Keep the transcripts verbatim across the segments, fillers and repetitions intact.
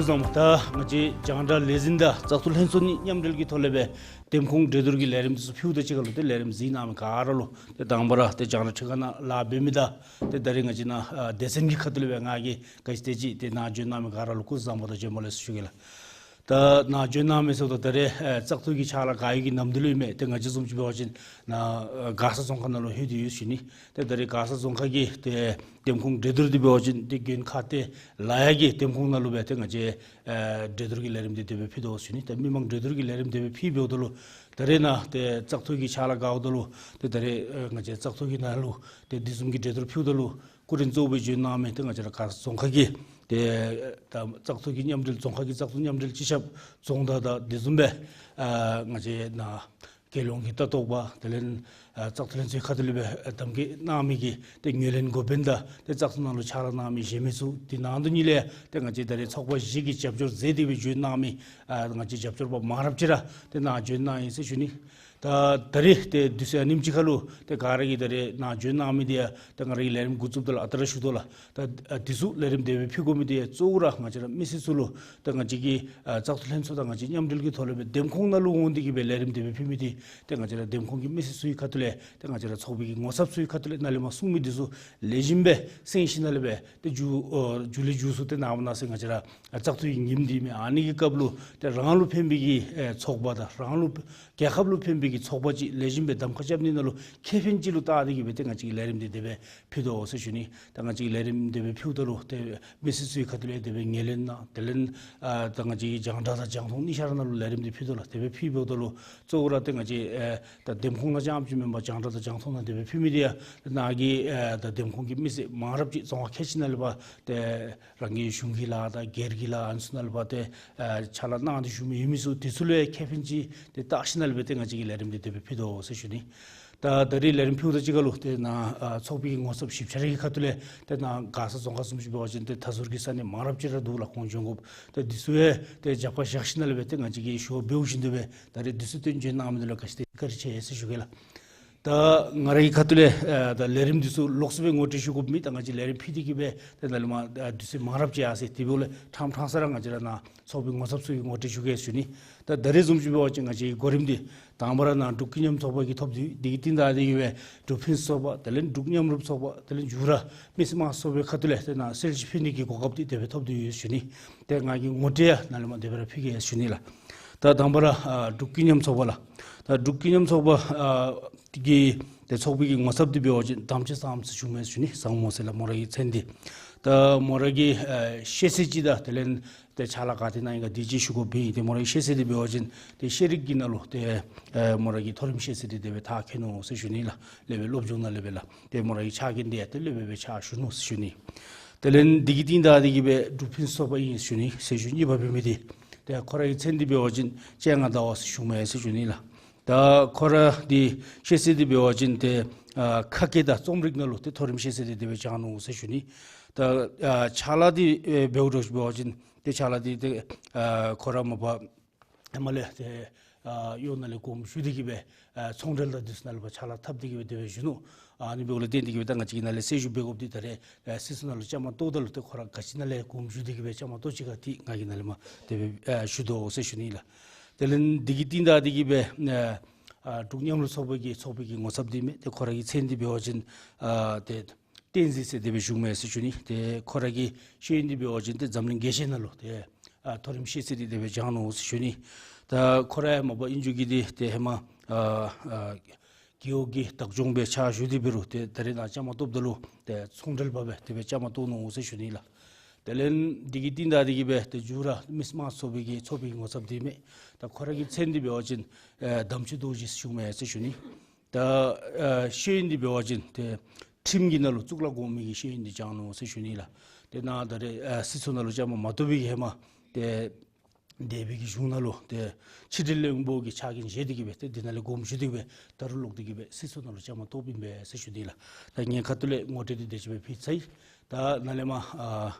བཟང་པོ། ད་ང་བཅས་རྒྱང་བསྒྲགས་ལས་འཛིན་དང་བཙག་འཐུ་ལྷན་ཚོགས་གཉིས་མཉམ་འབྲེལ་གྱི་ཐོག་ལས་སྦེ་འདེམས་ཁོངས་གྲོས་བསྡུར་གྱི་ལས་རིམ་འདི་ཚུ་ཕུལཝ་ད་གཅིག་ཁར་ལུ་ཏེ་ལས་རིམ་གཟིགས་གནང་མི་ག་ར་ལུ་ཏེ་དང་པ་ར་ཏེ་རྒྱང་བསྒྲགས་ཁྲི་ཁང་ནང་ལཱ་འབད་མི་དང་ཏེ་ད་རེས་ང་བཅས་ནཱ་ཨ་སྡེ་ཚན་གྱི་ཁ་ཐུག་ལས་སྦེ་ང་གིས་ག་ཅི་དེ་ཅིག་ཏེ་ནཱ་བྱོན་གནང་མི་ག་ར་ལུ་སྐུ་གཟུགས་བཟང་པོ་དང་བྱོན་པ་ལེགས་སོ་ཞུ་གེ་ལགས། ད་ནཱ་བྱོན་གནང་མི་ཚུ་དང་ད་རེས་ཨེ་བཙག་འཐུ་གི་ཕྱག་ལཱ་ག་ཡོད་ཀྱི་ནམ་དུས་ལུ་ཨིན་མས། ཏེ་ང་བཅས་བཟུམ་ཅིག་འབད་བ་ཅིན་ནཱ་ཨེ་མགར་ས་རྫོང་ཁག་ནང་ལུ་ལྷོད་དེ་ཡོད་ཞུ་ནི། ཏེ་ད་རེས་མགར་ས་རྫོང་ཁག་གི་ཏེ་འདེམས་ཁོངས་གྲོས་བསྡུར་འདི་འབད་བ་ཅིན་ཏེ་དགོན་ཁག་ཏེ་ལ་ཡ་གི་འདེམས་ཁོངས་ནང་ལུ་སྦེ་ཏེ་ང་བཅས་ཨེ་གྲོས་བསྡུར་གྱི་ལས་རིམ་འདི་དེ་སྦེ་ཕུལ་དོ་ཞུ་ནི། ཏེ་མི་མང་གྲོས་བསྡུར་གྱི་ལས་རིམ་དེ་སྦེ་ཕུལ་འབདཝ་ད་ལུ་ད་རེས་ནཱ་ཏེ་བཙག་འཐུ་གི་ཕྱག་ལཱ་དགའཝ་ད་ལུ་ཏེ་ད་རེས་ཨེ་ང་བཅས་བཙག་འཐུ་གི་ནང་ལུ་ཏེ་འདི་བཟུམ་གྱི་གྲོས་བསྡུར་ཕུལཝ་ད་ལུ་སྐུ་མགྲོན་གཙོ་བོ་སྦེ་བྱོན་གནང་མི་ཏེ་ང་བཅས་ར་མགར་ས་རྫོང་ཁག་གི་ཏེ་ད་བཙག་འཐུ་གི་མཉམ་འབྲེལ་རྫོང་ཁག་གི་བཙག་འཐུ་མཉམ་འབྲེལ་སྤྱི་ཁྱབ་རྫོང་བདག་དང་དེ་བཟུམ་སྦེ་ཨ་ང་བཅས་ནཱ་རྒྱལ་ཡོངས་ཀྱི་ལྟ་རྟོག་པ་དེ་ལས་ཨ་བཙག་འཐུ་ལྷན་ཚོགས་ཁ་ཐུག་ལས་སྦེ་ཨ་གདམ་ཁ་གནང་མི་གི་ཏེ་ངོས་ལེན་འགོ་དཔོན་དང་ཏེ་བཙག་འཐུ་ནང་ལུ་ཕྱག་ལཱ་གནང་མི་གཞན་མི་ཚུ་དེ་ནང་དོག་ཉིད་ལས་ཏེ་ང་བཅས་ད་རེས་ཚོགས་པ་བཞི་གིས་རྒྱབ་སྐྱོར་མཛད་དེ་སྦེ་བྱོན་གནང་མི་ཨ་ང་བཅས་རྒྱབ་སྐྱོར་པ་མང་རབས་ཅིག་ར་ཏེ་ནཱ་བྱོན་གནང་ཡི་ཟེར་ཞུ་ནི། ད་ད་རེས་ཏེ་དུས་ཚོད་ཨ་ནེམ་ཅིག་ཁར་ལུ་ཏེ་ག་ར་གིས་ད་རེས་ནཱ་བྱོན་གནང་མི་འདི་ཡང་ཏེ་ང་ར་གིས་ལས་རིམ་འགོ་བཙུགསཔ་ད་ལུ་ཨ་རྟག་ར་ཞུ་དོ་ལགས། ད་ཨ་དུས་ཚོད་ལས་རིམ་དེ་སྦེ་ཕུལ་དགོ་མི་འདི་ཡང་གཙོ་བོ་ར་ང་བཅས་ར་མི་སེར་ཚུ་ལུ་ད་ང་བཅས་ཀྱི་ཨ་བཙག་འཐུ་ལྷན་ཚོགས་དང་ང་བཅས་མཉམ་འབྲེལ་གྱི་ཐོག་ལས་སྦེ་འདེམས་ཁོངས་ནང་ལུ་འོང་སྟེ་གིས་སྦེ་ལས་རིམ་དེ་སྦེ་ཕུལ་མི་འདི་ཏེ་ང་བཅས་ར་འདེམས་ཁོངས་ཀྱི་མི་སེར་ཚུ་གི་ཁ་ཐུག་ལས་ཏེ་ང་བཅས་ར་ཚོགས་པའི་གི་ངོ་ཚབ་ཚུ་གི་ཁ་ཐུག་ལས་ནཱ་ལས་མར་གསུང་མི་འདི་ཚུ་ལེགས་ཤོམ་སྦེ་གསན་ཞིནམ་ལས་སྦེ་ཏེ་མཇུག་ཨོ་མཇུག་ལས་མཇུག་སུ་ཏེ་ནངས་པ་གནངས་ཚེ་ང་བཅས་ར་ཨ་བཙག་འཐུ་གི་ཉིནམ་འདི་མས། ཨ་ནི་གི་སྐབས་ལུ་ཏེ་རང་ལུ་ཕན་པའི་གི་ཨེ་ཚོགས་པ་དང་རང་ལུ་རྒྱལ་ཁབ་ལུ་ཕན་པའི་གི་ཚོགས་པ་ཅིག་ལེགས་ཤོམ་སྦེ་གདམ་ཁ་རྐྱབ་ནི་ནང་ལུ་ཁེ་ཕན་ཅིག་ལུ་བལྟ་སྟེ་གིས་སྦེ་ཏེ་ང་བཅས་ཀྱིས་ལས་རིམ་འདི་དེ་སྦེ་ཕུལ་དོ་ཟེར་ཞུ་ནི། ད་ང་བཅས་ཀྱིས་ལས་རིམ་དེ་སྦེ་ཕུལཝ་ད་ལུ་ཏེ་མི་སེར་ཚུ་གི་ཁ་ཐུག་ལས་དེ་སྦེ་ངོས་ལེན་གནང་། དེ་ལས་ཨ་ད་ང་བཅས་ཀྱིས་རྒྱང་བསྒྲགས་དང་རྒྱང་མཐོང་གཉིས་ཆ་ར་ནང་ལུ་ལས་རིམ་འདི་ཕུལ་དོ་ལགས། དེ་སྦེ་ཕུལ་འབདཝ་ད་ལུ་གཙོ་བོ་ར་ཏེ་ང་བཅས་ཨེ་ད་འདེམས་ཁོངས་ནང་རྐྱངམ་ཅིག་མེན་པར་རྒྱང་བསྒྲགས་དང་རྒྱང་མཐོང་ནང་དེ་སྦེ་ཕུལ་མི་འདི་ཡང་ནཱ་གི་ཨེ་ད་འདེམས་ཁོངས་ཀྱི་མི་སེར་མང་རབས་ཅིག་རྫོང་ཁག་ཁལ་གཅིག་ནང་ལས་ཕར་ཏེ་རང་གི་གཞུང་གི་ལཱ་དང་སྒེར་གྱི་ལཱ་ཨ་ནི་ཚུ་ནང་ལས་ཕར་ཏེ་ཨ་ཕྱག་ལཱ་གནང་སྟེ་བཞུགས་མི་ཡོད་མི་ཚུ་དེ་ཚུ་ལུ་ཡང་ཁེ་ཕན་ཅིག་ཏེ་བལྟ་ཞིནམ་ལས་སྦེ་ཏེ་ང་བཅས་ཀྱིས་ལས་རིམ་འདི་དེ་སྦེ་ཕུལ་དོ་ཟེར་ཞུ་ནི། ད་ད་རེས་ལས་རིམ་ཕུལཝ་ད་གཅིག་ཁར་ལུ་ཏེ་ནཱ་ཨ་ཚོགས་པའི་གི་ངོ་ཚབ་ཞིབ་ཆ་རེ་གི་ཁ་ཐུག་ལས་ཏེ་ནཱ་མགར་ས་རྫོང་ཁག་བཟུམ་ཅིག་འབད་བ་ཅིན་ཏེ་མཐའ་ཟུར་གྱི་ས་གནས་མང་རབས་ཅིག་ར་འདུག་ལགས། ཁོང་བྱོན་དགོཔ་ད་འདི་ཚུ་ཡང་ཏེ་རྒྱབ་ཁར་བཞག་ཞིནམ་ལས་སྦེ་ཏེ་ང་བཅས་ཀྱིས་ཞུ་བ་འབདཝ་བཞིན་དུ་སྦེ་ད་རེས་དུས་ཚོད་བཏོན་བྱོན་གནང་མི་འདི་ལུ་ག་ཅི་ཏེ་བཀའ་དྲིན་ཆེ་ཟེར་ཞུ་གེ་ལགས། ད་ང་ར་གི་ཁ་ཐུག་ལས་ཨ་ད་ལས་རིམ་འདི་ཚུ་ལོགས་སུ་སྦེ་ངོ་སྤྲོད་ཞུ་དགོཔ་མེད། ད་ང་བཅས་ལས་རིམ་ཕུལ་ཏེ་གིས་སྦེ་ཏེ་ནཱ་ལས་མར་ཨ་དུས་ཚོད་མང་རབས་ཅིག་ཡར་སོ་ཡི། དེ་འབདཝ་ལས་ཕྲང་ཕྲང་ས་ར་ང་བཅས་ར་ནཱ་ཚོགས་པའི་ངོ་ཚབ་ཚུ་གིས་ངོ་སྤྲོད་ཞུ་གེ་ཟེར་ཞུ་ནི། ད་ད་རེས་བཟུམ་ཅིག་འབད་བ་ཅིན་ང་བཅས་ཀྱི་གོ་རིམ་འདི་དང་པ་ར་ནཱ་འབྲུག་ཀུན་མཉམ་ཚོགས་པ་གིས་ཐོབ་སྟེ་ཡོད། དེ་གི་རྟིང་བདའ་སྟེ་གིས་སྦེ་འབྲུག་ཕུན་སུམ་ཚོགས་པ་དེ་ལས་འབྲུག་མཉམ་རུབ་ཚོགས་པ་དེ་ལས་མཇུག་ར་མི་སེར་དམངས་ཚོགས་པའི་ཁ་ཐུག་ལས་ཏེ་ནཱ་གསལ་བཤད་ཕུལ་ནི་གི་གོ་སྐབས་འདི་དེ་སྦེ་ཐོབ་སྟེ་ཡོད་ཟེར་ཞུ་ནི། ཏེ་ང་གིས་ངོ་སྤྲོད་ཡང་ནཱ་ལས་མར་དེ་སྦེ་ར་ཕུལ་གེ་ཟེར་ཞུ་ནི་ལགས། ད་དང་པ་ར་ཨ་འབྲུག་ཀུན་མཉམ་ཚོགས་པ་ལགས། ད་འབྲུག་ཀུན་མཉམ་ཚོགས་པ་ཨ་གི་ཏེ་ཚོགས་པའི་གི་ངོ་ཚབ་འདི་འབད་བ་ཅིན་དམ་ཆོས་བཟང་མོ་ཟེར་ཞུཝ་མས་ཟེར་ཞུ་ནི། བཟང་མོ་ཟེར་ལགས་མོ་ར་གི་མཚན་འདི། ད་མོ་ར་གིས་ཨ་ཤེས་ཚད་ཅིག་དང་དེ་ལས་ཏེ་ཕྱག་ལཱ་ག་ཏེ་གནང་ཡི་ག་དེ་ཅིག་ཞུ་དགོཔ་ཨིན། ཏེ་མོ་ར་གི་ཤེས་ཚད་འདི་འབད་བ་ཅིན་ཏེ་ཤེས་རིག་གི་ནང་ལུ་ཏེ་ཨེ་མོ་ར་གིས་མཐོ་རིམ་ཤེས་ཚད་འདི་དེ་སྦེ་མཐར་འཁྱོལ་ནུག་ཟེར་ཞུ་ནི་ལགས། སློབ་དཔོན་སློབ་སྦྱོང་ནང་ལས་སྦེ་ལགས། ཏེ་མོ་ར་གི་ཕྱག་འགན་འདི་ཡང་ཏེ་སློབ་དཔོན་སྦེ་ཕྱག་ཞུ་ནུག་ཟེར་ཞུ་ནི། དེ་ལས་འདི་གི་རྟིང་བདའ་སྟེ་གིས་སྦེ་འབྲུག་ཕུན་སུམ་ཚོགས་པ་ཨིན་ཟེར་ཞུ་ནི། ཟེར་ཞུ་གཉིས་པ་འབད་མི་འདི་ཏེ་ཁོ་ར་གི་མཚན་འདི་འབད་བ་ཅིན་སྤྱན་སྔ་ཟླ་བ་ཟེར་ཞུཝ་མས་ཟེར་ཞུ་ནི་ལགས། ད་ཁོ་ར་འདི་ཤེས་ཚད་འདི་འབད་བ་ཅིན་ཏེ་ཨ་ཁ་སྐད་དང་རྩོམ་རིག་ནང་ལུ་ཏེ་མཐོ་རིམ་ཤེས་ཚད་འདི་དེ་སྦེ་སྦྱངས་ནུག་ཟེར་ཞུ་ནི། ད་ཨ་ཕྱག་ལཱ་འདི་ཨེ་འབདཝ་ད་འབད་བ་ཅིན་ཏེ་ཕྱག་ལཱ་འདི་ཏེ་ཨ་ཁོ་ར་མ་པ་ཧེ་མ་ལས་ཏེ་ཨ་གཡོག་ནང་ལས་དགོངསམ་ཞུ་སྟེ་གིས་སྦེ་ཨ་ཚོང་འབྲེལ་དང་འདི་ཚུ་ནང་ལས་ཕར་ཕྱག་ལཱ་འཐབ་སྟེ་གིས་སྦེ་དེ་སྦེ་བཞུགས་ནུག། ཨ་ནི་འབདཝ་ལས་བརྟེན་ཏེ་གིས་སྦེ་ད་ང་བཅས་ཀྱིས་ནཱ་ལས་གསལ་ཞུ་འབད་དགོཔ་འདི་ད་རེས་ཨ་སྲིད་ཚོགས་ནང་ལུ་བཅའ་མར་གཏོགས་ད་ལུ་ཏེ་ཁོ་ར་ག་ཅི་ནང་ལས་དགོངསམ་ཞུ་སྟེ་གིས་སྦེ་བཅའ་མར་གཏོགས་ཅི་ག་འདི་ང་གིས་ནཱ་ལས་མར་དེ་སྦེ་ཨ་ཞུ་དོ་ཟེར་ཞུ་ནི་ལགས། དེ་ལས་འདི་གི་རྟིང་བདའ་སྟེ་གིས་སྦེ་ཨ་ཨ་འབྲུག་མཉམ་རུབ་ཚོགས་པའི་གི་ཚོགས་པའི་གི་ངོ་ཚབ་འདི་མས། ཏེ་ཁོ་ར་གི་མཚན་འདི་འབད་བ་ཅིན་ཨ་ཏེ་བསྟན་འཛིན་ཟེར་དེ་སྦེ་ཞུཝ་མས་ཟེར་ཞུ་ནི། ཏེ་ཁོ་ར་གི་ཤེས་ཡོན་འདི་འབད་བ་ཅིན་ཏེ་འཛམ་གླིང་རྒྱལ་སྤྱི་ནང་ལུ་ཏེ་ཨ་མཐོ་རིམ་ཤེས་ཚད་འདི་དེ་སྦེ་སྦྱངས་ནུག་ཟེར་ཞུ་ནི། ད་ཁོ་ར་ཡང་མ་པ་ཨིན་རུང་གི་འདི་ཏེ་ཧེ་མ་ཨ་ཨ་རྒེད་འོག་གི་བདག་སྐྱོང་སྦེ་ཕྱག་ཞུ་སྟེ་འབད་རུང་ཏེ་ད་རེས་ནཱ་བཅའ་མར་གཏོགསཔ་ད་ལུ་ཏེ་ཚོང་འབྲེལ་པ་སྦེ་དེ་སྦེ་བཅའ་མར་གཏོགས་ནུག་ཟེར་ཞུ་ནི་ལགས། དེ་ལས་འདི་གི་རྟིང་བདའ་སྟེ་གིས་སྦེ་ཏེ་མཇུག་ར་མི་སེར་དམངས་ཚོགས་པའི་གི་ཚོགས་པའི་ངོ་ཚབ་འདི་མས། ད་ཁོ་ར་གི་མཚན་འདི་འབད་བ་ཅིན་ཨེ་དམ་ཆོས་རྡོ་རྗེ་ཞུཝ་མས་ཟེར་ཞུ་ནི། ད་ཨ་ཤེས་ཡོན་འདི་འབད་བ་ཅིན་ཏེ་ཁྲིམས་ཀྱི་ནང་ལུ་གཙུག་ལག་གོང་མའི་གི་ཤེས་ཡོན་འདི་སྦྱངས་ནུག་ཟེར་ཞུ་ནི་ལགས། ཏེ་ནཱ་ད་རེས་ཨ་སྲིད་ཚོགས་ནང་ལུ་བཅའ་མར་མ་གཏོགས་པའི་གི་ཧེ་མ་ཏེ་འདས་པའི་གི་གཞུང་ནང་ལུ་ཏེ་ཕྱི་འབྲེལ་བློན་པོ་གི་ཕྱག་འགན་བཞེས་ཏེ་གིས་སྦེ་ཏེ་འདི་ནང་ལས་དགོངསམ་ཞུ་སྟེ་གིས་སྦེ་ད་རུང་ལོག་སྟེ་གིས་སྦེ་སྲིད་ཚོགས་ནང་ལུ་བཅའ་མར་གཏོགསཔ་ཨིན་པས་ཟེར་ཞུ་ནི་ལགས། ད་ངེའི་ཁ་ཐུག་ལས་ངོ་སྤྲོད་འདི་དེ་ཅིག་སྦེ་ཕུལ་ཚར་ཡི། ད་ནཱ་ལས་མར་ཨ་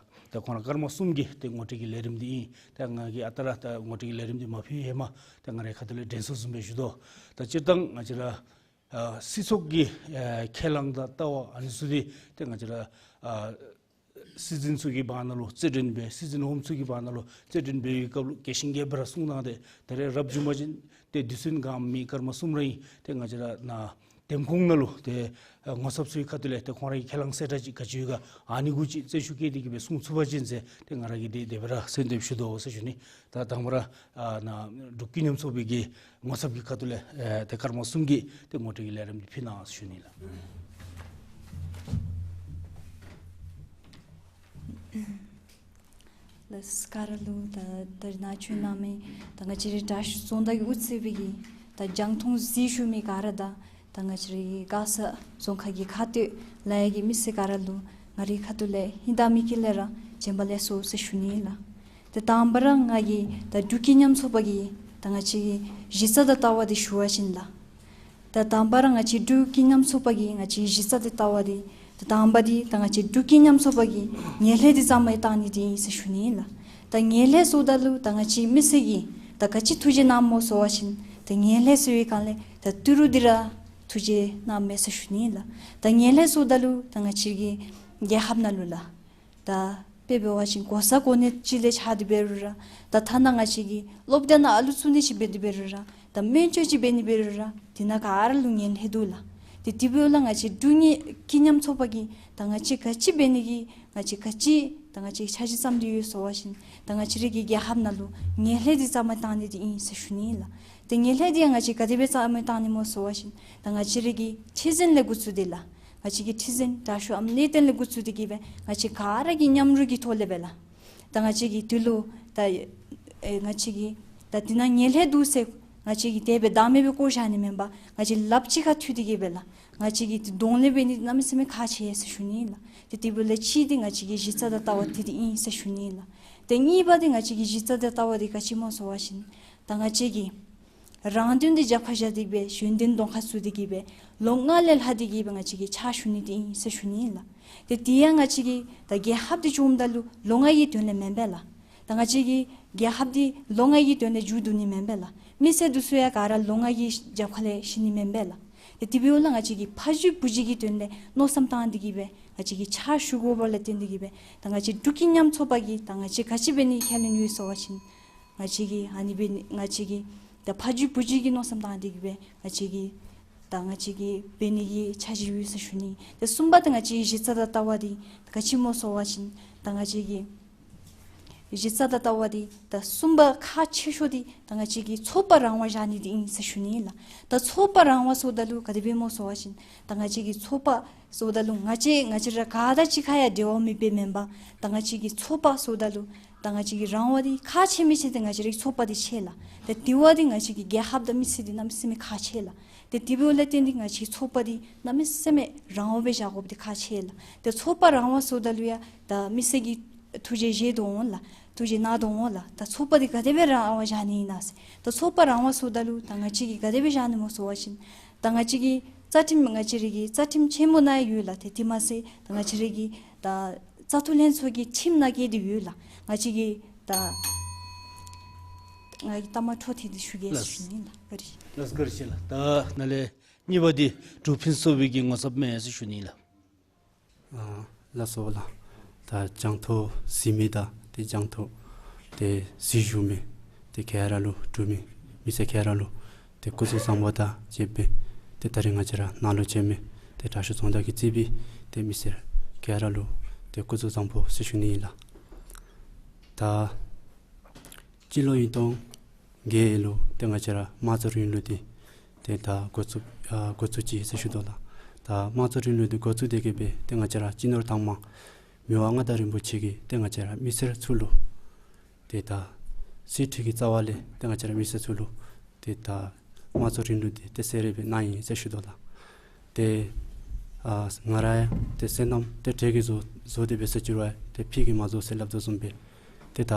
ད་ཁོང་ར་སྐར་མ་གསུམ་གྱི་ཏེ་ངོ་སྤྲོད་ཀྱི་ལས་རིམ་འདི་ཨིན། ད་ང་གིས་ཨ་རྟག་ར་ད་ངོ་སྤྲོད་ཀྱི་ལས་རིམ་འདི་མ་ཕུལ་ཧེ་མ་ད་ང་རའི་ཁ་ཐུག་ལས་དྲན་གསོ་བཟུམ་སྦེ་ཞུ་དོ། ད་སྤྱིར་བཏང་ང་བཅས་ར་ཨ་སྲིད་ཚོགས་ཀྱི་ཨ་ཁས་བླངས་དང་ལྟ་བ་ཨ་ནི་ཚུ་འདི་ཏེ་ང་བཅས་ར་ཨ་ སྲིད་འཛིན་ཚུ་གི་བར་ན་ལུ་རྩོད་འགྲན་འབད། སྲིད་འཛིན་ཧོམ་ཚུ་གི་བར་ན་ལུ་རྩོད་འགྲན་འབད་བའི་སྐབས་ལུ་རྒྱས་ཤིང་རྒྱས་པ་ར་གསུངས་གནང་སྟེ། ད་རེས་རབ་བྱུང་པ་ཅིན་ཏེ་རྡུལ་ཚོན་གང་མི་སྐར་མ་གསུམ་ར་ཨིན། ཏེ་ང་བཅས་ར་ནཱ་འདེམས་ཁོངས་ནང་ལུ་ཏེ་ངོ་ཚབ་ཚུའི་ཁ་ཐུག་ལས་ཏེ་ཁོང་ར་གི་ཁས་བླངས་གསལ་བསྒྲགས་ཅིག་ག་ཅི་ཡོད་ག་ཨ་ནི་གུ་ཅིག་བརྩོན་ཤུགས་བསྐྱེད་དེ་གི་སྦེ་གསུང་ཚུགས་པ་ཅིན་ཟེར་ཏེ་ང་ར་གིས་ཏེ་དེ་སྦེ་ར་གསོལ་འདེབས་ཞུ་དོ་ཟེར་ཞུ་ནི། ད་དང་པ་ར་ཨ་ནཱ་འབྲུག་ཀུན་མཉམ་ཚོགས་པའི་གི་ངོ་ཚབ་ཀྱི་ཁ་ཐུག་ལས་ཨེ་ཏེ་སྐར་མ་གསུམ་གྱི་ཏེ་ངོ་སྤྲོད་ཀྱི་ལས་རིམ་འདི་ཕུལ་གནང་ཟེར་ཞུ་ནི་ལགས། ལགས་སོ། ག་ར་ལུ་ད་ད་རིས་ནཱ་བྱོན་གནང་མི་ད་ང་བཅས་རའི་དྲག་ཤོས་རྫོང་བདག་གིས་དབུ་གཙོས་པའི་གི་ད་རྒྱང་མཐོང་གཟིགས་བཞུགས་མི་ག་ར་དང་ད་ང་བཅས་རའི་མགར་ས་རྫོང་ཁག་གི་ཁ་སྟོད་ལ་ཡ་གི་མི་སེར་ག་ར་ལུ་ང་རའི་ཁ་ཐུག་ལས་ཧིང་དང་མིག་གི་ལས་ར་བྱོན་པ་ལེགས་སོ་ཟེར་ཞུ་ནི་ལགས། ད་དང་པ་ར་ང་གིས་ད་འབྲུག་ཀུན་མཉམ་ཚོགས་པ་གི་ད་ང་བཅས་ཀྱི་གཞི་རྩ་དང་ལྟ་བ་འདི་ཞུ་བ་ཅིན་ལགས། ད་དང་པ་ར་ང་བཅས་འབྲུག་ཀུན་མཉམ་ཚོགས་པ་གི་ང་བཅས་གཞི་རྩ་དང་ལྟ་བ་འདི་ད་དང་པ་འདི་ད་ང་བཅས་འབྲུག་ཀུན་མཉམ་ཚོགས་པ་གིས་ངན་ལྷད་འདི་རྩ་མེད་བཏང་ནི་འདི་ཨིན་ཟེར་ཞུ་ནི་ལགས། ད་ངན་ལྷད་ཟེརཝ་ད་ལུ་ད་ང་བཅས་མི་སེར་གྱིས་ད་ག་ཅི་ཐུགས་རྗེ་གནངམ་སྨོ་ཟེར་བ་ཅིན་ད་ངན་ལྷད་ཟེར་བའི་སྒང་ལས་ད་ཏི་རུ་འདི་ར་ཐུགས་རྗེ་གནངམ་མས་ཟེར་ཞུ་ནི་ལགས། ད་ངན་ལྷད་ཟེརཝ་ད་ལུ་ད་ང་བཅས་ཀྱི་རྒྱལ་ཁབ་ནང་ལུ་ལགས། ད་དཔེ་འབད་བ་ཅིན་གོ་ས་གོ་གནས་ཅིག་ལས་ཆགས་ཏེ་འབད་རུང་ར་ད་ཐ་ན་ང་བཅས་ཀྱི་སློབ་གྲྭ་ནང་ཨ་ལུ་བཙུགས་ནི་ཅིག་འབད་དེ་འབད་རུང་ར་ད་སྨན་བཅོས་ཅིག་འབད་ནི་འབད་རུང་ར་དེ་ནང་ག་ར་ལུ་ངན་ལྷད་འདུག་ལགས། ཏེ་དེ་འབདཝ་ལས་ང་བཅས་འབྲུག་ཀུན་མཉམ་ཚོགས་པ་གིས་ད་ང་བཅས་ག་ཅི་འབད་ནི་གི་ང་བཅས་ག་ཅི་ད་ང་བཅས་འཆར་གཞི་བརྩམས་ཏེ་ཡོད་ཟེར་བ་ཅིན་ད་ང་བཅས་རའི་གི་རྒྱལ་ཁབ་ནང་ལུ་ངན་ལྷད་འདི་རྩ་མེད་བཏང་ནི་འདི་ཨིན་ཟེར་ཞུ་ནི་ལགས། ཏེ་ངན་ལྷད་འདི་ཡང་ང་བཅས་ག་དེ་སྦེ་རྩ་མེད་བཏང་ནི་སྨོ་ཟེར་བ་ཅིན་ད་ང་བཅས་རའི་གི་ཁྲི་འཛིན་ལས་འགོ་བཙུགས་ཏེ་ལགས། ང་བཅས་ཀྱི་ཁྲི་འཛིན་དྲག་ཤོས་ཨམ་གནས་བརྟན་ལས་འགོ་བཙུགས་ཏེ་གི་སྦེ་ང་བཅས་ག་ར་གིས་མཉམ་རུབ་ཀྱི་ཐོག་ལས་སྦེ་ལགས། ད་ང་བཅས་ཀྱི་དུས་ལུ་ད་ཨེ་ང་བཅས་ཀྱི་ད་དེ་ནང་ངན་ལྷད་འདུག་ཟེར་ང་བཅས་ཀྱིས་དེ་སྦེ་བདག་མེད་སྦེ་བཀོ་བཞག་ནི་མེན་པར་ང་བཅས་ལགཔ་གཅིག་ཁར་མཐུད་དེ་གི་སྦེ་ལགས། ང་བཅས་ཀྱིས་གདོང་ལེན་འབད་ནི་གནམ་མེད་ས་མེད་ཁག་ཆེ་ཟེར་ཞུ་ནི་ལགས། ཏེ་དེ་འབདཝ་ལས་གཅིག་འདི་ང་བཅས་ཀྱི་གཞི་རྩ་དང་ལྟ་བ་འདི་འདི་ཨིན་ཟེར་ཞུ་ནི་ལགས། ཏེ་གཉིས་པ་འདི་ང་བཅས་ཀྱི་གཞི་རྩ་དང་ལྟ་བ་འདི་ག་ཅི་སྨོ་ཟེར་བ་ཅིན་ད་ང་བཅས་ཀྱིས་རང་དོན་འདི་རྒྱབ་ཁར་བཞག་སྟེ་གི་སྦེ་གཞན་དོན་གདོང་ཁར་བཙུགས་ཏེ་གི་སྦེ་ལོ་ལྔ་ལས་ལྷག་སྟེ་གི་སྦེ་ང་བཅས་ཀྱིས་ཕྱག་ཞུ་ནི་འདི་ཨིན་ཟེར་ཞུ་ནི་ལགས། ཏེ་དེ་ཡང་ང་བཅས་ཀྱི་ད་རྒྱལ་ཁབ་འདི་བྱུངམ་ད་ལུ་ལོ་ལྔ་གི་དོན་ལས་མེན་པས་ལགས། ད་ང་བཅས་ཀྱི་རྒྱལ་ཁབ་འདི་ལོ་ལྔ་གི་དོན་ལས་མཇུག་བསྡུ་ནི་མེན་པས་ལགས། མི་སེར་འདི་ཚུ་ཡང་ག་ར་ལོ་ལྔ་གི་རྒྱབ་ཁ་ལས་ཤི་ནི་མེན་པས་ལགས། ཏེ་དེ་འབདཝ་ལས་ང་བཅས་ཀྱིས་ཕ་རྒྱུད་བུ་རྒྱུད་ཀྱི་དོན་ལས་མནོ་བསམ་བཏང་སྟེ་གི་སྦེ་ང་བཅས་ཀྱིས་ཕྱག་ཞུ་དགོཔ་ལས་བརྟེན་ཏེ་གི་སྦེ་ད་ང་བཅས་འབྲུག་ཀུན་མཉམ་ཚོགས་པ་གིས་ད་ང་བཅས་ག་ཅི་འབད་ནི་ཁས་ལེན་ཡོད་ཟེར་བ་ཅིན་ང་བཅས་ཀྱིས་ཨ་ནི་འབད་ནི་ང་བཅས་ཀྱིས་ད་ཕ་རྒྱུད་བུ་རྒྱུད་ཀྱི་མནོ་བསམ་བཏང་སྟེ་གི་སྦེ་ང་བཅས་ཀྱིས་ད་ང་བཅས་ཀྱིས་འབད་ནི་གི་འཆར་གཞི་ཡོད་ཟེར་ཞུ་ནི། ཏེ་གསུམ་པ་ད་ང་བཅས་ཀྱི་གཞི་རྩ་དང་ལྟ་བ་འདི་ག་ཅི་སྨོ་ཟེར་བ་ཅིན་ད་ང་བཅས་ཀྱི་གཞི་རྩ་དང་ལྟ་བ་འདི་ད་གསུམ་པ་ཁག་ཆེ་ཤོས་འདི་ད་ང་བཅས་ཀྱིས་ཚོགས་པ་རང་དབང་བཞག་ནི་འདི་ཨིན་ཟེར་ཞུ་ནི་ལགས། ད་ཚོགས་པ་རང་དབང་ཟེརཝ་ད་ལུ་ག་དེ་སྦེ་སྨོ་ཟེར་བ་ཅིན་ད་ང་བཅས་ཀྱི་ཚོགས་པ་ཟེརཝ་ད་ལུ་ང་བཅས་ང་བཅས་ར་ག་དང་གཅིག་ཁར་ཡང་འབྲེལ་བ་མེདཔ་སྦེ་མེན་པར་ད་ང་བཅས་ཀྱི་ཚོགས་པ་ཟེརཝ་ད་ལུ་ད་ང་བཅས་ཀྱི་རང་དབང་འདི་ཁག་ཆེ་མི་ཆེ་འདི་ང་བཅས་རའི་ཚོགས་པ་འདི་ཆེ་ལགས། ཏེ་དེ་བ་འདི་ང་བཅས་ཀྱི་རྒྱལ་ཁབ་དང་མི་སེར་འདི་གནམ་མེད་ས་མེད་ཁག་ཆེ་ལགས། ཏེ་དེ་འབདཝ་ལས་བརྟེན་ཏེ་ང་བཅས་ཀྱི་ཚོགས་པ་འདི་གནམ་མེད་ས་མེད་རང་དབང་སྦེ་བཞག་དགོཔ་འདི་ཁག་ཆེ་ལགས། ཏེ་ཚོགས་པ་རང་དབང་ཟེརཝ་ད་ལུ་ཡང་ད་མི་སེར་གྱིས་ཐུགས་རྗེ་བཞེས་དོ་འོང་ལགས། ཐུགས་རྗེ་གནང་དོ་འོང་ལགས། ད་ཚོགས་པ་འདི་ག་དེ་སྦེ་རང་དབང་བཞག་ནི་ཨིན་ན་ཟེར། ད་ཚོགས་པ་རང་དབང་ཟེརཝ་ད་ལུ་ད་ང་བཅས་ཀྱིས་ག་དེ་སྦེ་བཞག་ནི་སྨོ་ཟེར་བ་ཅིན་ད་ང་བཅས་ཀྱི་རྩ་ཁྲིམས་ང་བཅས་རའི་གི་རྩ་ཁྲིམས་ཆེན་མོ་ནང་ཡང་ཡོད་ལགས། ཏེ་དེ་མ་ཚད་ད་ང་བཅས་རའི་གི་ད་བཙག་འཐུ་ལྷན་ཚོགས་ཀྱི་ཁྲིམས་ནང་བཀོད་དེ་ཡོད་ལགས། ང་བཅས་ཀྱིས་ད་ང་གིས་ལྟ་མ་འཕྲོ་མཐུད་དེ་ཞུ་གེ་ཟེར་ཞུ་ནི་ལགས། བཀའ་དྲིན་ཆེ། ལགས་བཀའ་དྲིན་ཆེ་ལགས། ད་ནཱ་ལས་གཉིས་པ་འདི་འབྲུག་ཕུན་སུམ་ཚོགས་པའི་གི་ངོ་ཚབ་མས་ཟེར་ཞུ་ནི་ལགས། ཨ་ལགས་སོ་ལགས། ད་རྒྱང་མཐོང་གཟིགས་མི་དང་ཏེ་རྒྱང་མཐོང་ཏེ་གཟིགས་བཞུགས་མི་ཏེ་ག་ར་ལུ་འབྲུག་མི་མི་སེར་ག་ར་ལུ་ཏེ་སྐུ་གཟུགས་བཟང་པོ་དང་བཅས་པའི་ཏེ་ད་རིས་ང་བཅས་ར་ནཱ་ལུ་བྱོན་མི་ཏེ་དྲག་ཤོས་རྫོང་བདག་གིས་གཙོས་པའི་ཏེ་མི་སེར་ག་ར་ལུ་ཏེ་སྐུ་གཟུགས་བཟང་པོ་ཟེར་ཞུ་ནི་ཨིན་ལགས། ད་སྤྱི་ལོ་ཉིས་སྟོང་བརྒྱད་ལུ་ཏེ་ང་བཅས་ར་དམངས་གཙོ་རིང་ལུགས་འདི་ཏེ་ད་འགོ་བཙུགས་ཨ་འགོ་བཙུགས་ཅི་ཟེར་ཞུ་དོ་ལགས། ད་དམངས་གཙོ་རིང་ལུགས་འདི་འགོ་བཙུགས་ཏེ་གི་སྦེ་ཏེ་ང་བཅས་ར་སྤྱི་ནོར་དང་པམ་མི་དབང་མངའ་བདག་རིན་པོ་ཆེ་གིས་ཏེ་ང་བཅས་ར་མི་སེར་ཚུ་ལུ་ཏེ་ད་སྲིད་ཁྲི་གི་རྩ་བ་ལས་ཏེ་ང་བཅས་ར་མི་སེར་ཚུ་ལུ་ཏེ་ད་དམངས་གཙོ་རིང་ལུགས་འདི་ཏེ་གསལ་རེ་སྦེ་གནང་ཡི་ཟེར་ཞུ་དོ་ལགས། ཏེ་ཨ་ང་ར་ཡང་ཏེ་སོ་ནམ་ཏེ་གྲལ་གྱི་བཟོ་བཟོ་སྟེ་སྦེ་ཟེར་ཅི་རུང་ཏེ་ཕྱི་གིས་མ་བཟོ་ཟེར་སླབ་དོ་བཟུམ་སྦེ་ཏེ་ད་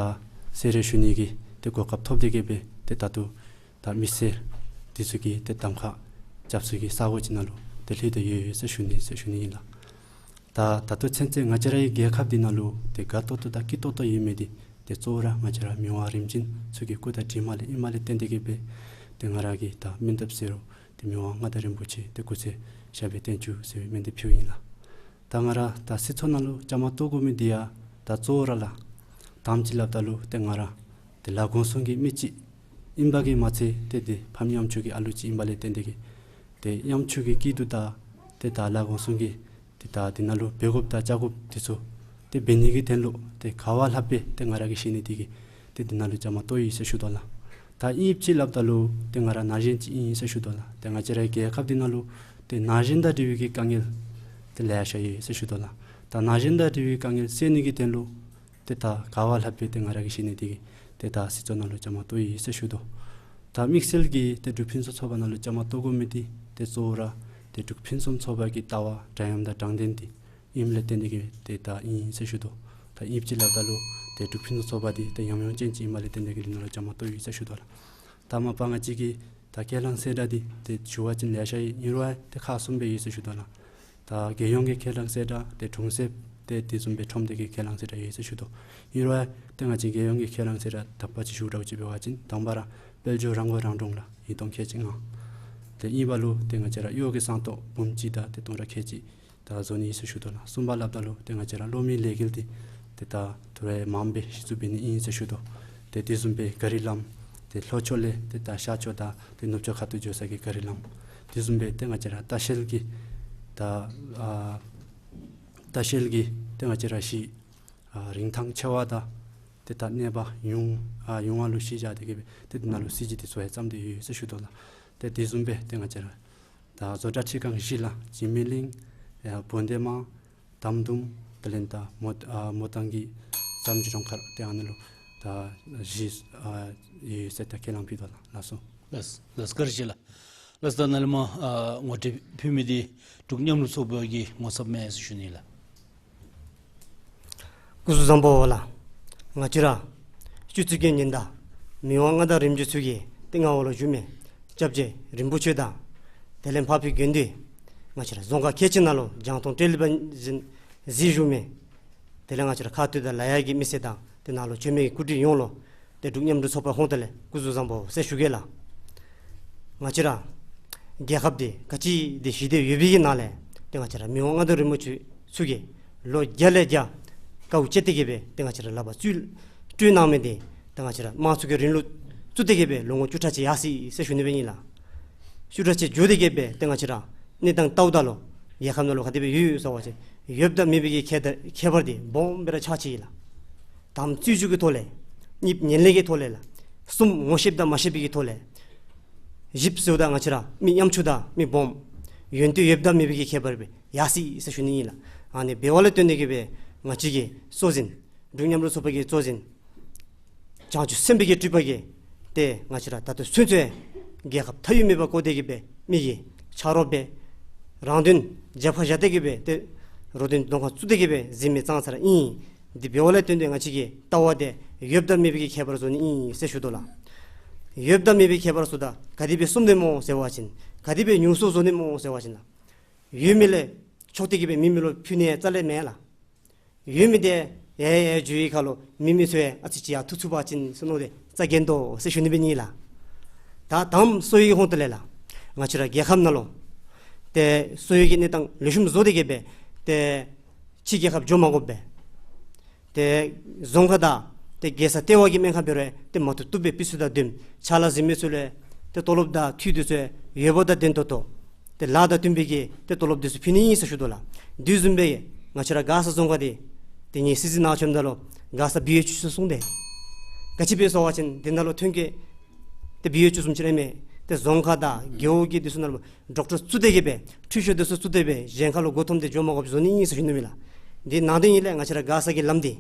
གསལ་རེ་ཞུ་ནི་གི་ཏེ་གོ་སྐབས་ཐོབ་སྟེ་གི་སྦེ་ཏེ་ད་ལྟོ་ད་མི་སེར་འདི་ཚུ་གི་ཏེ་གདམ་ཁ་རྒྱབ་ས་གི་ས་གོ་ཅིག་ནང་ལུ་ཏེ་ལྷོད་དེ་ཡོད་ཡོད་ཟེར་ཞུ་ནི་ཟེར་ཞུ་ནི་ཨིན་ལགས། ད་ད་ལྟོ་ཚུན་ཚོད་ང་བཅས་རའི་རྒྱལ་ཁབ་འདི་ནང་ལུ་ཏེ་དགའ་ཏོག་ཏོ་དང་སྐྱིད་ཏོག་ཏོ་ཡོད་མི་འདི་ཏེ་གཙོ་བོ་ར་ང་བཅས་ར་མི་དབང་རིམ་བྱོན་ཚུ་གི་སྐུ་དང་གྲིབ་མ་ལས་ཨིནམ་ལས་བརྟེན་ཏེ་གི་སྦེ་ཏེ་ང་ར་གིས་ད་སྨོན་འདེབས་ཟེར་རུང་ཏེ་མི་དབང་མངའ་བདག་རིན་པོ་ཆེ་ཏེ་སྐུ་ཚེ་ཞབས་པད་བརྟན་བཅུག་ཟེར་བའི་སྨོན་འདེབས་ཕུལཝ་ཨིན་ལགས། ད་ང་ར་ད་སྲིད་ཚོགས་ནང་ལུ་བཅའ་མར་གཏོགས་དགོ་མི་འདི་ཡང་ད་གཙོ་བོ་ར་ལགས། དང་པ་ཅིག་སླབ་ད་ལུ་ཏེ་ང་ར་ཏེ་ལ་དགོངས་གསུམ་གྱི་མི་ཅིག་ཨིན་པ་གིས་མ་ཚད་ཏེ་ཏེ་ཕམ་ཉམ་ཆུང་གི་ཨ་ལུ་ཅིག་ཨིན་པ་ལས་བརྟེན་ཏེ་གིས་ཏེ་ཉམ་ཆུང་གི་སྐྱིད་སྡུག་དང་ཏེ་ད་ལ་དགོངས་གསུམ་གྱི་ཏེ་ད་འདི་ནང་ལུ་འབད་དགོཔ་དང་བཅའ་དགོཔ་འདི་ཚུ་ཏེ་འབད་ནི་གི་དོན་ལུ་ཏེ་ག་བ་ལྷགཔ་སྦེ་ཏེ་ང་ར་གིས་ཤེས་ནི་འདི་གིས་ཏེ་འདི་ནང་ལུ་བཅའ་མར་གཏོགས་ཡི་ཟེར་ཞུ་དོ་ལགས། ད་གཉིས་པ་ཅིག་སླབ་ད་ལུ་ཏེ་ང་ར་ན་གཞོན་ཅིག་ཨིན་ཟེར་ཞུ་དོ་ལགས། ཏེ་ང་བཅས་རའི་རྒྱལ་ཁབ་འདི་ནང་ལུ་ཏེ་ན་གཞོན་དང་འབྲེལ་བའི་གི་དཀའ་ངལ་ཏེ་ལེ་ཤ་ཡོད་ཟེར་ཞུ་དོ་ལགས། ད་ན་གཞོན་དང་འབྲེལ་བའི་དཀའ་ངལ་སེལ་ནི་གི་དོན་ལུ་ཏེ་ད་ག་བ་ལྷགཔ་སྦེ་ཏེ་ང་ར་གིས་ཤེས་ནི་འདི་གིས་ཏེ་ད་སྲིད་ཚོགས་ནང་ལུ་བཅའ་མར་གཏོགས་ཡི་ཟེར་ཞུ་དོ། ད་དམིགས་བསལ་གྱིས་ཏེ་འབྲུག་ཕུན་སུམ་ཚོགས་པ་ནང་ལུ་བཅའ་མར་གཏོགས་དགོ་མི་འདི་ཏེ་གཙོ་བོ་ར་ཏེ་འབྲུག་ཕུན་སུམ་ཚོགས་པ་གི་ལྟ་བ་འདྲ་མཉམ་དང་དྲང་བདེན་འདི་ཨིནམ་ལས་བརྟེན་ཏེ་གིས་ཏེ་ད་ཨིན་ཟེར་ཞུ་དོ། ད་གཉིས་པ་ཅིག་སླབ་ད་ལུ་ཏེ་འབྲུག་ཕུན་སུམ་ཚོགས་པ་འདི་ཏེ་ཉམས་མྱོང་ཅན་ཅིག་ཨིནམ་ལས་བརྟེན་ཏེ་གིས་འདི་ནང་ལུ་བཅའ་མར་གཏོགས་ཡི་ཟེར་ཞུ་དོ་ལགས། ད་མ་པ་ང་བཅས་ཀྱི་ད་ཁས་བླངས་གསལ་བསྒྲགས་འདི་ཏེ་ཞུ་བ་ཅིན་ལེ་ཤ་ཡོད། ཨིན་རུང་ཏེ་ཁག་གསུམ་སྦེ་ཡོད་ཟེར་ཞུ་དོ་ལགས། ད་རྒྱལ་ཡོངས་ཀྱི་ཁས་བླངས་གསལ་བསྒྲགས་ཏེ་གྲོང་གསེབ་ཏེ་དེ་བཟུམ་སྦེ་ཁྲོམ་སྡེ་གི་ཁས་བླངས་གསལ་བསྒྲགས་ཡོད་ཟེར་ཞུ་དོ། ཨིན་རུང་ཏེ་ང་བཅས་རྒྱལ་ཡོངས་ཀྱི་ཁས་བླངས་གསལ་བསྒྲགས་དག་པ་ཅིག་ཞུ་དགོཔ་ཅིག་འབད་བ་ཅིན་དང་པ་ར་དཔལ་འབྱོར་རང་མགོ་རང་འདྲོངས་ལགས། ཉིས་སྟོང་ཁལ་གཅིག་ལྔ། ཏེ་གཉིས་པ་ལུ་ཏེ་ང་བཅས་ར་གཡོག་གི་སྲང་ཏོག་འབུམ་གཅིག་དང་ཏེ་སྟོང་ཕྲག་ཁལ་གཅིག་ད་བཟོ་ནི་ཨིན་ཟེར་ཞུ་དོ་ལགས། གསུམ་པ་སླབ་ད་ལུ་ཏེ་ང་བཅས་ར་གློག་མེའི་ལས་འགུལ་འདི་ཏེ་ད་ཐུ་རེ་མངམ་སྦེ་གཞི་བཙུགས་འབད་ནི་ཨིན་ཟེར་ཞུ་དོ། ཏེ་དེ་བཟུམ་སྦེ་ག་རི་ལམ་ཏེ་ལྷོ་ཕྱོགས་ལས་ཏེ་ད་ཤར་ཕྱོགས་དང་ཏེ་ནུབ་ཕྱོགས་ཁ་ཐུག་འགྱོ་ས་གི་ག་རི་ལམ། དེ་བཟུམ་སྦེ་ཏེ་ང་བཅས་ར་ལྟ་བཤལ་གྱི་ད་ཨ་ལྟ་བཤལ་གྱི་ཏེ་ང་བཅས་ར་གཞི་ཨ་རིན་ཐང་ཆེ་བ་དང་ཏེ་ད་གནས་པ་ཡུང་ཨ་ཡུང་བ་ལུ་གཞི་བཞག་སྟེ་གིས་སྦེ་ཏེ་འདི་ནང་ལུ་གསར་བརྗེ་འདི་ཚུ་ཡང་བརྩམས་ཏེ་ཡོད་ཟེར་ཞུ་དོ་ལགས། ཏེ་དེ་བཟུམ་སྦེ་ཏེ་ང་བཅས་ར་ད་བཟོ་གྲྭ་ཁྲི་ཁང་བཞི་ལགས། འཇིགས་མེད་གླིང་ཡ་བོན་སྡེ་དམངས་དམ་དུམ་དེ་ལས་ད་མོ་ཨ་མོ་ཏང་གི་བསམ་སྤྱོད་རོང་ཁར་ཏེ་ཨ་ནི་ལུ་ད་གཞི་ཨ་ཡོད་ཟེར་ད་ཁས་བླངས་ཕུལ་དོ་ལགས། ལགས་སོ། ལགས་ལགས་བཀའ་དྲིན་ཆེ་ལགས། ལགས་ད་ནཱ་ལས་མར་ཨ་ངོ་སྤྲོད་ཕུལ་མི་འདི་འབྲུག་མཉམ་རུབ་ཚོགས་པ་གི་ངོ་ཚབ་མས་ཟེར་ཞུ་ནི་ལགས། སྐུ་གཟུགས་བཟང་པོ་ལགས། ང་བཅས་ར་སྤྱི་གཙུག་གི་ཉི་ཟླ་མི་དབང་མངའ་བདག་རིམ་བྱོན་ཚུ་གི་ཏེ་མངའ་འོག་ལུ་བཞུགས་མི་སྐྱབས་རྗེ་རིན་པོ་ཆེ་དང་དེ་ལས་འཕགས་པའི་དགེ་འདུན་ང་བཅས་ར་རྫོང་ཁག་ཁལ་གཅིག་ནང་ལུ་རྒྱང་མཐོང་ཊེ་ལི་བི་ཛན་གཟིགས་བཞུགས་མི་དེ་ལས་ང་བཅས་ར་ཁ་ཐུག་དང་ལཱ་གཡོག་གི་མི་སེར་དང་ཏེ་ནཱ་ལུ་བྱོན་མི་གི་སྐུ་མགྲོན་ཡོངས་ལུ་ཏེ་འབྲུག་མཉམ་རུབ་ཚོགས་པའི་ཧོངས་ཏེ་ལས་སྐུ་གཟུགས་བཟང་པོ་ཟེར་ཞུ་གེ་ལགས། ང་བཅས་ར་རྒྱལ་ཁབ་འདི་ག་ཅི་འདི་ཞི་བདེ་ཡོད་པའི་གི་ནང་ལས་ཏེ་ང་བཅས་ར་མི་དབང་མངའ་བདག་རིན་པོ་ཆེ་ཚུ་གིས་ལོ་བརྒྱ་ལས་བརྒྱ་དཀའཝ་སྤྱད་དེ་གིས་སྦེ་ཏེ་ང་བཅས་ར་ལག་པར་སྤྱོད་སྤྲོད་གནང་མི་འདི་ཏེ་ང་བཅས་ར་དམངས་གཙོ་གི་རིང་ལུགས་བཙུགས་ཏེ་གིས་སྦེ་ལོ་ངོ་བཅུ་ཕྲག་གཅིག་ཡར་སོ་ཡི་ཟེར་ཞུ་ནི་སྦེ་ཨིན་ལགས། བཅུ་ཕྲག་གཅིག་འགྱོ་སྟེ་གིས་སྦེ་ཏེ་ང་བཅས་ར་གནས་སྟངས་ལྟཝ་ད་ལུ་རྒྱལ་ཁབ་ནང་ལུ་ག་དེ་སྦེ་ཡོད་ཡོད་ཟེར་བ་ཅིན་ཡོདཔ་དང་མེདཔ་གི་ཁྱད་ཁྱད་པར་འདི་སྦོམ་སྦེ་ར་ཆགས་ཅི་ཨིན་ལགས། དམ་རྩིས་རྒྱུ་གི་ཐོག་ལས་གཉིས་ངན་ལྷད་ཀྱི་ཐོག་ལས་ལགས། གསུམ་ངོ་ཤེསཔ་དང་མ་ཤེསཔ་གི་ཐོག་ལས། བཞི་ཟེརཝ་ད་ང་བཅས་ར་མི་ཉམ་ཆུང་དང་མི་སྦོམ་ཡོན་ཏན་ཡོདཔ་དང་མེདཔ་གི་ཁྱད་པར་སྦེ་ཡར་སོ་ཡི་ཟེར་ཞུ་ནི་ཨིན་ལགས། ཨ་ནི་འབདཝ་ལས་བརྟེན་ཏེ་གིས་སྦེ་ང་བཅས་ཀྱི་གཙོ་འཛིན་འབྲུག་མཉམ་རུབ་ཚོགས་པ་གི་གཙོ་འཛིན་བྱང་ཆུབ་སེམས་དཔའ་གི་སྤྲུལ་པ་གིས་ཏེ་ང་བཅས་ར་ད་ལྟོ་ཚུན་ཚོད་རྒྱལ་ཁབ་མཐའ་དབུས་མེད་པར་བསྐོར་ཏེ་གིས་སྦེ་མི་གི་ཆ་རོགས་སྦེ་རང་དོན་རྒྱབ་ཁར་བཞག་སྟེ་གིས་སྦེ་ཏེ་རོགས་དོན་གདོང་ཁར་བཙུགས་ཏེ་གིས་སྦེ་གཟིགས་མི་ཙང་ཙ་ར་ཨིན། དེ་འབདཝ་ལས་བརྟེན་ཏེ་ང་བཅས་ཀྱི་ལྟ་བ་འདི་ཡོདཔ་དང་མེདཔ་གི་ཁྱད་པར་བཟོ་ནི་ཨིན་ཟེར་ཞུ་དོ་ལགས། ཡོདཔ་དང་མེདཔ་གི་ཁྱད་པར་བཟོཝ་ད་ག་དེ་སྦེ་གསུངམ་ད་སྨོ་ཟེར་བ་ཅིན་ག་དེ་སྦེ་ཉུང་སུ་བཟོ་ནི་སྨོ་ཟེར་བ་ཅིན་ལགས། ཡོད་མི་ལས་འཕྱོག་སྟེ་གིས་སྦེ་མེད་མི་ལུ་ཕུལ་ནི་རྩ་ལས་མེད་ལགས། ཡོད་མི་འདི་ཡ་ཡ་ཡ་འགྱོ་བའི་ཁར་ལུ་མེད་མི་ཚུ་ཡང་ཨ་ཙི་ཅིག་ཡར་འཐུ་ཚུགས་པ་ཅིན་ཟེར་མནོ་སྟེ་རྩ་འགེངས་དོ་ཟེར་ཞུ་ནི་སྦེ་ཨིན་ལགས། ད་དམ་གསོ་བའི་ཧོངས་ཏེ་ལས་ལགས། ང་བཅས་ར་རྒྱལ་ཁབ་ནང་ལུ་ཏེ་གསོ་བའི་གི་གནས་སྟངས་ལེགས་ཤོམ་བཟོ་སྟེ་གིས་སྦེ་ཏེ་ཕྱི་རྒྱལ་ཁབ་འགྱོ་མ་དགོཔ་སྦེ་ཏེ་རྫོང་ཁག་དང་ཏེ་རྒྱལ་ས་ལྟེ་བ་གི་སྨན་ཁང་འབད་རུང་ཏེ་མ་བཏུབ་བཏུབ་སྦེ་སྤུས་ཚད་དང་ལྡནམ་ཕྱག་ལཱ་གཟིགས་མི་ཚུ་ལུ་ཏེ་དོ་ལོབ་དང་འཐུས་འདི་ཚུ་ཡོད་པ་དང་ལྡན་ཏོག་ཏོ་ཏེ་ལཱ་དང་བསྟུན་པའི་གི་ཏེ་དོ་ལོབ་འདི་ཚུ་ཕུལ་ནི་ཨིན་ཟེར་ཞུ་དོ་ལགས། དེ་བཟུམ་སྦེ་ང་བཅས་ར་མགར་ས་རྫོང་ཁག་འདི་ཏེ་ངེའི་སྲིད་འཛིན་ནཱ་བྱོནམ་ད་ལུ་མགར་ས་བི་ཨེཆ་ཡུ་ཟེར་གསུངས་ཏེ་ག་ཅི་སྦེ་ཟེར་བ་ཅིན་དེ་ནང་ལུ་ཐོན་སྐྱེད་ཏེ་བི་ཨེཆ་ཡུ་བཟུམ་ཅིག་ར་མས། ཏེ་རྫོང་ཁག་དང་རྒེད་འོག་གི་འདི་ཚུ་ནང་ལུ་ཌོག་ཊར་བཙུགས་ཏེ་གིས་སྦེ་འཕྲུལ་ཆས་འདི་ཚུ་བཙུགས་ཏེ་སྦེ་གཞན་ཁར་ལུ་མགུ་འཐོམས་ཏེ་འགྱོ་མ་དགོཔ་བཟོ་ནི་ཨིན་ཟེར་ཞུ་ནི་མས་ལགས། དེ་ནང་དོན་ཨིན་ལགས། ང་བཅས་ར་མགར་ས་གི་ལམ་འདི་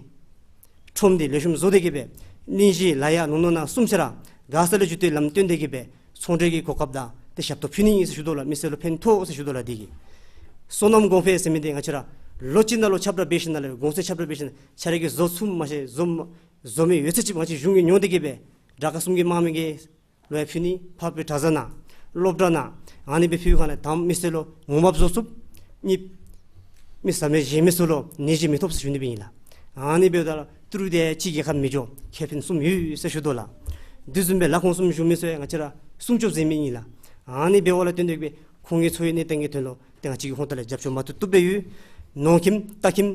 ཁྲོམ་འདི་ལེགས་ཤོམ་བཟོ་སྟེ་གིས་སྦེ་གླིང་བཞི་ལ་ཡ་ལུང་ནོར་ནང་གསུམ་ཆ་ར་མགར་ས་ལས་འགྱོ་སྟེ་ལམ་བཏོན་ཏེ་གིས་སྦེ་ཚོང་འབྲེལ་གྱི་གོ་སྐབས་དང་ཏེ་ཞབས་ཏོག་ཕུལ་ནི་ཨིན་ཟེར་ཞུ་དོ་ལགས། མི་སེར་ལུ་ཕན་ཐོགས་ཟེར་ཞུ་དོ་ལགས། འདི་གིས་སོ་ནམ་གོང་འཕེལ་ཟེར་མི་འདི་ང་བཅས་ར་ལོ་གཅིག་ནང་ལུ་ཁྱབ་བསྒྲགས་འབད་ཞིནམ་ལས་གོང་ཚད་ཁྱབ་བསྒྲགས་འབད་ཞིནམ་ལས་ཆ་ར་གིས་བཟོ་ཚུགས་མ་ཤེས་བཟོ་བཟོ་མི་ཡོད་ཚད་ཅིག་ང་བཅས་གཞུང་གིས་ཉོ་སྟེ་གིས་སྦེ་དྲག་ཁག་གསུམ་གྱི་དམངས་མི་གི་ལུ་ཡང་ཕུལ་ནི། འཕགས་པའི་གྲྭ་ས་ནང་སློབ་གྲྭ་ནང་ཨ་ནི་སྦེ་ཕུལ་བའི་ཁར་ལས་དང་པ་མི་སེར་ལུ་ངོ་མ་བཟོ་ཚུགས། གཉིས་མི་ཟ་མི་བཞེས་མི་ཚུ་ལུ་ནད་གཞི་མི་ཐོབ་ཟེར་ཞུ་ནི་སྦེ་ཨིན་ལགས། ཨ་ནི་འབདཝ་ད་ལུ་ཏི་རུ་འདི་ཕྱི་རྒྱལ་ཁབ་མི་འགྱོ་ཁེ་ཕན་གསུམ་ཡོད་ཟེར་ཞུ་དོ་ལགས། དེ་བཟུམ་སྦེ་ལཱ་ཁོང་གསུམ་ཞུ་མི་ཚུ་ཡང་ང་བཅས་ར་སྲུང་སྐྱོབ་མཛད་མི་ཨིན་ལགས། ཨ་ནི་འབདཝ་ལས་བརྟེན་ཏེ་གིས་སྦེ་ཁོང་གི་འཚོ་བའི་གནས་སྟངས་ཀྱི་དོན་ལུ་ཏེ་ང་བཅས་ཀྱི་ཧོངས་ཏེ་ལས་རྒྱབ་སྐྱོར་མ་བཏུབ་བཏུབ་སྦེ་ཡོད། ནོར་ཁྱིམ་རྟ་ཁྱིམ་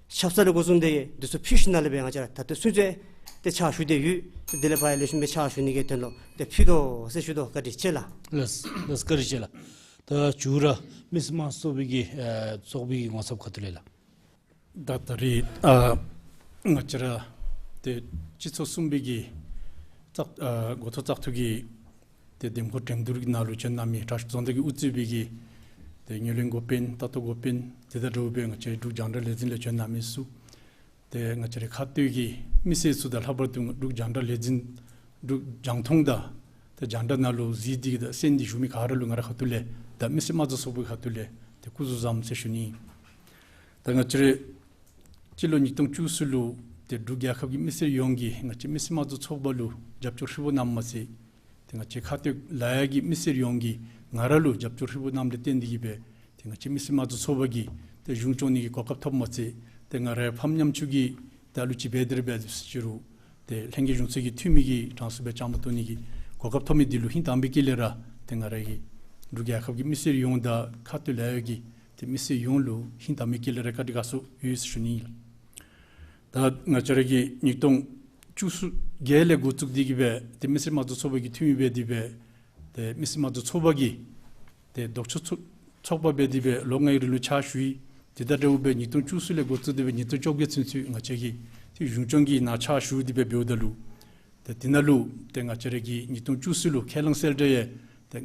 ཆབ་གསང་ལས་འགོ་བཟུང་སྟེ་འདི་ཚུ་ཕུལ་ཞིནམ་ལས་སྦེ་ང་བཅས་ར་ད་ལྟོ་ཚུན་ཚོད་ཏེ་ཕྱག་ཞུ་སྟེ་ཡོད། དེ་ལས་ཕར་ཡང་ལེགས་ཤོམ་སྦེ་ཕྱག་ཞུ་ནི་གི་དོན་ལུ་ཏེ་ཕུལ་དོ་ཟེར་ཞུ་དོ། བཀའ་དྲིན་ཆེ་ལགས། ལགས་ལགས། བཀའ་དྲིན་ཆེ་ལགས། ད་མཇུག་ར་མི་སེར་དམངས་གཙོ་ཚོགས་པའི་གི་ཨེ་ཚོགས་པའི་གི་ངོ་ཚབ་ཁ་ཐུག་ལས་ལགས། ད་ད་རེས་ཨ་ང་བཅས་ར་ཏེ་སྤྱི་ཚོགས་གསུམ་པའི་གི་བཙག་ཨ་འགོ་ཐོག་བཙག་འཐུ་གི་ཏེ་འདེམས་བསྐོ་འགྲན་བསྡུར་གྱི་ནང་ལུ་བྱོན་གནང་མི་དྲག་ཤོས་རྫོང་བདག་གིས་དབུ་གཙོས་པའི་གི་ཏེ་ངོས་ལེན་འགོ་དཔོན་ལྟ་རྟོག་འགོ་དཔོན་དེ་དང་འདྲཝ་སྦེ་ང་བཅས་འབྲུག་རྒྱང་བསྒྲགས་ལས་འཛིན་ལས་བྱོན་གནང་མི་ཚུ། ཏེ་ང་བཅས་རའི་ཁ་སྟོད་ཀྱི་མི་སེར་ཚུ་དང་ལྷག་པར་དུ་འབྲུག་རྒྱང་བསྒྲགས་ལས་འཛིན་འབྲུག་རྒྱང་མཐོང་དང་ཏེ་རྒྱང་བསྒྲགས་ནང་ལུ་གཟིགས་ཏེ་གི་དང་གསན་ཏེ་བཞུགས་མི་ག་ར་ལུ་ང་རའི་ཁ་ཐུག་ལས་དང་མི་སེར་དམངས་གཙོ་ཚོགས་པའི་ཁ་ཐུག་ལས་ཏེ་སྐུ་གཟུགས་བཟང་ཟེར་ཞུ་ནི། ད་ང་བཅས་རའི་སྤྱི་ལོ་ཉིས་སྟོང་བཅུ་གསུམ་ལུ་ཏེ་འབྲུག་རྒྱལ་ཁབ་ཀྱི་མི་སེར་ཡོངས་ཀྱིས་ང་བཅས་མི་སེར་དམངས་གཙོ་ཚོགས་པ་ལུ་རྒྱབ་སྐྱོར་ཧྲིལ་བུ་གནངམ་མ་ཚད་ཏེ་ང་བཅས་ཁ་སྟོད་ལ་ཡ་གི་མི་སེར་ཡོངས་ཀྱིས་ང་ར་ལུ་རྒྱབ་སྐྱོར་ཧྲིལ་བུ་གནངམ་ལས་བརྟེན་ཏེ་གི་སྦེ་ཏེ་ང་བཅས་མི་སེར་དམངས་གཙོ་ཚོགས་པ་གིས་ཏེ་གཞུང་སྐྱོང་ནི་གི་གོ་སྐབས་ཐོབ་མ་ཚད་ཏེ་ང་རའི་ཕམ་ཉམ་ཆུང་གིས་ད་ལུ་ཅིག་འབད་དེ་ར་འབད་ཅི་རུང་ཏེ་ལྷན་རྒྱས་གཞུང་ཚོགས་ཀྱི་འཐུས་མི་གི་གྲངས་སུ་སྦེ་བཅའ་མར་གཏོགས་ནི་གི་གོ་སྐབས་ཐོབ་མི་འདི་ལུ་ཧིང་དྭངས་པའི་དཀྱིལ་ལས་ར་ཏེ་ང་རའི་གི་འབྲུག་རྒྱལ་ཁབ་ཀྱི་མི་སེར་ཡོངས་དང་ཁ་སྟོད་ལ་ཡ་གི་ཏེ་མི་སེར་ཡོངས་ལུ་ཧིང་དྭངས་པའི་དཀྱིལ་ལས་ར་བཀའ་དྲིན་དགའ་ཚོར་ཡོད་ཟེར་ཞུ་ནི་ཨིན་ལགས། ད་ང་བཅས་ར་གི་ཉིས་སྟོང་བཅུ་གསུམ་བརྒྱད་ལས་འགོ་བཙུགས་ཏེ་གི་སྦེ་ཏེ་མི་སེར་དམངས་གཙོ་ཚོགས་པ་གི་འཐུས་མི་འབད་དེ་སྦེ་ཏེ་མི་སེར་དམངས་གཙོ་ཚོགས་པ་གི་ཏེ་ལྡོག་ཕྱོགས་ཚོགས་ཚོགས་པ་འབད་དེ་སྦེ་ལོ་ལྔའི་རིང་ལུ་ཕྱག་ཞུ་ཡི། དེ་དང་འདྲཝ་སྦེ་ཉིས་སྟོང་བཅུ་གསུམ་ལས་འགོ་བཙུགས་ཏེ་སྦེ་ཉིས་སྟོང་བཅོ་བརྒྱད་ཚུན་ཚོད་ང་བཅས་ཀྱིས་ཏེ་གཞུང་སྐྱོང་གི་ནང་ཕྱག་ཞུ་སྟེ་སྦེ་འབདཝ་ད་ལུ་ཏེ་དེ་ནང་ལུ་ཏེ་ང་བཅས་ར་གི་ཉིས་སྟོང་བཅུ་གསུམ་ལུ་ཁས་བླངས་གསལ་བསྒྲགས་ཡང་ཏེ་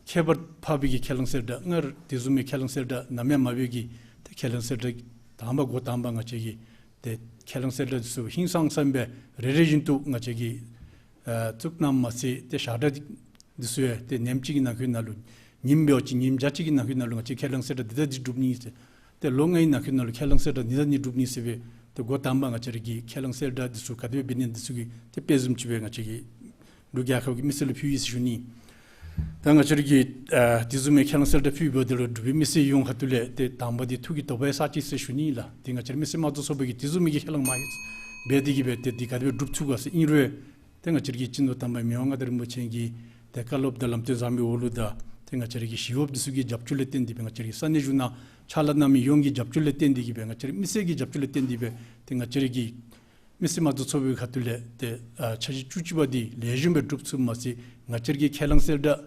ཁྱད་པར་འཕགས་པའི་གི་ཁས་བླངས་གསལ་བསྒྲགས་སྔར་དེ་བཟུམ་མའི་ཁས་བླངས་གསལ་བསྒྲགས་ནམ་ཡང་མ་འབད་གི་ཏེ་ཁས་བླངས་གསལ་བསྒྲགས་དང་པ་འགོ་དང་པ་ང་བཅས་ཀྱིས་ཏེ་ཁས་བླངས་གསལ་བསྒྲགས་འདི་ཚུ་ཧིང་སངས་ས་སྦེ་རེ་རེ་བཞིན་དུ་ང་བཅས་ཀྱིས་ཨ་བཙུགས་གནངམ་མ་ཚད་ཏེ་ཞག་གྲངས་འདི་ཚུ་ཡང་ཏེ་ཉིནམ་གཅིག་གི་ནང་འཁོད་ནང་ལུ་ཉིནམ་འབད་བ་ཅིན་ཉིནམ་བརྒྱ་གཅིག་གི་ནང་འཁོད་ནང་ལུ་ང་བཅས་ཁས་བླངས་གསལ་བསྒྲགས་འདི་དང་འདི་སྒྲུབ་ནི་ཟེར་ཏེ་ལོ་ལྔའི་ནང་འཁོད་ནང་ལུ་ཁས་བླངས་གསལ་བསྒྲགས་འདི་དང་འདི་སྒྲུབ་ནི་ཟེར་སྦེ་ཏེ་འགོ་དང་པ་ང་བཅས་ར་གི་ཁས་བླངས་གསལ་བསྒྲགས་འདི་ཚུ་ག་དེ་སྦེ་འབད་ནི་འདི་ཚུ་གི་ཏེ་དཔེ་བཟུམ་ཅིག་སྦེ་ང་བཅས་ཀྱིས་འབྲུག་རྒྱལ་ཁབ་ཀྱི་མི་སེར་ལུ་ཕུལ་ཡི་ཟེར་ཞུ་ནི། ད་ང་བཅས་ར་གིས་ཨ་དེ་བཟུམ་མའི་ཁས་བླངས་གསལ་བསྒྲགས་ཕུལ་བའི་དེ་ལུ་འབྲུག་པའི་མི་སེར་ཡོངས་ཁ་ཐུག་ལས་ཏེ་དང་པ་འདི་ཐུགས་ཀྱི་དོགས་པ་ཡང་ཟ་ཅི་ཟེར་ཞུ་ནི་ལགས། ཏེ་ང་བཅས་ར་མི་སེར་དམངས་གཙོ་ཚོགས་པ་གིས་དེ་བཟུམ་མའི་གི་ཁས་བླངས་མ་ཡོད་འབད་དེ་གི་སྦེ་ཏེ་འདི་ག་དེ་སྦེ་སྒྲུབ་ཚུགས་ག་ཟེར། ཨིན་རུང་ཏེ་ང་བཅས་ར་གི་སྤྱི་ནོར་དམ་པ་མི་དབང་མངའ་བདག་རིན་པོ་ཆེ་གི་ཏེ་བཀའ་སློབ་དང་ལམ་སྟོན་བཟང་པོའི་འོག་ལུ་དང་ཏེ་ང་བཅས་ར་གི་ཞི་གཡོགཔ་འདི་ཚུ་གི་རྒྱབ་སྐྱོར་ལས་བརྟེན་ཏེ་སྦེ་ང་བཅས་ར་གི་ས་གནས་གཞུང་ནང་ཕྱག་ལཱ་གནང་མི་ཡོངས་ཀྱི་རྒྱབ་སྐྱོར་ལས་བརྟེན་ཏེ་གི་སྦེ་ང་བཅས་ར་མི་སེར་གྱི་རྒྱབ་སྐྱོར་ལས་བརྟེན་ཏེ་སྦེ་ཏེ་ང་བཅས་ར་གི་མི་སེར་དམངས་གཙོ་ཚོགས་པའི་ཁ་ཐུག་ལས་ཏེ་ཨ་འཆར་གཞི་བཅུ་གཅིག་པ་འདི་ལེགས་ཤོམ་སྦེ་སྒྲུབ་ཚུགསཔ་མ་ཚད་ང་བཅས་ར་གི་ཁས་བླངས་གསལ་བསྒྲགས་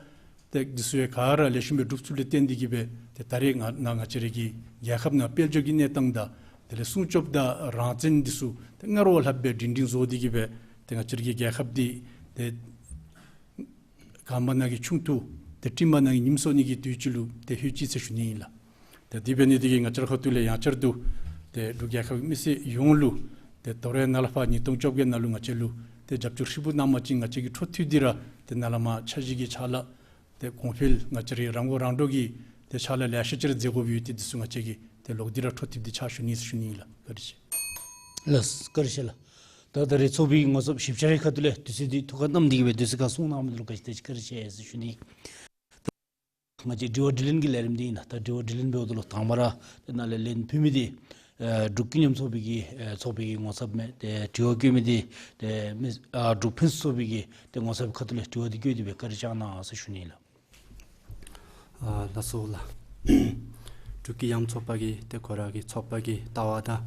ཏེ་འདི་ཚུ་ཡང་ག་ར་ལེགས་ཤོམ་སྦེ་སྒྲུབ་ཚུགསཔ་ལས་བརྟེན་ཏེ་གི་སྦེ་ཏེ་ད་རེས་ང་ང་ང་བཅས་ར་གི་རྒྱལ་ཁབ་ནང་དཔལ་འབྱོར་གྱི་གནས་སྟངས་དང་དེ་ལས་སྲུང་སྐྱོབ་དང་རང་བཙན་འདི་ཚུ་ཏེ་སྔར་བ་ལྷག་སྦེ་སྒྲིང་སྒྲིང་བཟོ་སྟེ་གི་སྦེ་ཏེ་ང་བཅས་ར་གི་རྒྱལ་ཁབ་འདི་ཏེ་གངམ་ནང་གི་ཆུ་འཐུང་ཏེ་སྤྲིནམ་ནང་གི་ཉིམ་སྲོ་ནི་གི་དུས་ཅིག་ལུ་ཏེ་ལྷོད་ཅི་ཟེར་ཞུ་ནི་ཨིན་ལགས། ཏེ་དེ་འབད་ནི་འདི་གིས་ང་བཅས་ར་ཁ་ཐུག་ལས་ཡང་བསྐྱར་དུ་ཏེ་འབྲུག་རྒྱལ་ཁབ་ཀྱི་མི་སེར་ཡོངས་ལུ་ཏེ་དོ་རུང་ནཱ་ལས་ཕར་ཉིས་སྟོང་བཅོ་བརྒྱད་ནང་ལུ་ང་བཅས་ལུ་ཏེ་རྒྱབ་སྐྱོར་ཧྲིལ་བུ་གནང་པ་ཅིན་ང་བཅས་ཀྱི་འཕྲོ་མཐུད་དེ་ར་ཏེ་ནཱ་ལས་མར་འཆར་གཞི་གི་ཕྱག་ལཱ་ཏེ་གོང་འཕེལ་ང་བཅས་ར་རང་མགོ་རང་འདྲོངས་ཀྱི་ཏེ་ཕྱག་ལཱ་ལེ་ཤ་ཅིག་ར་མཛད་དགོཔ་ཡོད། ཏེ་འདི་ཚུ་ང་བཅས་ཀྱིས་ཏེ་ལོག་སྟེ་ར་འཕྲོ་མཐུད་དེ་ཕྱག་ཞུ་ནི་ཟེར་ཞུ་ནི་ཨིན་ལགས། བཀའ་དྲིན་ཆེ། ལགས་བཀའ་དྲིན་ཆེ་ལགས། ད་ད་རེས་ཚོགས་པའི་ངོ་ཚབ་ཞིབ་ཆ་རའི་ཁ་ཐུག་ལས་དུས་ཚོད་འདི་ཐུགས་ཁར་བསྣམས་ཏེ་གི་སྦེ་དུས་ཚོད་ཁར་གསུང་གནང་མི་འདི་ལུ་བཀའ་དྲིན་ཆེ་བཀའ་དྲིན་ཆེ་ཟེར་ཞུ་ནི། ང་བཅས་དྲི་བ་དྲིས་ལན་གྱི་ལས་རིམ་འདི་ཨིན་ལགས། ད་དྲི་བ་དྲིས་ལན་འབདཝ་ད་ལུ་དང་པ་ར་ཏེ་ནཱ་ལས་ལན་ཕུལ་མི་འདི་ཨེ་འབྲུག་ཀུན་མཉམ་ཚོགས་པའི་གི་ཨེ་ཚོགས་པའི་གི་ངོ་ཚབ་མས། ཏེ་དྲི་བ་བཀོད་མི་འདི་ཏེ་མི་ཨ་འབྲུག་ཕུན་སུམ་ཚོགས་པའི་གི་ཏེ་ངོ་ཚབ་ཁ་ཐུག་ལས་དྲི་བ་འདི་བཀོད་དེ་སྦེ་བཀའ་དྲིན་བསྐྱང་གནང་ཟེར་ཞུ་ནི་ཨིན་ལགས། ཨ་ལགས་སོ་ལགས། འབྲུག་ཀུན་མཉམ་ཚོགས་པ་གིས་ཏེ་ཁོ་ར་གི་ཚོགས་པ་གི་ལྟ་བ་དང་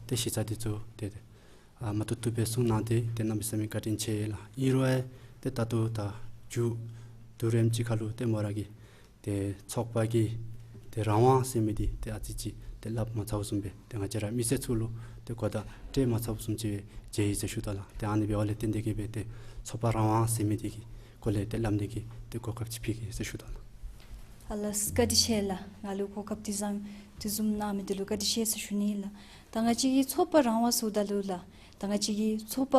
ཏེ་གཞི་རྩ་འདི་ཚུ་ཏེ་ཏེ་ཨ་མ་ཐུབ་ཐུབ་སྦེ་གསུང་གནང་སྟེ་ཏེ་གནམ་མེད་ས་མེད་བཀའ་དྲིན་ཆེ་ལགས། ཨིན་རུང་ཡང་ཏེ་ད་ལྟོ་ད་མཇུག་བསྡུ་རིམ་ཅིག་ཁར་ལུ་ཏེ་མོ་ར་གིས་ཏེ་ཚོགས་པ་གི་ཏེ་རང་དབང་ཟེར་མི་འདི་ཏེ་ཨ་ཙི་ཅིག་ཏེ་སླབ་མ་ཚརཝ་བཟུམ་སྦེ་ཏེ་ང་བཅས་ར་མི་སེར་ཚུ་ལུ་ཏེ་གོ་བརྡ་སྤྲོད་མ་ཚརཝ་བཟུམ་ཅིག་སྦེ་མཇལ་ཡི་ཟེར་ཞུ་དོ་ལགས། ཏེ་ཨ་ནི་འབདཝ་ལས་བརྟེན་ཏེ་གི་སྦེ་ཏེ་ཚོགས་པ་རང་དབང་ཟེར་མི་འདི་གི་སྐོར་ལས་ཏེ་སླབ་ནི་གི་ཏེ་གོ་སྐབས་ཅིག་ཕུལ་གེ་ཟེར་ཞུ་དོ་ལགས། ཨ་ལགས་བཀའ་དྲིན་ཆེ་ལགས། ང་ལུ་གོ་སྐབས་འདི་བཟུམ་འདི་བཟུམ་གནང་མི་འདི་ལུ་བཀའ་དྲིན་ཆེ་ཟེར་ཞུ་ནི་ལགས། ད་ང་བཅས་ཀྱི་ཚོགས་པ་རང་དབང་ཟེརཝ་ད་ལུ་ལགས། ད་ང་བཅས་ཀྱི་ཚོགས་པ་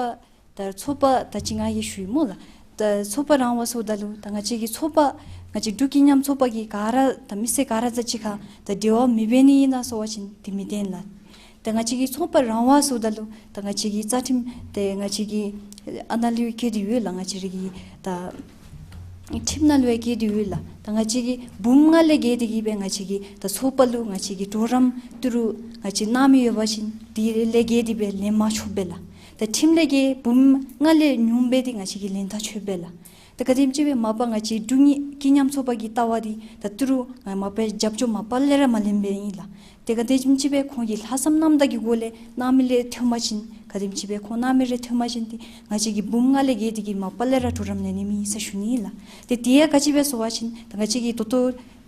ད་ཚོགས་པ་ད་ཅི་ང་གིས་ཞུ་ཡི་སྨོ་ལགས། ད་ཚོགས་པ་རང་དབང་ཟེརཝ་ད་ལུ་ད་ང་བཅས་ཀྱི་ཚོགས་པ་ང་བཅས་འབྲུག་ཀུན་མཉམ་ཚོགས་པ་གིས་ག་ར་ད་མི་སེར་ག་ར་ད་ཅིག་ཁར་ད་འབྲེལ་བ་མི་འབད་ནི་ཨིན་ན་ཟེར་བ་ཅིན་དེ་མི་བདེན་ལགས། ད་ང་བཅས་ཀྱི་ཚོགས་པ་རང་དབང་ཟེརཝ་ད་ལུ་ད་ང་བཅས་ཀྱི་རྩ་ཁྲིམས་ཏེ་ང་བཅས་ཀྱི་ཨ་ནཱ་ལུ་བཀོད་དེ་ཡོད་ལགས། ང་བཅས་ར་གི་ད་ཁྲིམས་ནང་ལུ་ཡང་བཀོད་དེ་ཡོད་ལགས། ད་ང་བཅས་ཀྱི་འབུམ་ལྔ་ལས་བརྒལ་ཏེ་གི་སྦེ་ང་བཅས་ཀྱི་ད་ཚོགས་པ་ལུ་ང་བཅས་ཀྱིས་གྲོགས་རམ་ཏི་རུ་ང་བཅས་གནང་མི་ཡོད་པ་ཅིན་དེ་ལས་བརྒལ་ཏེ་སྦེ་ལེན་མ་ཆོགཔ་སྦེ་ལགས། ད་ཁྲིམས་ལས་བརྒལ་འབུམ་ལྔ་ལས་ཉུངམ་སྦེ་འདི་ང་བཅས་ཀྱིས་ལེན་ད་ཆོགཔ་སྦེ་ལགས། ད་ག་དེམ་ཅིག་སྦེ་མ་པ་ང་བཅས་འབྲུག་ནི་ཀུན་མཉམ་ཚོགས་པ་གི་ལྟ་བ་འདི་ད་ཏི་རུ་ང་མ་པའི་རྒྱབ་སྐྱོར་མ་པ་ལས་ར་མ་ལེན་པས་ཨིན་ལགས། ཏེ་ག་དེམ་ཅིག་སྦེ་ཁོང་གིས་ལྷག་བསམ་རྣམ་དག་གི་སྒོ་ལས་གནང་མི་ལས་ཐོན་པ་ཅིན་ག་དེམ་ཅིག་སྦེ་ཁོང་གནང་མི་ལས་ཐོན་པ་ཅིན་ཏེ་ང་བཅས་ཀྱི་འབུམ་ལྔ་ལས་བརྒལ་ཏེ་གིས་མ་པ་ལས་ར་གྲོགས་རམ་ལེན་ནི་མེད་ཟེར་ཞུ་ནི་ལགས། ཏེ་དེ་ཡང་ག་ཅི་སྦེ་ཟེར་བ་ཅིན་ད་ང་བཅས་ཀྱི་ད་ལྟོ་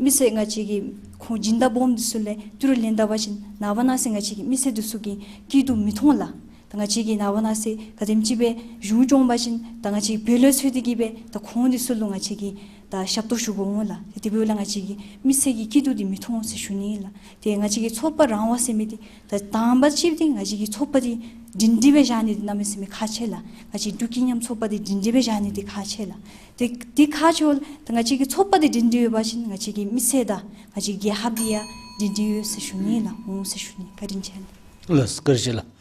མི་སེར་ང་བཅས་ཀྱི་ཁོང་སྦྱིན་བདག་སྦོམ་འདི་ཚུ་ལས་ཏི་རུ་ལེན་ད་པ་ཅིན་ནངས་པ་གནངས་ཚེ་ང་བཅས་ཀྱི་མི་སེར་འདི་ཚུ་གི་སྐྱིད་སྡུག་མི་མཐོང་ལགས། ད་ང་བཅས་ཀྱི་ནངས་པ་གནངས་ཚེ་ག་དེམ་ཅིག་སྦེ་གཞུང་སྐྱོང་པ་ཅིན་ད་ང་བཅས་བོད་ལུ་ཚུད་དེ་གིས་སྦེ་ད་ཁོང་འདི་ཚུ་ལུ་ང་བཅས་ཀྱིས་ད་ཞབས་ཏོག་ཞུ་དགོ་འོང་ལགས། ཏེ་དེ་འབདཝ་ལས་ང་བཅས་ཀྱི་མི་སེར་གྱི་སྐྱིད་སྡུག་འདི་མི་མཐོང་ཟེར་ཞུ་ནི་ལགས། ཏེ་ང་བཅས་ཀྱི་ཚོགས་པ་རང་དབང་ཟེར་མི་འདི་ད་དང་པ་ཅིག་འདི་ང་བཅས་ཀྱི་ཚོགས་པ་འདི་སྒྲིང་སྒྲི་སྦེ་བཞག་ནི་འདི་གནམ་མེད་ས་མེད་ཁག་ཆེ་ལགས། ང་བཅས་འབྲུག་ཀུན་མཉམ་ཚོགས་པ་འདི་སྒྲིང་སྒྲི་སྦེ་བཞག་ནི་འདི་ཁག་ཆེ་ལགས། ཏེ་འདི་ཁག་ཆེཝ་ད་ང་བཅས་ཀྱི་ཚོགས་པ་འདི་སྒྲིང་སྒྲི་ཡོད་པ་ཅིན་ང་བཅས་ཀྱི་མི་སེར་དང་ང་བཅས་ཀྱི་རྒྱལ་ཁབ་འདི་ཡང་སྒྲིང་སྒྲི་ཡོད་ཟེར་ཞུ་ནི་ལགས། འོང་ཟེར་ཞུ་ནི། བཀའ་དྲིན་ཆེ་ལགས། ལགས་བཀའ་དྲིན་ཆེ་ལགས།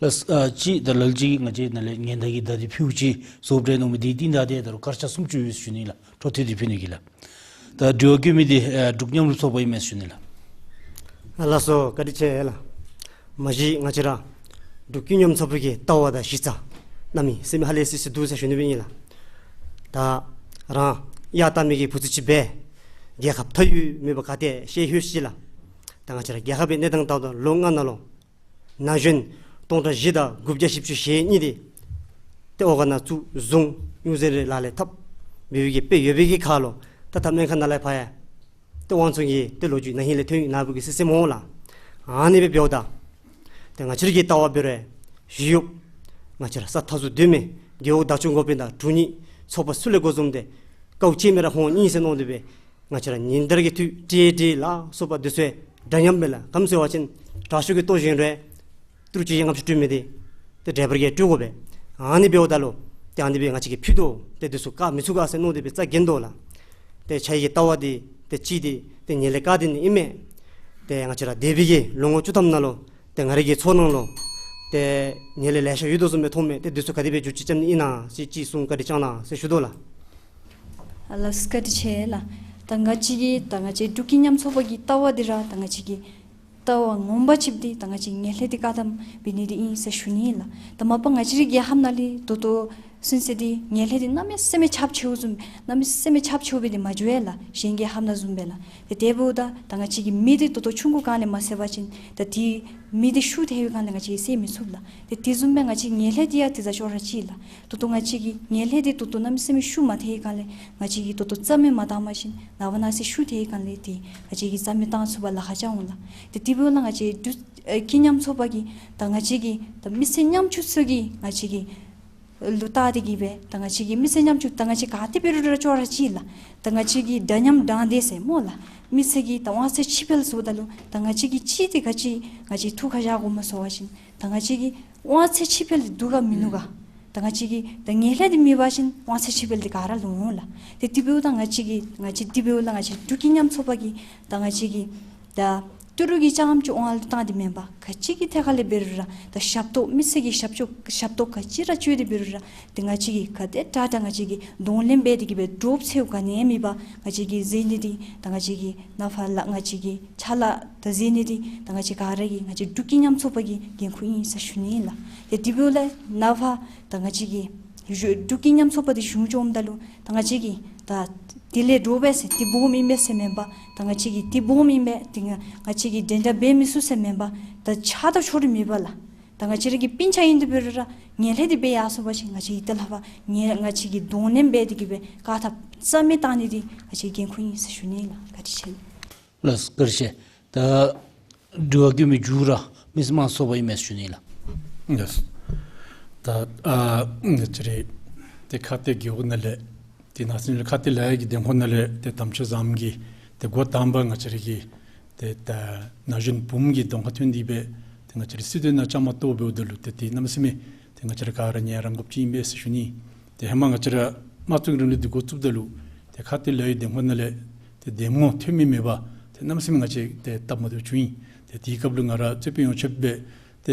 ལགས་ཨ་ཅིག་ད་ལ་ལུ་ཅིག་ང་བཅས་ནཱ་ལས་ཉེན་བརྡ་གི་བརྡ་འདི་ཕུལཝ་ཅིག་བཟོ་སྟེ་མནོཝ་མས། དེ་འདི་ད་དེ་ད་རུང་སྐར་ཆ་སུམ་ཅུ་ཡོད་ཟེར་ཞུ་ནི་ལགས། འཕྲོ་མཐུད་དེ་ཕུལ་ནི་གི་ལགས། ད་དྲི་བ་བཀོད་མི་འདི་ཨ་འབྲུག་མཉམ་རུབ་ཚོགས་པ་ཨིན་མས་ཟེར་ཞུ་ནི་ལགས། ལགས་སོ་བཀའ་དྲིན་ཆེ་ལགས། མ་གཞི་ང་བཅས་ར་འབྲུག་ཀུན་མཉམ་ཚོགས་པ་གི་ལྟ་བ་དང་གཞི་རྩ་གནམ་མེད་ས་མེད་ཧ་ལས་སི་སི་འདུག་ཟེར་ཞུ་ནི་སྦེ་ཨིན་ལགས། ད་རང་ཡར་ལྟ་མི་གི་བུ་ཚུ་ཅིག་སྦེ་རྒྱལ་ཁབ་མཐའ་དབུས་མེད་པ་ག་ཏེ་ཤེས་ཡོད་ཅི་ལགས། ད་ང་བཅས་ར་རྒྱལ་ཁབ་པའི་གནས་སྟངས་ལྟཝ་ད་ལོ་ལྔ་ནང་ལུ་ན་གཞོན་སྟོང་ཕྲག་བཞི་དང་དགུ་བརྒྱ་བཞི་བཅུ་ཞེ་གཉིས་འདི་ཏེ་ཨོ་ག་ནང་བཙུགས་བཟུང་གཡུ་ཟེར་རེ་ལག་ལེན་འཐབ་འབད་བའི་གི་དཔེ་ཡོད་པའི་གི་ཁར་ལུ་ད་ད་སྨན་ཁང་ནང་ལས་ཕར་ཡང་ཏེ་དབང་བཙོང་གི་ཏེ་ལོ་རྒྱུས་ནཱ་ཧིང་ལས་ཐོན་ནཱ་བུ་གིས་གསལ་གསལ་སྨོ་ལགས། ཨ་ནི་སྦེ་འབདཝ་ད་ཏེ་ང་བཅས་ར་གི་ལྟ་བ་འབད་རུང་ཞི་གཡོགཔ་ང་བཅས་ར་ས་མཐའ་ཟུར་སྡོད་མི་རྒེད་འོག་བདག་སྐྱོང་འགོ་དཔོན་དང་འབྲུག་ནི་ཚོགས་པ་ཚུ་ལས་འགོ་བཟུང་སྟེ་དཀའཝ་སྤྱད་མི་ར་ཁོང་ཨིན་ཟེར་མནོ་སྟེ་སྦེ་ང་བཅས་ར་ཉིན་ལྟར་གྱི་དུས་ཏེ་ཏེ་ལ་སོགས་པ་འདི་ཚུ་འདྲ་མཉམ་སྦེ་ལགས། ག་དེམ་ཟེར་བ་ཅིན་དྲག་ཤོས་ཀྱིས་ལྟོ་བཞིན་རེ་ཏི་རུ་གཅིག་བརྒྱ་ལྔ་བཅུ་སྤྲོད་མི་འདི་ཏེ་ཌའི་བར་གིས་སྤྲོད་དགོ་པས། ཨ་ནི་འབདཝ་ད་ལུ་ཏེ་ཨ་ནི་སྦེ་ང་བཅས་ཀྱིས་ཕུལ་དོ། ཏེ་འདི་ཚུ་བཀག་མི་ཚུགས་ག་ཟེར་མནོ་སྟེ་སྦེ་རྩ་འགེངས་དོ་ལགས། ཏེ་ཁྱོད་ཀྱི་ལྟ་བ་འདི་ཏེ་ཅིག་འདི་ཏེ་ངན་ལྷད་བཀག་སྟེ་ནི་ཨིན་མས། ཏེ་ང་བཅས་ར་འདས་པའི་གི་ལོ་ངོ་བཅུ་ཐམ་ནང་ལུ་ཏེ་ང་རའི་གི་ཚོགས་ནང་ལུ་ཏེ་ངན་ལྷད་ལེ་ཤ་ཡོད་དོ་བཟུམ་སྦེ་མཐོངམ་མས། ཏེ་འདི་ཚུ་ག་དེ་སྦེ་བསྒྱུར་བཅོས་རྐྱབ་ནི་ཨིན་ན་ཟེར་ཅིག་གསུང་བཀའ་དྲིན་བསྐྱང་གནང་ཟེར་ཞུ་དོ་ལགས། ཨ་ལགས་བཀའ་དྲིན་ཆེ་ལགས། ད་ང་བཅས་ཀྱི་ད་ང་བཅས་འབྲུག་ཀུན་མཉམ་ཚོགས་པ་གི་ལྟ་བ་འདི་ར་ད་ང་བཅས་ཀྱི་ལྟ་བ་ངོ་མ་ཅིག་འདི་ད་ང་བཅས་ངན་ལྷད་འདི་བཀག་ཐབས་འབད་ནི་འདི་ཨིན་ཟེར་ཞུ་ནི་ལགས། ད་མ་པ་ང་བཅས་རའི་རྒྱལ་ཁབ་ནང་ལས་ད་ལྟོ་ཚུན་ཚོད་འདི་ངན་ལྷད་འདི་གནམ་མེད་ས་མེད་ཁྱབ་ཆེཝ་བཟུམ་གནམ་མེད་ས་མེད་ཁྱབ་ཆེཝ་སྦེ་འདི་མ་འགྱོ་བས་ལགས། གཞན་རྒྱལ་ཁབ་ནང་བཟུམ་སྦེ་ལགས། ཏེ་དེ་འབདཝ་ད་ད་ང་བཅས་ཀྱི་མེ་འདི་ད་ལྟོ་ཆུང་ཀུ་གང་ལས་མ་བསད་པ་ཅིན་ད་འདི་མེ་འདི་ཤུགས་ཐལ་བའི་སྒང་ལས་ང་བཅས་ཀྱིས་བསད་མི་ཚུགས་ལགས། ཏེ་དེ་བཟུམ་སྦེ་ང་བཅས་ངན་ལྷད་འདི་ཡང་དེ་བཟུམ་ཅོག་ར་གཅིག་ལགས། ད་ལྟོ་ང་བཅས་ཀྱི་ངན་ལྷད་འདི་ད་ལྟོ་གནམ་མེད་ས་མེད་ཤུགས་མ་ཐལ་བའི་སྒང་ལས་ང་བཅས་ཀྱིས་ད་ལྟོ་རྩ་མེད་མ་བཏང་པ་ཅིན་ནངས་པ་གནངས་ཚེ་ཤུགས་ཐལ་བའི་སྒང་ལས་ཏེ་ང་བཅས་ཀྱིས་རྩ་མེད་བཏང་ཚུགས་པར་ལཱ་ཁག་རྐྱབ་འོང་ལགས། ཏེ་དེ་འབདཝ་ལས་ང་བཅས་འབྲུག་ཨེ་ཀུན་མཉམ་ཚོགས་པ་གིས་ད་ང་བཅས་ཀྱི་ད་མི་སེར་ཉམ་ཆུང་ཚུ་གི་ང་བཅས་ཀྱི་ལུ་བལྟ་སྟེ་གིས་སྦེ་ད་ང་བཅས་ཀྱི་མི་སེར་ཉམ་ཆུང་ད་ང་བཅས་ག་ཏེ་འབད་རུང་ར་ཅོག་ར་གཅིག་ལགས། ད་ང་བཅས་ཀྱིས་འདྲ་མཉམ་དྲང་བདེན་ཟེར་སྨོ་ལགས། མི་སེར་གྱི་ད་དབང་ཚད་ཕྱིར་སྤེལ་ཟེརཝ་ད་ལུ་ད་ང་བཅས་ཀྱིས་ཅིག་འདི་ག་ཅི་ང་བཅས་ཐུགས་ཁར་བཞག་དགོཔ་སྨོ་ཟེར་བ་ཅིན་ད་ང་བཅས་ཀྱི་དབང་ཚད་ཕྱིར་སྤེལ་འདི་འདུག་ག་མིན་ནུག་ག། ད་ང་བཅས་ཀྱི་ད་ངན་ལྷད་འདི་མེད་པ་ཅིན་དབང་ཚད་ཕྱིར་སྤེལ་འདི་ག་ར་ལུས་འོང་ལགས། ཏེ་དེ་འབདཝ་ད་ང་བཅས་ཀྱི་ང་བཅས་དེ་འབདཝ་ད་ང་བཅས་འབྲུག་ཀུན་མཉམ་ཚོགས་པ་གིས་ད་ང་བཅས་ཀྱི་ད་ཏི་རུ་གི་རྐྱངམ་ཅིག་དབང་ལུ་བཏང་སྟེ་མེན་པར་ག་ཅི་གི་ཐད་ཁར་ལས་འབད་རུང་ར་ད་ཞབས་ཏོག་མི་སེར་གྱི་ཞབས་ཏོག་ཞབས་ཏོག་ག་ཅི་ར་སྤྱོད་དེ་འབད་རུང་ར་ཏེ་ང་བཅས་ཀྱིས་ག་དེ་དྲག་དྲག་ང་བཅས་ཀྱིས་གདོང་ལེན་འབད་དེ་གིས་སྦེ་འདྲོག་ཚེརཝ་ག་ནི་ཡང་མེད་པར་ང་བཅས་ཀྱིས་མཛད་ནི་འདི་ད་ང་བཅས་ཀྱི་ནཱ་ཕར་ལགས་ང་བཅས་ཀྱི་ཕྱག་ལཱ་ད་མཛད་ནི་འདི་ད་ང་བཅས་ག་ར་གི་ང་བཅས་འབྲུག་ཀུན་མཉམ་ཚོགས་པ་གི་འགན་ཁུར་ཨིན་ཟེར་ཞུ་ནི་ཨིན་ལགས། ཏེ་དེ་འབདཝ་ལས་ནཱ་ཕར་ད་ང་བཅས་ཀྱི་གཞུང་འབྲུག་ཀུན་མཉམ་ཚོགས་པ་འདི་གཞུང་སྐྱོངམ་ད་ལུ་ད་ང་བཅས་ཀྱིས་ད་དེ་ལས་འདྲོག་པས་ཟེར་དེ་སྦོམ་ཨིན་པས་ཟེར་མེན་པར་ད་ང་བཅས་ཀྱིས་དེ་སྦོམ་ཨིན་པས་ཏེ་ང་ང་བཅས་ཀྱིས་དེ་འདྲ་འབད་མི་ཚུགས་ཟེར་མེན་པར་ད་ཆ་དང་ཕྱོགས་རིས་མེད་པར་ལགས། ད་ང་བཅས་ར་གི་སྤུན་ཆ་ཨིན་དེ་འབད་རུང་ར་ངན་ལྷད་འདི་འབད་ཡར་སོང་པ་ཅིན་ང་བཅས་ཀྱིས་ཏེ་ལྷག་པར་ངན་ང་བཅས་ཀྱིས་གདོང་ལེན་འབད་དེ་གིས་སྦེ་བཀག་ཐབས་རྩ་མེད་བཏང་ནི་འདི་ང་བཅས་ཀྱི་འགན་ཁུར་ཨིན་ཟེར་ཞུ་ནི་ཨིན་ལགས། བཀའ་དྲིན་ཆེ། ལགས་བཀའ་དྲིན་ཆེ། ད་དྲི་བ་བཀོད་མི་མཇུག་ར་མི་སེར་དམངས་གཙོ་ཚོགས་པ་ཨིན་མས་ཟེར་ཞུ་ནི་ཨིན་ལགས། ལགས། ད་ཨ་ང་བཅས་ར་ཏེ་ཁ་གཏད་རྒེད་འོག་ནང་ལས་ཏེ་ནང་སེམས་ལས་ཁ་གཏད་ལཱ་གཡོག་གི་འདེམས་ཁོངས་ནང་ལས་ཏེ་དམ་ཆོས་བཟང་གིས་ཏེ་འགོ་དང་པ་ང་བཅས་ར་གི་ཏེ་ད་ན་གཞོན་བུམོ་གི་གདོང་ཁར་ཐོན་ཏེ་སྦེ་ཏེ་ང་བཅས་ར་སྲིད་དོན་ནང་བཅའ་མར་གཏོགས་འབདཝ་ད་ལུ་ཏེ་ཏེ་གནམ་མེད་ས་མེད་ཏེ་ང་བཅས་ར་ག་ར་ཡང་རང་དགོཔ་ཅིག་ཨིན་པས་ཟེར་ཞུ་ནི། ཏེ་ཧེ་མ་ང་བཅས་ར་དམངས་གཙོའི་རིང་ལུགས་འདི་འགོ་བཙུགསཔ་ད་ལུ་ཏེ་ཁ་གཏད་ལཱ་གཡོག་གི་འདེམས་ཁོངས་ནང་ལས་ཏེ་འདེམས་ངོ་ཐོན་མི་མེད་པར་ཏེ་གནམ་མེད་ས་མེད་ང་བཅས་ཏེ་སྟབས་མ་བདེཝ་བྱུང་ཡི། ཏེ་དེའི་སྐབས་ལུ་ང་ར་རྩོད་དཔོན་ཡོངས་ཁྱབ་སྦེ་ཏེ་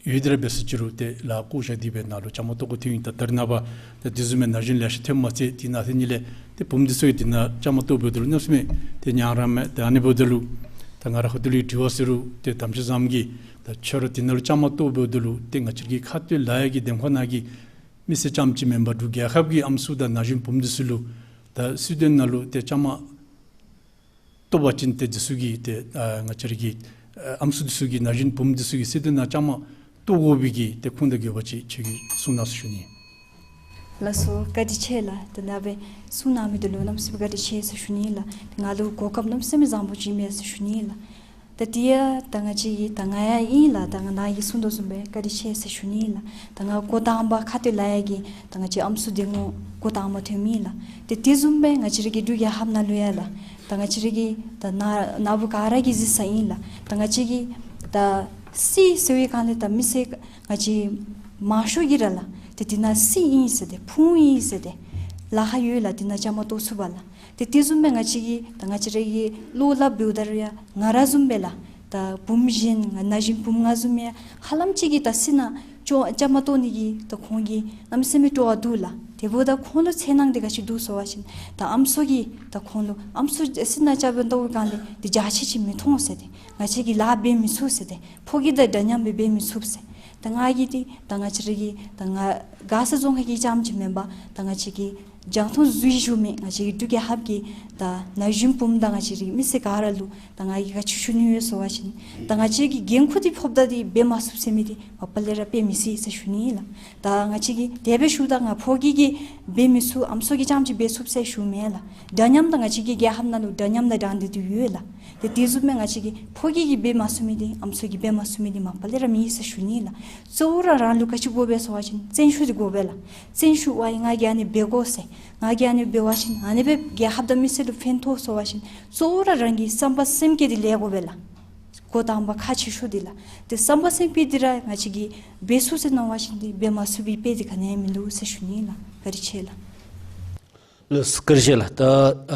ཡོད་དེ་ར་འབད་ཟེར་ཅི་རུང་ཏེ་ལཱ་བཀོ་བཞག་སྟེ་སྦེ་ནཱ་ལུ་བཅའ་མར་གཏོགས་དགོཔ་ཐོན་ཡི། ད་ད་རེས་ནངས་པ་ཏེ་དེ་བཟུམ་མའི་ན་གཞོན་ལེ་ཤ་ཐོན་མ་ཚད་ཏེ་ནང་སེམས་ལས་ཏེ་བུམོ་འདི་ཚུ་ཡང་དེ་ནང་བཅའ་མར་གཏོགས་འབདཝ་ད་ལུ་གནམ་མེད་ས་མེད་ཏེ་ཡང་རང་མེད། ཏེ་ཨ་ནི་འབདཝ་ད་ལུ་ད་ང་ར་ཧོ་ཏི་ལུ་དྲི་བ་ཟེར་རུང་ཏེ་དམ་ཆོས་བཟང་གིས་ད་ཁྱོད་ར་དེ་ནང་ལུ་བཅའ་མར་གཏོགས་འབདཝ་ད་ལུ་ཏེ་ང་བཅས་ཀྱི་ཁ་གཏད་ལཱ་གཡོག་གི་འདེམས་ཁོངས་ནང་གི་ མི་སེར་རྐྱངམ་ཅིག་མེན་པར་འབྲུག་རྒྱལ་ཁབ་ཀྱི་ཨམ་སྲུ་དང་ན་གཞོན་བུམོ་འདི་ཚུ་ལུ་ད་སྲིད་དོན་ནང་ལུ་ཏེ་བཅའ་མར་གཏོགས་པ་ཅིན་ཏེ་འདི་ཚུ་གིས་ཏེ་ཨ་ང་བཅས་ར་གི་ཨ་ཨམ་སྲུ་འདི་ཚུ་གིས་ན་གཞོན་བུམོ་འདི་ཚུ་གིས་སྲིད་དོན་ནང་བཅའ་མར་གཏོགས་དགོ་པའི་གི་ཏེ་ཁུངས་དང་དགོས་པ་ཅིག་ཁྱོད་ཀྱིས་གསུང་གནང་ཟེར་ཞུ་ནི། ལགས་སོ། བཀའ་དྲིན་ཆེ་ལགས། ད་ནཱ་སྦེ་གསུང་གནང་མི་འདི་ལུ་གནམ་མེད་ས་མེད་བཀའ་དྲིན་ཆེ་ཟེར་ཞུ་ནི་ལགས། ང་ལུ་གོ་སྐབས་གནམ་མེད་ས་མེད་བཟང་པོ་ཅིག་ཨིན་མས་ཟེར་ཞུ་ནི་ལགས། ད་དེ་ཡང་ད་ང་བཅས་ཀྱིས་ད་ང་ཡང་ཨིན་ལགས། ད་ང་ནཱ་གིས་གསུང་དོ་བཟུམ་སྦེ་བཀའ་དྲིན་ཆེ་ཟེར་ཞུ་ནི་ལགས། ད་ང་འགོ་དང་པ་ཁ་ཐུག་ལས་ཡ་གི་ད་ང་བཅས་ཨམ་སྲུ་འདི་ངོ་འགོ་དང་པ་ཐོནམ་ཨིན་ལགས། ཏེ་དེ་བཟུམ་སྦེ་ང་བཅས་ར་གི་འབྲུག་རྒྱལ་ཁབ་ནང་ལུ་ཡང་ལགས། ད་ང་བཅས་ར་གི་ད་ནཱ་ནཱ་བུ་ག་ར་གིས་གཟིགས་ས་ཨིན་ལགས། ད་ང་བཅས་ཀྱི་ད་སྲིད་ཟེར་བའི་སྒང་ལས་ད་མི་སེར་ང་བཅས་མང་ཤོས་ཀྱིས་ར་ལགས། ཏེ་དེ་ནང་སྲིད་ཨིན་ཟེར་ཏེ་ཕུང་ཨིན་ཟེར་ཏེ་ལཱ་ཁག་ཡོད་ལགས། དེ་ནང་བཅའ་མར་གཏོགས་ཚུགས་པར་ལགས། ཏེ་དེ་བཟུམ་སྦེ་ང་བཅས་ཀྱིས་ད་ང་བཅས་ར་གིས་བློ་སླབ་འབདཝ་ད་ར་ཡང་ང་ར་བཟུམ་སྦེ་ལགས། ད་བུམོ་གཞན་ང་ན་གཞོན་བུམོ་ང་བཟུམ་ཡང་ཧ་ལམ་ཅིག་གིས་ད་སྲིད་ནང་བཅའ་བཅའ་མར་གཏོགས་ནི་གི་ད་ཁོང་གིས་གནམ་མེད་ས་མེད་སྤྲོ་བ་འདུག་ལགས། དེ་འབདཝ་ད་ཁོང་ལུ་འཚེར་སྣང་འདི་ག་ཅི་འདུག་ཟེར་བ་ཅིན་ད་ཨམ་སྲུ་གིས་ད་ཁོང་ལུ་ཨམ་སྲུ་སྲིད་ནང་བཅའ་མར་གཏོགས་པའི་སྒང་ལས་འདི་རྒྱ་ཆེ་ཅིག་མི་མཐོང་ཟེར་ཏེ་ང་བཅས་ཀྱིས་ལཱ་འབད་མི་ཚུགས་ཟེར་ཏེ་ཕོ་སྐྱེས་དང་འདྲ་མཉམ་སྦེ་འབད་མི་ཚུགས་ཟེར། ད་ང་གིས་འདི་ད་ང་བཅས་ར་གི་ད་ང་མགར་ས་རྫོང་ཁག་གི་རྐྱངམ་ཅིག་མེན་པར་ད་ང་བཅས་ཀྱི་རྒྱང་མཐོང་འཛུལ་བཞུགས་མི་ང་བཅས་ཀྱི་འབྲུག་རྒྱལ་ཁབ་ཀྱི་ད་ན་གཞོན་བུམོ་དང་ང་བཅས་ར་གི་མི་སེར་ག་ར་ལུ་ད་ང་གིས་ག་ཅི་ཞུ་ནི་ཡོད་ཟེར་བ་ཅིན་ད་ང་བཅས་ཀྱིས་འགན་ཁུར་འདི་ཕོགཔ་ད་འདི་འབད་མ་ཚུགས་ཟེར་མི་འདི་མ་པ་ལས་ར་འབད་མི་སྲིད་ཟེར་ཞུ་ནི་ལགས། ད་ང་བཅས་ཀྱིས་དེ་སྦེ་ཞུཝ་ད་ང་ཕོ་སྐྱེས་ཀྱིས་འབད་མི་ཚུགས་ཨམ་སྲུ་གིས་རྐྱངམ་ཅིག་འབད་ཚུགས་ཟེར་ཞུཝ་མེན་ལགས། འདྲ་མཉམ་ད་ང་བཅས་ཀྱི་རྒྱལ་ཁབ་ནང་ལུ་འདྲ་མཉམ་དང་དྲང་བདེན་འདི་ཡོད་ལགས། ཏེ་དེ་བཟུམ་སྦེ་ང་བཅས་ཀྱིས་ཕོ་སྐྱེས་ཀྱིས་འབད་མ་ཚུགས་མི་འདི་ཨམ་སྲུ་གིས་འབད་མ་ཚུགས་མི་འདི་མ་པ་ལས་ར་མེད་ཟེར་ཞུ་ནི་ལགས། གཙོ་བོ་ར་རང་ལུ་ག་ཅི་དགོ་པས་ཟེར་བ་ཅིན་བརྩོན་ཤུགས་འདི་དགོ་པས་ལགས། བརྩོན་ཤུགས་ཝའི་ང་གིས་ཨ་ནི་འབད་དགོ་ཟེར། ང་གིས་ཨ་ནི་འབད་བ་ཅིན་ཨ་ནི་སྦེ་རྒྱལ་ཁབ་དང་མི་སེར་ལུ་ཕན་ཐོགས་ཟེར་བ་ཅིན་གཙོ་བོ་ར་རང་གི་བསམ་པ་སེམས་བསྐྱེད་འདི་ལེགས་དགོ་པས་ལགས། འགོ་དང་པ་ཁག་ཆེ་ཤོས་འདི་ལགས། ཏེ་བསམ་པ་སེམས་བསྐྱེད་འདི་ར་ང་བཅས་ཀྱིས་འབད་ཚུགས་ཟེར་མནོ་བ་ཅིན་འདི་འབད་མ་ཚུགས་པའི་དཔེ་འདི་ག་ནི་ཡང་མིན་འདུག་ཟེར་ཞུ་ནི་ལགས། བཀའ་དྲིན་ཆེ་ལགས། ལགས་སོ། བཀའ་དྲིན་ཆེ་ལགས། ད་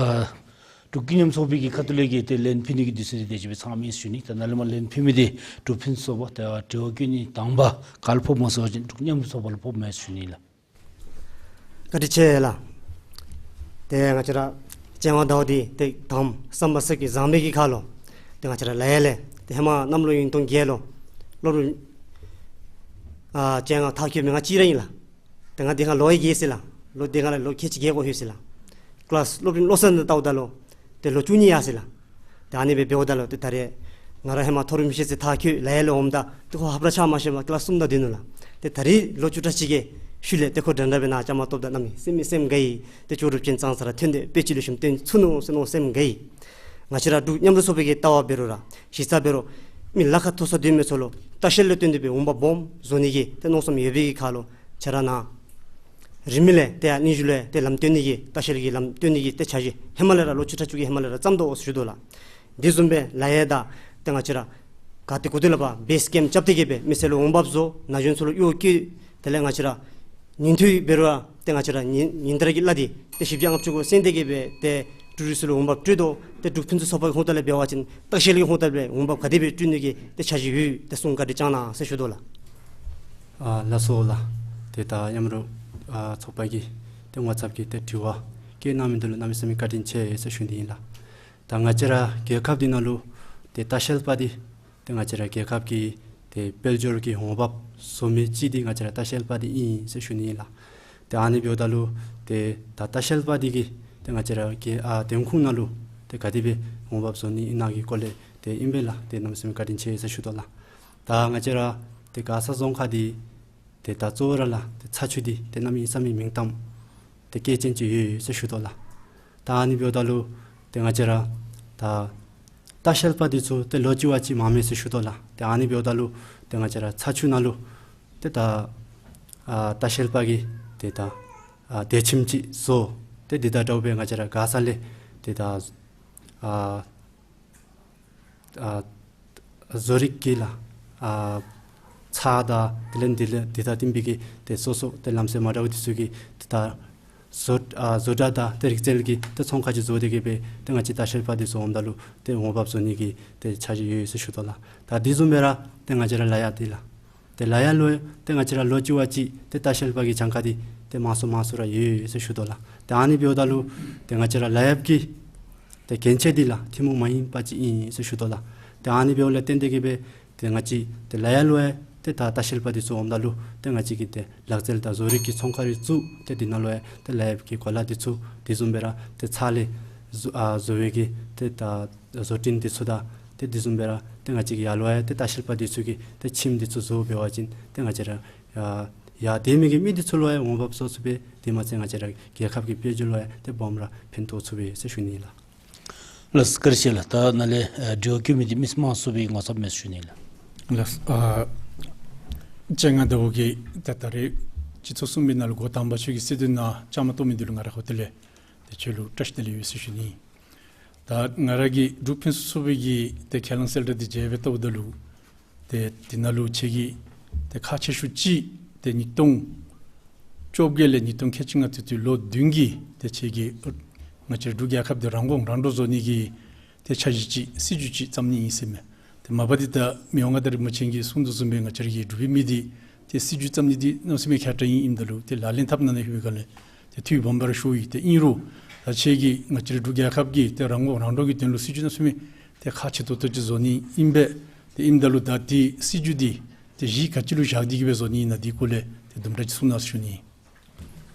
ཨ་འབྲུག་ཀུན་མཉམ་ཚོགས་པའི་གི་ཁ་ཐུག་ལས་ཀྱི་ཏེ་ལན་ཕུལ་ནི་གི་དུས་ཚོད་འདི་དེ་ཅིག་སྦེ་ཚང་མས་ཞུ་ནི། ད་ནཱ་ལས་མར་ལན་ཕུལ་མི་འདི་འབྲུག་ཕུན་ཚོགས་པ། ད་དྲི་བ་བཀོད་ནི་དང་པ་ག་ལུ་ཕོགཔ་སྨོ་ཟེར་བ་ཅིན་འབྲུག་ཀུན་མཉམ་ཚོགས་པ་ལུ་ཕོགཔ་མས་ཞུ་ནི་ལགས། བཀའ་དྲིན་ཆེ་ལགས། ཏེ་ང་བཅས་ར་བཅོ་ལྔ་ཟླཝ་འདི་ཏེ་དང་པ་བསམ་པ་སེམས་བསྐྱེད་བཟང་པོའི་གི་ཁར་ལུ་ཏེ་ང་བཅས་ར་ལ་ཡ་ལས་ཏེ་ཧེ་མ་གནམ་ལོ་ཉིས་སྟོང་བརྒྱད་ལུ་སློབ་རིམ་ཨ་བཅོ་ལྔ་མཐར་འཁྱོལ་མི་ང་གཅིག་ར་ཨིན་ལགས། ཏེ་ང་དེ་སྒང་ལོ་ཡང་རྒས་ཅི་ལགས། ལོ་དེ་སྒང་ལས་ལོ་ཁལ་གཅིག་རྒས་དགོ་ཡོད་ཅི་ལགས། ཀི་ལཱསི་སློབ་རིམ་བློ་གསར་ནང་བལྟཝ་ད་ལུ་ཏེ་ལོ་བཅུ་གཉིས་ཡར་སོ་ཡི་ལགས། ཏེ་ཨ་ནི་སྦེ་འབདཝ་ད་ལུ་ཏེ་ད་རེས་ང་ར་ཧེ་མ་མཐོ་རིམ་ཤེས་ཚད་མཐར་འཁྱོལ་ལ་ཡ་ལུ་འོངམ་ད་ཏེ་ཁོ་ཧབ་ར་ཆ་མ་ཤེས་པར་ཀི་ལཱསི་གསུམ་དང་བདུན་ནང་ལགས། ཏེ་ད་རེས་ལོ་བཅུ་ཕྲག་གཅིག་གི་ཤུལ་ལས་ཏེ་ཁོ་འདྲན་འདྲ་སྦེ་ནཱ་བཅའ་མར་གཏོགསཔ་ད་གནམ་མེད་ས་མེད་སེམས་དགའ་ཡི། ཏེ་ཇོ་རུ་ཅན་ཙང་ས་ར་ཐོན་ཏེ་དཔེ་ཅིག་ལེགས་ཤོམ་སྟོན་ཚུགས་ནུག་ཟེར་མནོ་སེམས་དགའ་ཡི། ང་བཅས་ར་འབྲུག་ཀུན་མཉམ་ཚོགས་པའི་གི་ལྟ་བ་འབད་རུང་ར་གཞི་རྩ་འབད་རུང་མི་ལཱ་ཁག་མཐོ་ས་སྡོད་མི་ཚུ་ལུ་ལྟ་བཤལ་ལུ་བརྟེན་ཏེ་སྦེ་འོང་འབབ་སྦོམ་བཟོ་ནི་གི་ཏེ་མནོ་བསམ་ཡོད་པའི་གི་ཁར་ལུ་ཁྱེད་ར་ནཱ་རིན་མེད་ལས་ཏེ་ཡར་སྙན་ཞུ་ལས་ཏེ་ལམ་སྟོན་ནི་གི་ལྟ་བཤལ་གྱི་ལམ་སྟོན་ནི་གི་ཏེ་འཆར་གཞི་ཧེ་མ་ལས་ར་ལོ་བཅུ་ཕྲག་བཅུ་གི་ཧེ་མ་ལས་ར་བརྩམས་དོ་ཟེར་ཞུ་དོ་ལགས། དེ་བཟུམ་སྦེ་ལ་ཡ་དང་ཏེ་ང་བཅས་ར་ག་ཏེ་གོ་ཏེ་ལས་ཕར་བེསི་ཀེམ་རྐྱབ་སྟེ་གི་སྦེ་མི་སེར་ལུ་འོང་འབབ་བཟོ། ན་གཞོན་ཚུ་ལུ་གཡོག་བཀོལ། དེ་ལས་ང་བཅས་ར་ཉིན་ཐོའི་འབད་རུང་ཏེ་ང་བཅས་ར་ཉིན་ཉིན་ལྟར་གྱི་གླ་འདི་ཏེ་བཞི་བརྒྱ་ལྔ་བཅུ་གུ་བསྲིང་སྟེ་གི་སྦེ་ཏེ་འབྲུག་རུ་ཚུ་ལུ་འོང་འབབ་སྤྲོད་དོ། ཏེ་འབྲུག་ཕུན་ཚོགས་ཚོགས་པ་གི་ཧོངས་ཏོ་ལས་འབད་བ་ཅིན་ལྟ་བཤལ་གྱི་ཧོངས་ཏོ་ལས་འབད་འོང་འབབ་ག་དེ་སྦེ་སྤྲོད་ནི་གི་ཏེ་འཆར་གཞི་ཡོད། ཏེ་གསུང་བཀའ་དྲིན་བསྐྱང་གནང་ཟེར་ཞུ་དོ་ལགས། ཨ་ལགས་སོ་ལགས། ཏེ་ད་མཉམ་རུབ་ཨ་ཚོགས་པ་གི་ཏེ་ངོ་ཚབ་ཀྱིས་ཏེ་དྲི་བ་བཀོད་གནང་མི་འདི་ལུ་གནམ་མེད་ས་མེད་བཀའ་དྲིན་ཆེ་ཟེར་ཞུ་ནི་ཨིན་ལགས། ད་ང་བཅས་ར་རྒྱལ་ཁབ་འདི་ནང་ལུ་ཏེ་ལྟ་བཤལ་པ་འདི་ཏེ་ང་བཅས་ར་རྒྱལ་ཁབ་ཀྱི་ཏེ་དཔལ་འབྱོར་གྱི་འོང་འབབ་བཟོ་མི་ཅིག་འདི་ང་བཅས་ར་ལྟ་བཤལ་པ་འདི་ཨིན་ཟེར་ཞུ་ནི་ཨིན་ལགས། ཏེ་ཨ་ནི་འབདཝ་ད་ལུ་ཏེ་ད་ལྟ་བཤལ་པ་འདི་གིས་ཏེ་ང་བཅས་ར་གི་ཨ་འདེམས་ཁོངས་ནང་ལུ་ཏེ་ག་དེ་སྦེ་འོང་འབབ་བཟོ་ནི་ཨིན་ན་གི་སྐོར་ལས་ཏེ་ཨིན་པས་ལགས། ཏེ་གནམ་མེད་ས་མེད་བཀའ་དྲིན་ཆེ་ཟེར་ཞུ་དོ་ལགས། ད་ང་བཅས་ར་ཏེ་མགར་ས་རྫོང་ཁག་འདི་ཏེ་ད་གཙོ་བོ་ར་ལགས་ཏེ་ཚ་ཆུ་འདི་ཏེ་གནམ་མེད་ས་མེད་མིང་གཏམ་ཏེ་སྐད་ཅན་ཅིག་ཡོད་ཟེར་ཞུ་དོ་ལགས། ད་ཨ་ནི་འབདཝ་ད་ལུ་ཏེ་ང་བཅས་ར་ད་ལྟ་བཤལ་པ་འདི་ཚུ་ཏེ་ལོ་གཅིག་བ་གཅིག་མངམ་མས་ཟེར་ཞུ་དོ་ལགས། ཏེ་ཨ་ནི་འབདཝ་ད་ལུ་ཏེ་ང་བཅས་ར་ཚ་ཆུ་ནང་ལུ་ཏེ་ད་ཨ་ལྟ་བཤལ་པ་གི་ཏེ་ད་ཨ་སྡོད་ཁྱིམ་ཅིག་བཟོ། ཏེ་འདི་དང་འདྲཝ་སྦེ་ང་བཅས་ར་མགར་ས་ལས་ཏེ་ད་ཨ་ཨ་བཟོ་རིག་གི་ལགས་ཨ་ཚྭ་དང་དེ་ལས་འདི་ལས་འདི་དང་བསྟུན་པའི་གི་ཏེ་སོ་སོ་ཏེ་ལམ་སྲོལ་མ་འདྲཝ་འདི་ཚུ་གི་ཏེ་ད་བཟོ་ཨ་བཟོ་གྲྭ་དང་ཏེ་རིག་རྩལ་གྱི་ཏེ་ཚོང་ཁང་ཅིག་བཟོ་སྟེ་གི་སྦེ་ཏེ་ང་བཅས་ལྟ་བཤལ་པ་འདི་ཚུ་འོངམ་ད་ལུ་ཏེ་འོང་འབབ་བཟོ་ནི་གི་ཏེ་འཆར་གཞི་ཡོད་ཟེར་ཞུ་དོ་ལགས། ད་འདི་བཟུམ་སྦེ་ར་ཏེ་ང་བཅས་ར་ལ་ཡ་འདི་ལགས། ཏེ་ལ་ཡ་ལུ་ཏེ་ང་བཅས་ར་ལོ་གཅིག་བ་གཅིག་ཏེ་ལྟ་བཤལ་པ་གི་གྱངས་ཁ་འདི་ཏེ་མང་སུ་མང་སུ་ར་ཡོད་ཟེར་ཞུ་དོ་ལགས། ཏེ་ཨ་ནི་འབདཝ་ད་ལུ་ཏེ་ང་བཅས་ར་ལ་ཡབ་ཀྱི་ཏེ་གྱོན་ཆས་འདི་ལགས་ཐུན་མོང་མ་ཡིན་པ་ཅིག་ཨིན་ཟེར་ཞུ་དོ་ལགས། ཏེ་ཨ་ནི་འབདཝ་ལས་བརྟེན་ཏེ་གི་སྦེ་ཏེ་ང་བཅས་ཏེ་ལ་ཡ་ལུ་ཡང་ ཏེ་ད་ལྟ་བཤལ་པ་འདི་ཚུ་འོངམ་ད་ལུ་ཏེ་ང་བཅས་ཀྱིས་ཏེ་ལག་རྩལ་དང་བཟོ་རིག་གི་ཚོང་ཁང་རེ་བཙུགས། ཏེ་འདི་ནང་ལུ་ཡང་ཏེ་ལག་གཡས་ཀྱི་གོ་ལ་འདི་ཚུ་དེ་བཟུམ་སྦེ་ར་ཏེ་ཚལ་ལས་བཟོ་ཨ་བཟོ་བའི་གི་ཏེ་ད་བཟོ་སྐྲུན་འདི་ཚུ་དང་ཏེ་དེ་བཟུམ་སྦེ་ར་ཏེ་ང་བཅས་ཀྱིས་ཡར་ལུ་ཡང་ཏེ་ལྟ་བཤལ་པ་འདི་ཚུ་གི་ཏེ་ཁྱིམ་འདི་ཚུ་བཟོ་འབད་བ་ཅིན་ཏེ་ང་བཅས་ར་ཡར་ཡར་སྡོད་མི་གི་མི་འདི་ཚུ་ལུ་ཡང་འོང་འབབ་བཟོ་ཚུགས་པས། དེ་མ་ཚད་ང་བཅས་ར་རྒྱལ་ཁབ་ཀྱི་དཔལ་འབྱོར་ལུ་ཡང་ཏེ་སྦོམ་ར་ཕན་ཐོགས་ཚུགས་པས་ཟེར་ཞུ་ནི་ལགས། ལགས་སོ་བཀའ་དྲིན་ཆེ་ལགས། ད་ནཱ་ལས་ཨ་དྲི་བ་བཀོད་མི་འདི་མི་སེར་དམངས་གཙོའི་ངོ་ཚབ་མས་ཟེར་ཞུ་ནི་ལགས། ལགས་སོ། ཨ་བཅོ་ལྔ་ཟླཝ་གི་ད་ད་རེས་སྤྱི་ཚོགས་གསུམ་པའི་ནང་ལུ་འགོ་དང་པ་ཁྱོད་ཀྱིས་གསལ་སྟོན་ནང་བཅའ་མར་གཏོགས་མི་འདི་ལུ་ང་ར་ཧོ་ཏེ་ལས་ཏེ་ཁྱོད་ལུ་བཀྲ་ཤིས་བདེ་ལེགས་ཡོད་ཟེར་ཞུ་ནི། ད་ང་ར་གིས་འབྲུག་ཕུན་སུམ་ཚོགས་པའི་གི་ཏེ་ཁས་བླངས་གསལ་བསྒྲགས་འདི་མཇལ་སྦེ་བལྟཝ་ད་ལུ་ཏེ་འདི་ནང་ལུ་ཁྱོད་ཀྱིས་ཏེ་ཁག་ཆེ་ཤོས་ཅིག་ཏེ་ཉིས་སྟོང་བཅོ་བརྒྱད་ལས་ཉིས་སྟོང་ཁལ་གཅིག་ལྔ་ཚུན་ཚོད་ལོ་བདུན་གྱི་ཏེ་ཁྱོད་ཀྱིས་ང་བཅས་འབྲུག་རྒྱལ་ཁབ་འདི་རང་གོང་རང་འདྲོངས་བཟོ་ནི་གི་ཏེ་འཆར་གཞི་ཅིག་སྲིད་བྱུས་ཅིག་བརྩམ་ནི་ཨིན་ཟེར་མས། ཏེ་མ་པ་འདི་ད་མི་དབང་མངའ་བདག་རིན་པོ་ཆེ་གིས་གསུངས་དོ་བཟུམ་སྦེ་ང་བཅས་ར་གི་འབྲུག་པའི་མི་འདི་ཏེ་སྲིད་བྱུས་བརྩམ་ནི་འདི་གནམ་མེད་ས་མེད་ཁག་དྲགས་ཨིན། ཨིནམ་ད་ལུ་ཏེ་ལག་ལེན་འཐབ་ནི་ནང་ལྷོད་པའི་སྒང་ལས་ཏེ་འཐུས་སྦོམ་སྦེ་ར་ཤོར་ཡི། ཏེ་ཨིན་རུང་ད་ཁྱོད་ཀྱིས་ང་བཅས་ར་འབྲུག་རྒྱལ་ཁབ་ཀྱི་ཏེ་རང་གོང་རང་འདྲོངས་ཀྱི་དོན་ལུ་སྲིད་བྱུས་གནམ་མེད་ས་མེད་ཏེ་ཁག་ཆེ་ཏོག་ཏོ་ཅིག་བཟོ་ནི་ཨིན་པས། ཏེ་ཨིནམ་ད་ལུ་ད་འདི་སྲིད་བྱུས་འདི་ཏེ་གཞི་ག་ཅི་ལུ་བཞག་སྟེ་གི་སྦེ་བཟོ་ནི་ཨིན་ན་འདི་སྐོར་ལས་ཏེ་དུམ་གྲ་ཅིག་གསུང་གནང་ཟེར་ཞུ་ནི།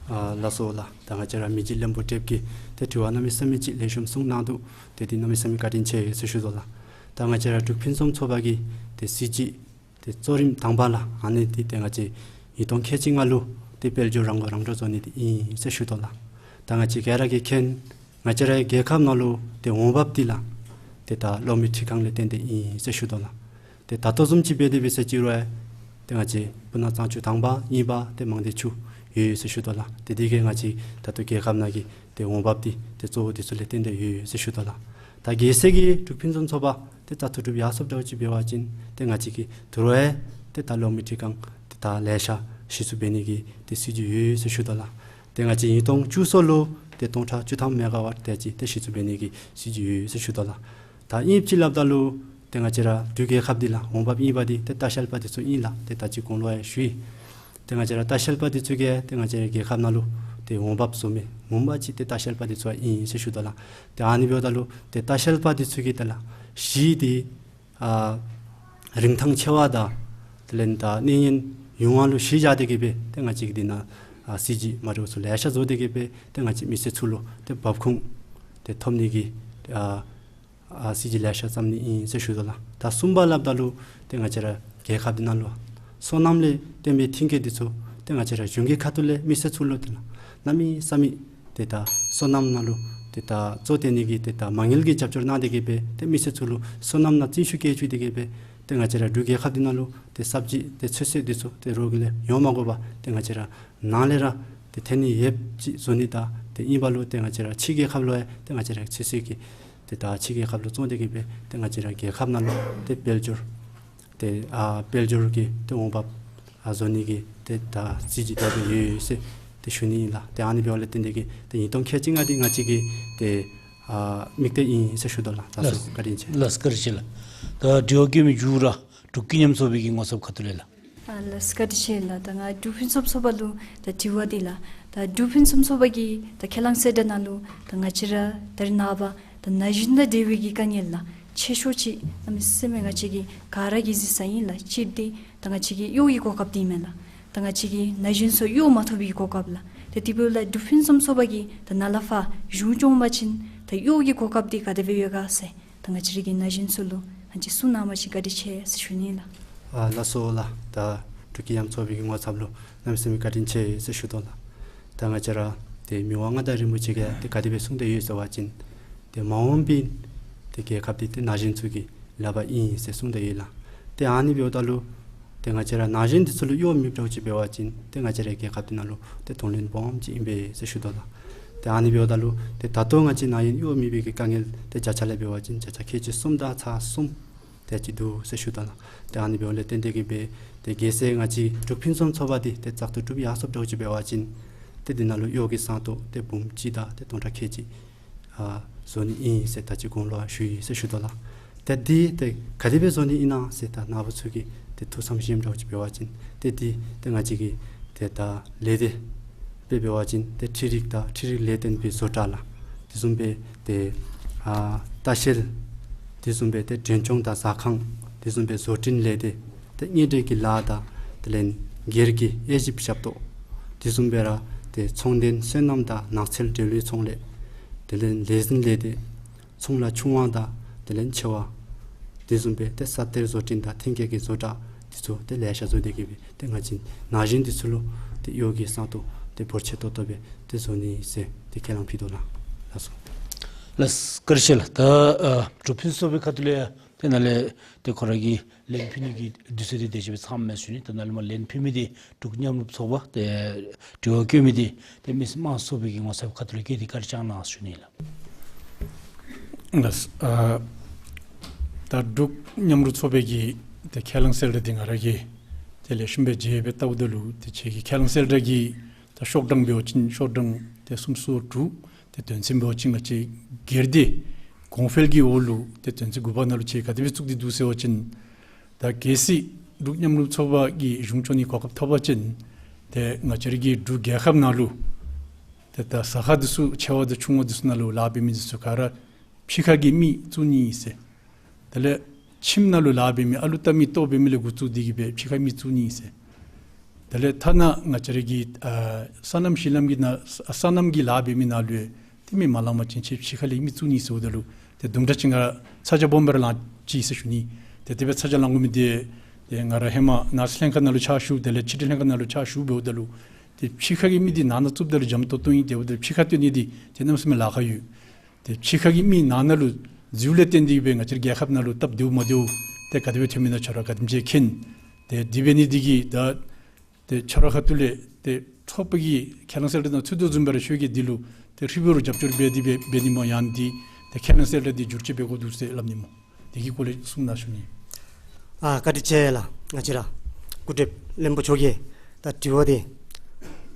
ཨ་ལགས་སོ་ལགས། ད་ང་བཅས་ར་མི་རྗེ་བློན་པོ་བགྲེསཔ་གིས་ཏེ་དྲི་བ་གནམ་མེད་ས་མེད་ཅིག་ལེགས་ཤོམ་གསུངས་གནང་འདུག། ཏེ་འདི་གནམ་མེད་ས་མེད་བཀའ་དྲིན་ཆེ་ཟེར་ཞུ་དོ་ལགས། ད་ང་བཅས་ར་འབྲུག་ཕུན་སུམ་ཚོགས་པ་གི་ཏེ་གཟི་བརྗིད་ཏེ་གཙོ་རིམ་དང་པ་ལགས། ཨ་ནི་འདི་ཏེ་ང་བཅས་ཉིས་སྟོང་ཁལ་གཅིག་ལྔ་ལུ་ཏེ་དཔལ་འབྱོར་རང་གོང་རང་འདྲོངས་བཟོ་ནི་འདི་ཨིན་ཟེར་ཞུ་དོ་ལགས། ད་ང་བཅས་ག་ར་གིས་མཁྱེན། ང་བཅས་རའི་རྒྱལ་ཁབ་ནང་ལུ་ཏེ་འོང་འབབ་འདི་ལགས་ཏེ་ད་གློག་མེ་འཕྲུལ་ཁང་ལས་བརྟེན་ཏེ་ཨིན་ཟེར་ཞུ་དོ་ལགས། ཏེ་ད་ལྟོ་བཟུམ་ཅིག་འབད་དེ་འབད་ཟེར་ཅི་རུང་ཏེ་ང་བཅས་སྤུ་ན་གཙང་ཆུ་དང་པ་གཉིས་པ་ཏེ་མང་སྡེ་ཆུ་ཡོད་ཟེར་ཞུ་དོ་ལགས། ཏེ་འདི་གིས་ང་བཅས་ད་ལྟོ་རྒྱལ་ཁབ་ནང་གི་ཏེ་འོང་འབབ་འདི་ཏེ་གཙོ་བོ་འདི་ཚུ་ལས་བརྟེན་ཏེ་ཡོད་ཟེར་ཞུ་དོ་ལགས། ད་གལ་སྲིད་ཀྱི་འབྲུག་ཕུན་སུམ་ཚོགས་པ་ཏེ་བཙག་འཐུ་གྲུབ་ཡར་སོངམ་འདྲཝ་ཅིག་འབད་བ་ཅིན་ཏེ་ང་བཅས་ཀྱིས་དོ་རུང་ཏེ་ད་གློག་མེ་འཕྲུལ་ཁང་ཏེ་ད་ལེ་ཤ་གཞི་བཙུགས་འབད་ནི་གི་ཏེ་སྲིད་བྱུས་ཡོད་ཟེར་ཞུ་དོ་ལགས། ཏེ་ང་བཅས་ཉིས་སྟོང་བཅུ་གསུམ་ལུ་ཏེ་སྟོང་ཕྲག་བཅུ་ཐམ་མེ་ག་ཝཊ་དེ་ཅིག་ཏེ་གཞི་བཙུགས་འབད་ནི་གི་སྲིད་བྱུས་ཡོད་ཟེར་ཞུ་དོ་ལགས། ད་ཨིནམ་ཅིག་སླབ་ད་ལུ་ཏེ་ང་བཅས་ར་འབྲུག་རྒྱལ་ཁབ་འདི་ལགས་འོང་འབབ་ཨིན་པ་འདི་ཏེ་ལྟ་བཤལ་པ་འདི་ཚུ་ཨིན་ལགས། ཏེ་ད་ཅི་གོང་ལུ་ཡང་ཞུ་ཡི། ཏེ་ང་བཅས་ར་ལྟ་བཤལ་པ་འདི་ཚུ་གིས་ཏེ་ང་བཅས་རའི་རྒྱལ་ཁབ་ནང་ལུ་ཏེ་འོང་འབབ་བཟོ་མི་ངོ་མ་ཅིག་ཏེ་ལྟ་བཤལ་པ་འདི་ཚུ་ཨིན་ཟེར་ཞུ་དོ་ལགས། ཏེ་ཨ་ནི་འབདཝ་ད་ལུ་ཏེ་ལྟ་བཤལ་པ་འདི་ཚུ་གིས་ཏེ་ལགས་གཞི་འདི་ཨ་རིན་ཐང་ཆེ་བ་དང་དེ་ལས་ད་གནས་ཡུན་ཡུན་བ་ལུ་གཞི་བཞག་སྟེ་གི་སྦེ་ཏེ་ང་བཅས་ཀྱིས་འདི་ནང་ཨ་སྲིད་བྱུས་མ་འདྲཝ་ཚུ་ལེ་ཤ་བཟོ་སྟེ་གི་སྦེ་ཏེ་ང་བཅས་མི་སེར་ཚུ་ལུ་ཏེ་འབབ་ཁུངས་ཏེ་ཐོབ་ནི་གི་ཨ་ཨ་སྲིད་བྱུས་ལེ་ཤ་བརྩམ་ནི་ཨིན་ཟེར་ཞུ་དོ་ལགས། ད་གསུམ་པ་སླབ་ད་ལུ་ཏེ་ང་བཅས་ར་རྒྱལ་ཁབ་འདི་ནང་ལུ་སོ་ནམ་ལས་བརྟེན་པའི་མཐུན་རྐྱེན་འདི་ཚུ་ཏེ་ང་བཅས་ར་གཞུང་གི་ཁ་ཐུག་ལས་མི་སེར་ཚུ་ལུ་ཏེ་ལགས་གནམ་མེད་ས་མེད་ཏེ་ད་སོ་ནམ་ནང་ལུ་ཏེ་ད་གཙོ་བོ་བཏོན་ནི་གི་ཏེ་ད་མ་དངུལ་གྱི་རྒྱབ་སྐྱོར་གནང་སྟེ་གི་སྦེ་ཏེ་མི་སེར་ཚུ་ལུ་སོ་ནམ་ནང་བརྩོན་ཤུགས་བསྐྱེད་བཅུག་སྟེ་གི་སྦེ་ཏེ་ང་བཅས་ར་འབྲུག་རྒྱལ་ཁབ་འདི་ནང་ལུ་ཏེ་ས་བཅུད་ཏེ་ཚོད་བསྲེ་འདི་ཚུ་ཏེ་རོགས་ཀྱི་ལས་ཡོང་མ་དགོ་པར་ཏེ་ང་བཅས་ར་ནང་ལས་ར་ཏེ་ཐོན་ནི་ཡོདཔ་ཅིག་བཟོ་ནི་དང་ཏེ་ཨིན་པ་ལུ་ཏེ་ང་བཅས་ར་ཕྱི་རྒྱལ་ཁབ་ལུ་ཡང་ཏེ་ང་བཅས་ར་ཚོད་བསྲེ་གི་ཏེ་ད་ཕྱི་རྒྱལ་ཁབ་ལུ་བཙོང་སྟེ་གི་སྦེ་ཏེ་ང་བཅས་ར་རྒྱལ་ཁབ་ནང་ལུ་ཏེ་དཔལ་འབྱོར་ཏེ་ཨ་དཔལ་འབྱོར་གྱི་ཏེ་འོང་འབབ་ཨ་བཟོ་ནི་གི་ཏེ་ད་སྲིད་བྱུས་དེ་སྦེ་ཡོད་ཟེར་ཏེ་ཞུ་ནི་ཨིན་ལགས། ཏེ་ཨ་ནི་འབདཝ་ལས་བརྟེན་ཏེ་གི་ཏེ་ཉིས་སྟོང་ཁལ་གཅིག་ལྔ་འདི་ང་བཅས་ཀྱི་ཏེ་ཨ་དམིགས་གཏད་ཨིན་ཟེར་ཞུ་དོ་ལགས། ལགས་སོ་བཀའ་དྲིན་ཆེ། ལགས་བཀའ་དྲིན་ཆེ་ལགས། ད་དྲི་བ་བཀོད་མི་མཇུག་ར་འབྲུག་ཀུན་མཉམ་ཚོགས་པའི་གི་ངོ་ཚབ་ཁ་ཐུག་ལས་ལགས། ཨ་ལགས་བཀའ་དྲིན་ཆེ་ལགས། ད་ང་འབྲུག་ཕུན་སུམ་ཚོགས་པ་ལུ་ད་དྲི་བ་འདི་ལགས། ད་འབྲུག་ཕུན་སུམ་ཚོགས་པ་གི་ད་ཁས་བླངས་གསལ་བསྒྲགས་ནང་ལུ་ད་ང་བཅས་ར་ད་རེས་ནངས་པ་ད་ན་གཞོན་དང་འབྲེལ་བའི་གི་དཀའ་ངལ་ལགས་ཆེ་ཤོས་ཅིག་གནམ་མེད་ས་མེད་ང་བཅས་ཀྱིས་ག་ར་གིས་གཟིགས་ས་ཨིན་ལགས། གཅིག་འདི་ད་ང་བཅས་ཀྱི་གཡོག་གི་གོ་སྐབས་འདི་མེན་ལགས། ད་ང་བཅས་ཀྱི་ན་གཞོན་ཚུ་གཡོག་མ་ཐོབ་པའི་གོ་སྐབས་ལགས། ཏེ་དེ་འབདཝ་ལས་འབྲུག་ཕུན་སུམ་ཚོགས་པ་གིས་ད་ནཱ་ལས་ཕར་གཞུང་སྐྱོང་པ་ཅིན་ད་གཡོག་གི་གོ་སྐབས་འདི་ག་དེ་སྦེ་ཡོད་ག་ཟེར་ད་ང་བཅས་ར་གི་ན་གཞོན་ཚུ་ལུ་ང་བཅས་གསུང་གནང་པ་ཅིན་བཀའ་དྲིན་ཆེ་ཟེར་ཞུ་ནི་ལགས། ཨ་ལགས་སོ་ལགས། ད་འབྲུག་ཀུན་མཉམ་ཚོགས་པའི་གི་ངོ་ཚབ་ལུ་གནམ་མེད་ས་མེད་བཀའ་དྲིན་ཆེ་ཟེར་ཞུ་དོ་ལགས། ད་ང་བཅས་ར་ཏེ་མི་དབང་མངའ་བདག་རིན་པོ་ཆེ་གིས་ཏེ་ག་དེ་སྦེ་གསུངས་ཏེ་ཡོད་ཟེར་བ་ཅིན་ཏེ་མ་འོངས་པའི་ཏེ་རྒྱལ་ཁབ་འདི་ཏེ་ན་གཞོན་ཚུ་གི་ལག་པར་ཨིན་ཟེར་གསུངས་ཏེ་ཡོད་ལགས། ཏེ་ཨ་ནི་འབདཝ་ད་ལུ་ཏེ་ང་བཅས་ར་ན་གཞོན་འདི་ཚུ་ལུ་གཡོག་མེདཔ་འདྲཝ་ཅིག་འབད་བ་ཅིན་ཏེ་ང་བཅས་རའི་རྒྱལ་ཁབ་འདི་ནང་ལུ་ཏེ་གདོང་ལེན་སྦོམ་ཅིག་ཨིན་པས་ཟེར་ཞུ་དོ་ལགས། ཏེ་ཨ་ནི་འབདཝ་ད་ལུ་ཏེ་ད་ལྟོ་ང་བཅས་ན་གཞོན་གཡོག་མེད་པའི་གི་དཀའ་ངལ་ཏེ་བརྒྱ་ཆ་ལས་འབད་བ་ཅིན་བརྒྱ་ཆ་ཁལ་གཅིག་གསུམ་དང་ཚག་གསུམ་དེ་ཅིག་འདུག་ཟེར་ཞུ་དོ་ལགས། ཏེ་ཨ་ནི་འབདཝ་ལས་བརྟེན་ཏེ་གི་སྦེ་ཏེ་གལ་སྲིད་ང་བཅས་འབྲུག་ཕུན་སུམ་ཚོགས་པ་འདི་ཏེ་བཙག་འཐུ་གྲུབ་ཡར་སོངམ་འདྲཝ་ཅིག་འབད་བ་ཅིན་ཏེ་འདི་ནང་ལུ་གཡོག་གི་ཟངས་མདོག་ཏེ་འབུམ་གཅིག་དང་ཏེ་སྟོང་ཕྲག་ཁལ་གཅིག་ཨ་བཟོ་ནི་ཨིན་ཟེར་ད་ཅི་གོང་ལུ་ཞུ་ཡི་ཟེར་ཞུ་དོ་ལགས། ཏེ་འདི་ཏེ་ག་དེ་སྦེ་བཟོ་ནི་ཨིན་ན་ཟེར་ད་ནཱ་བུ་ཚུ་གིས་ཏེ་ཐུགས་བསམ་བཞེསཔ་འདྲཝ་ཅིག་འབད་བ་ཅིན་ཏེ་འདི་ཏེ་ང་བཅས་ཀྱི་ཏེ་ད་ལས་སྡེ་དཔེ་འབད་བ་ཅིན་ཏེ་འཕྲུལ་རིག་དང་འཕྲུལ་རིག་ལས་བརྟེན་པའི་བཟོ་གྲྭ་ལགས། དེ་བཟུམ་སྦེ་ཏེ་ཨ་ལྟ་བཤལ། དེ་བཟུམ་སྦེ་ཏེ་མགྲོན་སྐྱོང་དང་ཟ་ཁང་། དེ་བཟུམ་སྦེ་བཟོ་སྐྲུན་ལས་སྡེ། ཏེ་དངུལ་འབྲེལ་གྱི་ལཱ་དང་དེ་ལས་སྒེར་གྱི་དབྱེ་ཞིབ་ཞབས་ཏོག། དེ་བཟུམ་སྦེ་ར་ཏེ་ཚོང་དོན་སོ་ནམ་དང་ནགས་ཚལ་འབྲེལ་ཡོད་ཚོང་ལས། དེ་ལས་ལས་འཛིན་ལས་སྡེ། ཚོང་ལཱ་ཆུང་བ་དང་དེ་ལས་ཆེ་བ། དེ་བཟུམ་སྦེ་ཏེ་ས་གཏེར་བཟོ་སྐྲུན་དང་ཐོན་སྐྱེད་ཀྱི་བཟོ་གྲྭ་འདི་ཚུ་ཏེ་ལེ་ཤ་བཟོ་སྟེ་གི་སྦེ་ཏེ་ང་བཅས་ན་གཞོན་འདི་ཚུ་ལུ་ཏེ་གཡོག་གི་ས་སྟོང་ཏེ་འབོར་ཆེ་ཏོག་ཏོ་སྦེ་ཏེ་བཟོ་ནི་ཟེར་ཏེ་ཁས་བླངས་ཕུལ་དོ་ལགས། ལགས་སོ། ལགས་བཀའ་དྲིན་ཆེ་ལགས། ད་ཨ་འབྲུག་ཕུན་སུམ་ཚོགས་པའི་ཁ་ཐུག་ལས་ཏེ་ནཱ་ལས་ཏེ་ཁོ་ར་གི་ལན་ཕུལ་ནི་གི་དུས་ཚོད་འདི་དེ་ཅིག་སྦེ་ཚངམ་མས་ཞུ་ནི། ད་ནཱ་ལས་མར་ལན་ཕུལ་མི་འདི་འབྲུག་མཉམ་རུབ་ཚོགས་པ་ཏེ་དྲི་བ་བཀོད་མི་འདི་ཏེ་མི་སེར་དམངས་གཙོ་ཚོགས་པའི་གི་ངོ་ཚབ་ཁ་ཐུག་ལས་བཀོད་དེ་བཀའ་དྲིན་བསྐྱང་གནང་ཞུ་ནི་ལགས། ལགས། ཨ་ད་འབྲུག་མཉམ་རུབ་ཚོགས་པའི་གི་ཏེ་ཁས་བླངས་གསལ་བསྒྲགས་འདི་ང་ར་གིས་ཏེ་ལེགས་ཤོམ་སྦེ་མཇལ་སྦེ་བལྟཝ་ད་ལུ་ཏེ་ཁྱེད་ཀྱི་ཁས་བླངས་གསལ་བསྒྲགས་ཀྱི་ད་ཤོག་གྲངས་འབད་བ་ཅིན་ཤོག་གྲངས་ཏེ་སུམ་ཅུ་སོ་དྲུག། ཏེ་དོན་ཚན་འབད་བ་ཅིན་ང་བཅས་སྒེར་སྡེ་གོང་འཕེལ་གྱི་འོག་ལུ་ཏེ་དོན་ཚན་དགུ་པ་ནང་ལུ་ཁྱེད་ག་དེ་སྦེ་བཙུགས་ཏེ་འདུག་ཟེར་བ་ཅིན་ད་གལ་སྲིད་འབྲུག་མཉམ་རུབ་ཚོགས་པ་གིས་གཞུང་སྐྱོང་ནི་གོ་སྐབས་ཐོབ་པ་ཅིན་ཏེ་ང་བཅས་ར་གི་འབྲུག་རྒྱལ་ཁབ་ནང་ལུ་ཏེ་ད་ཟ་ཁང་འདི་ཚུ་ཆེ་བ་དང་ཆུང་བ་འདི་ཚུ་ནང་ལུ་ལཱ་འབད་མི་འདི་ཚུ་ག་ར་ཕྱི་ཁ་གི་མི་བཙུགས་ནི་ཟེར། དེ་ལས་ཁྱིམ་ནང་ལུ་ལཱ་འབད་མི་ཨ་ལུ་བཏབ་མི་ལྟོ་འབད་མི་ལས་འགོ་བཙུགས་ཏེ་གི་སྦེ་ཕྱི་ཁ་མི་བཙུགས་ནི་ཟེར། དེ་ལས་ཐ་ན་ང་བཅས་ར་གི་ཨ་སོ་ནམ་གཞི་ལམ་གྱི་ནང་སོ་ནམ་གྱི་ལཱ་འབད་མི་ནང་ལུ་ཏེ་མི་མ་ལང་པ་ཅིན་ཁྱེད་ཕྱི་ཁ་ལས་མི་བཙུགས་ནི་ཟེརཝ་ད་ལུ་ཏེ་དུམ་གྲ་ཅིག་ང་ར་ཚ་གྱང་སྦོམ་སྦེ་ར་ལང་ཅི་ཟེར་ཞུ་ནི། ཏེ་དེ་སྦེ་ཚ་གྱང་ལང་དགོ་མི་འདི་ཏེ་ང་ར་ཧེ་མ་ནགས་ཚལ་ལྷན་ཁག་ནང་ལུ་ཕྱག་ཞུ་དེ་ལས་ཕྱི་འབྲེལ་ལྷན་ཁག་ནང་ལུ་ཕྱག་ཞུ་འབདཝ་ད་ལུ་ཏེ་ཕྱི་ཁ་གི་མི་འདི་ནང་ན་བཙུགསཔ་ད་ལུ་འཇམ་ཏོང་ཏོ་ཨིན། དེ་འབདཝ་ད་ཕྱི་ཁ་སྟོན་ནི་འདི་ཏེ་གནམ་མེད་ས་མེད་ལཱ་ཁག་ཡོད། ཏེ་ཕྱི་ཁ་གི་མི་ནང་ན་ལུ་འཛུལཝ་ལས་བརྟེན་ཏེ་སྦེ་ང་བཅས་རྒྱལ་ཁབ་ནང་ལུ་སྟབས་བདེཝ་མ་བདེཝ་ཏེ་ག་དེ་སྦེ་ཐོན་མི་ན་ཁྱོད་ར་ག་དེམ་ཅིག་མཁྱེན། ཏེ་དེ་འབད་ནི་འདི་གིས་ད་ཏེ་ཁྱོད་ར་ཁ་ཐུག་ལས་ཏེ་ཚོགས་པ་གི་ཁས་བླངས་གསལ་བསྒྲགས་ནང་ཚུད་དོ་བཟུམ་སྦེ་ར་ཁྱོད་ཀྱིས་འདི་ལུ་ཏེ་ཧྲིལ་བུ་རུ་རྒྱབ་སྐྱོར་འབད་དེ་སྦེ་འབད་ནི་སྨོ། ཡང་འདི་ཏེ་ཁས་བླངས་གསལ་བསྒྲགས་འདི་བསྒྱུར་བཅོས་འབད་དགོ་འདུག་ཟེར་སླབ་ནི་སྨོ། དེ་གི་སྐོར་ལས་གསུང་གནང་ཞུ་ནི། ཨ་བཀའ་དྲིན་ཆེ་ལགས། ང་བཅས་ར་སྐུ་མགྲོན་བློན་པོ་མཆོག་གིས་ད་དྲི་བ་འདི་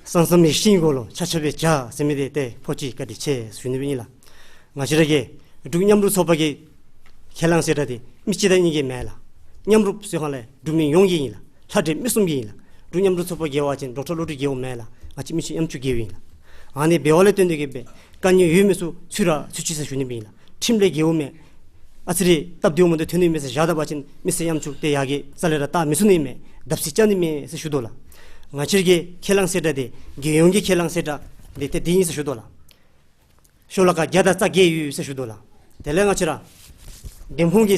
ས་མཚམས་མེད་ཤིང་གོ་ལོ་ཆ་ཆ་སྦེ་བྱ་ཟེར་མི་འདི་ཏེ་ཕོ་ཅིག་བཀའ་དྲིན་ཆེ་ཞུ་ནི་སྦེ་ཨིན་ལགས། ང་བཅས་ར་གི་འབྲུག་མཉམ་རུབ་ཚོགས་པ་གི་ཁས་བླངས་གསལ་བསྒྲགས་འདི་མི་གཅིག་དང་གཉིས་ཀྱི་མེན་ལགས། མཉམ་རུབ་ཟེར་ཁན་ལས་འབྲུག་མི་ཡོངས་ཀྱི་ཨིན་ལགས། ལྷ་འདྲེ་མི་གསུམ་གྱི་ཨིན་ལགས། འབྲུག་མཉམ་རུབ་ཚོགས་པ་གིས་འབད་བ་ཅིན་ཌོག་ཊར་བློ་གྲོས་གིས་འབདཝ་མེན་ལགས། ང་བཅས་མི་སེར་ཡམ་ཆུང་གིས་འབདཝ་ཨིན་ལགས། ཨ་ནི་འབདཝ་ལས་བརྟེན་ཏེ་གི་སྦེ་དཀའ་ངལ་ཡོད་མི་ཚུ་ཚུད་ར་ཚུད་ཅི་ཟེར་ཞུ་ནི་སྦེ་ཨིན་ལགས། ཁྲིམས་ལས་འགལཝ་མེད། ཨ་ཙི་རེ་སྟབས་བདེཝ་མ་བདེཝ་ཐོན་ནི་མས་ཟེར་བཞག་ད་པ་ཅིན་མི་སེར་ཡམ་ཆུང་ཏེ་ཡ་གི་རྩ་ལས་ར་བཏང་མི་ཚུགས་ནི་མས། བརྡབ་གསིག་རྐྱབ་ནི་མས་ཟེར་ཞུ་དོ་ལགས། ང་བཅས་ར་གི་ཁས་བླངས་གསལ་བསྒྲགས་འདི་རྒྱལ་ཡོངས་ཀྱི་ཁས་བླངས་གསལ་བསྒྲགས་འདི་ཏེ་འདི་ཨིན་ཟེར་ཞུ་དོ་ལགས། ཤོ་ལོ་ཀ་བརྒྱ་དང་རྩ་བརྒྱད་ཡོད་ཟེར་ཞུ་དོ་ལགས། དེ་ལས་ང་བཅས་ར་འདེམས་ཁོངས་ཀྱི་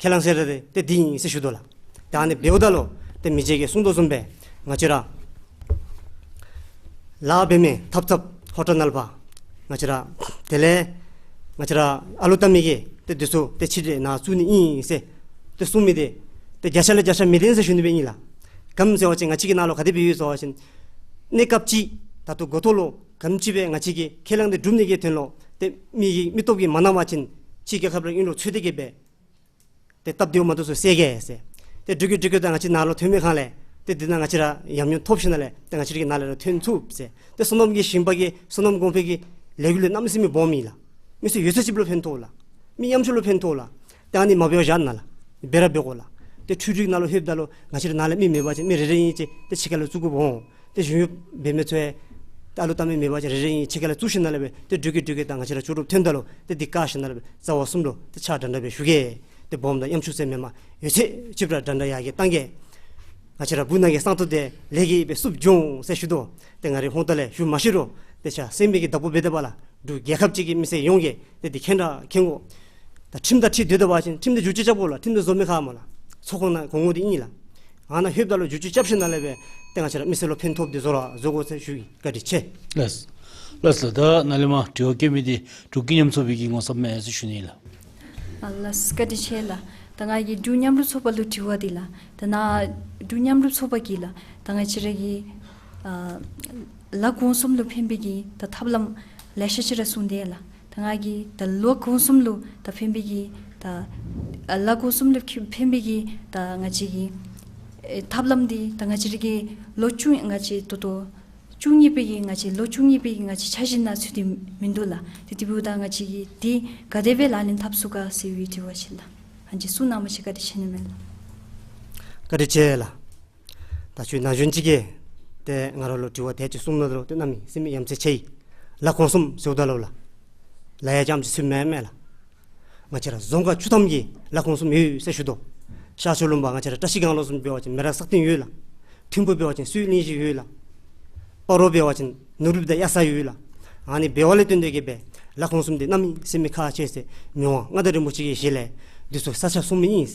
ཁས་བླངས་གསལ་བསྒྲགས་འདི་ཏེ་འདི་ཨིན་ཟེར་ཞུ་དོ་ལགས། ད་ཨ་ནི་འབདཝ་ད་ལུ་ཏེ་མི་རྗེ་གིས་གསུང་དོ་བཟུམ་སྦེ་ང་བཅས་ར་ལཱ་འབད་མི་ཐབ་ཚངཔ་ཧོ་ཊལ་ནང་ལུ་ཕར་ང་བཅས་ར་དེ་ལས་ང་བཅས་ར་ཨ་ལུ་བཏབ་མི་གི་ཏེ་འདི་ཚུ་ཏེ་ཕྱི་འབྲེལ་ནང་བཙུགས་ནི་ཨིན་ཟེར་ཏེ་གསུང་མི་འདི་ཏེ་བརྒྱ་ཆ་ལས་བརྒྱ་ཆ་མི་བདེན་ཟེར་ཞུ་ནི་སྦེ་ཨིན་ལགས། ག་ཅི་སྨོ་ཟེར་བ་ཅིན་ང་བཅས་ཀྱི་ནང་ལུ་ག་དེ་སྦེ་ཡོད་ཟེར་བ་ཅིན་གནས་སྐབས་ཅིག་ད་ལྟོ་འགོ་ཐོག་ལུ་ག་ཅི་སྦེ་ང་བཅས་ཀྱི་ཁས་བླངས་འདི་སྒྲུབ་ནི་གི་དོན་ལུ་ཏེ་མི་གི་མི་སྟོབས་ཀྱིས་མ་གནང་བ་ཅིན་ཕྱི་རྒྱལ་ཁབ་ལུ་ཨིན་རུང་འཚོལ་ཏེ་གི་སྦེ་ཏེ་སྟབས་བདེཝ་མ་བདེཝ་ཚུ་སེལ་གེ་ཟེར། ཏེ་འགྲུལ་བཞུད་འགྲུལ་བཞུད་དང་ང་བཅས་ནང་ལུ་ཐོན་མི་ཁར་ལས་ཏེ་འདི་ནང་ང་བཅས་ར་ཉམས་མྱོང་ཐོབ་ཞིནམ་ལས་ཏེ་ང་བཅས་ར་གི་ནང་ལས་ར་ཐོན་ཚུགས་ཟེར། ཏེ་སོ་ནམ་གྱི་ཞིང་པ་གིས་སོ་ནམ་གོང་འཕེལ་གྱི་ལས་འགུལ་ལས་གནམ་མེད་ས་མེད་སྦོམ་ཨིན་ལགས། མི་སེར་ཡོད་ཚད་ཅིག་ལུ་ཕན་ཐོགས་ལགས། མི་ཡམ་ཆུང་ལུ་ཕན་ཐོགས་ལགས། ཏེ་ཨ་ནི་མ་འབད་བར་བཞག་ན་ལགས། འབད་ར་འབད་དགོ་ལགས། ཏེ་འཕྲུལ་རིག་ནང་ལུ་ལྷོདཔ་ད་ལུ་ང་བཅས་ར་ནང་ལས་མི་མེད་པ་ཅིན་མི་རེ་རེ་ཨིན་ཅི་ཏེ་ཕྱི་ཁ་ལུ་བཙུགས་དགོཔ་འོང་། ཏེ་གཞུང་གཡོག་འབད་མི་ཚུ་ཡང་ད་ཨ་ལུ་བཏབ་མི་མེད་པ་ཅིན་རེ་རེ་ཨིན་ཕྱི་ཁ་ལུ་བཙུགས་ཞིནམ་ལས་སྦེ་ཏེ་འགྲུལ་བཞུད་འགྲུལ་བཞུད་དང་ང་བཅས་ར་ལྕོགས་གྲུབ་ཐོནམ་ད་ལུ་ཏེ་འདི་བཀག་ཞིནམ་ལས་སྦེ་རྩ་བ་གསུམ་ལུ་ཏེ་ཕྱག་འདྲ་འདྲ་སྦེ་ཞུ་གེ། ཏེ་སྦོམ་དང་ཡམ་ཆུང་ཟེར་མེན་པར་ཡོད་ཚད་ཅིག་ར་འདྲ་འདྲ་ཡར་རྒྱས་བཏང་གེ། ང་བཅས་ར་སྦུག་ནང་གི་གསང་སྟོང་འདི་ལེགས་ཤོམ་སྦེ་བསུབ་འགྱོ་འོང་ཟེར་ཞུ་དོ། ཏེ་ང་རའི་ཧོང་ཏ་ལས་ཞུ་མ་ཤེས་རུང་ཏེ་ཆ་སེམས་པའི་གི་བདག་པོ་འབད་དེ་འབདཝ་ལགས། འབྲུག་རྒྱལ་ཁབ་ཅིག་གི་མི་སེར་ཡོངས་ཀྱིས་ཏེ་འདི་མཁྱེན་ར་མཁྱེན་དགོ། ད་ཁྲིམས་དང་འཁྲིལ་སྡོད་ད་པ་ཅིན་ཁྲིམས་འདི་བསྒྱུར་བཅོས་རྐྱབ་དགོ་ལགས། ཁྲིམས་འདི་བཟོ་མི་ཁག་སྨོ་ལགས། ཚོགས་ཁང་ནང་དགོངས་པ་འདི་ཨིན་ལགས། ཨ་ནཱ་ལྷོདཔ་ད་ལུ་བསྒྱུར་བཅོས་རྐྱབ་ཞིནམ་ལས་སྦེ་ཏེ་ང་བཅས་ར་མི་སེར་ལུ་ཕན་ཐོགསཔ་འདི་བཟོ་ར་བཟོ་དགོ་ཟེར་ཞུ་གེ། བཀའ་དྲིན་ཆེ། ལགས། ལགས་ལགས། ད་ནཱ་ལས་མར་དྲི་བ་བཀོད་མི་འདི་འབྲུག་གི་མཉམ་རུབ་ཚོགས་པའི་གི་ངོ་ཚབ་མས་ཟེར་ཞུ་ནི་ལགས། ཨ་ལགས་བཀའ་དྲིན་ཆེ་ལགས། ད་ང་གིས་འབྲུག་མཉམ་རུབ་ཚོགས་པ་ལུ་དྲི་བ་འདི་ལགས། ད་ནཱ་འབྲུག་མཉམ་རུབ་ཚོགས་པ་གིས་ལགས། ད་ང་བཅས་ར་གི་ཨ་ལཱ་གོང་གསུམ་ལུ་ཕན་པའི་གི་ད་ཐབས་ལམ་ལེ་ཤ་ཅིག་ར་གསུངས་ཏེ་ལགས། ད་ང་གིས་ད་ལཱ་གོང་གསུམ་ལུ་ད་ཕན་པའི་གི་ད་ཨ་ལཱ་གོང་གསུམ་ལུ་ཕན་པའི་གི་ད་ང་བཅས་ཀྱི་ཨེ་ཐབས་ལམ་འདི་ད་ང་བཅས་ར་གི་ལོ་བཅུ་ང་བཅས་ད་ལྟོ་བཅུ་གཉིས་པའི་གི་ང་བཅས་ལོ་བཅུ་གཉིས་པའི་གི་ང་བཅས་འཆར་གཞི་ནང་ཚུད་དེ་མིན་འདུག་ལགས། དེ་དེ་འབདཝ་ད་ང་བཅས་ཀྱིས་འདི་ག་དེ་སྦེ་ལག་ལེན་འཐབ་ཚུགས་ག་ཟེར་བའི་དྲི་བ་ཅིག་ལགས། ཨ་ནི་གསུང་གནང་བ་ཅིན་བཀའ་དྲིན་ཆེ་ནི་མས་ལགས། བཀའ་དྲིན་ཆེ་ལགས། ད་ཁྱོད་ན་གཞོན་ཅིག་གིས་ཏེ་ང་ར་ལུ་དྲི་བ་དེ་ཅིག་གསུངམ་ད་ལུ་ཏེ་གནམ་མེད་ས་མེད་ཡ་མཚན་ཆེ་ཡི། ལཱ་གོང་གསུམ་ཟེརཝ་ད་ལུ་ལགས། ལཱ་ཡང་རྐྱངམ་ཅིག་ཚུདཔ་མེན་མས་ལགས། ང་བཅས་ར་རྫོང་ཁག་བཅུ་ཐམ་གྱི་ལཱ་གོང་གསུམ་ཡོད་ཟེར་ཞུ་དོ། ཤར་ཕྱོགས་ལུང་པ་ང་བཅས་ར་བཀྲ་ཤིས་སྒང་ལོགས་བཟུམ་འབད་བ་ཅིན་མེ་རག་སག་སྟེང་ཡོད་ལགས། ཐིམ་ཕུ་འབད་བ་ཅིན་སུད་གླིང་བཞི་ཡོད་ལགས། སྤ་རོ་འབད་བ་ཅིན་ནོར་བུ་དང་གཡའ་ས་ཡོད་ལགས། ཨ་ནི་འབདཝ་ལས་བརྟེན་ཏེ་གིས་སྦེ་ལ་ཁོང་གསུམ་འདི་གནམ་མེད་ས་མེད་ཁག་ཆེ་ཟེར་མི་དབང་མངའ་བདག་རིན་པོ་ཆེ་གི་ཞལ་ལས་འདི་ཚུ་ས་ཆ་སྲུང་མི་ཨིན།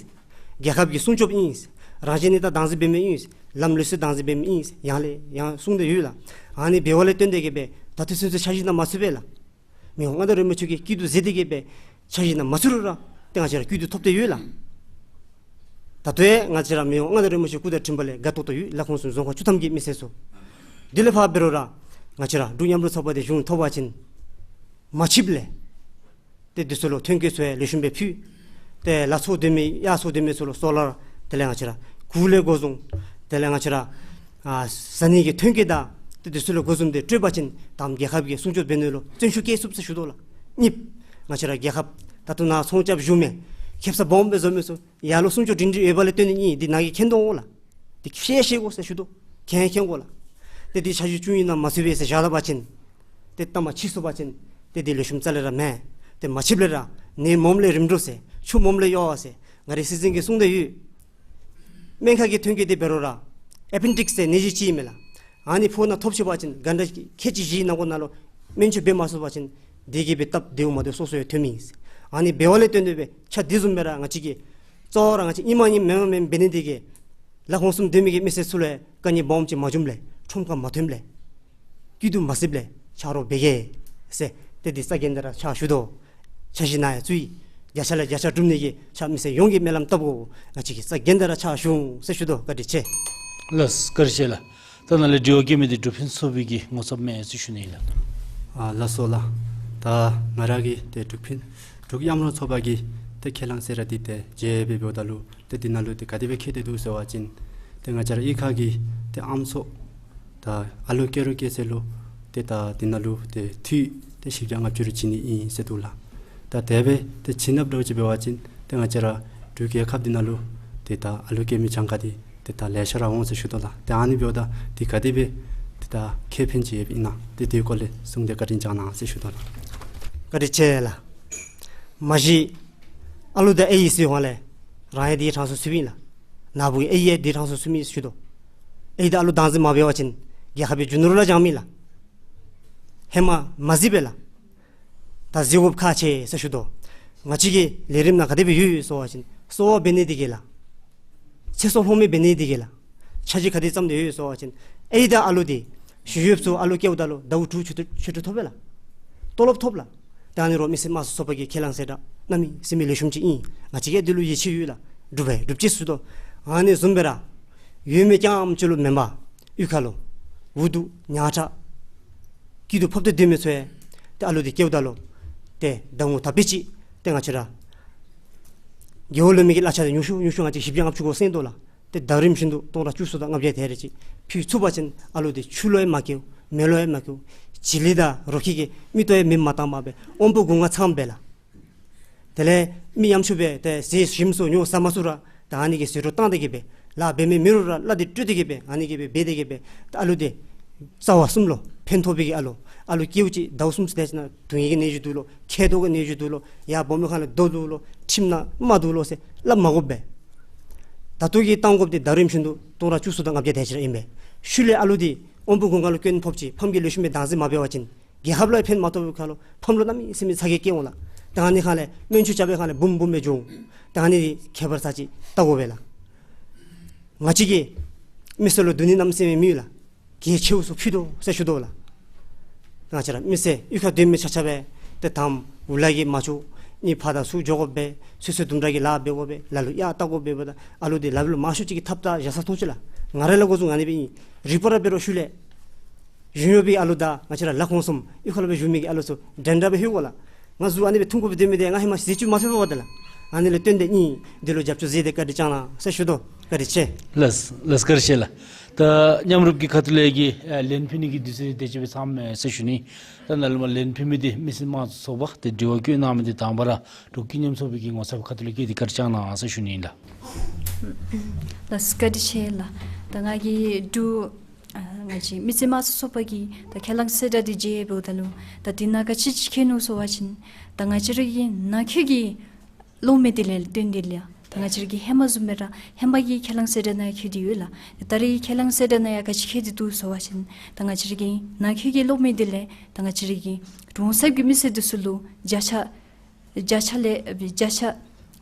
རྒྱལ་ཁབ་ཀྱི་སྲུང་སྐྱོབ་ཨིན། རང་བཞིན་གནས་སྟངས་བདག་འཛིན་འབད་མི་ཨིན། ལམ་ལུགས་སྲོལ་བདག་འཛིན་འབད་མི་ཨིན། ཡང་ལས་ཡང་གསུངས་ཏེ་ཡོད་ལགས། ཨ་ནི་འབདཝ་ལས་བརྟེན་ཏེ་གིས་སྦེ་ད་ལྟོ་ཚུན་ཚོད་འཆར་གཞི་ནང་མ་ཚུད་པས་ལགས། མི་དབང་མངའ་བདག་རིན་པོ་ཆེ་གིས་སྐྱིད་སྡུག་མཛད་དེ་གིས་སྦེ་འཆར་གཞི་ནང་མ་ཚུད་རུང་ར་ཏེ་ང་བཅས་ར་སྐྱིད་སྡུག་ཐོབ་སྟེ་ཡོད་ལགས། ད་ལྟོ་ཡང་ང་བཅས་ར་མི་དབང་མངའ་བདག་རིན་པོ་ཆེ་སྐུ་དང་འཁྲིལ་བ་ལས་དགའ་ཏོག་ཏོ་ཡོད་ལགས། ཁོང་གསུམ་རྫོང་ཁག་བཅུ་ཐམ་གྱི་མི་སེར་ཚུ། དེ་ལས་ཕར་འབད་རུང་ར་ང་བཅས་ར་འབྲུག་མཉམ་རུབ་ཚོགས་པ་འདི་གཞུང་ཐོབ་པ་ཅིན་མ་ཕྱིསཔ་ལས་ཏེ་འདི་ཚུ་ལུ་ཐོན་སྐྱེད་ཚུ་ཡང་ལེགས་ཤོམ་སྦེ་ཕུལ། ཏེ་ལ་ཚོགས་སྡོད་མི་གཡག་ཚོགས་སྡོད་མི་ཚུ་ལུ་སོ་ལར་དེ་ལས་ང་བཅས་ར་གུར་ལས་འགོ་བཟུང་དེ་ལས་ང་བཅས་ར་ཨ་ཟ་ནི་གི་ཐོན་སྐྱེད་དང་ཏེ་འདི་ཚུ་ལུ་འགོ་བཟུང་སྟེ་སྤྲོད་པ་ཅིན་ད་རྒྱལ་ཁབ་ཀྱི་སྲུང་སྐྱོབ་འབད་ནི་ལུ་བརྩོན་ཤུགས་བསྐྱེད་ཚུགས་ཟེར་ཞུ་དོ་ལགས། གཉིས་ང་བཅས་ར་རྒྱལ་ཁབ་ད་ལྟོ་ནཱ་ཚོང་རྐྱབ་བཞུགས་མི་ཁེ་ས་སྦོམ་སྦེ་བཟོ་མི་ཚུ་ཡར་ལུ་སྲུང་སྐྱོབ་སྒྲིང་སྒྲི་ཡོད་པ་ལས་བརྟེན་ཏེ་ཨིན། འདི་ནཱ་གིས་མཁྱེན་དོ་འོང་ལགས། འདི་ཤེས་ཤེས་དགོ་ཟེར་ཞུ་དོ། མཁྱེན་མཁྱེན་དགོ་ལགས། ཏེ་འདི་འཆར་གཞི་བཅུ་གཉིས་ནང་མ་ཚུད་པས་ཟེར་བཞག་ད་པ་ཅིན་ཏེ་ལྟ་མ་ཕྱིས་སོང་པ་ཅིན་ཏེ་འདི་ལེགས་ཤོམ་རྩ་ལས་ར་མེད། ཏེ་མ་ཕྱིསཔ་ལས་ར་ནད་སྨོམ་ལས་རིམ་གྲོ་ཟེར་ཆུ་སྨོམ་ལས་གཡོ་བ་ཟེར་ང་རའི་སྲིད་འཛིན་གྱིས་གསུངས་ཏེ་ཡོད། སྨན་ཁང་གི་ཐོན་སྐྱེད་འདི་འབད་རུང་ར་ཨེ་པེན་ཌིགས་ཟེར་ནད་གཞི་ཅིག་ཨིན་མས་ལགས། ཨ་ནི་ཕོཝ་ནང་ཐོབ་ཆི་པ་ཅིན་གྷན་ཊ་ཁལ་གཅིག་བཞིའི་ནང་འཁོད་ནང་ལུ་སྨན་བཅོས་འབད་མ་ཚུགས་པ་ཅིན་དེ་གིས་སྦེ་སྟབས་བདེཝ་མ་བདེཝ་སོ་སོ་ཡང་ཐོན་མི་ཨིན། ཨ་ནི་འབདཝ་ལས་བརྟེན་ཏེ་སྦེ་འཆར་འདི་བཟུམ་སྦེ་ར་ང་བཅས་ཀྱིས་གཙོ་བོ་ར་ང་བཅས་ཨིན་མ་ཨིན་མེན་མ་མེན་འབད་ནི་དེ་གིས་ལ་ཁོང་གསུམ་སྡོད་མི་གི་མི་སེར་ཚུ་ལུ་ཡང་དཀའ་ངལ་སྦོམ་ཅིག་མ་བྱུངམ་ལས་ཁྲོམ་ཁ་མ་ཐོནམ་ལས་སྐྱིད་སྡུག་མ་ཟདཔ་ལས་ཆ་རོགས་འབད་གེ་ཟེར་ཏེ་འདི་རྩ་འགེངས་ཏེ་ར་ཕྱག་ཞུ་དོ། འཆར་གཞི་ནང་ཡང་བཙུགས་ཡི། བརྒྱ་ཆ་ལས་བརྒྱ་ཆ་སྒྲུབ་ནི་གི་ཕྱག་མི་སེར་ཡོངས་ཀྱིས་སྨོན་ལམ་བཏབ་དགོ། ང་བཅས་ཀྱིས་རྩ་འགེངས་ཏེ་ར་ཕྱག་ཞུ་འོང་ཟེར་ཞུ་དོ། བཀའ་དྲིན་ཆེ། ལགས་བཀའ་དྲིན་ཆེ་ལགས། ད་ནཱ་ལས་དྲི་བ་བཀོད་མི་འདི་འབྲུག་ཕུན་ཚོགས་པའི་གི་ངོ་ཚབ་མས་ཟེར་ཞུ་ནི་ལགས། ཨ་ལགས་སོ་ལགས། ད་ང་ར་གིས་ཏེ་འབྲུག་ཕུན་འབྲུག་མཉམ་རུབ་ཚོགས་པ་གི་ཏེ་ཁས་བླངས་གསེར་ར་འདི་ཏེ་མཇལ་སྦེ་འབདཝ་ད་ལུ་ཏེ་འདི་ནང་ལུ་ཏེ་ག་དེ་སྦེ་ཁེལ་ཏེ་འདུག་ཟེར་བ་ཅིན་ཏེ་ང་བཅས་ར་གཡུས་ཁ་གི་ཏེ་ཨམ་སྲུ་ད་ཨ་ལུ་སྐྱེ་རུང་སྐྱེ་ཚེ་ལུ་ཏེ་ད་འདི་ནང་ལུ་ཏེ་འཐུས་ཏེ་བཞི་བརྒྱ་ལྔ་བཅུ་རེ་བྱིན་ནི་ཨིན་ཟེར་འདུག་ལགས། ད་དེ་སྦེ་ཏེ་བྱིན་ནི་འདྲཝ་ཅིག་འབད་བ་ཅིན་ཏེ་ང་བཅས་ར་འབྲུག་རྒྱལ་ཁབ་འདི་ནང་ལུ་ཏེ་ད་ཨ་ལུ་སྐྱེ་མི་གྱངས་ཁ་འདི་ཏེ་ད་ལེ་ཤ་ར་འོང་ཟེར་ཞུ་དོ་ལགས། ཏེ་ཨ་ནི་འབདཝ་ད་ཏེ་ག་དེ་སྦེ་ཏེ་ད་ཁེ་ཕན་ཅིག་ཡོདཔ་ཨིན་ན་ཏེ་དེའི་སྐོར་ལས་གསུངས་ཏེ་བཀའ་དྲིན་བསྐྱང་གནང་ཟེར་ཞུ་དོ་ལགས། བཀའ་དྲིན་ཆེ་ལགས། མ་གཞི་ཨ་ལུ་དང་ཨའི་ཟེར་བ་ལས་རང་ཡང་འདི་གྲངས་སུ་ཚུདཔ་ཨིན་ལགས། ནཱ་བུ་གི་ཨའི་ཡང་འདི་གྲངས་སུ་ཚུདཔ་ཨིན་ཟེར་ཞུ་དོ། ཨའི་དང་ཨ་ལུ་བདག་འཛིན་མ་འབད་བ་ཅིན་རྒྱལ་ཁབ་ཀྱི་རྒྱུ་ནོར་ལུ་ར་བྱང་མི་ལགས། ཧེ་མ་མ་གཟིགས་པས་ལགས། ད་གཟིགས་དགོཔ་ཁག་ཆེ་ཟེར་ཞུ་དོ། ང་བཅས་ཀྱི་ལས་རིམ་ནང་ག་དེ་སྦེ་ཡོད་ཡོད་ཟེར་བ་ཅིན་གསོ་བ་འབད་ནི་དེ་གིས་ལགས། ཚེ་སྲོག་སློང་མི་འབད་ནི་དེ་གིས་ལགས། འཆར་གཞི་ག་དེ་བརྩམས་ཏེ་ཡོད་ཡོད་ཟེར་བ་ཅིན་ཨའི་དང་ཨ་ལུ་འདི་ཞི་གཡོགཔ་ཚུ་ཨ་ལུ་སྐྱེཝ་ད་ལུ་ཟླཝ་དྲུག་ཆུ་ཚོད་ཆུ་ཚོད་ཐོབ་པས་ལགས། ཏོ་ལོབ་ཐོབ་ལགས། ད་ཨ་ནི་རོགས་མི་སེར་དམངས་གཙོའི་ཚོགས་པ་གི་ཁས་བླངས་གསལ་བསྒྲགས་གནམ་མེད་ས་མེད་ལེགས་ཤོམ་ཅིག་ཨིན། ང་བཅས་ཀྱིས་འདི་ལུ་ཡིད་ཆེས་ཡོད་ལགས། སྒྲུབ་པའི་སྒྲུབ་ཅེས་ཟེར་དོ། ཨ་ནི་བཟུམ་སྦེ་ར་ཡོད་མི་རྐྱངམ་ཅིག་ལུ་མེན་པར་གཡུས་ཁ་ལུ་འུ་སྡུག་ཉམ་ཐག་སྐྱིད་སྡུག་ཕོག་སྟེ་སྡོད་མི་ཚུ་ཡང་ཏེ་ཨ་ལུ་འདི་སྐྱེཝ་ད་ལུ་ཏེ་ཟླ་ངོ་དག་པ་ཅིག་ཏེ་ང་བཅས་ར་རྒེད་འོག་ལུ་མི་གི་གླ་ཆ་འདི་ཉུང་ཤོས་ཉུང་ཤོས་ང་བཅས་བཞི་བརྒྱ་ལྔ་བཅུ་དགོ་ཟེར་དོ་ལགས། ཏེ་ཟླ་རིམ་བཞིན་དུ་སྟོང་ཕྲག་བཅུ་གསུམ་དང་ལྔ་བརྒྱ་དེ་རེ་ཅིག་ཕུལ་ཚུགས་པ་ཅིན་ཨ་ལུ་འདི་ཆུ་ལུ་ཡང་མ་སྐྱེཝ་མེ་ལུ་ཡང་མ་སྐྱེཝ་བྱི་ལི་དང་རོ་ཁྱི་གིས་མིག་ཏོ་ཡང་མིག་མ་བཏང་པར་སྦེ་དབང་པོ་དགུ་ལྔ་ཚངམ་སྦེ་ལགས། དེ་ལས་མི་ཡམ་ཆུ་སྦེ་ཏེ་ཟས་ཞིམ་སུ་ཉོ་ཟ་མ་ཚུགས་ར་ད་ཨ་ནི་གི་ཟད་འགྲོ་བཏང་སྟེ་གི་སྦེ་ལཱ་འབད་མི་མེད་རུང་ར་གླ་འདི་སྤྲོད་དེ་གི་སྦེ་ཨ་ནི་གི་སྦེ་འབད་དེ་གི་སྦེ་ད་ཨ་ལུ་འདི་རྩ་བ་གསུམ་ལུ་ཕན་ཐོགས་པའི་གི་ཨ་ལུ་ཨ་ལུ་སྐྱེཝ་ཅིག་ཟླཝ་གསུམ་ཙམ་དེ་ཅིག་ནང་དུང་ཡི་གི་ནད་གཞི་འདུག་ལོ། མཁལ་རྡོག་གི་ནད་གཞི་འདུག་ལོ། ཡར་སྦོམ་མི་ཁ་ལས་རྡོ་འདུག་ལོ། ཁྲིམས་ནང་རྨ་འདུག་ལོ་ཟེར་སླབ་མ་དགོ་པས། ད་ལྟོ་གི་བཏང་དགོཔ་འདི་ཟླ་རིམ་བཞིན་དུ་སྟོང་ཕྲག་བཅུ་གསུམ་དང་ལྔ་བརྒྱ་དེ་ཅིག་ར་ཨིན་པས། ཤུལ་ལས་ཨ་ལུ་འདི་དབང་པོ་དགུ་ལྔ་ལུ་སྐྱོན་ཕོགཔ་ཅིག་ཕམ་གྱིས་ལེགས་ཤོམ་སྦེ་བདག་འཛིན་མ་འབད་བ་ཅིན་རྒྱལ་ཁབ་ལུ་ཕན་མ་ཐོགས་པའི་ཁར་ལུ་ཕམ་ལུ་གནམ་མེད་ས་མེད་ཚ་གྱང་སྐྱེ་འོང་ལགས། ད་ཨ་ནི་ཁ་ལས་སྨན་བཅོས་རྐྱབ་པའི་ཁ་ལས་འབུམ་འབུམ་སྦེ་འགྱོ་འོང་། ད་ཨ་ནི་ཁྱད་པར་ཚར་ཅིག་བལྟ་དགོ་པས་ལགས། ང་བཅས་ཀྱི་མི་སེར་ལུ་སྡུག་ནི་གནམ་མེད་ས་མེད་མེད་ལགས། གལ་ཆེཝ་ཚུ་ཕུལ་དོ་ཟེར་ཞུ་དོ་ལགས། ང་བཅས་ར་མི་སེར་གཡུས་ཁར་སྡོད་མི་ཆ་ཁྱབ་སྦེ་ཏེ་དང་པ་འུ་ལག་གིས་མ་ཆོག། གཉིས་ཕར་དང་ཚུར་འགྱོ་དགོ་པས། ཚུན་ཚོད་དུམ་གྲ་གི་ལཱ་འབད་དགོ་པས། ལ་ལུ་གཡའ་བལྟ་དགོ་པས། འབདཝ་ད་ཨ་ལུ་འདི་ལ་ལུ་མང་ཤོས་ཅིག་གིས་ཐབས་ད་བཞག་ས་མཐོང་ཅི་ལགས། ང་ར་ལས་འགོ་བཟུང་ཨ་ནི་སྦེ་ཨིན། རིག་པ་ར་འབད་རུང་ཤུལ་ལས་གཞུང་གཡོགཔ་གི་ཨ་ལུ་དང་ང་བཅས་ར་ལ་ཁོང་གསུམ་གཡུས་ཁ་ལུ་སྦེ་བཞུགས་མི་གི་ཨ་ལུ་ཚུ་འདྲན་འདྲ་སྦེ་ལྷོད་དགོ་ལགས། ང་གཟུགས་ཨ་ནི་སྦེ་ཐུང་ཀུ་སྦེ་སྡོད་མི་འདི་ང་ཧེ་མ་ཟས་བཅུད་མ་ཕོགཔ་འབདཝ་ད་ལགས། ཨ་ནི་ལས་བརྟེན་ཏེ་ཨིན། འདི་ལུ་རྒྱབ་སྐྱོར་མཛད་དེ་བཀའ་དྲིན་བསྐྱང་གནང་ཟེར་ཞུ་དོ། བཀའ་དྲིན་ཆེ། ལགས་ལགས་བཀའ་དྲིན་ཆེ་ལགས། ད་མཉམ་རུབ་ཀྱི་ཁ་ཐུག་ལས་ཀྱི་ཨ་ལན་ཕུལ་ནི་གི་དུས་ཚོད་དེ་ཅིག་སྦེ་ཚངམ་མས་ཟེར་ཞུ་ནི། ད་ནཱ་ལས་མར་ལན་ཕུལ་མི་འདི་མི་སེར་དམངས་གཙོའི་ཚོགས་པ་ཏེ་དྲི་བ་བཀོད་གནང་མི་འདི་དང་པ་ར་འབྲུག་ཀུན་མཉམ་ཚོགས་པའི་གི་ངོ་ཚབ་ཁ་ཐུག་ལས་ཀྱི་འདི་བཀའ་དྲིན་བསྐྱང་གནང་ཟེར་ཞུ་ནི་ལགས། ལགས་བཀའ་དྲིན་ཆེ་ལགས། ད་ང་གིས་འབྲུག་ཨ་ང་བཅས་མི་སེར་དམངས་གཙོའི་ཚོགས་པ་གི་ད་ཁས་བླངས་གསལ་བསྒྲགས་འདི་མཇལ་འབདཝ་ད་ལུ་ད་འདི་ནང་ག་ཅི་ཅིག་མཁྱེན་ནུག་ཟེར་བ་ཅིན་ད་ང་བཅས་ར་གི་ནང་འཁོད་ཀྱི་སློབ་མ་དེ་ལས་བརྟེན་ཏེ་ལགས། ད་ང་བཅས་ར་གི་ཧེ་མ་བཟུམ་སྦེ་ར་ཧེ་མ་གི་ཁས་བླངས་གསལ་བསྒྲགས་ནང་ཡང་བཀོད་དེ་ཡོད་ལགས། ད་རེས་ཀྱི་ཁས་བླངས་གསལ་བསྒྲགས་ནང་ཡང་ག་ཅི་བཀོད་དེ་འདུག་ཟེར་བ་ཅིན་ད་ང་བཅས་ར་གི་ནང་འཁོད་ཀྱི་གློག་མེ་འདི་ལས་ད་ང་བཅས་ར་གི་གྲོང་གསེབ་ཀྱི་མི་སེར་འདི་ཚུ་ལུ་བརྒྱ་ཆ་བརྒྱ་ཆ་ལས་བརྒྱ་ཆ་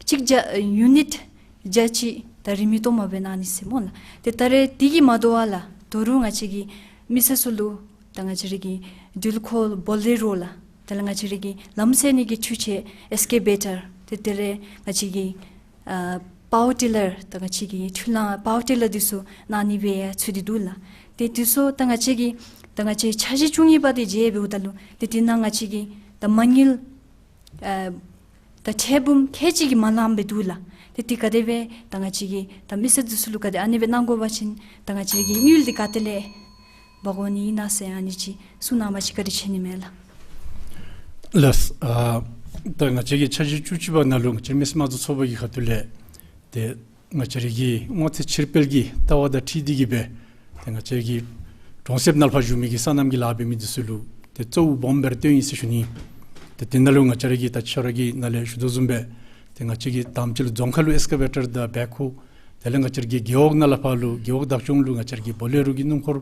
གཅིག་བརྒྱ་ཡུ་ནིཊ་བརྒྱ་གཅིག་ད་རིན་མེད་སྟོང་མ་སྦེ་གནང་ནི་ཟེར་སྨོ་ལགས། ཏེ་ད་རེས་དེ་གིས་མ་དོ་བར་ལགས་ད་རུང་ང་བཅས་ཀྱི་མི་སེར་ཚུ་ལུ་ད་ང་བཅས་ར་གི་འགྲུལ་འཁོར་བོ་ལེ་རོ་ལགས། དེ་ལས་ང་བཅས་ར་གི་ལམ་སེལ་ནི་གི་འཕྲུལ་ཆས་ཨེགས་ཀེ་བེ་ཊར། ཏེ་དེ་ལས་ང་བཅས་ཀྱི་ཨ་པ་ཝར་ཊི་ལར་ད་ང་བཅས་ཀྱི་འཕྲུལ་གླང་པ་ཝར་ཊི་ལར་འདི་ཚུ་གནང་ནི་སྦེ་ཡང་ཚུད་དེ་འདུག་ལགས། ཏེ་འདི་ཚུ་ད་ང་བཅས་ཀྱི་ད་ང་བཅས་འཆར་གཞི་བཅུ་གཉིས་པ་འདི་མཇལ་འབདཝ་ད་ལུ་ཏེ་དེ་ནང་ང་བཅས་ཀྱི་ད་མ་དངུལ་ཨ་ད་ཁྲལ་འབུམ་ཁལ་གཅིག་གིས་མ་ལངམ་སྦེ་འདུག་ལགས། ཏེ་དེ་ག་དེ་སྦེ་ད་ང་བཅས་ཀྱི་ད་མི་སེར་འདི་ཚུ་ལུ་ག་དེ་ཨ་ནི་སྦེ་གནང་དགོ་པ་ཅིན་ད་ང་བཅས་ཀྱི་དངུལ་འདི་ག་ཏེ་ལས་འབག་དགོ་ནི་ཨིན་ན་ཟེར་ཨ་ནི་ཅིག་གསུང་གནང་བ་ཅིན་བཀའ་དྲིན་ཆེ་ནི་མས་ལགས། ལགས། ཨ་ད་ང་བཅས་ཀྱི་འཆར་གཞི་བཅུ་གཅིག་པ་ནང་ལུ་ང་བཅས་མི་སེར་དམངས་གཙོ་ཚོགས་པ་གི་ཁ་ཐུག་ལས་ཏེ་ང་བཅས་ར་གི་སྔོ་ཚལ་ཕྱིར་སྤེལ་གྱི་ལྟ་བ་དང་འཁྲིལ་ཏེ་གིས་སྦེ་ཏེ་ང་བཅས་ར་གི་གྲོང་གསེབ་ནང་ལུ་ཕར་བཞུགས་མི་གི་སོ་ནམ་གྱི་ལཱ་འབད་མི་འདི་ཚུ་ལུ་ཏེ་གཙོ་བོ་སྦོམ་སྦེ་ར་བཏོན་ཡི་ཟེར་ཞུ་ནི། ཏེ་དེ་ནང་ལུ་ང་བཅས་ར་གིས་ད་ཁྱོད་ར་གིས་ནཱ་ལས་ཞུ་དོ་བཟུམ་སྦེ་ཏེ་ང་བཅས་ཀྱི་དང་པ་ཅིག་ལུ་རྫོང་ཁ་ལུ་ཨེགས་ཀེ་བེ་ཊར་དང་བེག་ཧོ། དེ་ལས་ང་བཅས་ར་གི་རྒེད་འོག་ནང་ལུ་ཕར་ལུ་རྒེད་འོག་བདག་སྐྱོང་ལུ་ང་བཅས་ར་གི་བོ་ལེ་རོ་གི་སྣུམ་འཁོར།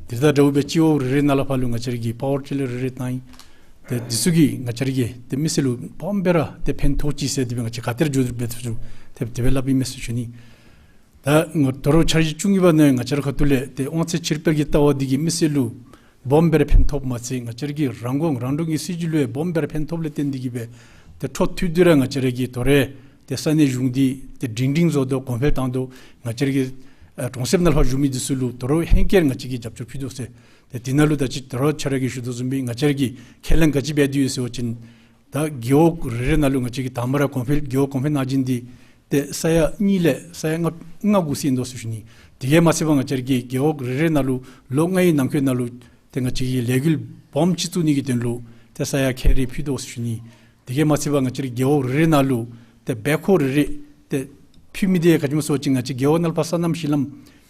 དེ་དང་འདྲཝ་སྦེ་སྤྱི་འོག་རེ་རེ་ནང་ལུ་ཕར་ལུ་ང་བཅས་ར་གིས་པ་ཝར་ཊི་ལར་རེ་རེ་བཏང་ཡི། ཏེ་འདི་ཚུ་གིས་ང་བཅས་ར་གི་ཏེ་མི་སེར་ལུ་སྦོམ་སྦེ་ར་ཏེ་ཕན་ཐོགས་ཅི་ཟེར་དེ་སྦེ་ང་བཅས་ག་ཏེ་ར་འགྱོ་འབད་ཚུགས་ཏེ་དེ་སྦེ་སླབ་ཨིན་མས་ཟེར་ཞུ་ནི། ད་ང་ད་རུང་འཆར་གཞི་བཅུ་གཉིས་པ་ནང་ང་བཅས་ར་ཁ་ཐུག་ལས་ཏེ་སྔོ་ཚལ་ཕྱིར་སྤེལ་གྱི་ལྟ་བ་འདི་གིས་མི་སེར་ལུ་སྦོམ་སྦེ་ར་ཕན་ཐོགསཔ་མ་ཚད་ང་བཅས་ར་གི་རང་ཁོངས་རང་འབྲུག་གི་སྲིད་བྱུས་ལུ་ཡང་སྦོམ་སྦེ་ར་ཕན་ཐོགསཔ་ལས་བརྟེན་ཏེ་གིས་སྦེ་ཏེ་འཕྲོ་མཐུད་དེ་ར་ང་བཅས་ར་གི་དོ་རུང་ཏེ་ས་གནས་གཞུང་འདི་ཏེ་སྒྲིང་སྒྲིང་བཟོ་དོ་གོང་འཕེལ་བཏང་དོ། ང་བཅས་ར་གི་ཨ་གྲོང་གསེབ་ནང་ལུ་ཕར་བཞུགས་མི་འདི་ཚུ་ལུ་དོ་རུང་ཧེང་སྐལ་ང་བཅས་ཀྱིས་རྒྱབ་སྐྱོར་ཕུལ་དོ་ཟེར། ཏེ་དེ་ནང་ལུ་ད་ཅི་ད་རུང་ཁྱོད་ར་གིས་ཞུ་དོ་བཟུམ་སྦེ་ང་བཅས་ར་གིས་ཁས་ལེན་ག་ཅི་འབད་དེ་ཡོད་ཟེར་བ་ཅིན་ད་རྒེད་འོག་རེ་རེ་ནང་ལུ་ང་བཅས་ཀྱི་དང་པ་ར་གོང་འཕེལ་རྒེད་འོག་གོང་འཕེལ་གནང་སྦྱིན་འདི་ཏེ་ས་ཡ་གཉིས་ལས་ས་ཡ་ལྔ་ལྔ་དགོ་ཟེར་ཨིན་དོ་ཟེར་ཞུ་ནི། དེ་གིས་མ་ཚད་པར་ང་བཅས་ར་གི་རྒེད་འོག་རེ་རེ་ནང་ལུ་ལོ་ལྔའི་ནང་འཁོད་ནང་ལུ་ཏེ་ང་བཅས་ཀྱིས་ལས་འགུལ་སྦོམ་ཅིག་བཙུགས་ནི་གི་དོན་ལུ་ཏེ་ས་ཡ་ཁལ་རེ་ཕུལ་དོ་ཟེར་ཞུ་ནི། དེ་གིས་མ་ཚད་པར་ང་བཅས་ར་རྒེད་འོག་རེ་རེ་ནང་ལུ་ཏེ་བེག་ཧོ་རེ་རེ་ཏེ་ཕུལ་མི་འདི་ག་ཅི་སྨོ་ཟེར་བ་ཅིན་ང་བཅས་རྒེད་འོག་ནང་ལུ་ཕར་སོ་ནམ་གཞི་ལམ་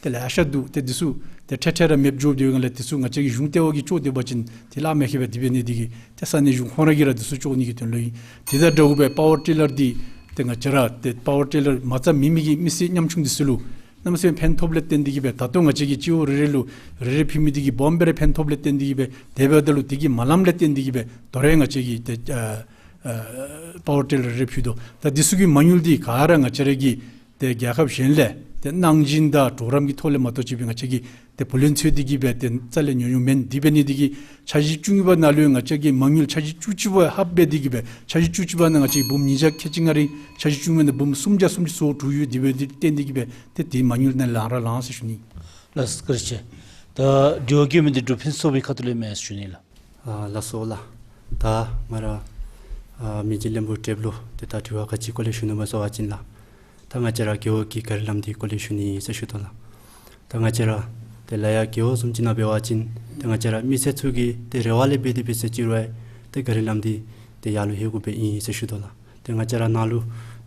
ཏེ་ལེ་ཤ་འདུག། ཏེ་འདི་ཚུ་ཏེ་འཕྲལ་འཕྲལ་ར་མེདཔ་འགྱོ་སྡོད་པའི་སྒང་ལས་འདི་ཚུ་ང་བཅས་ཀྱི་གཞུང་ལྟེ་བ་གིས་ལྕོགས་སྡོད་པ་ཅིན་དེ་ལཱ་མི་ཁེ་བས། དེ་འབད་ནི་འདི་གིས་ཏེ་ས་གནས་གཞུང་ཁོང་ར་གིས་ར་འདི་ཚུ་ལྕོགས་ནི་གི་དོན་ལུ་ཨིན། དེ་དང་འདྲཝ་སྦེ་པ་ཝར་ཊི་ལར་འདི་ཏེ་ང་བཅས་ར་ཏེ་པ་ཝར་ཊི་ལར་མ་རྩ་མེད་མི་གི་མི་སེར་ཉམ་ཆུང་འདི་ཚུ་ལུ་གནམ་མེད་ས་མེད་ཕན་ཐོགསཔ་ལས་བརྟེན་ཏེ་གིས་སྦེ་ད་ལྟོ་ང་བཅས་ཀྱིས་སྤྱི་འོག་རེ་རེ་ལུ་རེ་རེ་ཕུལ་མི་འདི་གིས་སྦོམ་སྦེ་ར་ཕན་ཐོགསཔ་ལས་བརྟེན་ཏེ་གིས་སྦེ་དེ་འབདཝ་ད་ལུ་དེ་གིས་མ་ལངམ་ལས་བརྟེན་ཏེ་གིས་སྦེ་དོ་རུང་ང་བཅས་ཀྱིས་ཏེ་ཨ་ཨ་པ་ཝར་ཊི་ལར་རེ་རེ་ཕུལ་དོ། ད་འདི་ཚུ་གི་མ་དངུལ་འདི་ག་ར་ང་བཅས་ར་གི་ཏེ་རྒྱལ་ཁབ་གཞན་ལས་ཏེ་གནང་སྦྱིན་དང་གྲོགས་རམ་གྱི་ཐོག་ལས་མ་གཏོགས་ཅིག་སྦེ་ང་བཅས་ཀྱིས་ཏེ་བུ་ལོན་འཚོལ་ཏེ་གིས་སྦེ་ཏེ་རྩ་ལས་ཉོ་ཉོཝ་མེན། དེ་འབད་ནི་འདི་གིས་འཆར་གཞི་བཅུ་གཉིས་པ་ནང་ལུ་ཡང་ང་བཅས་ཀྱི་མ་དངུལ་འཆར་གཞི་བཅུ་གཅིག་པ་ལྷགཔ་འབད་དེ་གིས་སྦེ་འཆར་གཞི་བཅུ་གཅིག་པ་ནང་ང་བཅས་འབུམ་ཉིས་བརྒྱ་ཁལ་གཅིག་ལྔ་རེ་འཆར་གཞི་བཅུ་གཉིས་པ་ནང་འབུམ་སུམ་བརྒྱ་སུམ་ཅུ་སོ་དྲུག་ཡོད། དེ་འབད་ནི་འདི་བརྟེན་ཏེ་གིས་སྦེ་ཏེ་དེ་མ་དངུལ་ནང་ལས་ར་ལངས་ཟེར་ཞུ་ནི། ལགས་སོ་བཀའ་དྲིན་ཆེ། ད་དྲི་བ་བཀོད་མི་འདི་འབྲུག་ཕུན་ཚོགས་པའི་ཁ་ཐུག་ལས་མས་ཟེར་ཞུ་ནི་ལགས། ཨ་ལགས་སོ་ལགས། ད་ང་ར་ཨ་མི་རྗེ་བློན་པོ་བགྲེསཔ་ལུ་ཏེ་ད་དྲི་བ་ག་ཅི་སྐོར་ལས་ཞུ་ནི་སྨོ་ཟེར་བ་ཅིན་ལགས། ད་ང་བཅས་ར་རྒེད་འོག་གི་ག་རི་ལམ་འདི་སྐོར་ལས་ཞུ་ནི་ཟེར་ཞུ་དོ་ལགས། ད་ང་བཅས་ར་ཏེ་ལ་ཡ་རྒེད་འོག་བཟུམ་ཅིག་ནང་འབད་བ་ཅིན་ཏེ་ང་བཅས་ར་མི་སེར་ཚུ་གི་ཏེ་རེ་བ་ལས་འབད་དེ་འབད་ས་ཅིག་རུང་ཏེ་ག་རི་ལམ་འདི་ཏེ་ཡར་ལུ་ལྷོད་དགོཔ་སྦེ་ཨིན་ཟེར་ཞུ་དོ་ལགས། ཏེ་ང་བཅས་ར་ནང་ལུ་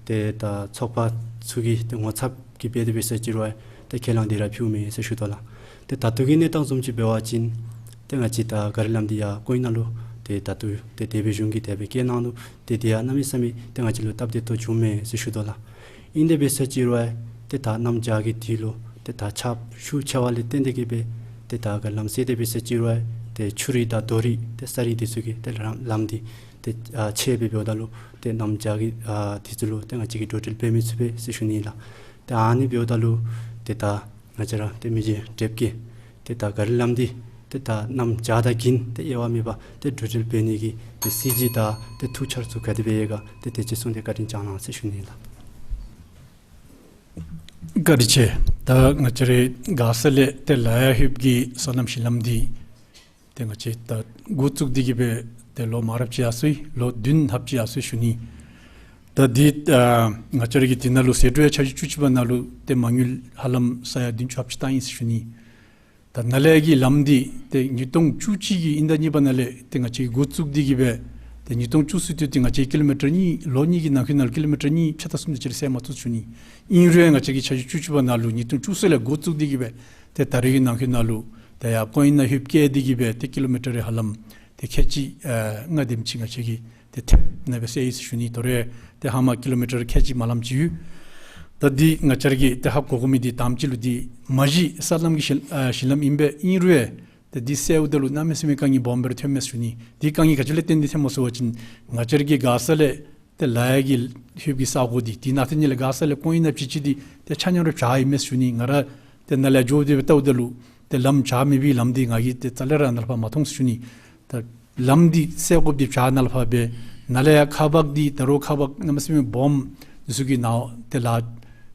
ཏེ་ད་ཚོགས་པ་ཚུ་གི་ཏེ་ངོ་ཚབ་ཀྱིས་འབད་དེ་འབད་ས་ཅིག་རུང་ཏེ་ཁས་བླངས་འདི་ར་ཕུལཝ་མས་ཟེར་ཞུ་དོ་ལགས། ཏེ་ད་ལྟོ་གི་གནས་སྟངས་བཟུམ་ཅིག་འབད་བ་ཅིན་ཏེ་ང་བཅས་ད་ག་རི་ལམ་འདི་ཡར་ཀོ་ཨིན་ནང་ལུ་ཏེ་ད་ལྟོ་ཏེ་སྡེ་པའི་གཞུང་གིས་དེ་སྦེ་བཀལ་གནང་ནུག། ཏེ་དེ་ཡང་གནམ་མེད་ས་མེད་ཏེ་ང་བཅས་ལུ་སྟབས་བདེ་ཏོག་ཏོ་བྱུངམ་མས་ཟེར་ཞུ་དོ་ལགས། ཨིན་དེ་འབད་ས་ཅིག་རུང་ཏེ་ད་གནམ་བྱཱར་གྱི་དུས་ལུ་ཏེ་ད་ཆརཔ་ཤུགས་ཆེ་བ་ལས་བརྟེན་ཏེ་གིས་སྦེ་ཏེ་ད་ག་རི་ལམ་སེལ་དེ་འབད་ས་ཅིག་རུང་ཏེ་ཆུ་རུད་དང་རྡོ་རུད་ཏེ་ས་རུད་འདི་ཚུ་གིས་ཏེ་ལམ་ལམ་འདི་ཏེ་ཨ་ཕྱེ་སྦེ་འབདཝ་ད་ལུ་ཏེ་གནམ་བྱཱར་གྱི་ཨ་དུས་ཚོད་ལུ་ཏེ་ང་བཅས་ཀྱིས་འགྲོ་འགྲུལ་འབད་མི་ཚུགས་པས་ཟེར་ཞུ་ནི་ལགས། ཏེ་ཨ་ནི་འབདཝ་ད་ལུ་ཏེ་ད་ང་བཅས་ར་ཏེ་མི་རྗེ་བགྲེསཔ་གིས་ཏེ་ད་ག་རི་ལམ་འདི་ཏེ་ད་གནམ་བྱཱར་དང་གིན་ཏེ་དབྱེ་བ་མེད་པར་ཏེ་འགྲོ་འགྲུལ་འབད་ནི་གི་ཏེ་སྲིད་བྱུས་དང་ཏེ་ཐུགས་འཆར་ཚུ་ག་དེ་སྦེ་ཡོད་ག་ཏེ་དེ་ཅིག་གསུངས་ཏེ་བཀའ་དྲིན་བསྐྱང་གནང་ཟེར་ཞུ་ནི་ལགས། བཀའ་དྲིན་ཆེ། ད་ང་བཅས་ར་མགར་ས་ལས་ཏེ་ལ་ཡ་ལྷོདཔ་གི་སོ་ནམ་གཞི་ལམ་འདི་ཏེ་ང་བཅས་ད་འགོ་བཙུགས་ཏེ་གིས་སྦེ་ཏེ་ལོ་མ་རབས་ཅིག་ཡར་སོ་ཡི། ལོ་བདུན་ལྷགཔ་ཅིག་ཡར་སོ་ཡི་ཞུ་ནི། ད་འདི་ཨ་ང་བཅས་ར་གིས་འདི་ནང་ལུ་ཟད་འགྲོ་ཡང་འཆར་གཞི་བཅུ་གཅིག་པ་ནང་ལུ་ཏེ་མ་དངུལ་ཧ་ལམ་ས་ཡ་བདུན་ཅུ་ལྷགཔ་ཅིག་བཏང་ཡི་ཟེར་ཞུ་ནི། ད་ནཱ་ལས་ཀྱི་ལམ་འདི་ཏེ་ཉིས་སྟོང་བཅུ་གཅིག་གི་དབྱིན་ཟླ་གཉིས་པ་ནང་ལས་ཏེ་ང་བཅས་འགོ་བཙུགས་ཏེ་གིས་སྦེ་ཏེ་ཉིས་སྟོང་བཅུ་གསུམ་དུས་ཏེ་ང་བཅས་ཀྱིས་ཀི་ལོ་མི་ཊར་གཉིས་ལོ་གཉིས་ཀྱི་ནང་འཁོད་ནང་ལུ་ཀི་ལོ་མི་ཊར་གཉིས་ཕྱེད་དང་གསུམ་དེ་ཅིག་ར་སེལ་མ་ཚུགས་ཞུ་ནི། ཨིན་རུང་ང་བཅས་ཀྱིས་འཆར་གཞི་བཅུ་གཅིག་པ་ནང་ལུ་ཉིས་སྟོང་བཅུ་གསུམ་ལས་འགོ་བཙུགས་ཏེ་གིས་སྦེ་ཏེ་ད་རེས་ཀྱི་ནང་འཁོད་ནང་ལུ་ཏེ་ཡར་ཀོ་ཨིན་ནང་ལྷོདཔ་བཀལ་ཏེ་གིས་སྦེ་ཏེ་ཀི་ལོ་མི་ཊར་རེ་ཧ་ལམ་ཏེ་ཁལ་གཅིག་ཨ་ལྔ་དེམ་ཅིག་ང་བཅས་ཀྱིས་ཏེ་ཐེབས་ནང་སྦེ་སེལ་ཡི་ཟེར་ཞུ་ནི། དོ་རུང་ཏེ་ཧ་མ་ཀི་ལོ་མི་ཊར་ཁལ་གཅིག་མ་ལངམ་ཅིག་ཡོད། ད་འདི་ང་བཅས་ར་གིས་ཏེ་ཧ་གོ་དགོ་མི་འདི་དང་པ་ཅིག་ལུ་འདི་མ་གཞི་ས་ལམ་གྱི་ཞི་ཨ་ཞི་ལམ་ཨིན་པས། ཨིན་རུང་ཏེ་འདི་སེལཝ་ད་ལུ་གནམ་མེད་ས་མེད་དཀའ་ངལ་སྦོམ་སྦེ་ར་ཐོནམ་མས་ཟེར་ཞུ་ནི། འདི་དཀའ་ངལ་ག་ཅི་ལས་བརྟེན་ཏེ་ཐོནམ་མས་ཟེར་བ་ཅིན་ང་བཅས་ར་གིས་མགར་ས་ལས་ཏེ་ལ་ཡ་གི་ལྷོདཔ་གི་ས་གོ་འདི་ཏེ་ནཱ་ཏེ་ནི་ལས་མགར་ས་ལས་ཀོང་ཡིབ་ནང་ཅིག་ཅིག་འདི་ཏེ་ཆ་མཉམ་ར་བྱག་ཨིན་མས་ཟེར་ཞུ་ནི། ང་ར་ཏེ་ནཱ་ལས་འགྱོ་སྟེ་སྦེ་བལྟཝ་ད་ལུ་ཏེ་ལམ་བྱག་མེད་པའི་ལམ་འདི་ང་གིས་ཏེ་རྩ་ལས་ར་ནཱ་ལས་ཕར་མ་མཐོང་ཟེར་ཞུ་ནི། ད་ལམ་འདི་སེལ་དགོཔ་འདི་བྱག་ནང་ལས་ཕར་སྦེ་ནཱ་ལས་ཡར་ཁག་འབག་འདི་ད་རུང་ཁག་འབག་གནམ་མེད་ས་མེད་སྦོམ་འདི་ཚུ་གི་ནང་ཏེ་ལཱ་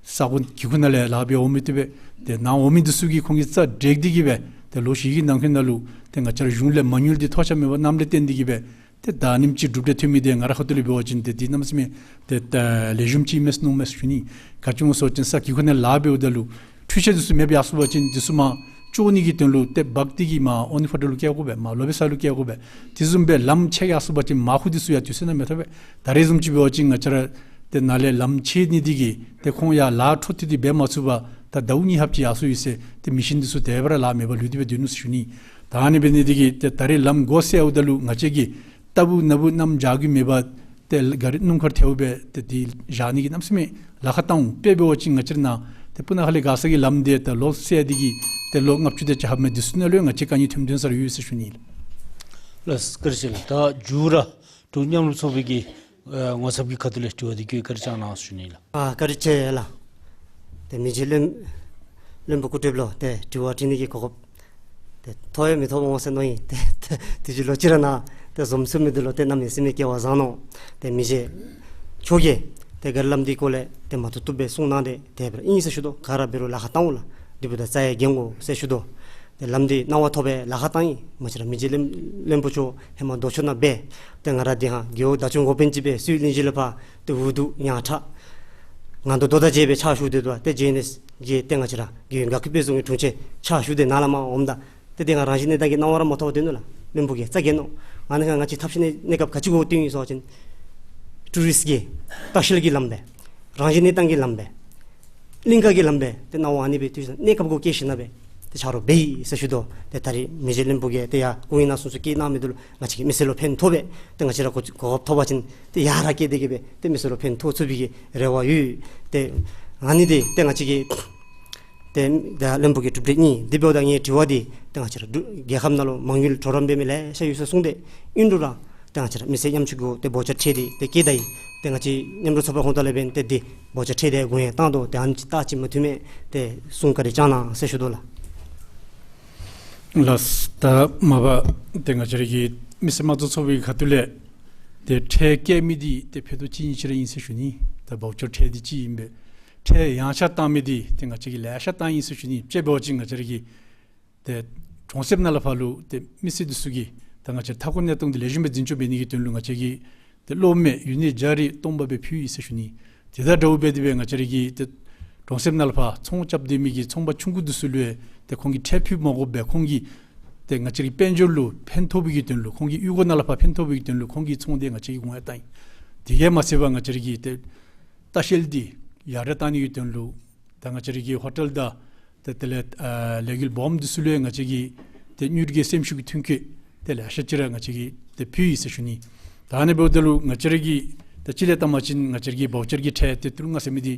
ས་གོ་གི་ཁུག་ནང་ལས་ལཱ་འབད་འོང་མི་འདི་སྦེ་ཏེ་ནཱ་འོང་མི་འདི་ཚུ་གིས་ཁོང་གིས་རྩ་འགྲིག་སྟེ་གིས་སྦེ་ཏེ་ལོ་བཞི་གི་ནང་འཁོད་ནང་ལུ་ཏེ་ང་བཅས་ར་གཞུང་ལས་མ་དངུལ་འདི་ཐོབ་ཆ་མེད་པར་གནངམ་ལས་བརྟེན་ཏེ་གིས་སྦེ་ཏེ་ད་ཉིནམ་ཅིག་གྲུབ་འབྲས་ཐོན་མི་འདི་ང་རའི་ཁ་ཐུག་ལས་འབད་བ་ཅིན་ཏེ་འདི་གནམ་མེད་ས་མེད་ཏེ་ད་ལེགས་ཤོམ་ཅིག་མས་མནོཝ་མས་ཟེར་ཞུ་ནི། ག་ཅི་སྨོ་ཟེར་བ་ཅིན་ས་གི་ཁུག་ནང་ལཱ་འབདཝ་ད་ལུ་འཕྲུལ་ཆས་འདི་ཚུ་མེདཔ་ཡར་སོང་པ་ཅིན་འདི་ཚུ་མར་བཅོ་ནི་གི་དོན་ལུ་ཏེ་འབག་སྟེ་གིས་མར་ཨོ་ནི་ཧོ་ཊེལ་ལུ་བསྐྱལ་དགོ་པས། མར་ལོ་པེ་ས་ལུ་བསྐྱལ་དགོ་པས། དེ་བཟུམ་སྦེ་ལམ་ཆད་ཡར་སོང་པ་ཅིན་མར་ཁུ་འདི་ཚུ་ཡང་དུས་ཚོད་ནང་མི་ཐོབ་པས། ད་རེས་བཟུམ་ཅིག་འབད་བ་ཅིན་ང་བཅས་ར་ཏེ་ནཱ་ལས་ལམ་ཆད་ནི་འདི་གིས་ཏེ་ཁོང་ཡར་ལཱ་འཕྲོ་མཐུད་དེ་འབད་མ་ཚུགས་པར་ད་ཟླཝ་གཉིས་ལྷགཔ་ཅིག་ཡར་སོང་ཡི་ཟེར་ཏེ་མི་ཤིན་འདི་ཚུ་དེ་སྦེ་ར་ལཱ་མེད་པར་ལུས་ཏེ་སྦེ་སྡོད་ནུག་ཟེར་ཞུ་ནི། ད་ཨ་ནི་འབད་ནི་འདི་གིས་ཏེ་ད་རེས་ལམ་སྒོ་བསལཝ་ད་ལུ་ང་བཅས་ཀྱིས་རྟ་བུ་ནཱ་བུ་གནམ་བྱཱར་གྱི་མེད་པར་ཏེ་ག་རི་སྣུམ་འཁོར་ཐལཝ་སྦེ་ཏེ་འདི་བཞག་ནི་གི་གནམ་མེད་ས་མེད་ལཱ་ཁག་བཏངམ་འོང་། དཔེ་འབད་བ་ཅིན་ང་བཅས་ར་ནཱ་ཏེ་སྤུ་ན་ཁ་ལས་མགར་ས་གི་ལམ་འདི་ད་ལོ་བསལ་ཏེ་གིས་ཏེ་ལོ་ལྔ་བཅུ་དེ་ཅིག་ལྷགཔ་མས། འདི་ཚུ་ནང་ལུ་ཡང་ང་བཅས་དཀའ་ངལ་ཐོན་ཐོན་ས་ར་ཡོད་ཟེར་ཞུ་ནི་ལགས། ལགས་སོ། བཀའ་དྲིན་ཆེ་ལགས། ད་མཇུག་ར་འབྲུག་མཉམ་རུབ་ཚོགས་པའི་གི་ཨ་ངོ་ཚབ་ཀྱི་ཁ་ཐུག་ལས་དྲི་བ་འདི་བཀོད་བཀའ་དྲིན་བསྐྱང་གནང་ཟེར་ཞུ་ནི་ལགས། ཨ་བཀའ་དྲིན་ཆེ་ལགས། ཏེ་མི་རྗེ་བློན་བློན་པོ་སྐུ་བགྲེསཔ་ལུ་ཏེ་དྲི་བ་དྲི་ནི་གི་གོ་སྐབས་ཏེ་ཐོབ་ཡང་མི་ཐོབ་འོང་ཟེར་མནོ་ཡི། ཏེ་ཏེ་དུས་ཅི་ལོ་ཅིག་ར་ནཱ་ཏེ་འཛོམས་ཚུགས་མི་འདི་ལུ་ཏེ་གནམ་མེད་ས་མེད་སྐལ་བ་བཟང་ནུག། ཏེ་མི་རྗེ་མཆོག་གིས་ཏེ་ག་རི་ལམ་འདི་སྐོར་ལས་ཏེ་མ་ཐུབ་ཐུབ་སྦེ་གསུང་གནང་སྟེ་དེ་སྦེ་ར་ཨིན་ཟེར་ཞུ་དོ། ག་ར་འབད་རུང་ལཱ་ཁག་བཏང་འོང་ལགས། འདི་འབདཝ་ད་རྩ་ཡང་འགེངས་དགོ་ཟེར་ཞུ་དོ། ཏེ་ལམ་འདི་གནང་བ་ཐོབ་པའི་ལཱ་ཁག་བཏང་ཡི། མ་གཞི་ར་མི་རྗེ་བློན་བློན་པོ་མཆོག་ཧེ་མ་རྡོ་ཆོས་ནང་སྦེ་ཏེ་ང་ར་འདི་ཧང་རྒེད་འོག་བདག་སྐྱོང་འགོ་དཔོན་ཅིག་སྦེ་སྲོལ་གླིང་བཞི་ལས་ཕར་ཏེ་འུ་སྡུག་ཡང་དྲག་ང་དོ་དོ་དང་མཇལ་སྦེ་ཕྱག་ཞུ་སྟེ་འདུག། ཏེ་མཇལ་ནི་གི་ཏེ་ང་བཅས་ར་རྒྱལ་ཡོངས་དགའ་སྐྱིད་དཔལ་འཛོམས་ཀྱི་དྲུང་ཆེན་ཕྱག་ཞུ་སྟེ་ནཱ་ལས་མར་འོངམ་ད་ཏེ་དེ་ང་རང་བཞིན་གནས་སྟངས་ཀྱི་གནང་བ་ར་མ་ཐོབ་པར་སྡོད་ནུག་ལགས། བློན་པོ་གིས་རྩ་འགེངས་ནུག། ང་ནི་ང་ང་བཅས་ཐབས་ཤེས་གནས་གནས་སྐབས་ག་ཅི་གུ་བསྟུན་ཡི་ཟེར་བ་ཅིན་ཊུ་རིསཊ་གི་ལྟ་བཤལ་གྱི་ལམ་སྦེ་རང་བཞིན་གནས་སྟངས་ཀྱི་ལམ་སྦེ་གླིང་ཁ་གི་ལམ་སྦེ་ཏེ་གནང་བ་ཨ་ནི་སྦེ་དུས་ཚོད་གནས་སྐབས་གུ་བསྐྱལ་ཞིནམ་སྦེ་ཏེ་ཆ་རོགས་འབད་ཡི་ཟེར་ཞུ་དོ། ཏེ་ད་རེས་མི་རྗེ་བློན་པོ་གིས་ཏེ་ཡར་སྐུ་ངལ་གནང་སོང་ཟེར་བསྐྱལ་གནང་མི་འདི་ལུ་ང་བཅས་ཀྱི་མི་སེར་ལུ་ཕན་ཐོགས་པས། ཏེ་ང་བཅས་ར་གོ་གོ་སྐབས་ཐོབ་པ་ཅིན་ཏེ་ཡར་ར་བསྐྱལ་ཏེ་གིས་སྦེ་ཏེ་མི་སེར་ལུ་ཕན་ཐོགས་ཚུགས་པའི་གི་རེ་བ་ཡོད། ཏེ་ཨ་ནི་འདི་ཏེ་ང་བཅས་ཀྱི་ཏེ་ད་བློན་པོ་གི་གྲུབ་འབྲས་གཉིས་འདི་འབདཝ་ད་ངེའི་དྲི་བ་འདི་ཏེ་ང་བཅས་ར་འབྲུག་རྒྱལ་ཁབ་ནང་ལུ་མ་དངུལ་གྲོགས་རམ་འབད་མི་ལེ་ཤ་ཡོད་ཟེར་གསུངས་ཏེ་ཨིན་རུང་ར་ཏེ་ང་བཅས་ར་མི་སེར་ཉམ་ཆུང་གུ་ཏེ་བའུ་ཅར་ཁྲལ་འདི་ཏེ་བཀལ་ད་ཡི། ཏེ་ང་བཅས་མཉམ་རུབ་ཚོགས་པ་ཧོང་ཏོ་ལས་འབདན་ཏེ་འདི་བའུ་ཅར་ཁྲལ་འདི་དགོངས་ཡངས་བཏང་དོ། ཏེ་ཨ་ནི་ཅིག་བལྟ་ཅིག་མ་ཐུབ་མས། ཏེ་གསུང་བཀའ་དྲིན་བསྐྱང་གནང་ཟེར་ཞུ་དོ་ལགས། ལགས། ད་མ་པ་ཏེ་ང་བཅས་ར་གི་མི་སེར་དམངས་གཙོ་ཚོགས་པའི་ཁ་ཐུག་ལས་ཏེ་ཁྲལ་བཀལ་མི་འདི་ཏེ་ཕན་ཐོགས་ཅིག་ཨིན་ཅི་ར་ཨིན་ཟེར་ཞུ་ནི། ད་བའུ་ཅར་ཁྲལ་འདི་ཅིག་ཨིན་པས། ཁྲལ་ཡངས་ཆག་བཏང་མི་འདི་ཏེ་ང་བཅས་ཀྱིས་ལེ་ཤ་བཏང་ཡི་ཟེར་ཞུ་ནི། དཔྱེ་འབད་བ་ཅིན་ང་བཅས་ར་གི་ཏེ་གྲོང་གསེབ་ནང་ལས་ཕར་ལུ་ཏེ་མི་སེར་འདི་ཚུ་གིས་ད་ང་བཅས་མཐའ་འཁོར་གནས་སྟངས་འདི་ལེགས་ཤོམ་སྦེ་འཛིན་སྐྱོང་འབད་ནི་གི་དོན་ལུ་ང་བཅས་ཀྱིས་ཏེ་གློག་མེ་ཡུན་ནི་བརྒྱ་རེ་སྟོང་པ་སྦེ་ཕུལ་ཡི་ཟེར་ཞུ་ནི། དེ་དང་འདྲཝ་སྦེ་དེ་སྦེ་ང་བཅས་ར་གི་ཏེ་གྲོང་གསེབ་ནང་ལས་ཕར་ཚོང་རྐྱབ་སྡོད་མི་གི་ཚོང་པ་ཆུང་ཀུ་འདི་ཚུ་ལུ་ཡང་ཏེ་ཁོང་གིས་ཁྲལ་ཕུལ་མ་དགོ་པར་ཁོང་གིས་ཏེ་ང་བཅས་ར་གི་དཔལ་འབྱོར་ལུ་ཕན་ཐོགས་པའི་གི་དོན་ལུ་ཁོང་གི་གཡུས་སྒོ་ནང་ལས་ཕར་ཕན་ཐོགས་པའི་གི་དོན་ལུ་ཁོང་གི་ཚོང་འདི་ང་བཅས་ཀྱིས་དགོངས་ཡངས་བཏང་ཡི། དེ་གིས་མ་ཚད་པར་ང་བཅས་ར་གི་ཏེ་ལྟ་བཤལ་འདི་ཡར་དྲག་བཏང་ནི་གི་དོན་ལུ་ད་ང་བཅས་ར་གི་ཧོ་ཊེལ་དང་ཏེ་དེ་ལས་ཨ་ལས་འགུལ་སྦོམ་འདི་ཚུ་ལུ་ཡང་ང་བཅས་ཀྱིས་ཏེ་དངུལ་གྱི་སེམས་ཤུགས་ཀྱི་མཐུན་རྐྱེན་ཏེ་ལེ་ཤ་ཅིག་ར་ང་བཅས་ཀྱིས་ཏེ་ཕུལ་ཡི་ཟེར་ཞུ་ནི། ད་ཨ་ནི་འབདཝ་ད་ལུ་ང་བཅས་ར་གིས་ད་སྤྱིར་ལས་བལྟ་བ་ཅིན་ང་བཅས་ར་གི་བའུ་ཅར་གྱི་ཁྲལ་ཏེ་ཏི་རུ་ལྔ་ཟེར་མི་འདི་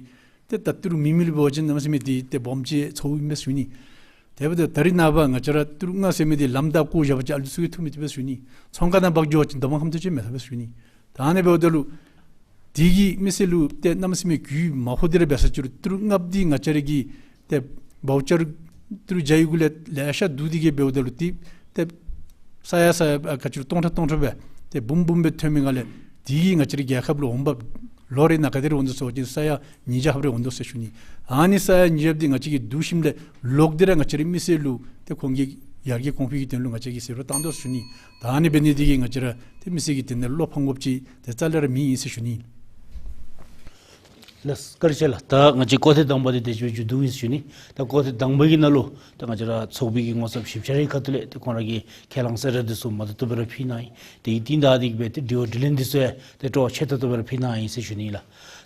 ཏེ་ད་ཏི་རུ་མི་མི་ལུ་འབད་བ་ཅིན་གནམ་མེད་ས་མེད་འདི་ཏེ་སྦོམ་ཅིག་ཚོརཝ་ཨིན་པས་ཟེར་ཞུ་ནི། དེ་འབདཝ་ད་ད་རེས་ནངས་པ་ང་བཅས་ར་ཏི་རུ་ལྔ་ཟེར་མི་འདི་ལམ་བདའ་བཀོ་བཞག་པ་ཅིན་ཨ་ལུ་ཚུ་གིས་འཐུ་མི་བཏུབ་པས་ཟེར་ཞུ་ནི། ཚོང་ཁང་ནང་འབག་འགྱོ་བ་ཅིན་འདབ་མ་ཁམ་ཏོ་ཅིག་མི་ཐོབ་པས་ཟེར་ཞུ་ནི། ད་ཨ་ནི་འབདཝ་ད་ལུ་དེ་གིས་མི་སེར་ལུ་ཏེ་གནམ་མེད་ས་མེད་གུ་ཡངས་མ་ཕོག་སྟེ་ར་འབད་ས་ཅིག་རུང་ཏི་རུ་ལྔ་འདི་ང་བཅས་ར་གི་ཏེ་བའུ་ཅར་ཏི་རུ་བརྒྱ་ཡི་གུ་ལས་ལེ་ཤ་བསྡུ་སྟེ་གིས་འབདཝ་ད་ལུ་ཏེ་ཏེ་ས་ཡ་ས་ཡ་ཨ་ག་ཅི་རུང་སྟོང་ཕྲག་སྟོང་ཕྲག་སྦེ་ཏེ་འབུམ་འབུམ་སྦེ་ཐོན་མི་ནང་ལས་དེ་གིས་ང་བཅས་ར་རྒྱལ་ཁབ་ལུ་འོང་འབབ་ལོ་རེ་ནང་ག་དེ་རེ་འོང་དོ་ཟེར་བ་ཅིན་ས་ཡ་ཉིས་བརྒྱ་ལྷགཔ་རེ་འོང་དོ་ཟེར་ཞུ་ནི། ཨ་ནི་ས་ཡ་ཉིས་བརྒྱ་འདི་ང་བཅས་ཀྱིས་བསྡུ་ཞིནམ་ལས་ལོག་སྟེ་ར་ང་བཅས་རའི་མི་སེར་ལུ་ཏེ་ཁོང་གི་ཡར་རྒྱས་གོང་འཕེལ་གྱི་དོན་ལུ་ང་བཅས་ཀྱིས་ཟད་འགྲོ་བཏང་དོ་ཟེར་ཞུ་ནི། ད་ཨ་ནི་འབད་ནི་དེ་གིས་ང་བཅས་ར་ཏེ་མི་སེར་གྱི་དོན་ལུ་བློ་ཕམ་དགོཔ་ཅིག་ཏེ་རྩ་ལས་ར་མེད་ཨིན་ཟེར་ཞུ་ནི། ལགས་སོ། བཀའ་དྲིན་ཆེ་ལགས། ད་ང་བཅས་སྐོར་ཐེངས་དང་པ་འདི་དེ་ཅིག་སྦེ་མཇུག་བསྡུ་ཡི་ཟེར་ཞུ་ནི། ད་སྐོར་ཐེངས་དང་པ་གི་ནང་ལུ་ད་ང་བཅས་ར་ཚོགས་པའི་གི་ངོ་ཚབ་ཞིབ་ཆ་རའི་ཁ་ཐུག་ལས་ཏེ་ཁོང་ར་གི་ཁས་བླངས་གསལ་བསྒྲགས་འདི་ཚུ་མ་ཐུབ་ཐུབ་སྦེ་ར་ཕུལ་གནང་ཡི། དེ་གི་རྟིང་བདའ་སྟེ་གིས་སྦེ་ཏེ་དྲི་བ་དྲིས་ལན་འདི་ཚུ་ཡང་ཏེ་སྤྲོ་བ་ཆེ་ཏོག་ཏོ་སྦེ་ར་ཕུལ་གནང་ཡི་ཟེར་ཞུ་ནི་ལགས།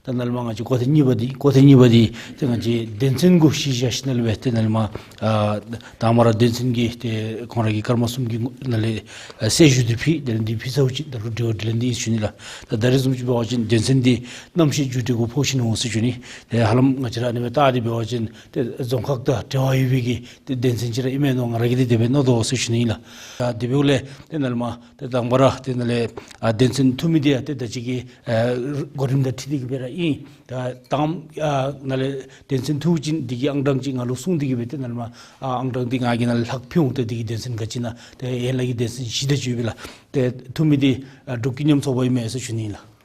ད་ནཱ་ལས་མར་ང་བཅས་སྐོར་ཐེངས་གཉིས་པ་འདི་སྐོར་ཐེངས་གཉིས་པ་འདི་ཏེ་ང་བཅས་དོན་ཚན་གུ་གཞི་བཞག་ཞིནམ་ལས་སྦེ་ཏེ་ནཱ་ལས་མར་ཨ་དང་པ་ར་དོན་ཚན་གྱི་ཏེ་ཁོང་ར་གི་སྐར་མ་གསུམ་གྱི་ནང་ལས་ཨ་གསལ་ཞུ་འདི་ཕུལ། དེ་ལས་འདི་ཕུལ་ཚརཝ་ཅིག་ད་རུང་དྲི་བ་དྲིས་ལན་འདི་ཨིན་ཟེར་ཞུ་ནི་ལགས། ད་ད་རེས་བཟུམ་ཅིག་འབད་བ་ཅིན་དོན་ཚན་འདི་གནམ་གཤིས་མཇུག་སྒྲིལ་གུ་ཕོག་ཞིནམ་ འོང་ཟེར་ཞུ་ནི། ཏེ་ཧ་ལམ་ང་བཅས་ར་ཨ་ནི་སྦེ་བལྟ་སྟེ་འབད་བ་ཅིན་ཏེ་རྫོང་ཁག་དང་འབྲེལ་བ་ཡོད་པའི་གི་ཏེ་དོན་ཚན་ཅིག་ར་ཨིན་མས་མནོ། ང་ར་གིས་ཏེ་དེ་སྦེ་མནོ་དོ་ཟེར་ཞུ་ནི་ཨིན་ལགས། ད་དེ་འབདཝ་ལས་ཏེ་ནཱ་ལས་མར་ཏེ་དང་པ་ར་ཏེ་ནཱ་ལས་ཨ་དོན་ཚན་ཐུང་མི་འདི་ཡང་ཏེ་ད་ཅི་གི་ཨ་གོ་རིམ་དང་འཁྲིལ་ཏེ་གི་སྦེ་ར་ཨིན། ད་དང་ཨ་ནཱ་ལས་དོན་ཚན་ཐུང་ཅིག་འདི་གི་ཨང་གྲངས་ཅིག་ང་ལུ་གསུངས་ཏེ་གི་སྦེ་ཏེ་ནཱ་ལས་མར་ཨ་ཨང་གྲངས་འདི་ང་གིས་ནཱ་ལས་ལྷག་ཕུལ་འོང་། ཏེ་འདི་གི་དོན་ཚན་ག་ཅི་ཨིན་ན་ཏེ་ཡན་ལག་གི་དོན་ཚན་བཞི་དེ་ཅིག་ཡོད་པས་ལགས། ཏེ་ཐུང་མི་འདི་ཨ་འབྲུག་ཀུན་མཉམ་ཚོགས་པ་ཨིན་མས་ཟེར་ཞུ་ནི་ཨིན་ལགས།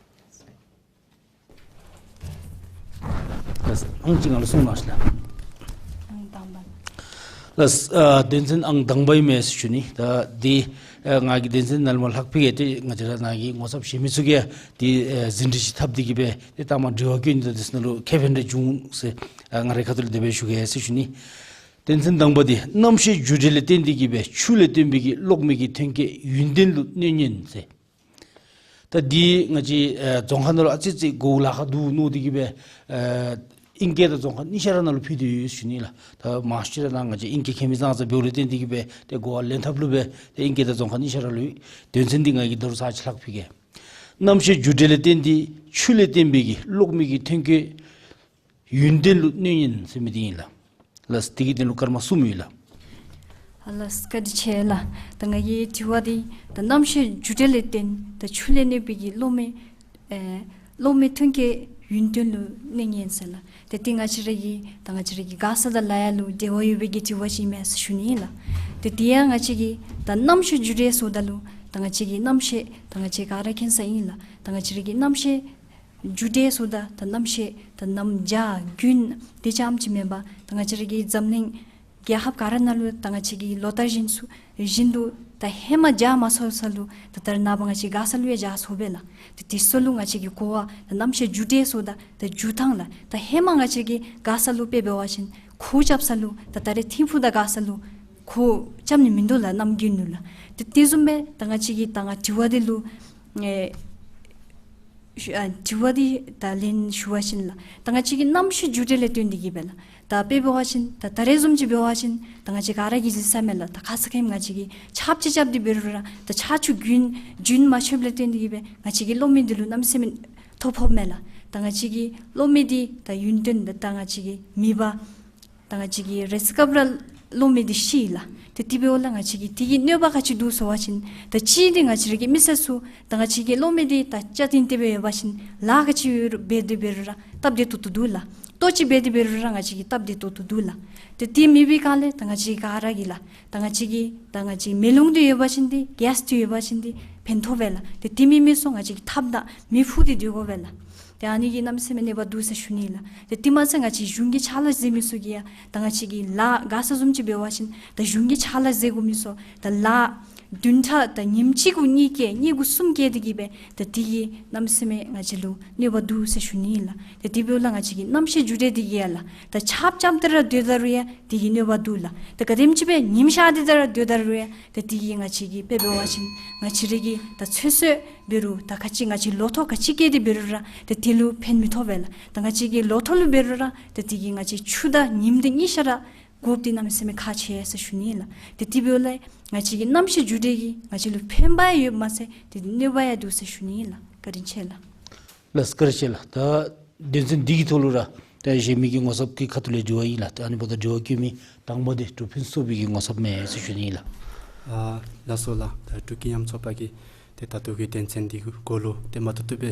ལགས། ཨང་ཅིག་ང་ལུ་གསུང་གནང་ཤིག་ལགས། ཨང་དང་པ། ལགས། ཨ་དོན་ཚན་ཨང་དང་པ་ཨིན་མས་ཟེར་ཞུ་ནི། ད་འདི་ཨ་ང་གིས་དོན་ཚན་ནཱ་ལས་མར་ལྷག་ཕུལ་གེ། ཏེ་ང་བཅས་ར་ནཱ་གི་ངོ་ཚབ་བཞེས་མི་ཚུ་གིས་ཡང་འདི་ཨ་ཟིན་བྲིས་ཅིག་བཏབ་སྟེ་གི་སྦེ་ཏེ་ད་མར་དྲི་བ་བཀོད་ནི་དང་དེ་ཚུ་ནང་ལུ་ཁེ་ཕན་རེ་འབྱུང་ཟེར་ཨ་ང་རའི་ཁ་ཐུག་ལས་དེ་སྦེ་ཞུ་གེ་ཟེར་ཞུ་ནི། དོན་ཚན་དང་པ་འདི་རྣམ་ཤེས་རྒྱུ་འབྲས་ལས་བརྟེན་ཏེ་གི་སྦེ་ཆུ་ལས་བཏོན་པའི་གི་གློག་མེ་གི་ཐོན་སྐྱེད་ཡུན་བརྟན་ལུ་གནོད་ཉེན་ཟེར། ད་འདི་ང་བཅས་ཨ་རྫོང་ཁ་ནང་ལུ་ཨ་ཙི་ཙི་གོཝ་ལཱ་ཁག་འདུག་མནོ་སྟེ་གི་སྦེ་ཨ་ཨིང་སྐད་དང་རྫོང་ཁ་གཉིས་ཆ་ར་ནང་ལུ་ཕུལ་ཏེ་ཡོད་ཟེར་ཞུ་ནི་ལགས། ད་མང་ཤོས་ར་ནཱ་ང་བཅས་ཨིང་སྐད་མཁྱེན་མི་ཙང་ཙ་འབདཝ་ལས་བརྟེན་ཏེ་གི་སྦེ་ཏེ་གོ་བ་ལེན་ཐབས་ལུ་སྦེ་ཏེ་ཨིང་སྐད་དང་རྫོང་ཁ་གཉིས་ཆ་ར་ལུ་ཡོད། དོན་ཚན་འདི་ང་གིས་ད་རུང་ཚར་གཅིག་ལྷག་ཕུལ་གེ། རྣམ་ཤེས་རྒྱུ་འབྲས་ལས་བརྟེན་ཏེ་ཆུ་ལས་བཏོན་པའི་གི་གློག་མེ་གི་ཐོན་སྐྱེད་ཡུན་བརྟན་ལུ་གནོད་ཉེན་ཟེར་མི་འདི་ཨིན་ལགས། ལགས། འདི་གི་དོན་ལུ་སྐར་མ་གསུམ་ཡོད་ལགས། ཨ་ལགས། བཀའ་དྲིན་ཆེ་ལགས། ད་ང་གི་དྲི་བ་འདི་ད་རྣམ་ཤེས་རྒྱུ་འབྲས་ལས་བརྟེན་ད་ཆུ་ལས་གནོད་པའི་གི་གློག་མེ་ཨེ་གློག་མེ་ཐོན་སྐྱེད་ཡུན་བརྟན་ལུ་གནོད་ཉེན་ཟེར་ལགས། ཏེ་འདི་ང་བཅས་ར་གི་ད་ང་བཅས་ར་གི་མགར་ས་དང་ལ་ཡ་ལུ་འབྲེལ་བ་ཡོད་པའི་གི་དྲི་བ་ཅིག་ཨིན་མས་ཟེར་ཞུ་ནི་ཨིན་ལགས། ཏེ་འདི་ཡང་ང་བཅས་ཀྱིས་ད་རྣམ་ཤེས་རྒྱུ་འབྲས་ཟེརཝ་ད་ལུ་ད་ང་བཅས་ཀྱི་རྣམ་ཤེས་ད་ང་བཅས་ག་ར་མཁྱེན་ས་ཨིན་ལགས། ད་ང་བཅས་ར་གི་རྣམ་ཤེས་རྒྱུ་འབྲས་ཟེརཝ་ད་ད་རྣམ་ཤེས་ད་རྣམ་འཇའ་རྒྱུན་དེ་ཙམ་ཅིག་མེན་པར་ད་ང་བཅས་ར་གི་འཛམ་གླིང་རྒྱལ་ཁབ་ག་ར་ནང་ལུ་ད་ང་བཅས་ཀྱིས་ལོ་ལྟར་བཞིན་སུ་བཞིན་དུ་ད་ཧེ་མ་འཇའ་མ་ཚོགས་ས་ལུ་ད་ད་རེས་ནངས་པ་ང་བཅས་མགར་ས་ལུ་ཡང་འཇའ་ཚོགས་པས་ལགས། ད་དེ་ཚུ་ལུ་ང་བཅས་ཀྱིས་གོ་བ་ད་རྣམ་ཤེས་རྒྱུ་འབྲས་ཟེརཝ་ད་ད་རྒྱུ་ཐངས་ལགས། ད་ཧེ་མ་ང་བཅས་ཀྱིས་མགར་ས་ལུ་དཔེ་འབད་བ་ཅིན་གོ་རྐྱབ་ས་ལུ་ད་ད་རེས་ཐིམ་ཕུག་དང་མགར་ས་ལུ་གོ་རྐྱབ་ནི་མིན་འདུག་ལགས། གནམ་དགུན་ལུ་ལགས། ད་དེ་བཟུམ་སྦེ་ད་ང་བཅས་ཀྱིས་ད་ང་དྲི་བ་འདི་ལུ་ཨེ་ཞུ་ཨ་དྲི་བ་འདི་ད་ལན་ཞུ་བ་ཅིན་ལགས། ད་ང་བཅས་ཀྱི་རྣམ་ཤེས་རྒྱུ་འབྲས་ལས་བརྟེན་ཏེ་གི་སྦེ་ལགས། ད་དཔེ་འབད་བ་ཅིན་ད་ད་རེས་བཟུམ་ཅིག་འབད་བ་ཅིན་ད་ང་བཅས་ག་ར་གིས་གཟིགས་ས་མས་ལགས། ད་ཁ་ཙ་ཁ་ཉིནམ་ང་བཅས་ཀྱིས་ཆརཔ་ཅིག་རྐྱབ་སྟེ་འབད་རུང་ར་ད་ཆར་ཆུ་རྒྱུན་རྒྱུན་མ་ཆད་པ་ལས་བརྟེན་ཏེ་གི་སྦེ་ང་བཅས་ཀྱི་གློག་མེ་འདི་ལུ་གནམ་མེད་ས་མེད་ཐོ་ཕོགཔ་མས་ལགས། ད་ང་བཅས་ཀྱི་གློག་མེ་འདི་ད་ཡུན་བརྟན་ད་ད་ང་བཅས་ཀྱི་མེད་པར་ད་ང་བཅས་ཀྱི་རེས་སྐབས་ར་གློག་མེ་འདི་ཤི་ལགས། ཏེ་དེ་འབདཝ་ལས་ང་བཅས་ཀྱིས་དེ་གི་གནོད་པ་ག་ཅི་འདུག་ཟེར་བ་ཅིན་ད་གཅིག་འདི་ང་བཅས་ར་གི་མི་སེར་ཚུ་ད་ང་བཅས་ཀྱི་གློག་མེ་འདི་ད་ཅ་ཏིང་ཏེ་སྦེ་ཡོད་པ་ཅིན་ལཱ་ག་ཅི་འབད་དེ་འབད་རུང་ར་སྟབས་བདེ་ཏོག་ཏོ་འདུག་ལགས། ལྟོ་ཅིག་འབད་དེ་འབད་རུང་ར་ང་བཅས་ཀྱིས་སྟབས་བདེ་ཏོག་ཏོ་འདུག་ལགས། ཏེ་དེ་མེད་པའི་སྒང་ལས་ད་ང་བཅས་ག་ར་གིས་ལགས། ད་ང་བཅས་ཀྱི་ད་ང་བཅས་མེ་རླུང་འདི་ཡོད་པ་ཅིན་འདི་གེསི་འདི་ཡོད་པ་ཅིན་འདི་ཕན་ཐོགས་པས་ལགས། ཏེ་དེ་མེད་མི་ཚུ་ང་བཅས་ཀྱིས་ཐགཔ་དང་མེ་ཕུ་སྟེ་སྡོད་དགོ་པས་ལགས། ཏེ་ཨ་ནི་གིས་གནམ་མེད་ས་མེད་གནོད་པ་འདུག་ཟེར་ཞུ་ནི་ལགས། ཏེ་དེ་མ་ཚད་ང་བཅས་གཞུང་གི་ཕྱག་ལཱ་མཛད་མི་ཚུ་གིས་ཡང་ད་ང་བཅས་ཀྱི་ལཱ་མགར་ས་བཟུམ་ཅིག་འབད་བ་ཅིན་ད་གཞུང་གི་ཕྱག་ལཱ་མཛད་དགོ་མི་ཚུ་ད་ལཱ་བདུན་ཕྲག་ད་ཉིནམ་གཅིག་གུ་གཉིས་བཀལ་གཉིས་གུ་གསུམ་བཀལ་ཏེ་གི་སྦེ་ད་དེ་གིས་གནམ་མེད་ས་མེད་ང་བཅས་ལུ་གནོད་པ་འདུག་ཟེར་ཞུ་ནི་ལགས། ཏེ་དེ་འབདཝ་ལས་ང་བཅས་ཀྱི་རྣམ་ཤེས་རྒྱུ་འབྲས་འདི་གིས་ཡང་ལགས། ད་ཆརཔ་རྐྱབ་སྟེ་ར་སྡོད་ད་རུང་ཡང་དེ་གིས་གནོད་པ་འདུག་ལགས། ད་ག་དེམ་ཅིག་སྦེ་ཉིམ་ཤར་ཏེ་ད་ར་སྡོད་ད་རུང་ཡང་ད་དེ་གིས་ང་བཅས་ཀྱི་དཔེ་འབད་བ་ཅིན་ང་བཅས་ར་གི་ད་ཚོད་བསྲེ་འབད་རུང་ད་ག་ཅི་ང་བཅས་ལོ་ཐོག་ག་ཅི་བཀལ་ཏེ་འབད་རུང་ར་ད་དེ་ལུ་ཕན་མི་ཐོགས་པས་ལགས། ད་ང་བཅས་ཀྱི་ལོ་ཐོག་ལུ་འབད་རུང་ར་ད་དེ་གིས་ང་བཅས་ཆུ་དང་ཉིམ་འདི་གཉིས་ཆ་ར་དགོཔ་འདི་གནམ་མེད་ས་མེད་ཁག་ཆེ་ཟེར་ཞུ་ནི་ལགས། ཏེ་དེ་འབདཝ་ལས་ང་བཅས་ཀྱི་རྣམ་ཤེས་རྒྱུ་འབྲས་ཀྱིས་ང་བཅས་ལུ་ཕན་པ་ཡོདཔ་མ་ཚད་ཏེ་གནོད་པ་ཡང་འདུག་ཟེར་ཞུ་ནི་ལགས། བཀའ་དྲིན་ཆེ་ལགས། ལགས་སོ། བཀའ་དྲིན་ཆེ་ལགས། ད་དོན་ཚན་འདི་གི་ཐོག་ལུ་ར་ད་གཞན་མི་གི་ངོ་ཚབ་ཀྱི་ཁ་ཐུག་ལས་དྲི་བ་ཨིན་ལགས། ད་ཨ་ནི་འབདཝ་ད་དྲི་བ་བཀོད་མི་དང་པ་འདི་འབྲུག་ཕུན་སུམ་ཚོགས་པའི་གི་ངོ་ཚབ་མས་ཟེར་ཞུ་ནི་ཨིན་ལགས། ཨ་ལགས་སོ་ལགས། ད་འབྲུག་ཀུན་མཉམ་ཚོགས་པ་གིས་ཏེ་ད་ལྟོ་གི་དོན་ཚན་འདི་གུ་ལུ་ཏེ་མ་བཏུབ་བཏུབ་སྦེ་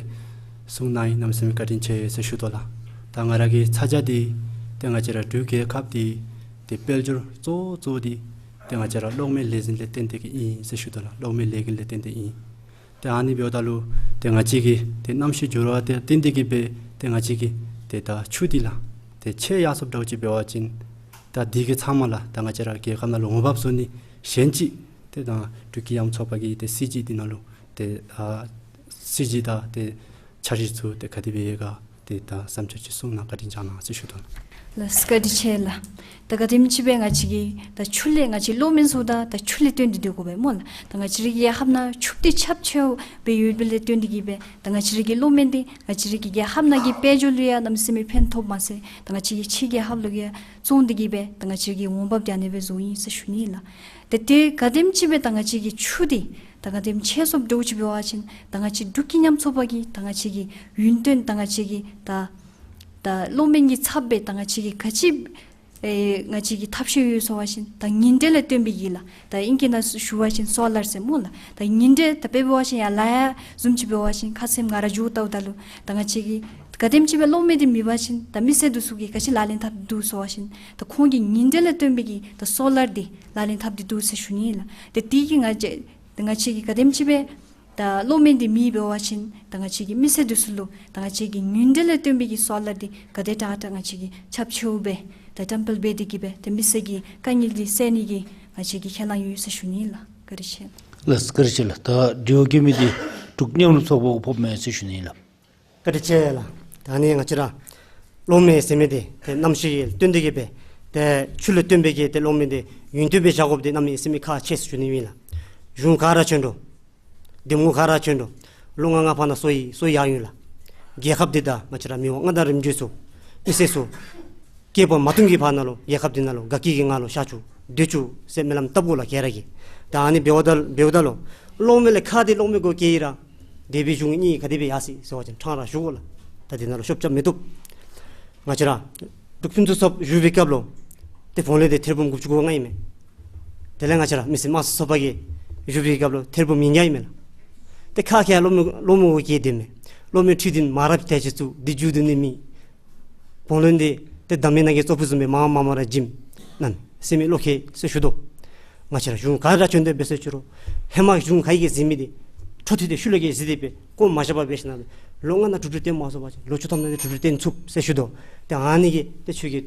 གསུང་གནང་ཡི། གནམ་མེད་ས་མེད་བཀའ་དྲིན་ཆེ་ཟེར་ཞུ་དོ་ལགས། ད་ང་ར་གི་ཚ་གྱང་འདི་ཏེ་ང་བཅས་ར་འབྲུག་རྒྱལ་ཁབ་འདི་ཏེ་དཔལ་འབྱོར་གཙོ་བོ་གཙོ་བོ་འདི་ཏེ་ང་བཅས་ར་གློག་མེ་ལས་འཛིན་ལས་བརྟེན་ཏེ་གི་ཨིན་ཟེར་ཞུ་དོ་ལགས། གློག་མེ་ལས་འགུལ་ལས་བརྟེན་ཏེ་ཨིན། ཏེ་ཨ་ནི་འབདཝ་ད་ལུ་ཏེ་ང་བཅས་ཀྱི་ཏེ་གནམ་གཤིས་འགྱུར་བ་དེ་བརྟེན་ཏེ་གི་སྦེ་ཏེ་ང་བཅས་ཀྱི་ཏེ་ད་ཆུ་འདི་ལགས་ཏེ་ཆད་ཡར་སོངམ་འདྲཝ་ཅིག་འབད་བ་ཅིན་ད་འདི་གི་ཚབ་མ་ལགས་ད་ང་བཅས་ར་རྒྱལ་ཁབ་ནང་ལུ་འོང་འབབ་བཟོ་ནི་གཞན་ཅིག་ཏེ་ད་འབྲུག་ཀུན་མཉམ་ཚོགས་པ་གི་ཏེ་སྲིད་བྱུས་འདི་ནང་ལུ་ཏེ་ཨ་སྲིད་བྱུས་དང་ཏེ་འཆར་གཞི་ཚུ་ཏེ་ག་དེ་སྦེ་ཡོད་ག་ཏེ་ད་བསམ་འཆར་ཅིག་གསུང་གནང་བཀའ་དྲིན་བསྐྱང་གནང་ཟེར་ཞུ་དོ། ལགས་སོ། བཀའ་དྲིན་ཆེ་ལགས། ད་ག་དེམ་ཅིག་སྦེ་ང་བཅས་ཀྱི་ད་ཆུ་ལས་ང་བཅས་གློག་མེ་བཟོཝ་ད་ད་ཆུ་ལས་བརྟེན་ཏེ་སྡོད་དགོ་པས་སྨོ་ལགས། ད་ང་བཅས་ར་གི་རྒྱལ་ཁབ་ནང་ཆུ་འདི་ཁྱབ་ཆེཝ་སྦེ་ཡོདཔ་ལས་བརྟེན་ཏེ་གི་སྦེ་ད་ང་བཅས་ར་གི་གློག་མེ་འདི་ང་བཅས་ར་གི་རྒྱལ་ཁབ་ནང་གི་དཔལ་འབྱོར་ལུ་ཡང་གནམ་མེད་ས་མེད་ཕན་ཐོགས་མ་ཚད་ད་ང་བཅས་ཀྱི་ཕྱི་རྒྱལ་ཁབ་ལུ་ཡང་བཙོང་སྟེ་གི་སྦེ་ད་ང་བཅས་ར་གི་འོང་འབབ་འདི་ཨ་ནི་སྦེ་བཟོཝ་ཨིན་ཟེར་ཞུ་ནི་ལགས། ཏེ་ཏེ་ག་དེམ་ཅིག་སྦེ་ད་ང་བཅས་ཀྱི་ཆུ་འདི་ད་ག་དེམ་ཆད་སོངམ་འདྲཝ་ཅིག་འབད་བ་ཅིན་ད་ང་བཅས་འབྲུག་ཀུན་མཉམ་ཚོགས་པ་གིས་ད་ང་བཅས་ཀྱི་ཡུན་བརྟན་ད་ང་བཅས་ཀྱི་ད་ ད་གློག་མེ་གི་ཚབ་སྦེ་ད་ང་བཅས་ཀྱིས་ག་ཅི་ཨེ་ང་བཅས་ཀྱིས་ཐབས་ཤེས་ཡོད་ཟེར་བ་ཅིན་ད་ཉིམ་དྲོད་ལས་བཏོན་པའི་གི་ལགས། ད་ཨིང་སྐད་ནང་ཞུ་བ་ཅིན་སོ་ལར་ཟེར་སྨོ་ལགས། ད་ཉིམ་དྲོད་ད་དཔེ་འབད་བ་ཅིན་ཡར་ལ་ཡ་བཟུམ་ཅིག་འབད་བ་ཅིན་ཁ་ཙ་ང་ར་འགྱོ་བལྟཝ་ད་ལུ་ད་ང་བཅས་ཀྱིས་ག་དེམ་ཅིག་སྦེ་གློག་མེ་འདི་མེད་པ་ཅིན་ད་མི་སེར་འདི་ཚུ་གིས་ག་ཅི་ལག་ལེན་འཐབ་འདུག་ཟེར་བ་ཅིན་ད་ཁོང་གིས་ཉིམ་དྲོད་ལས་བཏོན་པའི་གི་ད་སོ་ལར་འདི་ལག་ལེན་འཐབ་སྟེ་འདུག་ཟེར་ཞུ་ནི་ལགས། ད་དེ་གིས་ང་བཅས་ད་ང་བཅས་ཀྱིས་ག་དེམ་ཅིག་སྦེ་ད་གློག་མེ་འདི་མེད་པ་ཅིན་ད་ང་བཅས་ཀྱིས་མི་སེར་འདི་ཚུ་ལུ་ད་ང་བཅས་ཀྱིས་ཉིམ་དྲོད་ལས་བཏོན་པའི་གི་སོ་ལར་འདི་ག་དེ་དྲག་དྲག་ང་བཅས་ཀྱིས་ཁྱབ་ཆེཝ་སྦེ་ད་བཀྲམ་སྤེལ་འབད་དེ་གིས་སྦེ་ད་མི་སེར་གྱི་དཀའ་ངལ་འདི་སེལ་ནི་གི་ང་བཅས་ཀྱིས་ཁས་བླངས་ཡོད་ཟེར་ཞུ་ནི་ལགས། བཀའ་དྲིན་ཆེ། ལགས་བཀའ་དྲིན་ཆེ་ལགས། ད་དྲི་བ་བཀོད་མི་འདི་འབྲུག་མཉམ་རུབ་ཚོགས་པ་ཕོགཔ་མས་ཟེར་ཞུ་ནི་ལགས། བཀའ་དྲིན་ཆེ་ལགས། ད་ནི་ང་བཅས་ར་གློག་མེ་ཟེར་མི་འདི་ཏེ་གནམ་གཤིས་ཀྱིས་བཏོན་ཏེ་གིས་སྦེ་ཏེ་ཆུ་ལས་བཏོན་པའི་གི་ཏེ་གློག་མེ་འདི་ཡུན་བརྟན་སྦེ་བཞག་དགོཔ་འདི་གནམ་མེད་ས་མེད་ཁག་ཆེ་ཟེར་ཞུ་ནི་ཨིན་ལགས། གཞུང་ག་ར་བྱོན་འགྲོ། འདེམས་ངོ་ག་ར་བྱོན་འགྲོ། ལོ་ལྔ་ལྔ་པ་ནང་སོ་ཡི་སོ་ཡར་ཡོད་ལགས། རྒྱལ་ཁབ་འདི་དང་ང་བཅས་ར་མི་དབང་མངའ་བདག་རིམ་བྱོན་ཚུ་མི་སེར་ཚུ་སྐྱེས་པ་མ་ཐོན་གྱི་བར་ན་ལུ་རྒྱལ་ཁབ་འདི་ནང་ལུ་དགའ་སྐྱིད་ཀྱི་ངང་ལུ་བཞག་བཅུག་སྡོད་བཅུག་ཟེར་སྨོན་ལམ་བཏབ་དགོ་ལགས་ག་ར་གིས། ད་ཨ་ནི་འབདཝ་ད་འབདཝ་ད་ལུ་གློག་མེ་ལས་ཁག་སྟེ་གློག་མེ་དགོ་གེ་ཡི་ར་འདས་པའི་གཞུང་གཉིས་ག་དེ་སྦེ་ཡར་སོ་ཡི་ཟེར་བ་ཅིན་ཕྲང་ར་ཞུ་དགོ་ལགས། ད་འདི་ནང་ལུ་ཤོབ་རྐྱབ་མི་བཏུབ། ང་བཅས་ར་འབྲུག་ཕུན་སུམ་ཚོགས་བཞུགས་པའི་སྐབས་ལུ་ཏེ་བུང་ལོན་འདི་ཐེར་འབུམ་དགུ་བཅུ་གོ་ལྔ་ཨིན་མས། དེ་ལས་ང་བཅས་ར་མི་སེར་དམངས་གཙོའི་ཚོགས་པ་གིས་བཞུགས་པའི་སྐབས་ལུ་ཐེར་འབུམ་ཉིས་བརྒྱ་ཨིན་མས་ལགས། ཏེ་ཁ་ཁ་གློག་མེ་གློག་མེ་གུ་གིས་དེ་མས། གློག་མེ་འཕྲུལ་འདི་མ་རབས་ཏེ་ཅིག་བཙུགས་འདི་མཇུག་བསྡུ་ནི་མེད། བུང་ལོན་འདི་ཏེ་འདམ་མའི་ནང་གི་ཙོག་པུ་བཟུམ་སྦེ་མར་མར་མར་ར་འགྱིམ། གནམ་མེད་ས་མེད་བློ་ཁེལ་ཟེར་ཞུ་དོ། ང་བཅས་ར་གཞུང་ག་ར་བྱོན་ཏེ་འབད་ཟེར་ཞུ་རུང་ཧེ་མ་གཞུང་ག་གིས་མཛད་མི་འདི་འཕྲོ་མཐུད་དེ་ཤུལ་ལས་ཀྱི་གཟིགས་ཏེ་སྦེ་བཀོ་མ་བཞག་པར་འབད་ཞིནམ་ལས་ལོ་ལྔ་ནང་གྲུབ་འབྲས་སྟོན་མ་ཚུགས་པ་ཅིན་ལོ་བཅུ་ཐམ་ནང་གྲུབ་འབྲས་སྟོན་ཚུགས་ཟེར་ཞུ་དོ། ཏེ་ཨ་ནི་གི་ཏེ་ཁྱོད་ཀྱི་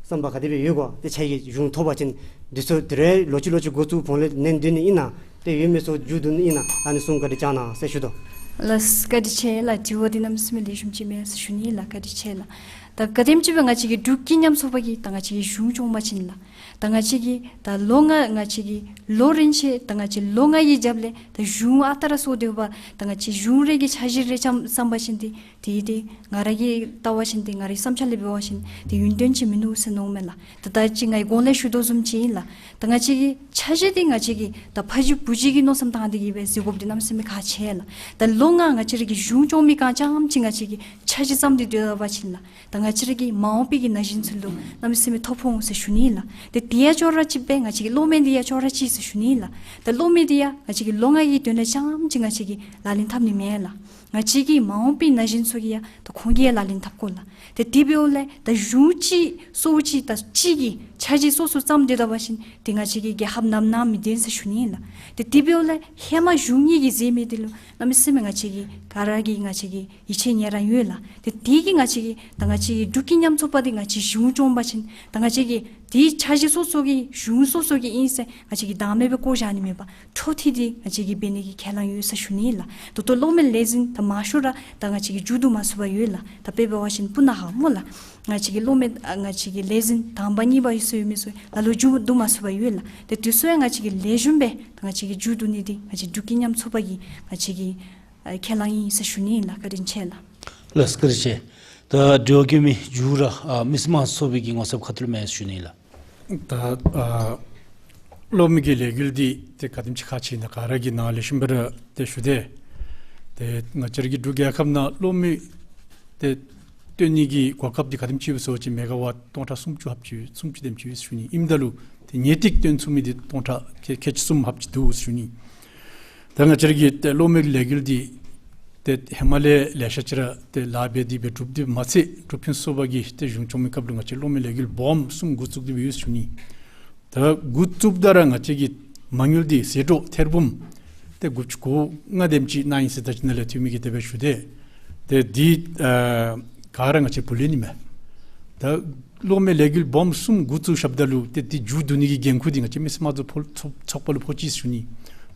བསམ་པ་ག་དེ་སྦེ་ཡོད་ག། ཏེ་ཁྱོད་ཀྱིས་གཞུང་ཐོབ་པ་ཅིན་འདི་ཚུ་དེ་རེ་ལོ་གཅིག་ལོ་གཅིག་འགོ་བཙུགས་བུང་ལོན་ལེན་སྡོད་ནི་ཨིན་ན། ཏེ་ཡོད་མི་ཚུ་མཇུག་བསྡུ་ནི་ཨིན་ན། ཨ་ནི་གསུང་བཀའ་དྲིན་བསྐྱང་གནང་ཟེར་ཞུ་དོ། ལགས་བཀའ་དྲིན་ཆེ་ལགས། དྲི་བ་འདི་གནམ་མེད་ས་མེད་ལེགས་ཤོམ་ཅིག་མས་ཟེར་ཞུ་ནི་ལགས། བཀའ་དྲིན་ཆེ་ལགས། ད་ག་དེམ་ཅིག་སྦེ་ང་བཅས་ཀྱི་འབྲུག་སྐྱིད་མཉམ་ཚོགས་པ་གིས་ད་ང་བཅས་ཀྱི་གཞུང་སྐྱོང་པ་ཅིན་ལགས། ད་ང་བཅས་ཀྱིས་ད་ལོ་ལྔ་ང་བཅས་ཀྱིས་ལོ་རིམ་བཞིན་ད་ང་བཅས་ལོ་ལྔ་གི་རྒྱབ་ལས་ད་གཞུང་ཨ་རྟག་ར་སོང་སྡོད་པ་ད་ང་བཅས་གཞུང་རེ་གི་འཆར་གཞི་རེ་བརྩམ་བརྩམ་པ་ཅིན་ཏེ་དེ་ཏེ་ང་ར་གིས་བལྟ་བ་ཅིན་ཏེ་ང་རའི་བསམ་འཆར་ལས་འབད་བ་ཅིན་ཏེ་ཡུན་བརྟན་ཅིག་མིན་ནུག་ཟེར་མནོཝ་མས་ལགས། ད་ད་ཅི་ངེའི་གོང་ལས་ཞུ་དོ་བཟུམ་ཅིག་ཨིན་ལགས། ད་ང་བཅས་ཀྱི་འཆར་གཞི་འདི་ང་བཅས་ཀྱིས་ད་ཕ་གཞིས་བུ་གཞིས་ཀྱི་མནོ་བསམ་བཏང་སྟེ་གིས་སྦེ་གཟིགས་དགོཔ་འདི་གནམ་མེད་ས་མེད་ཁག་ཆེ་ལགས། ད་ལོ་ལྔ་ང་བཅས་ར་གི་གཞུང་སྐྱོང་མི་ག་ཙམ་ཅིག་ང་བཅས་ཀྱིས་འཆར་གཞི་བརྩམས་ཏེ་སྡོད་པ་ཅིན་ལགས། ད་ང་བཅས་ར་གི་མ་འོངས་པའི་གི་ན་གཞོན་ཚུ་ལུ་གནམ་མེད་ས་མེད་ཐོ་ཕོག་འོང་ཟེར་ཞུ་ནི་ལགས། ཏེ་དེ་ཡང་ཅོག་ར་གཅིག་སྦེ་ང་བཅས་ཀྱི་གློག་མེ་འདི་ཡང་ཅོག་ར་གཅིག་ཟེར་ཞུ་ནི་ལགས། ད་གློག་མེ་འདི་ཡང་ང་བཅས་ཀྱིས་ལོ་ལྔ་གི་དོན་ལས་ཙམ་ཅིག་ང་བཅས་ཀྱིས་ལག་ལེན་འཐབ་ནི་མེན་ལགས། ང་བཅས་ཀྱི་མ་འོངས་པའི་ན་གཞོན་ཚུ་གིས་ཡང་ད་ཁོང་གིས་ཡང་ལག་ལེན་འཐབ་དགོ་ལགས། ཏེ་དེ་འབདཝ་ལས་ད་གཞུང་གཅིག་ཚོགས་གཅིག་ད་གཅིག་གིས་འཆར་གཞི་སོ་སོ་བརྩམས་སྡོད་པ་ཅིན་ཏེ་ང་བཅས་ཀྱི་རྒྱལ་ཁབ་ནམ་ནང་མི་བདེན་ཟེར་ཞུ་ནི་ལགས། ཏེ་དེ་འབདཝ་ལས་ཧེ་མ་གཞུང་གཉིས་ཀྱིས་མཛད་མི་འདི་ལུ་གནམ་མེད་ས་མེད་ང་བཅས་ཀྱིས་ག་ར་གིས་ང་བཅས་ཀྱིས་ཡིད་ཆེས་ཉེ་རང་ཡོད་ལགས། ཏེ་དེ་གིས་ང་བཅས་ཀྱིས་ད་ང་བཅས་ཀྱི་འབྲུག་སྐྱིད་མཉམ་ཚོགས་པ་འདི་ང་བཅས་གཞུང་སྐྱོང་པ་ཅིན་ད་ང་བཅས་ཀྱིས་དེའི་འཆར་གཞི་སོ་སོ་གི་གཞུང་སོ་སོ་གི་ཨིན་ཟེར་ང་བཅས་ཀྱིས་བདག་མེད་སྦེ་བཀོ་བཞག་ནི་མེད་པར་འཕྲོ་མཐུད་དེ་ང་བཅས་ཀྱིས་འབད་ནི་གི་ཁས་བླངས་ཡོད་ཟེར་ཞུ་ནི་ལགས། ད་ལྟོ་གློག་མེ་ལས་འཛིན་ད་མང་ཤོས་ར་ད་ང་བཅས་ཀྱིས་མཇུག་བསྡུ་མ་ཚུགས་པར་ཡོད་ལགས། ད་དཔེ་འབད་བ་ཅིན་སྤུ་ན་ཁ་སྨོ་ལགས། ང་བཅས་ཀྱི་གློག་མེ་ཨ་ང་བཅས་ཀྱི་ལས་འཛིན་དང་པ་གཉིས་པ་ཡོད་ས་ཡོད་མི་ཚུ་ལ་ལུ་མཇུག་བསྡུ་མ་ཚུགས་པར་ཡོད་ལགས། ཏེ་དེ་ཚུ་ཡང་ང་བཅས་ཀྱིས་ལེགས་ཤོམ་སྦེ་ད་ང་བཅས་ཀྱིས་མཇུག་བསྡུ་ནི་འདི་ང་བཅས་འབྲུག་སྐྱིད་མཉམ་ཚོགས་པ་གི་ང་བཅས་ཀྱི་ཨ་ཁས་བླངས་ཨིན་ཟེར་ཞུ་ནི་ཨིན་ལགས། བཀའ་དྲིན་ཆེ་ལགས། ལགས་བཀའ་དྲིན་ཆེ། ད་དྲི་བ་བཀོད་མི་མཇུག་ར་ཨ་མི་སེར་དམངས་གཙོའི་གི་ངོ་ཚབ་ཁ་ཐུག་ལས་མེད་ཟེར་ཞུ་ནི་ཨིན་ལགས། ད་ཨ་གློག་མེ་གི་ལས་འགུལ་འདི་ཏེ་ག་དེམ་ཅིག་ཁག་ཆེ་ཨིན་ན་ག་ར་གིས་ནཱ་ལེགས་ཤོམ་སྦེ་ར་ཏེ་ཞུ་སྟེ། ཏེ་ང་བཅས་ར་གི་འབྲུག་རྒྱལ་ཁབ་ནང་གློག་མེ་ཏེ་བཏོན་ནི་གི་གོ་སྐབས་འདི་ག་དེམ་ཅིག་ཡོད་ཟེར་བ་ཅིན་མེ་ག་ཝཊ་སྟོང་ཕྲག་སུམ་ཅུ་ལྷགཔ་ཅིག་སུམ་ཅུ་དེམ་ཅིག་ཡོད་ཟེར་ཞུ་ནི། ཨིནམ་ད་ལུ་ཏེ་ངེས་ཏིག་བཏོན་ཚུགས་མི་འདི་སྟོང་ཕྲག་ཁལ་ཁལ་གཅིག་གསུམ་ལྷགཔ་ཅིག་འདུག་ཟེར་ཞུ་ནི། ད་ང་བཅས་ར་གི་ཏེ་གློག་མེ་གི་ལས་འགུལ་འདི་ཏེ་ཧེ་མ་ལས་ལེ་ཤ་ཅིག་ར་ཏེ་ལཱ་འབད་དེ་སྦེ་གྲུབ་སྟེ་མ་ཚད་འབྲུག་ཕུན་སུམ་ཚོགས་པ་གིས་ཏེ་གཞུང་སྐྱོང་མི་སྐབས་ལུ་ང་བཅས་གློག་མེ་ལས་འགུལ་སྦོམ་གསུམ་འགོ་བཙུགས་ཏེ་སྦེ་ཡོད་ཟེར་ཞུ་ནི། ད་འགོ་བཙུགསཔ་ད་ར་ང་བཅས་ཀྱིས་མ་དངུལ་འདི་ཟད་འགྲོ་ཐེར་འབུམ་ཏེ་དགུ་བཅུ་གོ་ལྔ་དེམ་ཅིག་གནང་ཡི་ཟེར་ད་ཅི་ནཱ་ལས་འཐུས་མི་གིས་དེ་སྦེ་ཞུ་སྟེ། ཏེ་འདི་ཨ་ག་ར་ང་བཅས་བུ་ལོན་ཨིན་མས། ད་གློག་མེ་ལས་འགུལ་སྦོམ་གསུམ་འགོ་བཙུགས་ཞིནམ་ད་ལུ་ཏེ་འདི་མཇུག་བསྡུ་ནི་གི་འགན་ཁུར་འདི་ང་བཅས་མི་སེར་དམངས་གཙོའི་ཚོགས་ཚོགས་པ་ལུ་ཕོག་ཅི་ཟེར་ཞུ་ནི།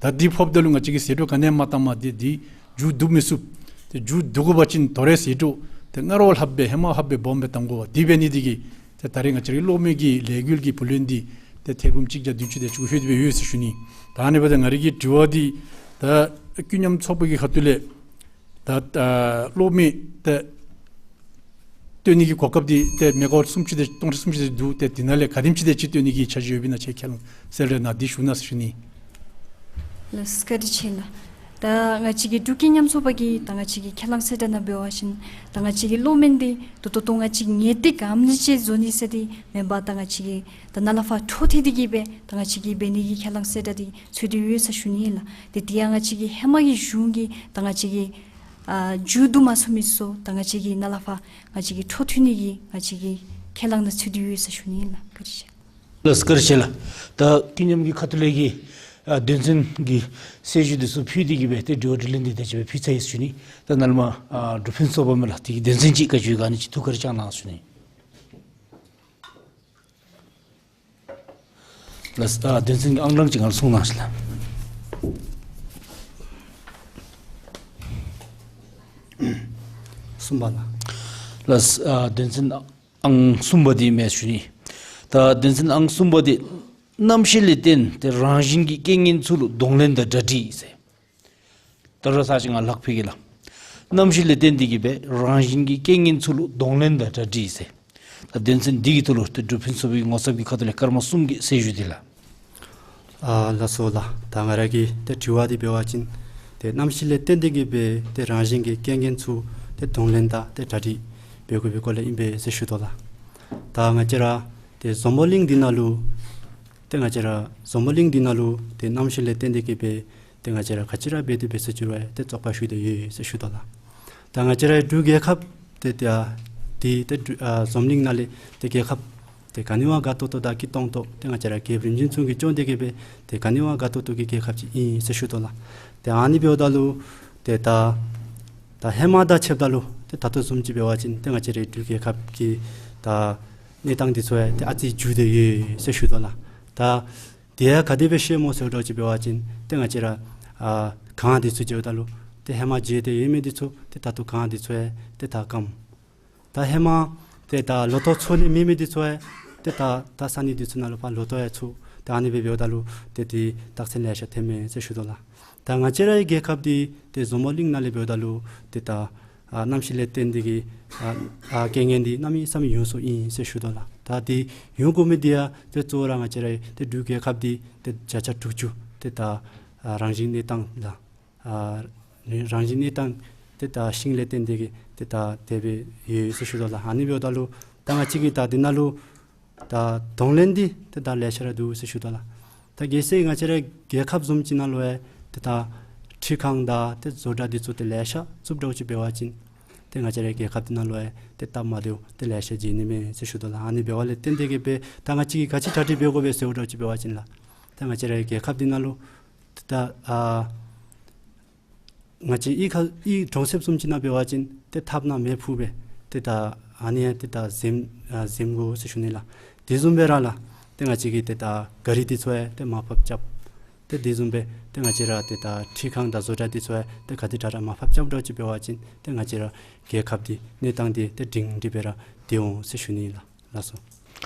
ད་འདི་ཕོགཔ་ད་ལུ་ང་བཅས་ཀྱིས་ཟད་འགྲོ་ག་ནི་ཡང་མ་བཏངམ་འདི་འདི་མཇུག་བསྡུ་མི་ཚུགས། ཏེ་མཇུག་བསྡུ་དགོ་པ་ཅིན་དོ་རུང་ཟད་འགྲོ་ཏེ་སྔར་བ་ལྷགཔ་སྦེ་ཧེ་མ་ལྷགཔ་སྦེ་སྦོམ་སྦེ་བཏང་དགོ་པས། དེ་འབད་ནི་འདི་གིས་ཏེ་ད་རེས་ང་བཅས་རའི་གློག་མེ་གི་ལས་འགུལ་གྱི་བུ་ལོན་འདི་ཏེ་ཐེར་འབུམ་གཅིག་བརྒྱ་བདུན་ཅུ་དེ་ཅིག་ལྷོད་དེ་སྦེ་ཡོད་ཟེར་ཞུ་ནི། ད་ཨ་ནི་འབདཝ་ད་ང་རའི་གི་དྲི་བ་འདི་ད་སྐྱིད་མཉམ་ཚོགས་པ་གི་ཁ་ཐུག་ལས་ད་ཨ་གློག་མེ་ཏེ་བཏོན་ནི་གི་གོ་སྐབས་འདི་ཏེ་མེ་ག་ཝཊ་སུམ་ཅུ་དེ་སྟོང་ཕྲག་སུམ་ཅུ་དེ་འདུག། ཏེ་འདི་ནང་ལས་ག་དེམ་ཅིག་དེ་ཅིག་བཏོན་ནི་གི་འཆར་གཞི་ཡོདཔ་ཨིན་ན་ཁྱེད་ཁས་བླངས་གསལ་རེ་གནང་སྟེ་ཞུ་གནང་ཟེར་ཞུ་ནི། ལགས་བཀའ་དྲིན་ཆེ་ལགས། ད་ང་བཅས་ཀྱི་འབྲུག་སྐད་ཉམས་གསོ་པ་གི་ད་ང་བཅས་ཀྱི་ཁས་བླངས་གསལ་བསྒྲགས་ནང་འབད་བ་ཅིན་ད་ང་བཅས་ཀྱི་གློག་མེ་འདི་ད་ལྟོ་ང་བཅས་ཀྱིས་ངེས་ཏིག་གམ་ནི་ཅིག་བཟོ་ནི་ཟེར་འདི་མེན་པར་ད་ང་བཅས་ཀྱིས་ད་ནཱ་ལས་ཕར་འཕྲོ་མཐུད་དེ་གི་སྦེ་ད་ང་བཅས་ཀྱིས་འབད་ནི་གི་ཁས་བླངས་གསལ་བསྒྲགས་འདི་འཚོལ་ཏེ་ཡོད་ཟེར་ཞུ་ནི་ལགས། ཏེ་དེ་ཡང་ང་བཅས་ཀྱི་ཧེ་མ་གི་གཞུང་གིས་ད་ང་བཅས་ཀྱི་ཨ་མཇུག་བསྡུ་མ་ཚུགས་མི་ཚུ་ད་ང་བཅས་ཀྱིས་ནཱ་ལས་ཕར་ང་བཅས་ཀྱིས་འཕྲོ་མཐུད་ནི་གི་ང་བཅས་ཀྱིས་ཁས་བླངས་ནང་འཚོལ་ཏེ་ཡོད་ཟེར་ཞུ་ནི་ལགས། བཀའ་དྲིན་ཆེ། ལགས་བཀའ་དྲིན་ཆེ་ལགས། ད་ཀུན་མཉམ་གྱི་ཁ་ཐུག་ལས་ཀྱི་ཨ་དོན་ཚན་གྱི་གསལ་ཞུ་འདི་ཚུ་ཕུལ་ཏེ་གི་སྦེ་ཏེ་དྲི་བ་དྲིས་ལན་འདི་དེ་ཅིག་སྦེ་ཕུལ་ཚར་ཡི་ཟེར་ཞུ་ནི། ད་ནཱ་ལས་མར་ཨ་འབྲུག་ཕུན་ཚོགས་པ་མས་ལགས། དེ་གི་དོན་ཚན་ཅིག་བཀའ་བཀྱོན་ག་ནི་ཅིག་ཐུགས་ཁར་བཅངས་གནང་ཟེར་ཞུ་ནི། ལགས། ཨ་དོན་ཚན་གྱི་ཨང་གྲངས་ཅིག་ང་ལུ་གསུང་གནང་ཞིག་ལགས། གསུམ་པ་ལགས། ལགས། ཨ་དོན་ཚན་ཨང་གསུམ་པ་འདི་མས་ཞུ་ནི། ད་དོན་ཚན་ཨང་གསུམ་པ་འདི་རྣམ་ཤེས་ལས་བརྟེན་ཏེ་རང་བཞིན་གྱི་རྐྱེན་ངན་ཚུ་ལུ་གདོང་ལེན་དང་གྲ་སྒྲིག་ཟེར། ད་རུང་ཚར་གཅིག་ང་ལགས་ཕུལ་གེ་ལགས། རྣམ་ཤེས་ལས་བརྟེན་ཏེ་གི་སྦེ་རང་བཞིན་གྱི་རྐྱེན་ངན་ཚུ་ལུ་གདོང་ལེན་དང་གྲ་སྒྲིག་ཟེར། ད་དོན་ཚན་འདི་གི་ཐོག་ལུ་ཏེ་འབྲུག་ཕུན་ཚོགས་པའི་ངོ་ཚབ་ཀྱི་ཁ་ཐུག་ལས་སྐར་མ་གསུམ་གྱི་གསལ་ཞུ་འདི་ལགས། ཨ་ལགས་སོ་ལགས། ད་ང་ར་གི་ཏེ་དྲི་བ་འདི་འབད་བ་ཅིན་ཏེ་རྣམ་ཤེས་ལས་བརྟེན་ཏེ་གི་སྦེ་ཏེ་རང་བཞིན་གྱི་རྐྱེན་ངན་ཚུ་ཏེ་གདོང་ལེན་དང་ཏེ་གྲ་སྒྲིག་འབད་དགོ་པའི་སྐོར་ལས་ཨིན་པས་ཟེར་ཞུ་དོ་ལགས། ད་ང་བཅས་ར་ཏེ་འཛམ་བུ་གླིང་འདི་ནང་ལུ་ཏེ་ང་བཅས་ར་འཛམ་བུ་གླིང་འདི་ནང་ལུ་ཏེ་རྣམ་ཤེས་ལས་བརྟེན་ཏེ་གི་སྦེ་ཏེ་ང་བཅས་ར་ག་ཅི་ར་འབད་དེ་འབད་ཟེར་ཞུ་རུང་ཏེ་བཙོག་པ་ཞུགས་ཏེ་ཡོད་ཟེར་ཞུ་དོ་ལགས། ད་ང་བཅས་རའི་འབྲུག་རྒྱལ་ཁབ་ཏེ་ཏེ་ཨ་ཏེ་ཏེ་འབྲུག་ཨ་འཛམ་གླིང་ནང་ལས་ཏེ་རྒྱལ་ཁབ་ཏེ་ག་ནི་བ་དགའ་ཏོག་ཏོ་དང་སྐྱིད་ཏོང་ཏོ་ཏེ་ང་བཅས་ར་རྒྱལཔོ་རིམ་བྱོན་ཚུ་གིས་སྐྱོང་སྟེ་གི་སྦེ་ཏེ་ག་ནི་བ་དགའ་ཏོག་ཏོ་གི་རྒྱལ་ཁབ་ཅིག་ཨིན་ཟེར་ཞུ་དོ་ལགས། ཏེ་ཨ་ནི་འབདཝ་ད་ལུ་ཏེ་ད་ད་ཧེ་མ་དང་ཕྱདཔ་ད་ལུ་ཏེ་ད་ལྟོ་བཟུམ་ཅིག་འབད་བ་ཅིན་ཏེ་ང་བཅས་རའི་འབྲུག་རྒྱལ་ཁབ་ཀྱི་ད་གནས་སྟངས་འདི་ཚུ་ཡང་ཏེ་ཨ་ཙི་འགྱུར་ཏེ་ཡོད་ཟེར་ཞུ་དོ་ལགས། ད་དེ་ཡང་ག་དེ་སྦེ་ཤེས་སྨོ་ཟེར་འདྲཝ་ཅིག་འབད་བ་ཅིན་ཏེ་ང་བཅས་ར་ཨ་གངས་འདི་ཚུ་མཇལཝ་ད་ལུ་ཏེ་ཧེ་མ་མཇལ་ཏེ་ཡོད་མི་འདི་ཚུ་ཏེ་ད་ལྟོ་གངས་འདི་ཚུ་ཡང་ཏེ་ད་སྐམ། ད་ཧེ་མ་ཏེ་ད་ལོ་ཐོག་ཚུ་ནི་མེད་མི་འདི་ཚུ་ཡང་ཏེ་ད་ད་ས་གནས་འདི་ཚུ་ནང་ལུ་ཕར་ལོ་ཐོག་ཡང་ཚུད། ད་ཨ་ནི་སྦེ་འབདཝ་ད་ལུ་ཏེ་ཏེ་རྟགས་མཚན་ལེ་ཤ་ཐོནམ་མས་ཟེར་ཞུ་དོ་ལགས། ད་ང་བཅས་རའི་རྒྱལ་ཁབ་འདི་ཏེ་འཛམ་བུ་གླིང་ནང་ལས་འབདཝ་ད་ལུ་ཏེ་ད་ཨ་རྣམ་ཤེས་ལས་བརྟེན་ཏེ་གི་ཨ་ཨ་རྐྱེན་ངན་འདི་གནམ་མེད་ས་མེད་ཡོང་སོ་ཨིན་ཟེར་ཞུ་དོ་ལགས། ད་འདི་ཡོང་དགོ་མི་འདི་ཡང་ཏེ་གཙོ་བོ་ར་ང་བཅས་རའི་ཏེ་འབྲུག་རྒྱལ་ཁབ་འདི་ཏེ་བརྒྱ་ཆ་དྲུག་ཅུ་ཏེ་ད་ཨ་རང་བཞིན་གནས་སྟངས་ལགས། ཨ་རང་བཞིན་གནས་སྟངས་ཏེ་ད་ཤིང་ལས་བརྟེན་ཏེ་གི་ཏེ་ད་དེ་སྦེ་ཡོད་ཟེར་ཞུ་དོ་ལགས། ཨ་ནི་འབདཝ་ད་ལུ་ད་ང་བཅས་ཀྱིས་ད་འདི་ནང་ལུ་ད་གདོང་ལེན་འདི་ཏེ་ད་ལེ་ཤ་ར་འདུག་ཟེར་ཞུ་དོ་ལགས། ད་གལ་སྲིད་ང་བཅས་རའི་རྒྱལ་ཁབ་བཟུམ་ཅིག་ནང་ལུ་ཡང་ཏེ་ད་འཕྲུལ་ཁང་དང་ཏེ་བཟོ་གྲྭ་འདི་ཚུ་ཏེ་ལེ་ཤ་བཙུགས་འདྲཝ་ཅིག་འབད་བ་ཅིན་ཏེ་ང་བཅས་རའི་རྒྱལ་ཁབ་འདི་ནང་ལུ་ཡང་ཏེ་སྟབས་མ་བདེཝ་ཏེ་ལེ་ཤ་འབྱུང་ནི་མས་ཟེར་ཞུ་དོ་ལགས། ཨ་ནི་འབདཝ་ལས་བརྟེན་ཏེ་གི་སྦེ་ད་ང་བཅས་ཀྱིས་ག་ཅི་གྲ་སྒྲིག་འབད་དགོ་པས་ཟེར་འདྲཝ་ཅིག་འབད་བ་ཅིན་ལགས། ད་ང་བཅས་རའི་རྒྱལ་ཁབ་འདི་ནང་ལུ་ད་ཨ་ང་བཅས་གཡུས་ཁ་གཡུས་གྲོང་གསེབ་བཟུམ་ཅིག་ནང་འབད་བ་ཅིན་ཏེ་ཐགཔ་ནང་མེ་ཕུ་སྦེ་ཏེ་ད་ཨ་ནི་ཡང་ཏེ་ད་གཟིམ་ཨ་གཟིམ་དགོ་ཟེར་ཞུ་ནི་ལགས། དེ་བཟུམ་སྦེ་ར་ལགས་ཏེ་ང་བཅས་ཀྱི་ཏེ་ད་ག་རི་འདི་ཚུ་ཡང་ཏེ་མར་ཕབ་རྐྱབ། ཏེ་དེ་བཟུམ་སྦེ་ཏེ་ང་བཅས་ར་ཏེ་ད་འཕྲུལ་ཁང་དང་བཟོ་གྲྭ་འདི་ཚུ་ཡང་ཏེ་ག་དེ་དྲག་དྲག་མར་ཕབ་རྐྱབ་འདྲཝ་ཅིག་འབད་བ་ཅིན་ཏེ་ང་བཅས་ར་རྒྱལ་ཁབ་འདི་གནས་སྟངས་འདི་ཏེ་སྒྲིང་སྒྲི་སྦེ་ར་སྡོད་འོང་ཟེར་ཞུ་ནི་ལགས། ལགས་སོ།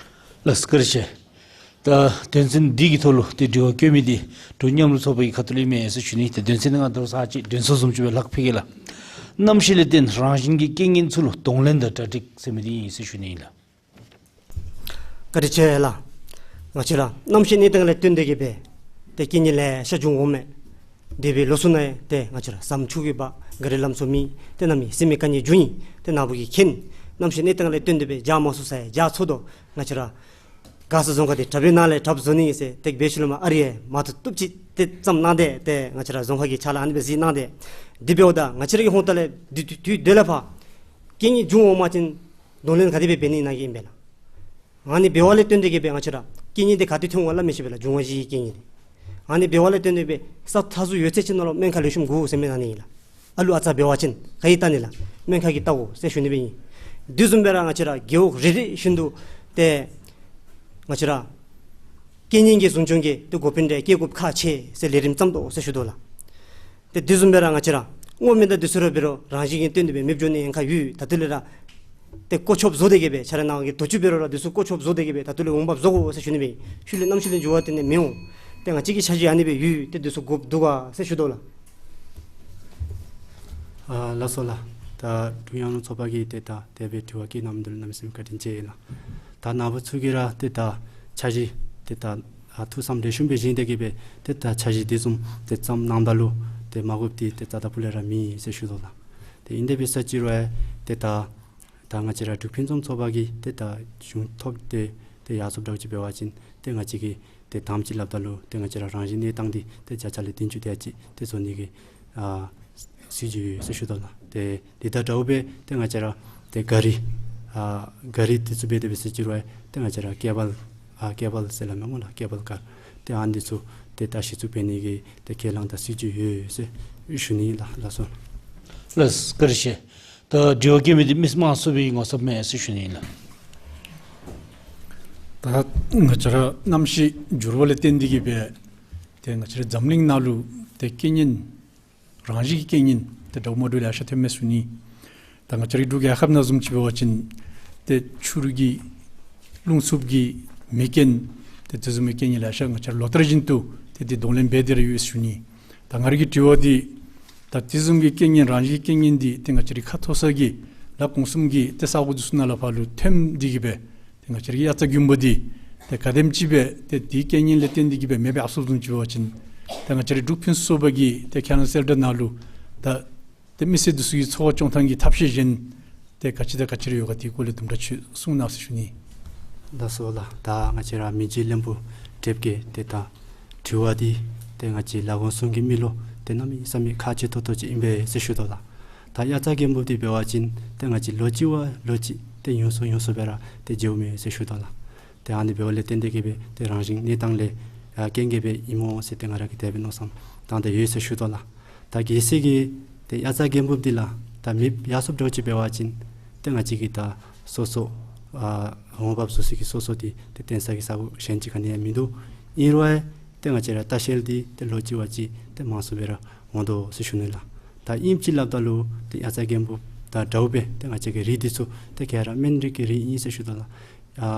ལགས་བཀའ་དྲིན་ཆེ། ད་དོན་ཚན་འདི་གི་ཐོག་ལུ་ཏེ་དྲི་བ་བཀོད་མི་འདི་འབྲུག་མཉམ་རུབ་ཚོགས་པ་གི་ཁ་ཐུག་ལས་ཨིན་མས་ཟེར་ཞུ་ནི། ཏེ་དོན་ཚན་འདི་ང་ད་རུང་ཚར་གཅིག་དྲན་གསོ་བཟུམ་ཅིག་སྦེ་ལགས་ཕུལ་གེ་ལགས། རྣམ་ཤེས་ལས་བརྟེན་རང་བཞིན་གྱི་རྐྱེན་ངན་ཚུ་ལུ་གདོང་ལེན་དང་གྲ་སྒྲིག་ཟེར་མི་འདི་ཨིན་ཟེར་ཞུ་ནི་ཨིན་ལགས། བཀའ་དྲིན་ཆེ་ལགས། ང་བཅས་ར་རྣམ་ཤེས་གནས་སྟངས་ལས་བརྟེན་ཏེ་གི་སྦེ་ཏེ་རྐྱེན་ངན་ལེ་ཤ་འབྱུང་འོང་མས། འདས་པའི་ལོ་ཚུ་ནང་ཡང་ཏེ་ང་བཅས་ར་ཟམ་ཆུ་གིས་འབག། ག་རི་ལམ་ཚུ་མེད། ཏེ་གནམ་མེད་ས་མེད་དཀའ་ངལ་འབྱུང་ཡི། ཏེ་ནཱ་བུ་གིས་མཁྱེན། རྣམ་ཤེས་གནས་སྟངས་ལས་བརྟེན་ཏེ་སྦེ་རྒྱགས་མ་ཚུགས་ས་ཡང་རྒྱགས་ཚུགས་དོ། ང་བཅས་ར་མགར་ས་རྫོང་ཁག་འདི་དྲགཔ་ནང་ལས་དྲགཔ་བཟོ་ནི་ཨིན་ཟེར་ཏེ་འབད་ཞིནམ་ལས་ཨ་རི་ཡང་མ་བཏུབ་བཏུབ་ཅིག་ཏེ་བརྩམས་གནང་སྟེ་ཏེ་ང་བཅས་ར་རྫོང་ཁག་གི་ཕྱག་ལཱ་ཨ་ནི་སྦེ་གཟིགས་གནང་སྟེ། དེ་འབདཝ་ད་ང་བཅས་ར་གི་ཧོང་ཏ་ལས་དུས་དུས་དུས་དེ་ལས་ཕར་རྐྱེན་ངན་འབྱུང་འོང་པ་ཅིན་གདོང་ལེན་ག་དེ་སྦེ་འབད་ནི་ཨིན་ན་གི་ཨིན་པས་ལགས། ཨ་ནི་འབདཝ་ལས་བརྟེན་ཏེ་གི་སྦེ་ང་བཅས་ར་རྐྱེན་ངན་འདི་ག་ཏེ་ཐོན་འོང་སླབ་མི་ཤེས་པས་ལགས། འབྱུང་བ་བཞིའི་རྐྱེན་ངན་འདི། ཨ་ནི་འབདཝ་ལས་བརྟེན་ཏེ་སྦེ་ས་མཐའ་ཟུར་ཡོད་ཚད་ཅིག་ནང་ལུ་སྨན་ཁང་ལེགས་ཤོམ་དགོ་ཟེར་མི་ཨ་ནི་ཨིན་ལགས། ཨ་ལུ་ཨ་ཙ་འབད་བ་ཅིན་ག་གིས་བལྟ་ནི་ལགས། སྨན་ཁང་གིས་བལྟ་དགོ་ཟེར་ཞུ་ནི་སྦེ་ཨིན། དེ་བཟུམ་སྦེ་ར་ང་བཅས་ར་རྒེད་འོག་རེ་རེ་བཞིན་དུ་ཏེ་ང་བཅས་ར་རྐྱེན་ངན་གྱི་ཟུང་སྐྱོང་གི་ཏེ་འགོ་དཔོན་འདི་བསྐྱེད་དགོཔ་ཁག་ཆེ་ཟེར་ལས་རིམ་བརྩམ་དོ་ཟེར་ཞུ་དོ་ལགས། ཏེ་དེ་བཟུམ་སྦེ་ར་ང་བཅས་ར་སྔོ་མེ་དང་དེ་ཚུ་ར་འབད་རུང་རང་བཞིན་གྱིས་བརྟེན་ཏེ་སྦེ་མེདཔ་འགྱོ་ནི་ཡང་ཁག་ཡོད། ད་ལྟོ་ལས་ར་ཏེ་བཀོད་ཁྱབ་བཟོ་སྟེ་གི་སྦེ་ཆ་ར་ནང་གི་དུས་ཚོད་འབད་རུང་ར་དེ་ཚུ་བཀོད་ཁྱབ་བཟོ་སྟེ་གི་སྦེ་ད་ལྟོ་ལས་འོང་འབབ་བཟོ་དགོ་ཟེར་ཞུ་ནི་སྦེ་ཨིན། ཤུལ་ལས་རྣམ་ཤེས་ལས་འགྱུར་བ་བརྟེན་ཏེ་མི་འོང་། ཏེ་ང་བཅས་ཀྱི་འཆར་གཞི་ཨ་ནི་སྦེ་ཡོད། ཏེ་དེ་ཚུ་དགོཔ་འདུག་ག་ཟེར་ཞུ་དོ་ལགས། ཨ་ལགས་སོ་ལགས། ད་འབྲུག་མཉམ་རུབ་ཚོགས་པ་གིས་ཏེ་ད་དེ་སྦེ་དྲི་བ་བཀོད་གནང་མི་འདི་ལུ་གནམ་མེད་ས་མེད་བཀའ་དྲིན་ཆེ་ལགས། ད་ནཱ་བུ་ཚུ་གིས་ར་ཏེ་ད་འཆར་གཞི་ཏེ་ད་ཨ་ཐུགས་བསམ་ལེགས་ཤོམ་སྦེ་བཞེས་ཏེ་གི་སྦེ་ཏེ་ད་འཆར་གཞི་འདི་བཟུམ་ཏེ་བརྩམས་གནངམ་ད་ལུ་ ཏེ་མ་དགོཔ་འདི་ཏེ་རྩ་དང་ཕུ་ལས་ར་མེད་ཟེར་ཞུ་དོ་ལགས། ཏེ་ཨིན་དེ་འབད་ས་ཅིག་རུང་ཡང་ཏེ་ད་ད་ང་བཅས་ར་འབྲུག་ཕུན་སུམ་ཚོགས་པ་གིས་ཏེ་ད་གཞུང་ཐོབ་སྟེ་ཏེ་ཡར་སོངམ་འདྲཝ་ཅིག་འབད་བ་ཅིན་ཏེ་ང་བཅས་ཀྱིས་ཏེ་དང་པ་ཅིག་སླབ་ད་ལུ་ཏེ་ང་བཅས་ར་རང་བཞིན་གནས་སྟངས་འདི་ཏེ་བརྒྱ་ཆ་ལས་བདུན་ཅུ་དེ་ཅིག་ཏེ་བཟོ་ནི་གི་ཨ་སྲིད་བྱུས་ཡོད་ཟེར་ཞུ་དོ་ལགས། ཏེ་འདི་དང་འདྲཝ་སྦེ་ཏེ་ང་བཅས་ར་ཏེ་ག་རི་ཨ་ག་རི་འདི་ཚུ་འབད་དེ་འབད་ས་ཅིག་རུང་ཡང་ཏེ་ང་བཅས་ར་ཀེ་བཱལ་ཨ་ཀེ་བཱལ་ཟེར་སླབ་མས་སྨོ་ལགས། ཀེ་བཱལ་ཀར་ཏེ་ཨ་ནི་ཚུ་ཏེ་ད་གཞི་བཙུགས་འབད་ནི་གི་ཏེ་ཁས་བླངས་དང་སྲིད་བྱུས་ཡོད་ཟེར་ཞུ་ནི་ལགས། ལགས་སོ། ལགས་བཀའ་དྲིན་ཆེ། ད་དྲི་བ་བཀོད་མི་འདི་མི་མང་ཚོགས་པའི་ངོ་ཚབ་མས་ཟེར་ཞུ་ནི་ལགས། ད་ང་བཅས་ར་གནམ་གཤིས་འགྱུར་བ་ལས་བརྟེན་ཏེ་གིས་སྦེ་ཏེ་ང་བཅས་ར་འཛམ་གླིང་ནང་ལུ་ཏེ་རྐྱེན་ངན་རང་བཞིན་གྱི་རྐྱེན་ངན་ཏེ་འདྲཝ་མ་འདྲཝ་ལེ་ཤ་ཐོནམ་མས་ཟེར་ཞུ་ནི། ད་ང་བཅས་རའི་འབྲུག་རྒྱལ་ཁབ་ནང་བཟུམ་ཅིག་འབད་བ་ཅིན་ཏེ་ཆུ་རུད་ཀྱི་རླུང་འཚུབ་ཀྱི་མེ་རྐྱེན་ཏེ་དེ་བཟུམ་མའི་རྐྱེན་ངན་ལེ་ཤ་ང་བཅས་ར་ལོ་ལྟར་བཞིན་དུ་ཏེ་འདི་གདོང་ལེན་འབད་དེ་ར་ཡོད་ཟེར་ཞུ་ནི། ད་ང་རའི་གི་དྲི་བ་འདི་ད་དེ་བཟུམ་གྱི་རྐྱེན་ངན་རང་བཞིན་གྱི་རྐྱེན་ངན་འདི་ཏེ་ང་བཅས་རའི་ཁ་མཐོ་ས་གི་ལ་གོང་གསུམ་གྱི་ཏེ་ས་གོ་འདི་ཚུ་ནང་ལས་ཕར་ལུ་ཐོནམ་འདི་གིས་སྦེ་ཏེ་ང་བཅས་རའི་དབྱར་རྩྭ་དགུན་འབུ་འདི་ཏེ་ག་དེམ་ཅིག་སྦེ་ཏེ་འདི་རྐྱེན་ངན་ལས་བརྟེན་ཏེ་གིས་སྦེ་མེདཔ་སྦེ་སོངམ་བཟུམ་ཅིག་འབད་བ་ཅིན་ཏེ་ང་བཅས་རའི་འབྲུག་ཕུན་སུམ་ཚོགས་པ་གི་ཏེ་ཁས་བླངས་གསལ་བསྒྲགས་ནང་ལུ་ད་ཏེ་མི་སེར་འདི་ཚུ་གི་འཚོ་བ་སྐྱོང་ཐངས་ཀྱི་ཐབས་ཤེས་གཞན་ཏེ་ག་ཅི་དང་ག་ཅི་ར་ཡོད་ག་དེ་སྐོར་ལས་དུམ་གྲ་ཅིག་གསུང་གནང་ཟེར་ཞུ་ནི། ལགས་སོ་ལགས། ད་ང་བཅས་ར་མི་རྗེ་བློན་པོ་ཏེ་གིས་ཏེ་ད་དྲི་བ་འདི་ཏེ་ང་བཅས་ལ་གོང་གསུམ་གྱི་མི་ལུ་ཏེ་གནམ་མེད་ས་མེད་ཁག་ཆེ་ཏོག་ཏོ་ཅིག་ཨིན་པས་ཟེར་ཞུ་དོ་ལགས། ད་དབྱར་རྩྭ་དགུན་འབུ་འདི་འབད་བ་ཅིན་ཏེ་ང་བཅས་ལོ་གཅིག་བ་ལོ་གཅིག་ཏེ་ཡུན་སོང་ཡུན་སོང་སྦེ་ར་ཏེ་འགྱོཝ་མས་ཟེར་ཞུ་དོ་ལགས། ཏེ་ཨ་ནི་འབདཝ་ལས་བརྟེན་ཏེ་གིས་སྦེ་ཏེ་རང་བཞིན་གནས་སྟངས་ལས་ཨ་རྐྱེན་གྱིས་སྦེ་ཨིན་མས་ཟེར་ཏེ་ང་ར་གིས་དེ་སྦེ་མནོ་བསམ་བཏང་སྟེ་ཡོད་ཟེར་ཞུ་དོ་ལགས། ད་གལ་སྲིད་ཀྱི་ཏེ་དབྱར་རྩྭ་དགུན་འབུ་འདི་ལགས་ད་མེདཔ་ཡར་སོངམ་འདྲཝ་ཅིག་འབད་བ་ཅིན་ཏེ་ང་བཅས་ཀྱི་ད་སོ་སོ་ཨ་འོང་འབབ་བཟོ་སའི་གི་སོ་སོ་འདི་ཏེ་བརྟེན་ས་གི་ས་གོ་གཞན་ཅིག་ག་ནི་ཡང་མིན་འདུག། ཨིན་རུང་ཡང་ཏེ་ང་བཅས་ར་ལྟ་བཤལ་འདི་ཏེ་ལོ་གཅིག་བ་གཅིག་ཏེ་མང་སུ་སྦེ་ར་འོང་དོ་ཟེར་ཞུ་ནི་ལགས། ད་ཨིནམ་ཅིག་སླབ་ད་ལུ་ཏེ་དབྱར་རྩྭ་དགུན་འབུ་དང་འདྲཝ་སྦེ་ཏེ་ང་བཅས་ཀྱི་རིགས་འདི་ཚུ་ཏེ་ག་ར་སྨན་རིགས་ཀྱི་རིགས་ཨིན་ཟེར་ཞུ་དོ་ལགས། ཨ་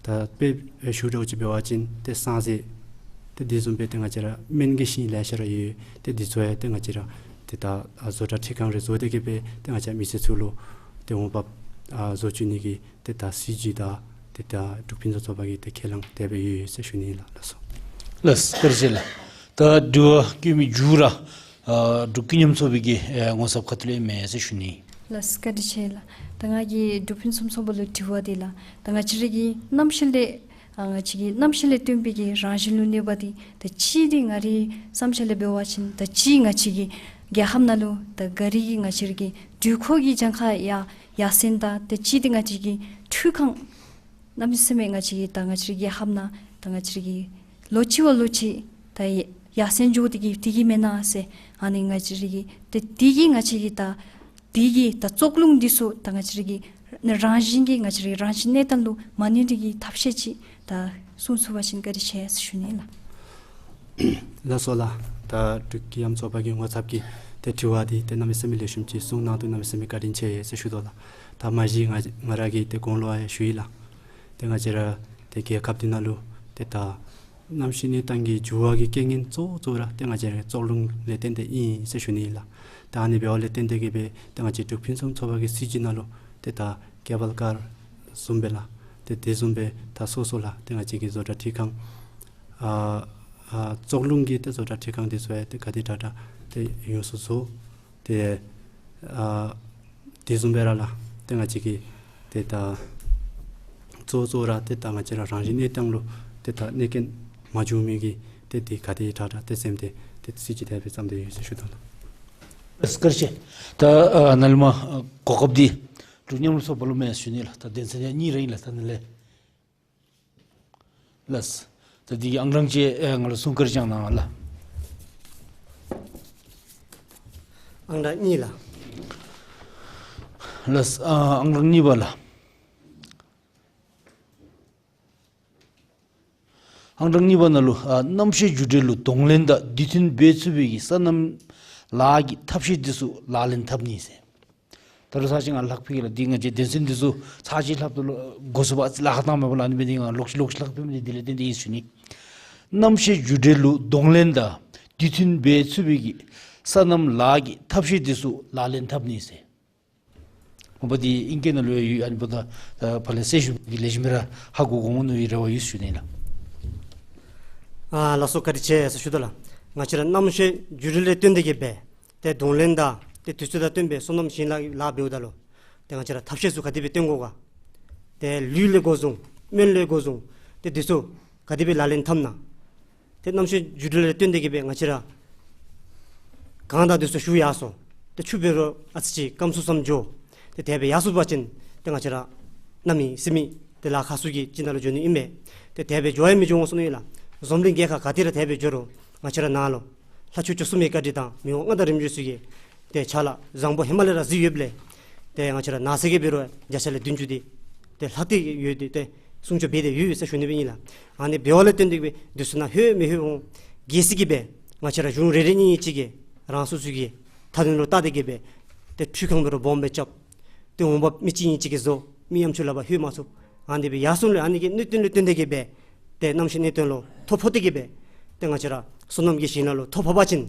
ད་དཔེ་ཞུཝ་འདྲཝ་ཅིག་འབད་བ་ཅིན་ཏེ་སྲང་བཙོ་ཏེ་དེ་བཟུམ་སྦེ་ཏེ་ང་བཅས་ར་སྨན་གྱི་ཤིང་ལེ་ཤ་ར་ཡོད། ཏེ་འདི་ཚུ་ཡང་ཏེ་ང་བཅས་ར་ཏེ་ད་ཨ་བཟོ་གྲྭ་འཕྲུལ་ཁང་རེ་བཟོ་སྟེ་གིས་སྦེ་ཏེ་ང་བཅས་མི་སེར་ཚུ་ལུ་ཏེ་འོང་འབབ་ཨ་བཟོ་བཅུག་ནི་གི་ཏེ་ད་སྲིད་བྱུས་དང་ཏེ་ད་འབྲུག་ཕུན་སུམ་ཚོགས་པ་གི་ཏེ་ཁས་བླངས་དེ་སྦེ་ཡོད་ཡོད་ཟེར་ཞུ་ནི་ལགས། ལགས་སོ། ལགས་བཀའ་དྲིན་ཆེ་ལགས། ད་དྲི་བ་བཀོད་མི་མཇུག་ར་ཨ་འབྲུག་ཀུན་མཉམ་ཚོགས་པའི་གི་ཨེ་ངོ་ཚབ་ཁ་ཐུག་ལས་མས་ཟེར་ཞུ་ནི། ལགས་བཀའ་དྲིན་ཆེ་ལགས། ད་ང་གིས་འབྲུག་ཕུན་སུམ་ཚོགས་པ་ལུ་དྲི་བ་འདི་ལགས། ད་ང་བཅས་ར་གི་གནམ་གཤིས་ལས་ཨ་ང་བཅས་ཀྱི་གནམ་གཤིས་ལས་བརྟེན་པའི་གི་རང་བཞིན་ལུ་གནོད་པ་འདི་ད་ཅི་འདི་ང་རའི་བསམ་འཆར་ལས་འབད་བ་ཅིན་ད་ཅི་ང་བཅས་ཀྱི་རྒྱལ་ཁབ་ནང་ལུ་ད་ག་རི་གི་ང་བཅས་ར་གི་དྲོད་ཁོལ་གྱི་གྱངས་ཁ་ཡར་ཡར་སེང་དང་ད་ཅི་འདི་ང་བཅས་ཀྱི་འཕྲུལ་ཁང་གནམ་མེད་ས་མེད་ང་བཅས་ཀྱི་ད་ང་བཅས་ར་གི་རྒྱལ་ཁབ་ནང་ད་ང་བཅས་ར་གི་ལོ་གཅིག་བ་ལོ་གཅིག་ད་ཡར་སེང་འགྱོ་སྟེ་གིས་སྡོད་ཀྱི་མེན་ན་ཟེར་ཨ་ནི་ང་བཅས་ར་གི་ད་འདི་གིས་ང་བཅས་ཀྱི་ད་འདི་གི་ད་བཙོག་རླུང་འདི་ཚུ་ད་ང་བཅས་ར་གི་རང་བཞིན་གྱི་ང་བཅས་ར་གི་རང་བཞིན་གནས་སྟངས་ལུ་མ་གནོད་ནི་གི་ཐབས་ཤེས་ཅིག་ད་གསུང་ཚུགས་པ་ཅིན་བཀའ་དྲིན་ཆེ་ཟེར་ཞུ་ནི་ལགས། ལགས་སོ་ལགས། ད་འབྲུག་ཀུན་མཉམ་ཚོགས་པ་གི་ངོ་ཚབ་ཀྱིས་ཏེ་དྲི་བ་འདི་ཏེ་གནམ་མེད་ས་མེད་ལེགས་ཤོམ་ཅིག་གསུང་གནང་དོ་གནམ་མེད་ས་མེད་བཀའ་དྲིན་ཆེ་ཟེར་ཞུ་དོ་ལགས། ད་མ་གཞི་ང་ང་ར་གིས་ཏེ་གོང་ལུ་ཡང་ཞུ་ཡི་ལགས། ཏེ་ང་བཅས་ར་ཏེ་རྒྱལ་ཁབ་འདི་ནང་ལུ་ཏེ་ད་གནམ་གཤིས་གནས་སྟངས་ཀྱི་འགྱུར་བ་གི་རྐྱེན་ངན་གཙོ་བོ་གཙོ་བོ་ར་ཏེ་ང་བཅས་ར་བཙོག་རླུང་ལས་བརྟེན་ཏེ་ཨིན་ཟེར་ཞུ་ནི་ཨིན་ལགས། ད་ཨ་ནི་འབདཝ་ལས་བརྟེན་ཏེ་གིས་སྦེ་ཏེ་ང་བཅས་འབྲུག་ཕུན་སུམ་ཚོགས་པ་གི་སྲིད་བྱུས་ནང་ལུ་ཏེ་ད་ཀེ་བཱལ་ཀར་བཟུམ་སྦེ་ལགས། ཏེ་དེ་བཟུམ་སྦེ་ད་སོ་སོ་ལགས་ཏེ་ང་བཅས་ཀྱི་བཟོ་གྲྭ་འཕྲུལ་ཁང་ཨ་ཨ་བཙོག་རླུང་གི་ཏེ་བཟོ་གྲྭ་འཕྲུལ་ཁང་འདི་ཚུ་ཡང་ཏེ་ག་དེ་དྲག་དྲག་ཏེ་ཡོངས་སུ་བཟོ། ཏེ་ཨ་དེ་བཟུམ་སྦེ་ར་ལགས་ཏེ་ང་བཅས་ཀྱི་ཏེ་ད་གཙོ་བོ་གཙོ་བོ་ར་ཏེ་ད་ང་བཅས་ར་རང་བཞིན་གནས་སྟངས་ལུ་ཏེ་ད་གནོད་རྐྱེན་མ་འབྱུང་མི་གི་ཏེ་དེ་ག་དེ་དྲག་དྲག་ཏེ་སེམས་ཏེ་ཏེ་སྲིད་བྱུས་དེ་སྦེ་བརྩམས་ཏེ་ཡོད་ཟེར་ཞུ་དོ་ལགས། ཨ་བཀའ་དྲིན་ཆེ། ད་ཨ་ནཱ་ལས་མར་ཨ་གོ་སྐབས་འདི་འབྲུག་ཀུན་མཉམ་ཚོགས་པ་ལུ་མས་ཟེར་ཞུ་ནི་ལགས། ད་དོན་ཚན་ཡང་གཉིས་ར་ཨིན་ལགས། ད་ནཱ་ལས་ལགས། ད་འདི་གི་ཨང་གྲངས་ཅིག་ཨེ་ང་ལུ་སྲུང་བཀའ་དྲིན་བསྐྱང་གནང་ལགས། ཨང་གྲངས་གཉིས་ལགས། ལགས། ཨ་ཨང་གྲངས་གཉིས་པ་ལགས། ཨང་གྲངས་གཉིས་པ་ནང་ལུ་ཨ་གནམ་གཤིས་འགྱུར་འགྲོས་ལུ་གདོང་ལེན་དང་དུས་མཐུན་འབད་ཚུགས་པའི་གི་སོ་ནམ་ལཱ་གི་ཐབས་ཤེས་འདི་ཚུ་ལག་ལེན་འཐབ་ནི་ཟེར། ད་རུང་ཚར་གཅིག་ང་ལྷག་ཕུལ་གེ་ལགས། འདི་ང་བཅས་དོན་ཚན་འདི་ཚུ་ཚར་གཅིག་ལྷག་ཏུ་ལོ་འགོ་བཙུགས་པ་ཅིན་ལཱ་ཁག་བཏང་མས་པ་ལགས། ཨ་ནི་འབད་ནི་འདི་ང་ལོག་ཅི་ལོག་ཅི་ལྷག་ཕུལ་མི་འདི་དེ་ལས་བརྟེན་ཏེ་ཨིན་ཟེར་ཞུ་ནི། གནམ་གཤིས་འགྱུར་འགྲོས་ལུ་གདོང་ལེན་དང་དུས་མཐུན་འབད་ཚུགས་པའི་གི་སོ་ནམ་ལཱ་གི་ཐབས་ཤེས་འདི་ཚུ་ལག་ལེན་འཐབ་ནི་ཟེར། འོ་འབདཝ་ད་ཨིང་སྐད་ནང་ལུ་ཡོད། ཨ་ནི་འབདཝ་ད་ཕར་ལས་གསལ་ཞུ་གི་ལེགས་ཤོམ་སྦེ་ར་ཧ་གོ་དགོཔ་འོང་མནོ་བའི་རེ་བ་ཡོད་ཟེར་ཞུ་ནི་ལགས། ཨ་ལགས་སོ། བཀའ་དྲིན་ཆེ་ཟེར་ཞུ་དོ་ལགས། ང་བཅས་ར་རྣམ་ཤེས་རྒྱུ་འབྲས་ལས་བརྟེན་ཏེ་གི་སྦེ་ཏེ་གདོང་ལེན་དང་ཏེ་དུས་ཚོད་དང་བསྟུན་པའི་བསོད་ནམས་ཞིང་ལཱ་ལཱ་འབདཝ་ད་ལུ་ཏེ་ང་བཅས་ར་ཐབས་ཤེས་ཚུ་ག་དེ་སྦེ་བཏོན་དགོ་ག། ཏེ་ལུས་ལས་འགོ་བཟུང་སྨོན་ལས་འགོ་བཟུང་ཏེ་འདི་ཚུ་ག་དེ་སྦེ་ལག་ལེན་འཐབ་ན། ཏེ་རྣམ་ཤེས་རྒྱུ་འབྲས་ལས་བརྟེན་ཏེ་གི་སྦེ་ང་བཅས་ར་གངས་དང་འདི་ཚུ་ཞུ་ཡར་སོ། ཏེ་ཆུ་འབད་རུང་ཨ་ཙི་ཅིག་སྐམ་སུ་སམ་འགྱོ། ཏེ་དེ་སྦེ་ཡར་སོ་བ་ཅིན་ཏེ་ང་བཅས་ར་གནམ་མེད་ས་མེད་ཏེ་ལཱ་ཁག་སུ་གི་ཅིག་ནང་ལུ་འགྱོ་ནི་ཨིན་པས། ཏེ་དེ་སྦེ་འགྱོ་ཡང་མི་འགྱོ་འོང་ཟེར་མནོ་ཡི་ལགས། འཛམ་གླིང་རྒྱལ་ཁབ་ག་ཏེ་ར་དེ་སྦེ་འགྱོ་རུང་ང་བཅས་ར་ནང་ལུ་ལྷ་ཆོས་སྐྱོང་སྲུང་མའི་བཀའ་དྲིན་དང་མི་དབང་མངའ་བདག་རིམ་བྱོན་ཚུ་གི་ཏེ་ཕྱག་ལཱ་བཟང་པོ་ཧེ་མ་ལས་ར་གཟིགས་ཡོདཔ་ལས། ཏེ་ང་བཅས་ར་ནང་གསེས་ཀྱི་འབད་རུང་བརྒྱ་ཆ་ལས་བདུན་ཅུ་དེ་ཏེ་ལྷག་སྟེ་ཡོད་དེ་ཏེ་སྲུང་སྐྱོབ་འབད་དེ་ཡོད་ཟེར་ཞུ་ནི་སྦེ་ཨིན་ལགས། ཨ་ནི་འབདཝ་ལས་བརྟེན་ཏེ་སྦེ་འདི་ཚུ་ནང་ལྷོད་མི་ལྷོད་འོང་། གལ་སྲིད་ཀྱི་སྦེ་ང་བཅས་ར་གཞུང་རེ་རེ་གཉིས་གཉིས་ཅིག་གིས་རང་སོ་སོ་གི་མཐའ་དོན་ལུ་བལྟ་སྟེ་གི་སྦེ་ཏེ་འཕྲུལ་ཁང་འབད་རུང་སྦོམ་སྦེ་རྐྱབ། ཏེ་འོང་འབབ་མི་གཅིག་གཉིས་ཅིག་གིས་བཟོ། མི་ཡམ་ཆུ་ལག་པར་ལྷོད་མ་ཚུགས། ཨ་ནི་སྦེ་ཡར་སོང་ལས་ཨ་ནི་གི་གནད་དོན་ལས་བརྟེན་ཏེ་གི་སྦེ་ཏེ་རྣམ་ཤེས་གནད་དོན་ལུ་ཐོ་ཕོག་སྟེ་གི་སྦེ་ཏེ་ང་བཅས་ར་བསོད་ནམས་ཀྱི་ཞིང་ནང་ལུ་ཐོ་ཕོག་པ་ཅིན།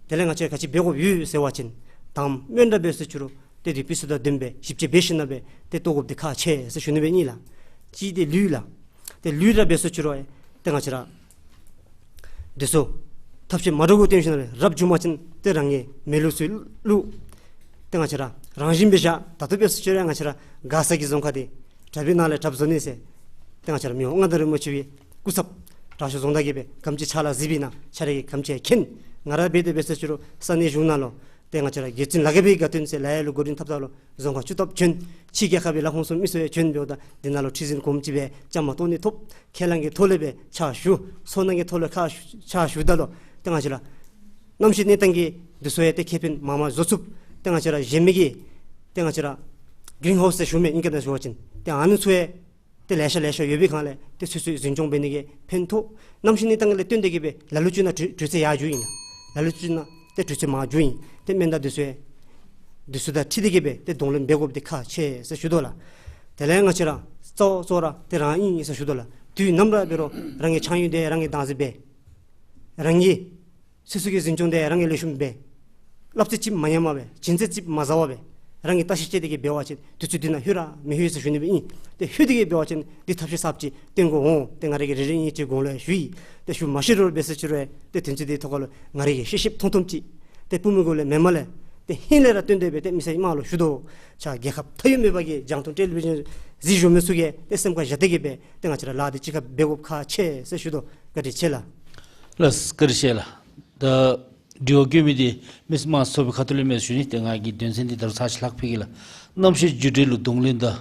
དེ་ལས་ང་བཅས་ག་ཅི་འབད་དགོཔ་ཡོད་ཟེར་བ་ཅིན། དང་པ་སྨོན་འདྲ་འབད་ཟེར་ཅི་རུང་ཏེ་དེ་སྤེལ་ཚུལ་དང་ལྡནམ་སྦེ་ཞིབ་དཔྱད་འབད་ཞིནམ་ལས་སྦེ་ཏེ་བཏོག་དགོཔ་འདི་ཁག་ཆེ་ཟེར་ཞུ་ནི་སྦེ་ཨིན་ལགས། གཅིག་འདི་ལུས་ལགས། ཏེ་ལུས་ར་འབད་ཟེར་ཅི་རུང་ཏེ་ང་བཅས་ར་འདི་ཚུ་ཐབས་ཤེས་མ་འདྲཝ་གུ་བཏོན་ཞིནམ་ལས་རབ་འབྱུང་པ་ཅིན་ཏེ་རང་གི་མེ་ལུག་ཚུ་བླུག། ཏེ་ང་བཅས་ར་རང་བཞིན་སྦེ་བཞག། ད་ལྟོ་འབད་ཟེར་ཅི་རུང་ང་བཅས་ར་མགར་ས་གི་རྫོང་ཁག་འདི་དྲག་པོའི་ནང་ལས་དྲགཔ་བཟོ་ནི་ཟེར། ཏེ་ང་བཅས་ར་མི་དབང་མངའ་བདག་རིན་པོ་ཆེ་གི་སྐུ་ཚབ་དྲག་ཤོས་རྫོང་བདག་གིས་སྦེ་གམ་ཅིག་ཕྱག་ལཱ་གཟིགས་པའི་ནང་ཁྱོད་ར་གིས་གམ་ཅིག་མཁྱེན། ང་ར་འབད་དེ་འབད་ཟེར་ཅི་རུང་ས་གནས་གཞུང་ནང་ལུ་ཏེ་ང་བཅས་ར་རྒྱལ་བཙུན་ལ་དགའ་བའི་དགའ་སྟོན་ཟེར་ལ་ཡ་ལུ་འགོ་འདྲེན་འཐབ་ད་ལུ་རྫོང་ཁག་བཅུ་ཐམ་བྱོན། ཕྱི་རྒྱལ་ཁབ་ཀྱི་ལས་ཁུངས་ཚུ་མི་སེར་བྱོན་འབདཝ་ད་འདི་ནང་ལུ་ཁྲི་འཛིན་གོངམ་ཅིག་སྦེ་བཅའ་མར་གཏོགས་ནི་ཐོབ། ཁས་བླངས་ཀྱི་ཐོག་ལས་སྦེ་ཕྱག་ཞུ། ཚོར་སྣང་གི་ཐོག་ལས་ཁ་ཕྱག་ཞུཝ་ད་ལུ་ཏེ་ང་བཅས་ར་གནམ་གཤིས་གནས་སྟངས་ཀྱིས་འདི་ཚུ་ཡང་ཏེ་ཁེ་ཕན་མང་མང་བཟོ་ཚུགས། ཏེ་ང་བཅས་ར་གཞན་མི་གི་ཏེ་ང་བཅས་ར་གིརིན་ཧའུསི་ཟེར་ཞུ་མི་ཨིང་སྐད་ནང་ཞུ་བ་ཅིན་ཏེ་ཨ་ནི་ཚུ་ཡང་ཏེ་ལེ་ཤ་ལེ་ཤ་ཡོད་པའི་སྒང་ལས་ཏེ་ཚོད་ཚོད་འཛིན་སྐྱོང་འབད་ནི་གི་ཕན་ཐོགས། གནམ་གཤིས་གནས་སྟངས་ལས་བརྟེན་ཏེ་གི་སྦེ་ལ་ལུ་ཅིག་ནང་དྲོད་དྲོད་ཚད་ཡར་འགྱོཝ་ཨིན་ལགས། ལ་ལུ་ཅིག་ནང་ཏེ་དྲོད་ཚད་མར་འགྱོཝ་ཨིན། ཏེ་སྨན་དང་འདི་ཚུ་ཡང་འདི་ཚུ་དང་འཁྲིལ་ཏེ་གི་སྦེ་ཏེ་གདོང་ལེན་འབད་དགོཔ་འདི་ཁག་ཆེ་ཟེར་ཞུ་དོ་ལགས། དེ་ལས་ང་བཅས་ར་གཙོ་བོ་གཙོ་བོ་ར་ཏེ་རང་ཨིན་ཟེར་ཞུ་དོ་ལགས། དུས་ནམ་ར་འབད་རུང་རང་གི་ཕྱགས་སྙིགས་འདི་རང་གིས་བདག་འཛིན་འབད། རང་གི་ཚེ་སྲོག་གི་འཛིན་སྐྱོང་འདི་རང་གིས་ལེགས་ཤོམ་འབད། ལགཔ་རྩེད་ཅིག་མ་ཉམས་པར་སྦེ་སྦྱིན་སྲེག་ཅིག་མ་ཟ་བར་སྦེ་རང་གིས་བརྟག་ཞིབ་བྱས་ཏེ་གི་འབད་བ་ཅིན་དུས་ཚོད་འདི་ནང་ལྷོད་ར་མི་ལྷོད་ཟེར་ཞུ་ནི་སྦེ་ཨིན། ཏེ་ལྷོད་དེ་གི་འབད་བ་ཅིན་འདི་ཐབས་ཤེས་གསརཔ་ཅིག་བཏོན་དགོ་འོང་། ཏེ་ང་ར་གིས་རེ་རེ་གཉིས་གཉིས་ཅིག་གོང་ལུ་ཞུ་ཡི། ཏེ་ཞུ་མ་ཤེས་རུང་འབད་ཟེར་ཅི་རུང་ཏེ་དོན་ཚན་འདི་ཐོག་ཁ་ལུ་ང་ར་གིས་ཤེས་ཤེསཔ་མཐོང་མཐོངམ་ཅིག་ཏེ་པུས་མོ་གུ་ལས་མེནམ་ལས་ཏེ་ཧིང་ལས་ར་བཏོན་ཏེ་སྦེ་ཏེ་མི་སེར་དམངས་ལུ་ཞུ་དོ། ཆ་རྒྱལ་ཁབ་མཐའ་དབུས་མེད་པ་གི་རྒྱང་མཐོང་ཊེ་ལི་བི་ཞཱན་གཟིགས་བཞུགས་མི་ཚུ་གིས་ཏེ་སེམས་ཁར་བཞག་སྟེ་གི་སྦེ་ཏེ་ང་བཅས་ར་ལཱ་འདི་གཅིག་ཁར་འབད་དགོཔ་ཁག་ཆེ་ཟེར་ཞུ་དོ། བཀའ་དྲིན་ཆེ་ལགས། ལགས་བཀའ་དྲིན་ཆེ་ལགས། ད་དྲི་བ་བཀོད་མི་འདི་མི་སེར་དམངས་ཚོགས་པའི་ཁ་ཐུག་ལས་མས་ཞུ་ནི། ཏེ་ང་གིས་དོན་ཚན་འདི་ད་རུང་ཚར་ཅིག་ལྷག་ཕུལ་གེ་ལགས། གནམ་གཤིས་འགྱུར་འགྲོས་ལུ་གདོང་ལེན་དང་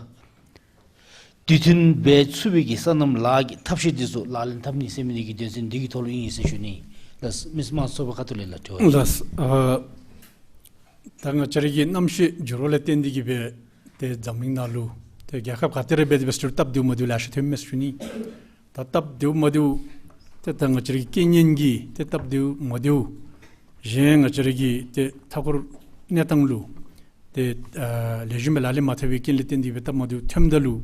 དུས་མཐུན་འབད་ཚུགས་པའི་གི་སོ་ནམ་ལཱ་གི་ཐབས་ཤེས་འདི་ཚུ་ལག་ལེན་འཐབ་ནི་ཟེར་མི་འདི་གི་དོན་ཚན་འདི་གི་ཐོག་ལུ་ཨིན་ཟེར་ཞུ་ནི། ལགས་མི་སེར་དམངས་ཚོགས་པའི་ཁ་ཐུག་ལས་ལགས་དྲི་བ། ལགས་ཨ་ད་ང་བཅས་ར་གི་གནམ་གཤིས་འགྱུར་བ་ལས་བརྟེན་ཏེ་གི་སྦེ་ཏེ་འཛམ་གླིང་ནང་ལུ་ཏེ་རྒྱལ་ཁབ་ག་ཏེ་ར་འབད་དེ་འབད་ཟེར་རུང་སྟབས་བདེཝ་མ་བདེཝ་ལེ་ཤ་ཐོནམ་མས་ཟེར་ཞུ་ནི། ད་སྟབས་བདེཝ་མ་བདེཝ་ཏེ་ད་ང་བཅས་ར་གི་རྐྱེན་ངན་གྱིས་ཏེ་སྟབས་བདེཝ་མ་བདེཝ་གཞན་ང་བཅས་ར་གི་ཏེ་མཐའ་འཁོར་གནས་སྟངས་ལུ་ཏེ་ཨ་ལེགས་ཤོམ་སྦེ་ལག་ལེན་མ་འཐབ་པའི་རྐྱེན་ལས་བརྟེན་ཏེ་སྦེ་སྟབས་མ་བདེཝ་ཐོནམ་ད་ལུ་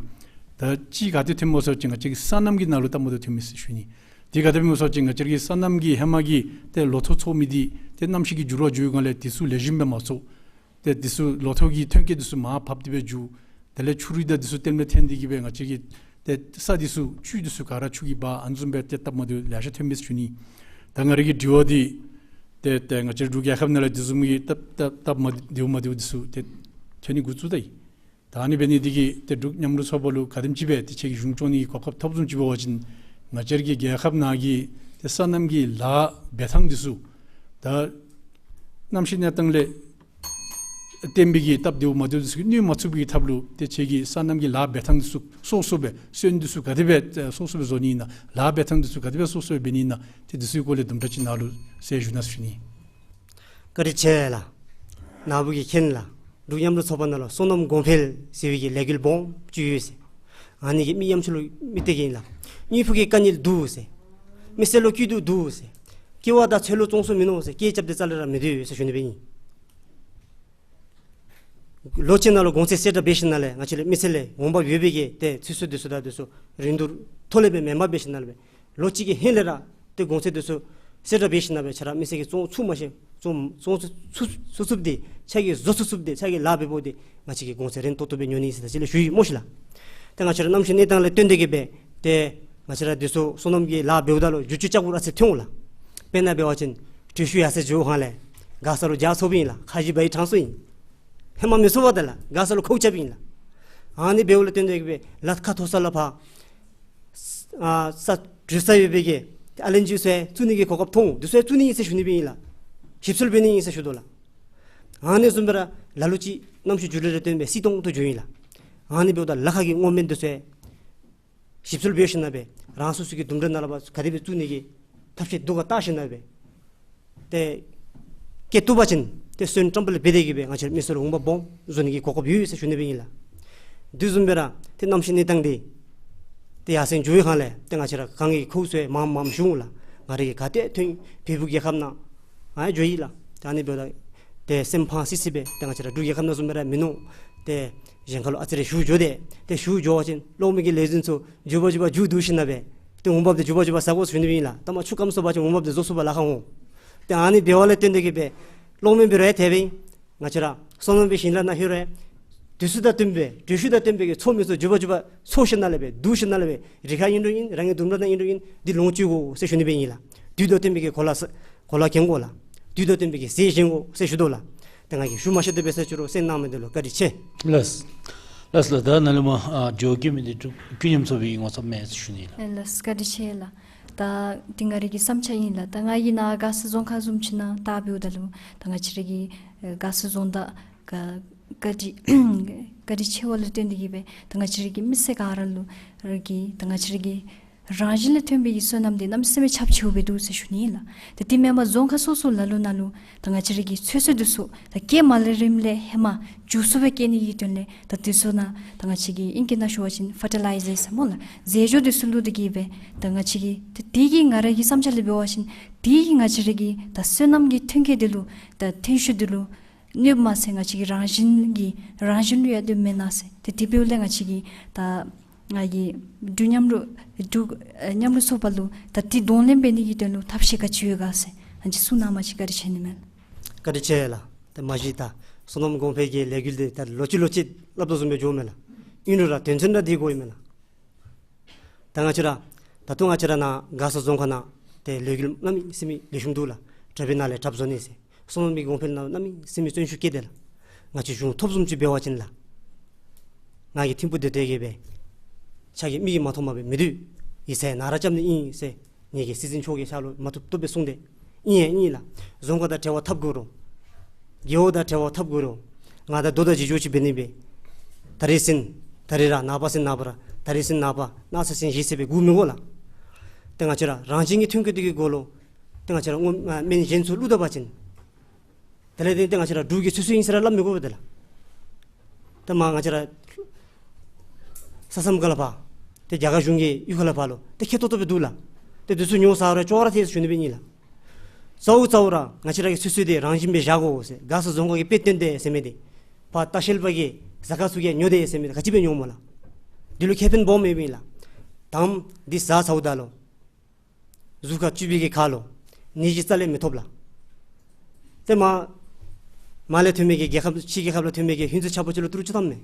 ད་ཅིག་ག་ཏེ་ཐོནམ་སྨོ་ཟེར་བ་ཅིན་ང་བཅས་ཀྱི་སོ་ནམ་གྱི་ནང་ལུ་སྟབས་མ་བདེཝ་ཐོནམ་མས་ཟེར་ཞུ་ནི། དེ་ག་དེ་སྦེ་སྨོ་ཟེར་བ་ཅིན་ང་བཅས་ར་གི་སོ་ནམ་གྱི་ཧེ་མ་གི་ཏེ་ལོ་ཐོག་ཚོགས་མི་འདི་ཏེ་གནམ་གཤིས་ཀྱི་འགྱུར་བ་འགྱོ་བའི་སྒང་ལས་འདི་ཚུ་ལེགས་ཤོམ་སྦེ་མ་ཚོགས། ཏེ་འདི་ཚུ་ལོ་ཐོག་གི་ཐོན་སྐྱེད་འདི་ཚུ་མར་བབས་ཏེ་སྦེ་འགྱོ། དེ་ལས་ཆུ་རུད་དང་འདི་ཚུ་ལྟེམ་ལེ་འཐོན་ཏེ་གི་སྦེ་ང་བཅས་ཀྱི་ཏེ་ས་འདི་ཚུ་ཆུ་འདི་ཚུ་ག་ར་ཆུ་གིས་འབག། ཨ་ནི་བཟུམ་སྦེ་ཏེ་སྟབས་མ་བདེཝ་ལེ་ཤ་ཐོནམ་མས་ཟེར་ཞུ་ནི། ད་ང་ར་གི་དྲི་བ་འདི་ཏེ་ཏེ་ང་བཅས་ར་འབྲུག་རྒྱལ་ཁབ་ནང་ལས་འདི་བཟུམ་གྱི་སྟབས་སྟབས་སྟབས་མ་བདེཝ་མ་བདེཝ་འདི་ཚུ་ཏེ་ཐོན་ནི་འགོ་བཙུགས་ད་ཡི། ད་ཨ་ནི་འབད་ནི་འདི་གིས་ཏེ་འབྲུག་མཉམ་རུབ་ཚོགས་པ་ལུ་ག་དེམ་ཅིག་སྦེ་ཏེ་ཁྱོད་ཀྱིས་གཞུང་སྐྱོང་ནི་གི་གོ་སྐབས་ཐོབ་བཟུམ་ཅིག་འབད་བ་ཅིན་ང་བཅས་ར་གི་རྒྱལ་ཁབ་ནང་གི་ཏེ་སོ་ནམ་གྱི་ལཱ་འབད་ཐངས་འདི་ཚུ་ད་གནམ་གཤིས་གནས་སྟངས་ལས་བརྟེན་པའི་གི་སྟབས་བདེཝ་མ་བདེཝ་འདི་ཚུ་གིས་གནོད་མ་ཚུགས་པའི་གི་ཐབས་ལུ་ཏེ་ཁྱོད་ཀྱིས་སོ་ནམ་གྱི་ལཱ་འབད་ཐངས་འདི་ཚུ་སོ་སོ་སྦེ་སོན་འདི་ཚུ་ག་དེ་སྦེ་ཨེ་སོ་སོ་སྦེ་བཟོ་ནི་ཨིན་ན། ལཱ་འབད་ཐངས་འདི་ཚུ་ག་དེ་སྦེ་སོ་སོ་སྦེ་འབད་ནི་ཨིན་ན། ཏེ་འདི་ཚུ་གི་སྐོར་ལས་དུམ་གྲ་ཅིག་ནཱ་ལུ་གསལ་ཞུ་གནང་ཟེར་ཞུ་ནི། བཀའ་དྲིན་ཆེ་ལགས། ནཱ་བུ་གིས་མཁྱེན་ལགས། འབྲུག་མཉམ་རུབ་ཚོགས་པ་ནང་ལུ་སོ་ནམ་གོང་འཕེལ་ཟེར་བའི་གི་ལས་འགུལ་སྦོམ་ཅིག་ཡོད་ཟེར། ཨ་ནི་གིས་མི་ཡམ་ཆུ་ལུ་དམིགས་ཏེ་གི་ཨིན་ལགས། དངོས་པོ་གི་དཀའ་ངལ་འདུག་ཟེར། མི་སེར་ལུ་སྐྱིད་སྡུག་འདུག་ཟེར། སྐྱེ་བ་དང་ཚེ་ལུ་བཙོང་སུ་མིན་ནུག་ཟེར། སྐད་རྐྱབ་སྟེ་རྩ་ལས་ར་མི་སྡོད་ཟེར་ཞུ་ནི་སྦེ་ཨིན། ལོ་གཅིག་ནང་ལུ་གོང་ཚད་གསལ་བསྒྲགས་འབད་ཞིནམ་ལས་ང་བཅས་ལས་མི་སེར་ལས་འོང་འབབ་ཡོད་པའི་གི་ཏེ་ཚེ་སྲོག་འདི་ཚུ་དང་འདི་ཚུ་རིན་བསྡུར་ཐོག་ལས་སྦེ་མེནམ་འབད་ཞིནམ་ལས་སྦེ་ལོ་གཅིག་གི་ཧིང་ལས་ར་ཏེ་གོང་ཚད་འདི་ཚུ་གསལ་བསྒྲགས་འབད་ཞིནམ་ལས་སྦེ་ཁྱོད་ར་མི་སེར་གྱིས་བཙོང་ཚུགས་མ་ཤེས། བཙོང་བཙོང་ཚུགས་ཚུགས་ཚུགས་ཚུགས་ཏེ་ཁྱོད་ཀྱིས་བཟོ་ཚུགས་ཚུགས་ཏེ་ཁྱོད་ཀྱིས་ལཱ་འབདཝ་འདི་ང་བཅས་ཀྱིས་གོང་ཚད་རན་ཏོག་ཏོ་སྦེ་ཉོ་ནི་ཟེར་ད་ཅི་ལས་ཞུ་ཡི་སྨོ་ཤིག་ལགས། ཏེ་ང་བཅས་ར་གནམ་གཤིས་གནས་སྟངས་ལས་བརྟེན་ཏེ་གི་སྦེ་ཏེ་ང་བཅས་ར་འདི་ཚུ་སོ་ནམ་གྱི་ལཱ་འབདཝ་ད་ལུ་འགྱུར་བཅོས་རྐྱབ་དགོཔ་ར་ཨ་ཙི་ཐོན་འོང་ལགས། དཔེར་ན་འབད་བ་ཅིན་ འགྲུལ་བཞུད་ཡར་སོང་འགྱོ་ཧེ་ལས་མགར་ས་ལུ་ཇ་ཚོདཔ་ཨིན་ལགས། ཁ་བཞི་བ་ཡི་གྲངས་སུ་ཨིན། ཧེ་མ་མི་ཚོར་བར་ད་ལགས་མགར་ས་ལུ་ཁོག་རྐྱབ་ཨིན་ལགས། ཨ་ནི་འབདཝ་ལས་བརྟེན་ཏེ་གི་སྦེ་ལ་ཁ་མཐོ་ས་ལས་ཕར་ཨ་ས་འགྲུལ་ས་ཡོད་པའི་གི་ཨ་ལན་ཅི་ཚུ་ཡང་བཙུགས་ནི་གི་གོ་སྐབས་མཐོང་། དེ་ཚུ་ཡང་བཙུགས་ནི་ཨིན་ཟེར་ཞུ་ནི་སྦེ་ཨིན་ལགས། ཞིབ་འཚོལ་འབད་ནི་ཨིན་ཟེར་ཞུ་དོ་ལགས། ཨ་ནི་བཟུམ་སྦེ་ར་ལ་ལུ་ཅིག་གནམ་གཤིས་འགྱུར་བ་ལས་བརྟེན་པའི་བསིལ་ཏོང་ཏོ་འགྱོཝ་ཨིན་ལགས། ཨ་ནི་འབདཝ་ད་ལ་ཁ་གི་སྔོ་སྨན་དེ་ཚུ་ཡང་ཞིབ་འཚོལ་འབད་ཞིནམ་ལས་རང་སོ་སོ་གི་ལྡུམ་ར་ནང་ལས་ཕར་ག་དེ་སྦེ་བཙུགས་ནི་གི་ཐབས་ཤེས་དུས་ཁར་བལྟ་ཞིནམ་ལས་ཏེ་སྐྱེལ་བཏུབ་པ་ཅིན་ཏེ་སོན་བཀྲམ་སྤེལ་འབད་དེ་གི་སྦེ་ང་བཅས་མི་སེར་ལུ་འོང་འབབ་སྦོམ་བཟོ་ནི་གི་གོ་སྐབས་ཡོད་ཟེར་ཞུ་ནི་སྦེ་ཨིན་ལགས། དེ་བཟུམ་སྦེ་ར་ཏེ་གནམ་གཤིས་གནས་སྟངས་འདི་ཏེ་ཡར་སེང་འགྱོ་བའི་ཁར་ལས་ཏེ་ང་བཅས་ར་གངས་ཀྱི་ཁོག་ཚུ་ཡང་མངམ་མངམ་ཞུ་འོང་ལགས། ང་རའི་གི་ག་ཏེ་ཐོན་བལ་པོ་རྒྱལ་ཁབ་ནང་ང་ཡང་འགྱོ་ཡི་ལགས། ཏེ་ཨ་ནི་འབདཝ་ད་ཏེ་སེམས་ཕངས་སི་སི་སྦེ་ཏེ་ང་བཅས་ར་འབྲུག་རྒྱལ་ཁབ་ནང་བཟུམ་སྦེ་ར་མིན་ནུག། ཏེ་གཞན་ཁ་ལུ་ཨ་ཙི་རེ་བཞུགས་འགྱོ་སྟེ་ཏེ་བཞུགས་འགྱོ་བ་ཅིན་གློག་མེ་གི་ལས་འཛིན་ཚུ་མགྱོགས་པ་མགྱོགས་པ་མཇུག་བསྡུ་ཞིནམ་ལས་ཏེ་འོང་འབབ་དེ་མགྱོགས་པ་མགྱོགས་པ་ཟ་དགོ་ཟེར་ཞུ་ནི་སྦེ་ཨིན་ལགས། ད་མ་ཆུ་སྐམ་སོང་པ་ཅིན་འོང་འབབ་དེ་བཟོ་ཚུགས་པར་ལཱ་ཁག་འོང་། ཏེ་ཨ་ནི་འབདཝ་ལས་བརྟེན་ཏེ་གི་སྦེ་གློག་མེ་འབད་རུང་ཡང་དེ་སྦེ་ང་བཅས་ར་སོ་ནམ་པའི་ཞིང་ལཱ་ནང་ལྷོད་རུང་དུས་ཚོད་དང་བསྟུན་པའི་འགྲུལ་བཞུད་དང་བསྟུན་པའི་གི་ཚོགས་མི་ཚུ་མགྱོགས་པ་མགྱོགས་པ་ཚོགས་ཞིནམ་ལས་སྦེ་བསྡུ་ཞིནམ་ལས་སྦེ་རི་ཁར་ཨིན་རུང་ཨིན། རང་གི་ལྡུམ་ར་ནང་ཨིན་རུང་ཨིན། འདི་ལོངས་སྤྱོད་དགོ་ཟེར་ཞུ་ནི་སྦེ་ཨིན་ལགས། དུས་དང་བསྟུན་པའི་གི་གོ་ལ་ས་གོ་ལ་གྱོན་དགོ་ལགས། དུས་དང་བསྟུན་པའི་གི་ཟས་བཞེས་དགོ་ཟེར་ཞུ་དོ་ལགས། ཏེ་ང་གིས་ཞུ་མ་ཤེས་དེ་སྦེ་ཟེར་ཞུ་རུང་སེམས་གནང་མི་འདི་ལུ་བཀའ་དྲིན་ཆེ། ལགས། ལགས་ལགས། ད་ནཱ་ལས་མར་ཨ་འགྱོ་བཀོད་མི་འདི་འབྲུག་ཀུན་མཉམ་ཚོགས་པའི་ངོ་ཚབ་མས་ཟེར་ཞུ་ནི་ལགས། ལགས་བཀའ་དྲིན་ཆེ་ལགས། ད་འདི་ང་རའི་གི་བསམ་འཆར་ཨིན་ལགས། ད་ང་གིས་ནཱ་མགར་ས་རྫོང་ཁག་བཟུམ་ཅིག་ནང་ལྟ་འབདཝ་ད་ལུ་ད་ང་བཅས་རའི་གི་ཨེ་མགར་ས་རྫོང་བདག་བཀའ་བཀའ་དྲིན་བཀའ་དྲིན་ཆེ་བ་ལུ་བརྟེན་ཏེ་གི་སྦེ་ད་ང་བཅས་རའི་གི་མི་སེར་ག་ར་ལུ་ར་གི་ད་ང་བཅས་རའི་གི་རང་བཞིན་ལས་ཐོན་པའི་གི་སོ་ནམ་འདི་གནམ་མེད་ས་མེད་ཁྱབ་ཆེཝ་སྦེ་འདུག་ཟེར་ཞུ་ནི་ཨིན་ལགས། ད་དེ་མེན་པར་རྫོང་ཁག་སོ་སོ་ལ་ལུ་ནང་ལུ་ད་ང་བཅས་རའི་གི་ཚོད་བསྲེ་འདི་ཚུ་ད་སྐྱེ་མ་ལེགས་རནམ་ལས་ཧེ་མ་མཇུག་སུ་སྦེ་སྐྱེ་ནི་གི་དོན་ལས་ད་འདི་ཚུ་ནང་ད་ང་བཅས་ཀྱི་ཨིང་སྐད་ནང་ཞུ་བ་ཅིན་ཕར་ཊི་ལའི་ཛར་ཟེར་སྨོ་ལགས། རྫས་སྦྱོར་འདི་ཚུ་བླུགས་ཏེ་གི་སྦེ་ད་ང་བཅས་ཀྱི་ད་དེ་གིས་ང་རའི་གི་བསམ་འཆར་ལས་འབད་བ་ཅིན་དེ་གིས་ང་བཅས་རའི་གི་ད་སོ་ནམ་གྱི་ཐོན་སྐྱེད་འདི་ལུ་ད་ཐོན་ཤུགས་འདི་ལུ་གནོདཔ་མ་ཟད་ང་བཅས་ཀྱི་རང་བཞིན་གྱི་རང་བཞིན་ལུ་ཡང་གནོདཔ་མེན་ན་ཟེར། ཏེ་དེ་འབདཝ་ལས་ང་བཅས་ཀྱི་ད་ང་གིས་འབྲུག་མཉམ་རུབ་འབྲུག་ཨེ་མཉམ་རུབ་ཚོགས་པ་ལུ་ད་འདི་གདོང་ལེན་འབད་ནི་གི་དོན་ལུ་ཐབས་ཤེས་ག་ཅི་ཡོད་ག་ཟེར་ཨ་ནི་གསུང་གནང་བ་ཅིན་བཀའ་དྲིན་ཆེ་ནི་མས། བཀའ་དྲིན་ཆེ་ལགས། ཏེ་མ་གཞི་ད་སོ་ནམ་གོང་འཕེལ་གྱི་ལས་འགུལ་འདི་ད་ལོ་གཅིག་ལོ་གཅིག་སླབ་དོ་བཟུམ་སྦེ་འགྱོཝ་མས་ལགས། ཨིན་རུང་ར་དོན་ཚན་ར་འདི་དགོ་ཨིན་མས་ལགས། ད་ང་བཅས་ར་ད་ལྟོ་ང་བཅས་ར་ནཱ་མགར་ས་རྫོང་ཁག་ནང་ཏེ་ལས་འགུལ་གནམ་མེད་ས་མེད་ལེགས་ཤོམ་འདུག་ལགས། དྲག་པའི་ནང་ལས་དྲགཔ་བཟོ་ནི་ཟེར། སོ་ནམ་གྱི་གོང་འཕེལ་ནང་གནམ་མེད་ས་མེད་བརྩོན་ཤུགས་བསྐྱེད་དེ་ལགས། ང་བཅས་གཞུང་ཐོབ་བཟུམ་ཅིག་འབད་བ་ཅིན་ལགས། ང་གིས་ཐིམ་ཕུག་འདི་སྡོད་དེ་གི་སྦེ་ཕྱག་གིས་མིག་གིས་མ་མཐོངམ་སྦེ་མི་སྡོད། ཡིག་ཚང་ནང་ར་རྐྱབ་ནི་ཨིན་ཟེར་ངེ་གི་སྲིད་འཛིན་མཆོག་གི་ཕྱག་ལུ་མ་བཏུབ་བཏུབ་སྦེ་གསུངས་ཏེ། ཨིན་ཡང་ཨིན་ལགས། རྫོང་ཁག་དང་འབྲེལ་བ་འཐབ་དགོ་རུང་རྒེད་འོག་དང་འབྲེལ་བ་འཐབ་དགོ་རུང་ང་དང་མདོ་དང་རྗེས་འཇུག་ཅིག་འབད་ནི་སྦེ་ད་རིས་ཟིན་ད་རིས་ར་ནངས་པ་ཟིན་ནངས་པ་ར་ད་རིས་ཟིན་ནངས་པ་གནངས་ཚེ་ཟིན་གཞེས་ཟེར་སྦེ་སྒུག་མི་དགོ་ལགས། ཏེ་ང་བཅས་ར་རང་བཞིན་གྱི་ཐོན་སྐྱེད་འདི་གི་སྒོ་ལུ་ཏེ་ང་བཅས་ར་སྔོ་སྨན་གཞན་ཚུ་བླུགས་ད་པ་ཅིན་དེ་ལས་ཏེ་ཏེ་ང་བཅས་ར་འབྲུག་གི་ཚོད་བསྲེ་ཨིན་ཟེར་ར་སླབ་མི་དགོ་པས་ཏེ་ལགས། ཏེ་མ་ང་བཅས་ར་ས་མཚམས་ཁ་ལས་ཕར་ཏེ་རྒྱ་གར་གཞུང་གི་གཡུས་ཁ་ལས་ཕར་ལུ་ཏེ་ཁེ་ཏོག་ཏོ་སྦེ་འདུག་ལགས། ཏེ་འདི་ཚུ་ཉོ་ཟ་རུང་ཅོག་ར་འཐད་ཟེར་ཞུ་ནི་སྦེ་ཨིན་ལགས། གཙོ་བོ་གཙོ་བོ་ར་ང་བཅས་ར་གི་ཚོད་བསྲེ་འདི་རང་བཞིན་སྦེ་བཞག་དགོ་ཟེར། མགར་ས་རྫོང་ཁག་གི་དཔེ་སྟོན་ཏེ་ཟེར་མི་འདི་ཕར་ལྟ་བཤལ་པ་གིས་ཟ་ཁང་ཚུ་གིས་ཉོ་དེས་ཟེར་མི་འདི་ག་ཅི་སྦེ་ཉོཝ་སྨོ་ལགས། འདི་ལུ་ཁེ་ཕན་སྦོམ་ཡོདཔ་ཨིན་ལགས། དང་པ་འདི་ཟ་ཚརཝ་ད་ལུ་གཟུགས་ཁར་བཅུག་པའི་གི་ཁར་ལུ་ནད་གཞི་རྩ་ལས་མི་ཐོབ་ལགས། ཏེ་མ་མར་ལས་ཐོན་མི་གི་རྒྱལ་ཁབ་ཕྱི་རྒྱལ་ཁབ་ལས་ཐོན་མི་གི་ཧུན་སུར་ཆག་པ་ཅིག་ལུ་ཏི་རུ་བཅུ་ཐམ་མས།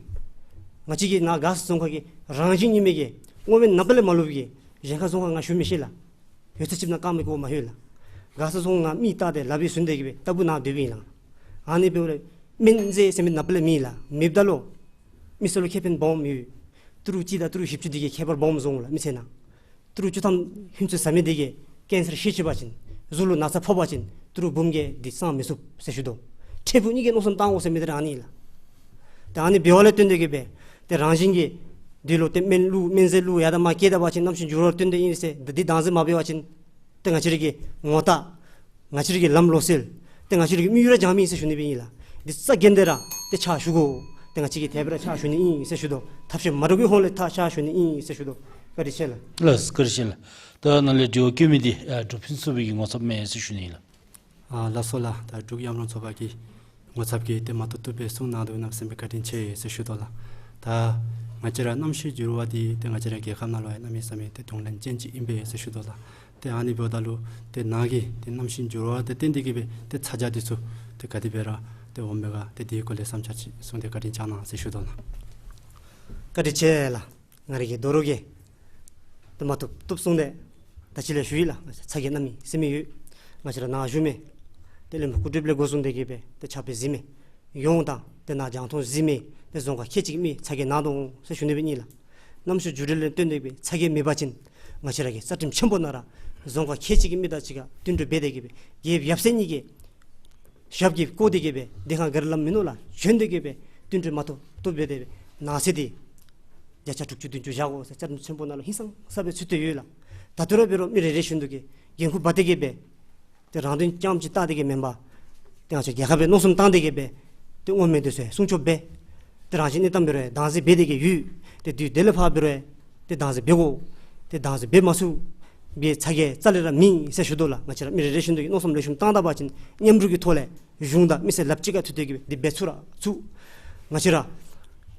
ང་བཅས་ཀྱི་ནཱ་མགར་ས་རྫོང་ཁག་གི་རང་བཞིན་ཨིན་མི་གི་སྔོ་སྨན་ནག་པ་ལས་མ་བླུགས་པའི་གི་གཞན་ཁ་རྫོང་ཁག་ང་ཞུ་མི་ཤེས་ལགས། ཡོད་ཚད་ཅིག་ནང་བཀག་མི་དགོ་མ་ལྷོད་ལགས། མགར་ས་རྫོང་ང་མིག་བལྟ་སྟེ་ལགཔ་གིས་བཟུང་སྟེ་གི་སྦེ་ལྟ་བུ་ནང་སྡོདཔ་ཨིན་ལགས། ཨ་ནི་འབདཝ་ལས་སྨན་རྫས་ཟེར་མི་ནག་པ་ལས་མེད་ལགས། མེདཔ་ད་ལུ་མི་སེར་ལུ་ཁེ་ཕན་སྦོམ་ཡོད། ཏི་རུ་གཅིག་དང་ཏི་རུ་བཞི་བཅུ་འདི་གིས་ཁྱད་པར་སྦོམ་བཟོ་འོང་ལགས་མི་ཚེ་ནང་། ཏི་རུ་བཅུ་ཐམ་ཧུན་སུར་ཟ་མི་འདི་གིས་ཀེན་སར་ཤི་ཅི་པ་ཅིན་གཟུགས་ལུ་ན་ཚ་ཕོག་པ་ཅིན་ཏི་རུ་འབུམ་གྱིས་འདི་གསང་མི་ཚུགས་ཟེར་ཞུ་དོ། འཕྲལ་ཕུགས་གཉིས་ཀྱི་མནོ་བསམ་བཏང་དགོ་ཟེར་མི་འདི་ར་ཨ་ནི་ལགས། ཏེ་ཨ་ནི་འབདཝ་ལས་བརྟེན་ཏེ་གི་སྦེ་ཏེ་རང་བཞིན་གྱིས་འདི་ལུ་ཏེ་སྨན་བླུགས་སྨན་རྫས་བླུགས་ཡར་དང་མར་བསྐྱལ་ད་པ་ཅིན་གནམ་གཤིས་འགྱུར་བ་ལས་བརྟེན་ཏེ་ཨིན་ཟེར་འདི་འདི་དང་འཛིན་མ་འབད་བ་ཅིན་ཏེ་ང་བཅས་ར་གི་ངོ་རྟགས་ང་བཅས་ར་གི་ལམ་ལོག་སེལ། ཏེ་ང་བཅས་ར་གི་དམིགས་ཡུལ་ར་འགྱངས་མི་ཨིན་ཟེར་ཞུ་ནི་སྦེ་ཨིན་ལགས། འདི་རྩ་འགེངས་ཏེ་ར་ཏེ་ཕྱག་ཞུ་དགོ། ཏེ་ང་བཅས་ཀྱིས་དེ་སྦེ་ར་ཕྱག་ཞུ་ནི་ཨིན་ཟེར་ཞུ་དོ། ཐབས་ཤེས་མ་འདྲཝ་གི་ཧོང་ལས་ད་ཕྱག་ཞུ་ནི་ཨིན་ཟེར་ཞུ་དོ། བཀའ་དྲིན་ཆེ་ལགས། ལགས་བཀའ་དྲིན་ཆེ་ལགས། ད་ནཱ་ལས་འབྲེལ་བ་བཀོད་མི་འདི་ཨ་འབྲུག་ཕུན་སུམ་ཚོགས་པའི་གི་ངོ་ཚབ་མས་ཟེར་ཞུ་ནི་ཨིན་ལགས། ཨ་ལགས་སོ་ལགས། ད་འབྲུག་གཡམ་རོང་ཚོགས་པ་གི་ངོ་ཚབ་ཀྱིས་ཏེ་མ་བཏུབ་བཏུབ་སྦེ་གསུང་གནང་དོ་གནམ་མེད་ས་མེད་བཀའ་དྲིན་ཆེ་ཟེར་ཞུ་དོ་ལགས། ད་ང་བཅས་ར་གནམ་གཤིས་འགྱུར་བ་འདི་ཏེ་ང་བཅས་ར་རྒྱལ་ཁབ་ནང་ལུ་ཡང་གནམ་མེད་ས་མེད་ཏེ་གདོང་ལེན་ཅན་ཅིག་ཨིན་པས་ཟེར་ཞུ་དོ་ལགས། ཏེ་ཨ་ནི་འབདཝ་ད་ལུ་ཏེ་ནཱ་གིས་ཏེ་གནམ་གཤིས་འགྱུར་བ་དང་བསྟུན་ཏེ་གི་སྦེ་ཏེ་ཚ་གྱང་འདི་ཚུ་ཏེ་ག་དེ་སྦེ་ར་ཏེ་འོངམ་མས་ག་ཏེ་དེའི་སྐོར་ལས་བསམ་འཆར་ཅིག་གསུངས་ཏེ་བཀའ་དྲིན་བསྐྱང་གནང་ཟེར་ཞུ་དོ་ལགས། བཀའ་དྲིན་ཆེ་ལགས། ང་རའི་གི་རྡོག་རོག་གིས་ཏེ་མ་བཏུབ་བཏུབ་གསུངས་ཏེ་ད་ཅི་ལས་ཞུ་ཡི་ལགས། ཚ་གྱང་གནམ་མེད་ས་མེད་ཡོད། ང་བཅས་ར་ནཱ་བཞུགས་མི་ ཏེ་བློན་པོ་སྐུ་བགྲེསཔ་ལས་འགོ་བཟུང་སྟེ་གི་སྦེ་ཏེ་ཕྱག་དཔེ་གཟིགས་མི་ཡོངས་དང་ཏེ་ནཱ་རྒྱང་མཐོང་གཟིགས་མི་ཏེ་རྫོང་ཁག་ཁལ་གཅིག་གི་མི་ཚ་གྱང་ནང་དོ་འོང་ཟེར་ཞུ་ནི་སྦེ་ཨིན་ལགས། གནམ་གཤིས་འགྱུར་འགྲོས་ལས་བརྟེན་ཏེ་གི་སྦེ་ཚ་གྱང་མེད་པ་ཅིན་ང་བཅས་ར་གིས་རྩ་ཁྲིམས་ཆེན་པོ་ནང་ར་རྫོང་ཁག་ཁལ་གཅིག་གི་མི་དང་གཅིག་ཁར་བསྟུན་གྲོས་འབད་དེ་གི་སྦེ་རྒྱལཔོ་ཡབ་སྲས་གཉིས་ཀྱི་ཞབས་ཀྱིས་བསྐོར་ཏེ་གི་སྦེ་སྡིངས་ཁ་སྒར་ལམ་མེན་ནོ་ལགས། བྱོན་ཏེ་གི་སྦེ་བསྟུན་གྲོས་མ་ཐོབ་ཐོབ་འབད་དེ་སྦེ་ནང་གསེས་འདི་བརྒྱ་ཆ་དྲུག་ཅུ་བདུན་ཅུ་བཞག་དགོ་ཟེར་རྩ་ཁྲིམས་ཆེན་པོ་ནང་ལུ་ཧིང་སངས་ས་སྦེ་ཚུད་དེ་ཡོད་ལགས། ད་ལྟོ་ར་འབད་རུང་མི་རེ་རེ་བཞིན་དུ་གིས་འགན་ཁུར་འབག་སྟེ་གི་སྦེ་ཏེ་རང་དོན་རྐྱངམ་ཅིག་བལྟ་སྟེ་གི་མེན་པར་ཏེ་ང་བཅས་རྒྱལ་ཁབ་སྦེ་མནོ་བསམ་བཏང་སྟེ་གི་སྦེ་ཏེ་མངོན་མེད་དེ་ཚུ་སྲུང་སྐྱོབ་འབད། ཏེ་རང་བཞིན་གནས་སྟངས་འབད་རུང་བདག་འཛིན་འབད་དེ་གི་ཡོད། ཏེ་དུས་དེ་ལས་ཕར་འབད་རུང་ཏེ་བདག་འཛིན་འབད་དགོ། ཏེ་བདག་འཛིན་འབད་མ་ཚུགས་པའི་ཚ་གྱང་རྩ་ལས་ར་མེད་ཟེར་ཞུ་དོ་ལགས། ང་བཅས་ར་མི་རེ་རེ་བཞིན་དུ་གིས་མནོ་བསམ་ལེགས་ཤོམ་བཏང་ད་པ་ཅིན་མཉམ་རུབ་ཀྱི་ཐོག་ལས་གཞུང་དང་མི་སེར་ལགཔ་གཅིག་ཁར་མཐུད་དེ་གི་སྦེ་འདི་འབད་ཚུགས་ར་ཚུགས། ང་བཅས་ར་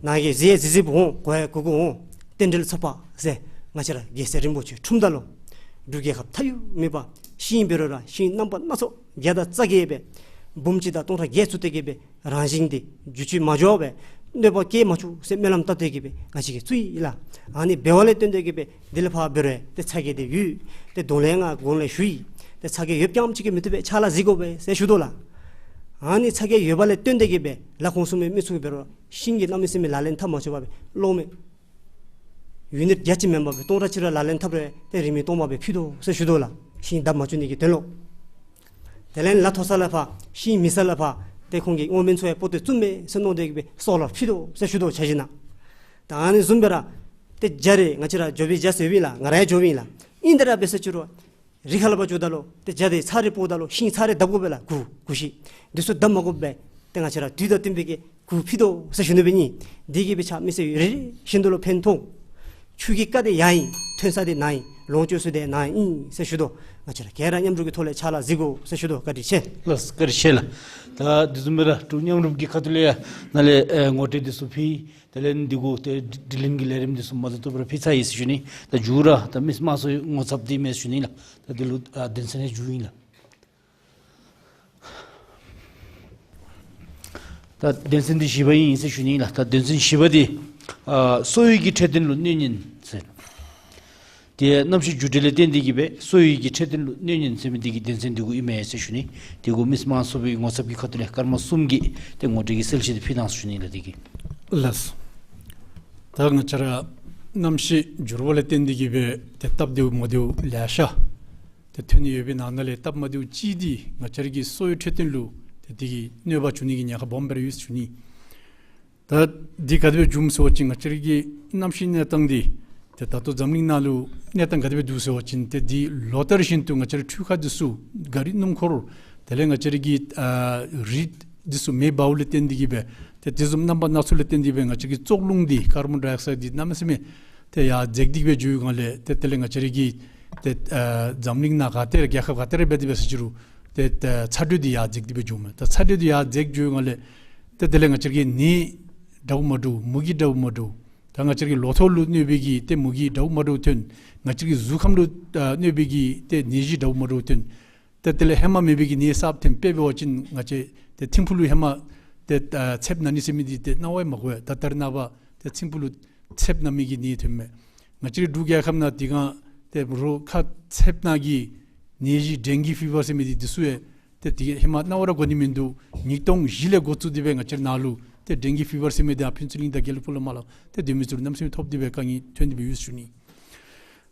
ནཱ་གིས་གཟིགས་ཡང་གཟིགས་གཟིགསཔ་འོང་གོ་ཡང་གོ་གོཝ་འོང་། རྟེན་འབྲེལ་ཚོགས་པ་ཟེར་ང་བཅས་ར་རྒྱལ་སྲས་རིན་པོ་ཆེ་འཁྲུངསམ་ད་ལུ་འབྲུག་རྒྱལ་ཁབ་མཐའ་དབུས་མེད་པར་ཤིང་འབད་རུང་ར་ཤིང་རྣམ་པ་སྣ་ཚོགས་བརྒྱ་དང་རྩ་བརྒྱད་སྦེ་འབུམ་གཅིག་དང་སྟོང་ཕྲག་བརྒྱད་ཚུད་དེ་གི་སྦེ་རང་བཞིན་འདི་འགྱུར་བཅོས་མ་འགྱོ་བར་གནོད་པ་བཀལ་མ་བཅུག་ཟེར་སྨོན་ལམ་བཏབ་སྟེ་གི་སྦེ་ང་བཅས་ཀྱིས་བཙུགས་ཡི་ལགས། ཨ་ནི་འབད་བ་ལས་བརྟེན་ཏེ་གི་སྦེ་དེ་ལས་ཕར་འབད་རུང་ཏེ་ཚ་གྱང་འདི་ཡོད། ཏེ་གདོང་ལེན་ང་གོང་ལས་ཞུ་ཡི། ཏེ་ཚ་གྱང་ཡོདཔ་རྐྱངམ་ཅིག་གིས་མི་བཏུབ་པས། ཕྱག་ལཱ་གཟིགས་དགོ་པས་ཟེར་ཞུ་དོ་ལགས། ཨ་ནི་ཚ་གྱང་ཡོད་པ་ལས་བརྟེན་ཏེ་གི་སྦེ་ལཱ་ཁོང་གསུང་མི་མི་ཚུ་འབད་རུང་ཤིང་གི་གནམ་མེད་ས་མེད་ལག་ལེན་འཐབ་མ་བཅུག་པར་སྦེ་གློག་མེ་ཡུ་ནིཊ་བརྒྱ་གཅིག་མེན་པར་སྦེ་སྟོང་ཕྲག་གཅིག་ར་ལག་ལེན་འཐབ་རུང་ཏེ་རིན་མེད་སྟོང་པ་སྦེ་ཕུལ་དོ་ཟེར་ཞུ་དོ་ལགས། ཤིང་བརྡབ་མ་བཅུག་ནི་གི་དོན་ལུ། དེ་ལས་ལཱ་མཐོ་ས་ལས་ཕར་ཤིང་མེད་ས་ལས་ཕར་ཏེ་ཁོང་གིས་དངུལ་སྨན་ཚུ་ཡང་པོ་ཏི་བཙུགས་མས་ཟེར་མནོ་སྟེ་གི་སྦེ་སོ་ལོར་ཕུལ་དོ་ཟེར་ཞུ་དོ། ཆ་བཞག་ན་ད་ཨ་ནི་བཟུམ་སྦེ་ར་ཏེ་རྒྱ་རེ་ང་བཅས་ར་འགྱོ་བའི་རྒྱ་སེ་ཡོདཔ་ཨིན་ལགས། ང་ར་ཡང་འགྱོ་བའི་ཨིན་ལགས། ཨིན་ཏེ་ར་འབད་ས་ཅིག་རུང་རི་ཁ་ལས་ཕར་འགྱོཝ་ད་ལུ་ཏེ་རྒྱ་དེ་ཚར་རེ་སྤོཝ་ད་ལུ་ཤིང་ཚར་རེ་བརྡབ་དགོ་པས་ལགས། གུར་གུར་ཤིང་འདི་ཚུ་བརྡབ་མ་དགོ་པར་ཏེ་ང་བཅས་ར་དུས་དང་བསྟུན་པའི་གི་གུར་ཕུལ་དོ་ཟེར་ཞུ་ནི་སྦེ་ཨིན། འདི་གིས་སྦེ་ཆ་མི་སེར་རེ་རེ་བཞིན་དུ་ལུ་ཕན་ཐོགས། ཆུ་གི་རྐ་དེ་ཡར་ཨིན། ཐོན་ས་དེ་ནཱ་ཨིན། ལོངས་སྤྱོད་ས་དེ་ནཱ་ཨིན་ཟེར་ཞུ་དོ། ང་བཅས་ར་ག་ར་མཉམ་རུབ་ཀྱི་ཐོག་ལས་ཕྱག་ལཱ་གཟིགས་དགོ་ཟེར་ཞུ་དོ། བཀའ་དྲིན་ཆེ། ལགས་བཀའ་དྲིན་ཆེ་ལགས། ད་དེ་བཟུམ་སྦེ་ར་འབྲུག་མཉམ་རུབ་ཀྱི་ཁ་ཐུག་ལས་ཡང་ནཱ་ལས་ཨེ་ངོ་སྤྲོད་འདི་ཚུ་ཕུལ། དེ་ལས་འདི་གུ་ཏེ་དྲི་ལན་གྱི་ལས་རིམ་འདི་ཚུ་མ་ཚུད་ཐོག་པར་ཕུལ་ཚར་ཡི་ཟེར་ཞུ་ནི། ད་མཇུག་ར་ད་མི་དམངས་ཚུ་ངོ་ཚབ་འདི་མས་ཟེར་ཞུ་ནི་ལགས། ད་འདི་ལུ་ཨ་དོན་ཚན་ནི་མཇུག་ཨིན་ལགས། ད་དོན་ཚན་འདི་བཞི་པ་ཨིན་ཟེར་ཞུ་ནི་ལགས། ད་དོན་ཚན་བཞི་པ་འདི་ཨ་སོ་ཡུལ་གྱི་འཕྲོད་བསྟེན་ལུ་གནོད་ཉེན་ཟེར། ཏེ་གནམ་གཤིས་འགྱུར་འགྲོས་ལས་བརྟེན་ཏེ་གི་སྦེ་སོ་ཡུལ་གྱི་འཕྲོད་བསྟེན་ལུ་གནོད་ཉེན་ཟེར་མི་འདི་གི་དོན་ཚན་འདི་གུ་ཨིན་མས་ཟེར་ཞུ་ནི། འདི་གུ་མི་དམངས་ཚུ་གི་ངོ་ཚབ་ཀྱི་ཁ་ཐུག་ལས་སྐར་མ་གསུམ་གྱི་ཏེ་ངོ་སྤྲོད་ཀྱི་གསལ་བཤད་འདི་ཕུལ་གནང་ཟེར་ཞུ་ནི་ལགས། འདི་གིས། ལགས། ད་ང་བཅས་ར་གནམ་གཤིས་འགྱུར་བ་ལས་བརྟེན་ཏེ་གི་སྦེ་ཏེ་སྟབས་བདེཝ་མ་བདེཝ་ལེ་ཤ་ཏེ་ཐོན་ནི་ཡོད་པའི་ནང་ན་ལས་སྟབས་མ་བདེཝ་ཅིག་འདི་ང་བཅས་ར་གི་སོ་ཡུལ་འཕྲོད་བསྟེན་ལུ་ཏེ་འདི་གིས་གནོད་པ་བྱུང་ནི་གི་ཉེན་ཁ་སྦོམ་སྦེ་ར་ཡོད་ཟེར་ཞུ་ནི། ད་འདི་ག་དེ་སྦེ་བྱུངམ་ཟེར་བ་ཅིན་ང་བཅས་ར་གི་གནམ་གཤིས་གནས་སྟངས་འདི་ཏེ་ད་ལྟོ་འཛམ་གླིང་ནང་ལུ་གནས་སྟངས་ག་དེ་སྦེ་འདུག་ཟེར་བ་ཅིན་ཏེ་འདི་ལོ་ལྟར་བཞིན་དུ་ང་བཅས་ར་འཕྲུལ་ཁང་འདི་ཚུ་ག་རི་སྣུམ་འཁོར་དེ་ལས་ང་བཅས་ར་གི་ཨ་རི་འདི་ཚུ་མེ་འབརཝ་ལས་བརྟེན་ཏེ་གི་སྦེ་ཏེ་དེ་བཟུམ་རྣམ་པ་སྣ་ཚོགས་ལས་བརྟེན་ཏེ་སྦེ་ང་བཅས་ཀྱི་བཙོག་རླུང་འདི་ཀར་བོན་ཌའི་ཨོག་སའིཌ་འདི་གནམ་མེད་ས་མེད་ཏེ་ཡར་འཛེགས་ཏེ་སྦེ་འགྱོ་བའི་སྒང་ལས་ཏེ་དེ་ལས་ང་བཅས་ར་གི་ཏེ་ཨ་འཛམ་གླིང་ནང་ག་ཏེ་ར་རྒྱལ་ཁབ་ག་ཏེ་ར་འབད་དེ་འབད་ས་ཅིག་རུང་ཏེ་ཨ་ཚ་དྲོད་འདི་ཡར་འཛེགས་ཏེ་སྦེ་འགྱོཝ་མས། ད་ཚ་དྲོད་འདི་ཡར་འཛེགས་འགྱོ་བའི་སྒང་ལས་ཏེ་དེ་ལས་ང་བཅས་ར་གི་ནད་འདྲཝ་མ་འདྲཝ་མུ་གེ་འདྲཝ་མ་འདྲཝ་ད་ང་བཅས་ར་གི་ལོ་ཐོག་ལུ་གནོད་པའི་གི་ཏེ་མུ་གེ་འདྲཝ་མ་འདྲཝ་ཐོན། ང་བཅས་ར་གི་གཟུགས་ཁམས་ལུ་ཨ་གནོད་པའི་གི་ཏེ་ནད་གཞི་འདྲཝ་མ་འདྲཝ་ཐོན། ཏེ་དེ་ལས་ཧེ་མ་མེད་པའི་གི་ནད་གསརཔ་ཐོན། དཔེ་འབད་བ་ཅིན་ང་བཅས་ཏེ་ཐིམ་ཕུག་ལུ་ཧེ་མ་ཏེ་ཨ་ཚདཔ་ན་ནི་ཟེར་མི་འདི་ཏེ་རྣ་བ་ཡང་མ་གོ་བས། ད་ད་རེས་ནངས་པ་ཏེ་ཐིམ་ཕུག་ལུ་ཚདཔ་ན་མི་གི་ནད་ཐོནམ་མས། ང་བཅས་རའི་འབྲུག་རྒྱལ་ཁབ་ནང་དེ་སྒང་ཏེ་རོགས་ཁ་ཚདཔ་ན་གི་ནད་གཞི་ཌེང་གི་ཕི་བར་ཟེར་མི་འདི་འདི་ཚུ་ཡང་ཏེ་དེ་ཧེ་མ་རྣ་བར་གོ་ནི་མིན་འདུག། ཉིས་སྟོང་བཞི་ལས་འགོ་བཙུགས་ཏེ་སྦེ་ང་བཅས་རའི་ནང་ལུ་ཏེ་ཌེང་གི་ཕི་བར་ཟེར་མི་འདི་ཡང་ཕུན་ཚོགས་གླིང་དང་དགེ་ལེགས་ཕུག་ལུ་མ་ལགས་ཏེ་སྡོད་མི་ཚུ་ལུ་གནམ་མེད་ས་མེད་ཐོབ་སྟེ་སྦེ་དཀའ་ངལ་ཐོན་ཏེ་སྦེ་ཡོད་ཟེར་ཞུ་ནི།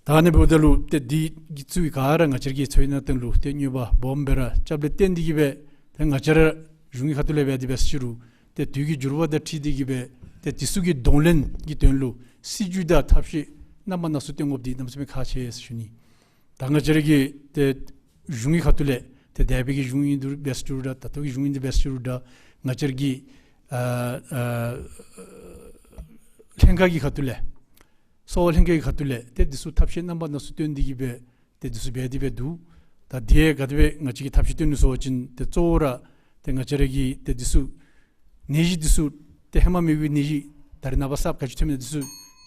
ད་ཨ་ནི་འབདཝ་ད་ལུ་ཏེ་འདི་གི་ཚུ་ག་ར་ང་བཅས་ར་གི་འཚོ་བའི་གནས་སྟངས་ལུ་ཏེ་གནོད་པ་སྦོམ་སྦེ་ར་རྐྱབ་ལས་བརྟེན་ཏེ་གི་སྦེ་ཏེ་ང་བཅས་ར་གཞུང་གི་ཁ་ཐུག་ལས་འབད་དེ་འབད་ས་ཅིག་རུང་ཏེ་དུས་ཀྱི་འགྱུར་བ་དང་འཁྲིལ་ཏེ་གི་སྦེ་ཏེ་འདི་ཚུ་གི་གདོང་ལེན་གྱི་དོན་ལུ་སྲིད་བྱུས་དང་ཐབས་ཤེས་རྣམ་པ་སྣ་ཚོགས་སྟོན་དགོཔ་འདི་གནམ་མེད་ས་མེད་ཁག་ཆེ་ཟེར་ཞུ་ནི། ད་ང་བཅས་ར་གི་ཏེ་གཞུང་གི་ཁ་ཐུག་ལས་ཏེ་འདས་པའི་གི་གཞུང་ཨིན་རུང་འབད་ས་ཅིག་རུང་འདྲ་ད་ལྟོ་གི་གཞུང་ཨིན་རུང་འབད་ས་ཅིག་རུང་འདྲ་ང་བཅས་ར་གི་ཨ་ཨ་ལྷན་ཁག་གི་ཁ་ཐུག་ལས་གསོ་བ་ལྷན་ཁག་གི་ཁ་ཐུག་ལས་ཏེ་འདི་ཚུ་ཐབས་ཤེས་རྣམ་པ་སྣ་ཚོགས་སྟོན་ཏེ་གི་སྦེ་ཏེ་འདི་ཚུ་འབད་དེ་སྦེ་འདུག། ད་དེ་ག་དེ་སྦེ་ང་བཅས་ཀྱིས་ཐབས་ཤེས་སྟོན་ནུག་ཟེར་བ་ཅིན་ཏེ་གཙོ་བོ་ར་ཏེ་ང་བཅས་ར་གི་ཏེ་འདི་ཚུ་ནད་གཞི་འདི་ཚུ་ཏེ་ཧེ་མ་མེད་པའི་ནད་གཞི་ད་རེས་ནངས་པ་གསརཔ་ག་ཅི་ཐོནམ་ཨིན་ན་འདི་ཚུ་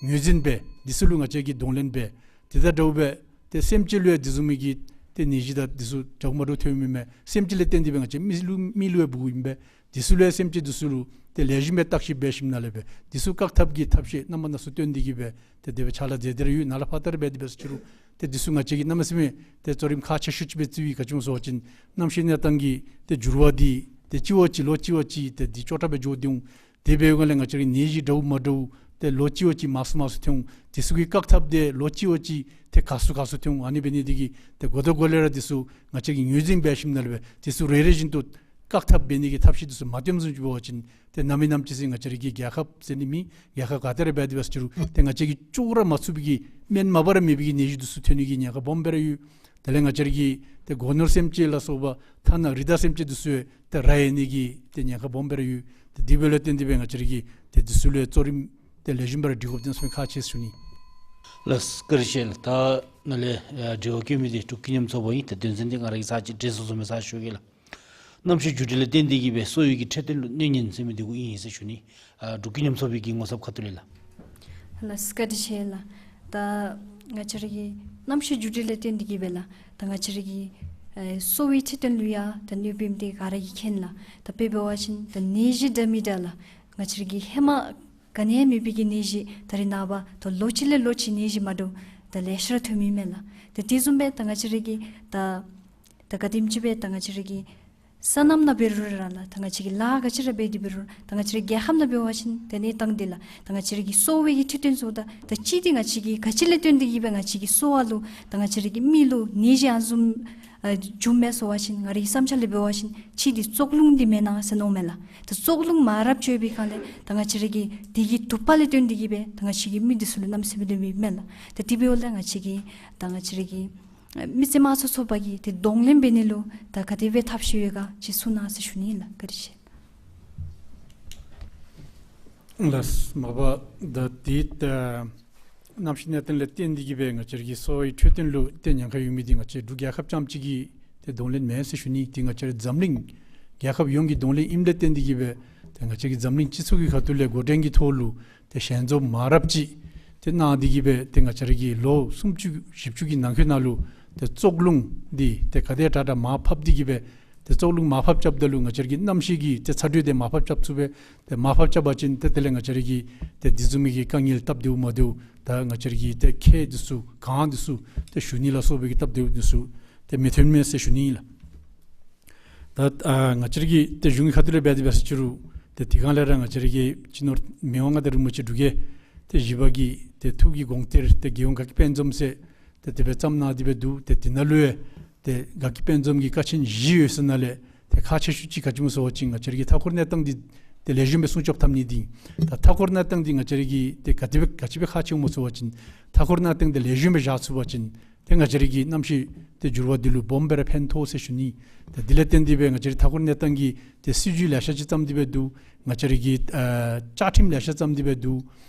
ངོས་འཛིན་འབད། འདི་ཚུ་ལུ་ང་བཅས་ཀྱིས་གདོང་ལེན་འབད། དེ་དང་འདྲཝ་སྦེ་ཏེ་སེམས་ཅན་ལུ་ཡང་འདི་བཟུམ་མའི་གི་ཏེ་ནད་གཞི་དང་འདི་ཚུ་འདྲཝ་མ་འདྲཝ་ཐོནམ་ཨིན་མས། སེམས་ཅན་ལས་བརྟེན་ཏེ་སྦེ་ང་བཅས་མི་ལུ་མི་ལུ་ཡང་འབུ་གུ་ཨིན་པས། འདི་ཚུ་ལུ་ཡང་སེམས་ཅན་འདི་ཚུ་ལུ་ ཏེ་ལེགས་ཤོམ་སྦེ་བརྟག་ཞིབ་འབད་ཞིནམ་ལས་སྦེ་འདི་ཚུ་བཀག་ཐབས་ཀྱི་ཐབས་ཤེས་རྣམ་པ་སྣ་ཚོགས་བཏོན་ཏེ་གི་སྦེ་ཏེ་དེ་སྦེ་ཕྱག་ལཱ་མཛད་དེ་ར་ཡོད། ནཱ་ལས་ཕར་ད་རེས་འབད་དེ་འབད་ས་ཅིག་རུང་ཏེ་འདི་ཚུ་ང་བཅས་ཀྱིས་གནམ་མེད་ས་མེད་ཏེ་གཙོ་རིམ་ཁག་ཆེ་ཤོས་ཅིག་སྦེ་བརྩི་ཡི། ག་ཅི་སྨོ་ཟེར་བ་ཅིན་གནམ་གཤིས་གནས་སྟངས་ཀྱི་ཏེ་འགྱུར་བ་འདི་ཏེ་གཅིག་བ་གཅིག་ལོ་གཅིག་བ་གཅིག་ཏེ་འདི་སྐྱོ་དྲགས་སྦེ་འགྱོ་སྟེ་འོང་། དེ་འབདཝ་ལས་ང་བཅས་རའི་ནད་གཞི་འདྲཝ་མ་འདྲཝ་ཏེ་ལོ་གཅིག་བ་གཅིག་མང་སུ་མང་སུ་ཐོན་འོང་། དེ་ཚུ་གི་བཀག་ཐབས་འདི་ལོ་གཅིག་བ་གཅིག་ཏེ་ག་སུ་ག་སུ་ཐོན་འོང་། ཨ་ནི་འབད་ནི་འདི་གིས་ཏེ་འགོ་ཐོག་འགོ་ལས་ར་འདི་ཚུ་ང་བཅས་ཀྱིས་ངོས་འཛིན་འབད་ཞིནམ་ལས་སྦེ་འདི་ཚུ་རེ་རེ་བཞིན་དུ་བཀག་ཐབས་འབད་ནི་གི་ཐབས་ཤེས་འདི་ཚུ་མ་བཏོནམ་བཟུམ་ཅིག་འབད་བ་ཅིན་ཏེ་ནམ་མེད་ནམ་ཅིག་ཟེར་ང་བཅས་རའི་གི་རྒྱལ་ཁབ་ཟེར་ནི་མེད། རྒྱལ་ཁབ་ག་ཏེ་ར་འབད་དེ་འབད་ས་ཅིག་རུང་ཏེ་ང་བཅས་ཀྱིས་བཅོ་ར་མ་ཚུགས་པའི་གི་སྨན་མ་པ་ར་མེད་པའི་གི་ནད་གཞི་འདི་ཚུ་ཐོན་ནི་གི་ཉེན་ཁ་སྦོམ་སྦེ་ར་ཡོད། དེ་ལས་ང་བཅས་རའི་གི་ཏེ་སྒོ་ནོར་སེམས་ཅན་ལ་སོགས་པ་ཐ་ན་རི་དྭགས་སེམས་ཅན་འདི་ཚུ་ཡང་ཏེ་ར་ཡལ་ནི་གི་ཏེ་ཉེན་ཁ་སྦོམ་སྦེ་ར་ཡོད། ཏེ་དེ་འབདཝ་ལས་བརྟེན་ཏེ་སྦེ་ང་བཅས་རའི་གི་ཏེ་འདི་ཚུ་ལུ་གཙོ་རིམ་ཏེ་ལེགས་ཤོམ་སྦེ་ར་སྒྲིག་དགོཔ་འདི་ཚུ་ཁག་ཆེ་ཟེར་ཞུ་ནི། ལགས་སོ། བཀའ་དྲིན་ཆེ་ལགས། ད་ནཱ་ལས་ཨ་དྲི་བ་བཀོད་མི་འདི་འབྲུག་ཀུན་མཉམ་ཚོགས་པ་ཨིན། ད་དོན་ཚན་འདི་ང་ར་གིས་ཚར་གཅིག་འགྲེལ་བཤད་བཟོ་མི་ཚར་ཞུ་གེ་ལགས། གནམ་གཤིས་འགྱུར་འགྲོས་ལས་བརྟེན་ཏེ་གི་སྦེ་གསོ་བའི་གི་འཕྲོད་བསྟེན་ལུ་གནོད་ཉེན་ཟེར་མི་འདི་གུ་ཨིན་ཟེར་ཞུ་ནི། ཨ་འབྲུག་ཀུན་མཉམ་ཚོགས་པའི་གི་ངོ་ཚབ་ཁ་ཐུག་ལས་ལགས། ལགས་སོ། བཀའ་དྲིན་ཆེ་ལགས། ད་ང་བཅས་རའི་གི་གནམ་གཤིས་འགྱུར་འགྲོས་ལས་བརྟེན་ཏེ་གི་སྦེ་ལགས། ད་ང་བཅས་རའི་གི་ཨེ་གསོ་བའི་འཕྲོད་བསྟེན་ལུ་ཡང་ད་གནོད་པ་འདི་ག་ར་གིས་མཁྱེན་ལགས། ད་དཔེ་འབད་བ་ཅིན་ད་ནད་གཞི་འདྲ་མི་འདྲ་ལགས། ང་བཅས་རའི་གི་ཧེ་མ་ག་ནི་ཡང་མེད་པའི་གི་ནད་གཞི་ད་རེས་ནངས་པ་ད་ལོ་གཅིག་ལས་ལོ་གཅིག་ནད་གཞི་མ་འདྲཝ་ད་ལེ་ཤ་ར་ཐོན་མི་མས་ལགས། ད་དེ་བཟུམ་སྦེ་ད་ང་བཅས་རའི་གི་ད་ད་ག་དེམ་ཅིག་སྦེ་ད་ང་བཅས་རའི་གི་སོ་ནམ་ནང་འབད་རུང་ར་ལགས། ད་ང་བཅས་ཀྱིས་ལཱ་ག་ཅི་ར་འབད་དེ་འབད་རུང་ད་ང་བཅས་རའི་རྒྱལ་ཁབ་ནང་འབད་བ་ཅིན་ད་གནས་སྟངས་འདི་ལགས། ད་ང་བཅས་རའི་གི་གསོ་བའི་གི་འཕྲོད་བསྟེན་ཚུ་ད་ད་གཅིག་འདི་ང་བཅས་ཀྱིས་ག་ཅི་ལས་བརྟེན་ཏེ་གི་སྦེ་ང་བཅས་ཀྱི་གསོ་བ་ལུ་ད་ང་བཅས་རའི་གི་མི་ལུ་ནད་གཞི་ཨ་ནི་བཟུམ་ཨ་འབྱུངམ་མས་ཟེར་བ་ཅིན་ང་རའི་བསམ་འཆར་ལས་འབད་བ་ཅིན་གཅིག་འདི་བཙོག་རླུང་འདི་མེན་ན་ཟེར་མནོཝ་མས་ལགས། ད་བཙོག་རླུང་མ་རབས་ཅིག་ཡོད་པའི་སྒང་ལས་ད་ང་བཅས་རའི་གི་དེ་གི་དུ་པ་ལས་བརྟེན་ཏེ་གི་སྦེ་ད་ང་བཅས་ཀྱི་མི་འདི་ཚུ་ལུ་གནམ་མེད་ས་མེད་སྡུག་བསྔལ་མས་ལགས། ད་དེ་འབདཝ་ལས་ང་བཅས་ཀྱིས་ད་ང་བཅས་རའི་གི་མི་སེར་དམངས་གཙོའི་ཚོགས་པ་གིས་ཏེ་གདོང་ལེན་འབད་ནི་ལུ་ད་ག་དེ་སྦེ་ཐབས་ཤེས་ཡོད་ག་ཅིག་གསུང་གནང་ཟེར་ཞུ་ནི་ལགས། བཀའ་དྲིན་ཆེ། ལགས་སོ། མ་པ་ད་འདི་ད་གནམ་གཤིས་གནས་སྟངས་ལས་བརྟེན་ཏེ་གི་སྦེ་ང་བཅས་རའི་གི་གསོ་བའི་འཕྲོད་བསྟེན་ལུ་ཏེ་ཉེན་ཁ་ཡོད་མི་འདི་ང་བཅས་འབྲུག་རྒྱལ་ཁབ་རྐྱངམ་གཅིག་གིས་ཏེ་གདོང་ལེན་མེན་ཟེར་ཞུ་ནི། འདི་ང་བཅས་རའི་འཛམ་གླིང་རྒྱལ་ཁབ་ཡོངས་ཀྱི་གདོང་ལེན་ཨིནམ་ལས་བརྟེན་ཏེ་གི་སྦེ་ཏེ་ང་བཅས་ཀྱི་འཛམ་གླིང་སྤྱི་ཚོགས་ཀྱི་ཁ་ཐུག་ལས་འགོ་འདྲེན་གྱི་ཐོག་ལུ་ཏེ་ཞལ་འཛོམས་མང་རབས་ཅིག་ཏེ་གནང་སྟེ་གི་སྦེ་ཏེ་ང་བཅས་རའི་གི་ལོ་སུམ་ཅུ་བཞི་བཅུ་གི་ནང་འཁོད་ནང་ལུ་ཏེ་བཙོག་རླུང་འདི་ཏེ་ག་དེ་དྲག་དྲག་མར་ཕབ་སྟེ་གི་སྦེ་ཏེ་བཙོག་རླུང་མར་ཕབ་རྐྱབ་ད་ལུ་ང་བཅས་རའི་གི་གནམ་གཤིས་ཀྱི་ཏེ་ཚ་དྲོད་འདི་མར་ཕབ་རྐྱབ་ཚུགས་པས། ཏེ་མར་ཕབ་རྐྱབ་པ་ཅིན་ཏེ་དེ་ལས་ང་བཅས་རའི་གི་ཏེ་འདི་བཟུམ་མའི་གི་དཀའ་ངལ་སྟབས་བདེཝ་མ་བདེཝ་ད་ང་བཅས་རའི་གི་ཏེ་ཁྱེགས་འདི་ཚུ་གངས་འདི་ཚུ་ཏེ་ཞུ་ནི་ལ་སོགས་པའི་གི་སྟབས་བདེཝ་འདི་ཚུ་ཏེ་མི་ཐོན་མས་ཟེར་ཞུ་ནི་ཨིན་ལགས། ད་ཨ་ང་བཅས་རའི་གི་ཏེ་གཞུང་གི་ཁ་ཐུག་ལས་འབད་དེ་འབད་ས་ཅིག་རུང་ཏེ་དེ་སྒང་ལས་ར་ང་བཅས་རའི་གི་སྤྱི་ནོར་མི་དབང་མངའ་བདག་རིན་པོ་ཆེ་འབྲུག་རྒྱལ་ཏེ་བཞི་པ་གི་ཏེ་ཐུགས་ཀྱི་དགོངས་གཏེར་ཏེ་རྒྱལ་ཡོངས་དགའ་སྐྱིད་དཔལ་འཛོམས་ཟེར་ཏེ་དེ་སྦེ་བརྩམས་གནང་སྟེ་སྦེ་འདུག། ཏེ་དེ་ནང་ལུ་ཡང་ཏེ་དགའ་སྐྱིད་དཔལ་འཛོམས་ཀྱི་ཀ་ཆེན་བཞི་ཡོད་ས་ནང་ལས་ཏེ་ཁག་ཆེ་ཤོས་ཅིག་ག་ཅི་སྨོ་ཟེར་བ་ཅིན་ང་བཅས་རའི་གི་མཐའ་འཁོར་གནས་སྟངས་འདི་ཏེ་ལེགས་ཤོམ་སྦེ་སྲུང་སྐྱོབ་འཐབ་ནི་འདི། ད་མཐའ་འཁོར་གནས་སྟངས་འདི་ང་བཅས་རའི་གི་ཏེ་ག་དེ་སྦེ་ག་ཅི་སྦེ་ཁག་ཆེཝ་སྨོ་ཟེར་བ་ཅིན་མཐའ་འཁོར་གནས་སྟངས་འདི་ལེགས་ཤོམ་སྦེ་བཞག་ཚུགས་པ་ཅིན་ཏེ་ང་བཅས་རའི་གི་གནམ་གཤིས་ཏེ་འགྱུར་བ་འདི་ལུ་སྦོམ་སྦེ་ར་ཕན་ཐོགས་ཟེར་ཞུ་ནི། ཏེ་འདི་ལས་བརྟེན་ཏེ་སྦེ་ང་བཅས་རའི་མཐའ་འཁོར་གནས་སྟངས་ཀྱི་ཏེ་སྲིད་བྱུས་ལེ་ཤ་ཅིག་བརྩམས་ཏེ་སྦེ་འདུག། ང་བཅས་རའི་གི་ཨ་བཅའ་ཁྲིམས་ལེ་ཤ་བརྩམས་ཏེ་སྦེ་འདུག།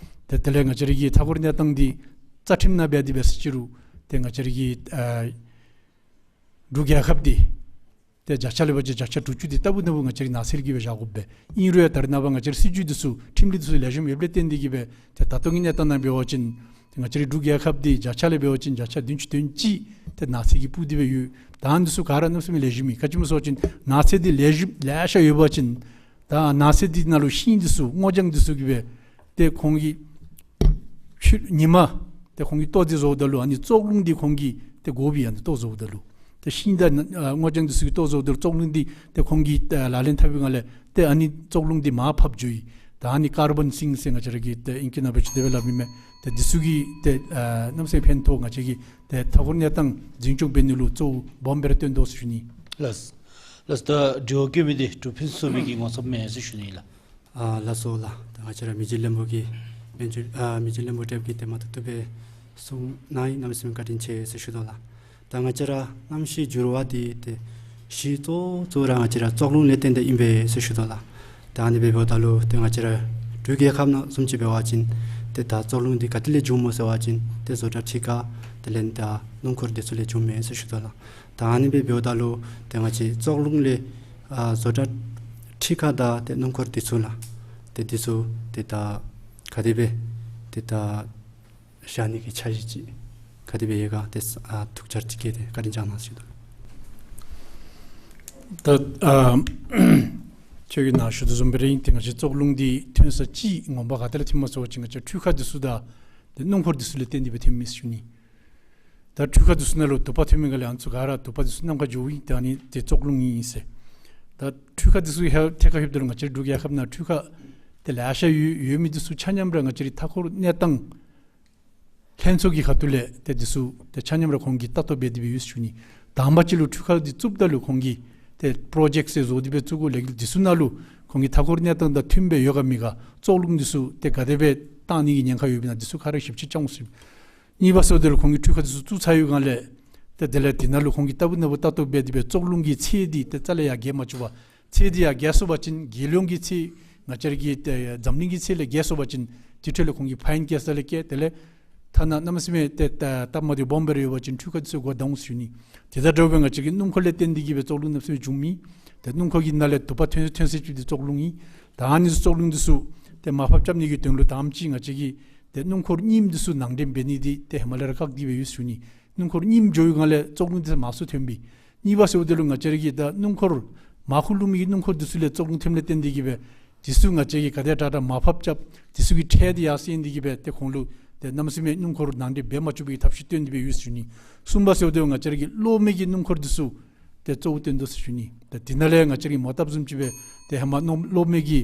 ཏེ་དེ་ལས་ང་བཅས་རའི་གི་མཐའ་འཁོར་གནས་སྟངས་འདི་རྩ་ཁྲིམས་ནང་འབད་དེ་འབད་ས་ཅིག་རུང་ཏེ་ང་བཅས་རའི་གི་ཨ་འབྲུག་རྒྱལ་ཁབ་འདི་ཏེ་བརྒྱ་ཆ་ལས་འབད་བ་ཅིན་བརྒྱ་ཆ་དྲུག་ཅུ་འདི་ལྟ་བུ་ན་བུ་ང་བཅས་རའི་ནགས་ཚལ་གྱིས་སྦེ་བཞག་དགོ་པས། ཨིན་རུང་ཡང་ད་རེས་ནངས་པ་ང་བཅས་རའི་སྲིད་བྱུས་འདི་ཚུ་ཁྲིམས་ལུགས་འདི་ཚུ་ལེགས་ཤོམ་ཡོདཔ་ལས་བརྟེན་ཏེ་གི་སྦེ་ཏེ་ད་ལྟོ་གི་གནས་སྟངས་ནང་འབད་བ་ཅིན་ཏེ་ང་བཅས་རའི་འབྲུག་རྒྱལ་ཁབ་འདི་བརྒྱ་ཆ་ལས་འབད་བ་ཅིན་བརྒྱ་ཆ་བདུན་ཅུ་དོན་གཅིག་ཏེ་ནགས་ཚལ་གྱིས་སྤུབས་ཏེ་སྦེ་ཡོད། ད་ཨ་ནི་འདི་ཚུ་ག་ར་གནམ་མེད་ས་མེད་ལེགས་ཤོམ་ཨིན། ག་ཅི་སྨོ་ཟེར་བ་ཅིན་ནགས་ཚལ་འདི་ལེགས་ཤོམ་ལེ་ཤ་ཡོད་པ་ཅིན་ད་ནགས་ཚལ་འདི་ནང་ལུ་ཤིང་འདི་ཚུ་སྔོ་ལྗང་འདི་ཚུ་གིས་སྦེ་ཏེ་ཁོང་གི་ཕྱི་ཉིན་མ་ཏེ་ཁོང་གིས་ལྟོ་འདི་བཟོཝ་ད་ལུ་ཨ་ནི་བཙོག་རླུང་འདི་ཁོང་གིས་ཏེ་དགོ་པས། ཨ་ནི་ལྟོ་བཟོཝ་ད་ལུ་ཏེ་ཤིང་དང་ཨ་སྔོ་ལྗང་འདི་ཚུ་གིས་ལྟོ་བཟོཝ་ད་ལུ་བཙོག་རླུང་འདི་ཏེ་ཁོང་གིས་ཨ་ལག་ལེན་འཐབ་པའི་སྒང་ལས་ཏེ་ཨ་ནི་བཙོག་རླུང་འདི་མར་ཕབ་འགྱོ་ཡི། ད་ཨ་ནི་ཀར་བཱན་སིང་ཀ་ཟེར་ང་བཅས་ར་གི་ཏེ་ཨིང་སྐད་ནང་འབད་བ་ཅིན་དེ་སྦེ་སླབ་ཨིན་མས། ཏེ་འདི་ཚུ་གིས་ཏེ་ཨ་གནམ་མེད་ས་མེད་ཕན་ཐོགས། ང་བཅས་ཀྱི་ཏེ་མཐའ་འཁོར་གནས་སྟངས་འཛིན་སྐྱོང་འབད་ནི་ལུ་གཙོ་བོ་སྦོམ་སྦེ་ར་བཏོན་དོ་ཟེར་ཞུ་ནི། ལགས། ལགས། ད་དྲི་བ་བཀོད་མི་འདི་འབྲུག་ཕུན་སུམ་ཚོགས་པའི་གི་ངོ་ཚབ་མས་ཟེར་ཞུ་ནི་ལགས། ཨ་ལགས་སོ་ལགས། ད་ང་བཅས་ར་མི་རྗེ་བློན་པོ་གིས་མི་རྗེ་ཨ་མི་རྗེ་བློན་པོ་ཁྱོད་ཀྱིས་ཏེ་མ་ཐུབ་ཐུབ་སྦེ་གསུངས་གནང་ཡི། གནམ་མེད་ས་མེད་བཀའ་དྲིན་ཆེ་ཟེར་ཞུ་དོ་ལགས། ད་ང་བཅས་ར་གནམ་གཤིས་འགྱུར་བ་འདི་ཏེ་གཞི་གཙོ་གཙོ་ར་ང་བཅས་ར་བཙོག་རླུང་ལས་བརྟེན་ཏེ་ཨིན་པས་ཟེར་ཞུ་དོ་ལགས། ད་ཨ་ནི་འབདཝ་ད་ལུ་ཏེ་ང་བཅས་ར་འབྲུག་རྒྱལ་ཁབ་ནང་བཟུམ་ཅིག་འབད་བ་ཅིན་ཏེ་ད་བཙོག་རླུང་འདི་ག་ཏེ་ལས་བྱུངམ་སྨོ་ཟེར་བ་ཅིན་ཏེ་བཟོ་གྲྭ་ཁྲི་ཀ་དེ་ལས་ད་སྣུམ་འཁོར་འདི་ཚུ་ལས་བྱུངམ་མས་ཟེར་ཞུ་དོ་ལགས། ད་ཨ་ནི་སྦེ་འབདཝ་ད་ལུ་ཏེ་ང་བཅས་བཙོག་རླུང་ལས་ཨ་བཟོ་གྲྭ་ཁྲི་ཀ་དང་ཏེ་སྣུམ་འཁོར་འདི་ཚུ་ལགས། ཏེ་འདི་ཚུ་ཏེ་ད་ག་དེ་སྦེ་ཏེ་ད་བཞག་ནི་གི་འཆར་གཞི་ཅིག་ག་དེ་སྦེ་ཡོད་ག་ཏེ་ཨ་ཐུགས་འཆར་ཅིག་བསྐྱེད་དེ་བཀའ་དྲིན་བསྐྱང་གནང་ཟེར་ཞུ་དོ། ད་ཨ་ ཁྱོད་ཀྱིས་ནཱ་ཞུ་དོ་བཟུམ་སྦེ་ར་ཨིན། ཏེ་ང་བཅས་བཙོག་རླུང་འདི་ཐོན་ས་ཅིག་ངོ་མ་ག་ཏེ་ལས་ཐོནམ་སྨོ་ཟེར་བ་ཅིན་ང་བཅས་འཕྲུལ་ཁང་འདི་ཚུ་དང་ཏེ་སྣུམ་འཁོར་འདི་ཚུ་ལས་བརྟེན་ཏེ་སྦེ་ཐོནམ་ཨིན་ཟེར་ཞུ་ནི། ད་འཕྲུལ་ཁང་འདི་ཚུ་ནང་ལུ་དུ་པ་ཐོན་མི་ག་ལས་ཨ་ནི་ཚུ་ག་ར་དུ་པ་འདི་ཚུ་ནམ་མཁར་འགྱོཝ་ཨིན། ཏེ་ཨ་ནི་འདི་བཙོག་རླུང་ཨིན་ཟེར། ད་འཕྲུལ་ཁང་འདི་ཚུ་ཧེ་ཐད་ཁར་ལྷོདཔ་ད་ལུ་ང་བཅས་འབྲུག་རྒྱལ་ཁབ་ནང་འཕྲུལ་ཁང་ཏེ་ལེ་ཤ་ཡོད་ཡོད་མི་འདི་ཚུ་ཆ་མཉམ་ར་ང་བཅས་རའི་མཐའ་འཁོར་གནས་སྟངས་ལྷན་ཚོགས་ཀྱི་ཁ་ཐུག་ལས་ཏེ་འདི་ཚུ་ཏེ་ཆ་མཉམ་ར་ཁོང་གིས་ལྟ་རྟོག་འབད་དེ་སྦེ་ཡོད་ཟེར་ཞུ་ནི། དང་པ་ཅིག་ལུ་འཕྲུལ་ཁང་འདི་བཙུགསཔ་ད་ལུ་ཁོང་གིས་ཏེ་པྲོ་ཇེཀཊ་ཟེར་བཟོ་སྟེ་སྦེ་བཙུགས་དགོ་ལས་འདི་ཚུ་ནང་ལུ་ཁོང་གིས་མཐའ་འཁོར་གནས་སྟངས་དང་མཐུནམ་སྦེ་ཡོད་ག་མེད་ག་བཙོག་རླུང་འདི་ཚུ་ཏེ་ག་དེ་སྦེ་བཏང་ནི་གི་ཉེན་ཁ་ཡོདཔ་ཨིན་ན་འདི་ཚུ་ག་ར་ཞིབ་དཔྱད་རྐྱབ་འོང་ཟེར། གཉིས་པ་ཟེརཝ་ད་ལུ་ཁོང་གིས་འཕྲུལ་ཁང་འདི་ཚུ་བཙུགས་ཚར་ཡོད་ག་ལས་ཏེ་དེ་ལས་དེ་ནང་ལུ་ཁོང་གིས་ལྟ་བུ་ན་བུ་ལྟ་རྟོག་འབད་དེ་སྦེ་བཙོག་རླུང་གི་ཚད་འདི་ཏེ་རྩ་ལས་ཡར་རྒྱས་མ་བཅུག་པར་ཚད་འདི་ཡར་རྒྱས་སོང་པ་ཅིན་རྒྱལ་ཡོངས་ཀྱི་ཚད་ང་བཅས་ར་གི་ཏེ་འཛམ་གླིང་གི་ཚད་ལས་རྒྱས་སོང་པ་ཅིན་དེ་འཕྲོ་ལས་ཁོང་གིས་ཕའིན་བཀལ་ས་ལས་བཀལ། དེ་ལས་ཐ་ན་གནམ་མེད་ས་མེད་ཏེ་ད་སྟབས་མ་བདེཝ་སྦོམ་སྦེ་ར་ཡོད་པ་ཅིན་འཕྲུལ་ཁང་འདི་ཚུ་སྒོ་བསྡམ་འོང་ཟེར་ཞུ་ནི། དེ་དང་འདྲཝ་སྦེ་ང་བཅས་ཀྱི་སྣུམ་འཁོར་ལས་བརྟེན་ཏེ་གི་སྦེ་བཙོག་རླུང་གནམ་མེད་ས་མེད་འབྱུང་མི། ཏེ་སྣུམ་འཁོར་གྱི་ནང་ལས་དུ་པ་ཐོན་ཐོན་ས་ཅིག་འདི་བཙོག་རླུང་ཨིན། ད་ཨ་ནི་བཙོག་རླུང་འདི་ཚུ་ཏེ་མར་ཕབ་རྐྱབ་ནི་གི་དོན་ལུ་དང་པ་ཅིག་ང་བཅས་ཀྱིས་ཏེ་སྣུམ་འཁོར་རྙིངམ་འདི་ཚུ་ནང་འདྲེན་འབད་ནི་འདི་ཏེ་ཧེ་མ་ལས་ར་བཀག་སྟེ་སྦེ་ཡོད་ཟེར་ཞུ་ནི། སྣུམ་འཁོར་རྙིངམ་འགྱོ་ཡོད་ག་ལས་བཙོག་རླུང་འདི་ཚུ་མང་སུ་ཐོན་པས། གཉིས་པ་ཟེརཝ་ད་ལུ་ང་བཅས་ར་གི་ད་སྣུམ་འཁོར་མར་ཁུ་བླུགས་མི་གི་སྣུམ་འཁོར་འདི་ཚུ་ལས་བཙོག་རླུང་ཐོནམ་ལས་བརྟེན་ཏེ་གི་སྦེ་འདི་ཚུ་ང་བཅས་ཀྱིས་ག་དེ་དྲག་དྲག་མར་ཕབ་རྐྱབ་འདི་ཚུ་གི་ཁྲལ་འདི་ཡར་སེང་སྟེ་གི་སྦེ་ཏེ་ཁོང་ལུ་ཏེ་གནམ་མེད་ས་མེད་སྣུམ་འཁོར་ནང་འདྲེན་འབད་མ་བཅུག་པའི་ཐབས་ཤེས་བཏོན་ཏེ་སྦེ་ཡོད་ཟེར་ཞུ་ནི། གསུམ་པ་ཟེརཝ་ད་ལུ་ང་བཅས་ར་གི་གློག་མེ་གི་སྣུམ་འཁོར་འདི་ཚུ་ཏེ་གཙོ་བོ་བཏོན་དོ་ཟེར་ཞུ་ནི། ད་འདི་ནང་ལས་ང་བཅས་ར་གིས་མོ་བཏབ་བཟུམ་ཅིག་སྦེ་ཏེ་ཧེ་མ་གློག་མེ་གི་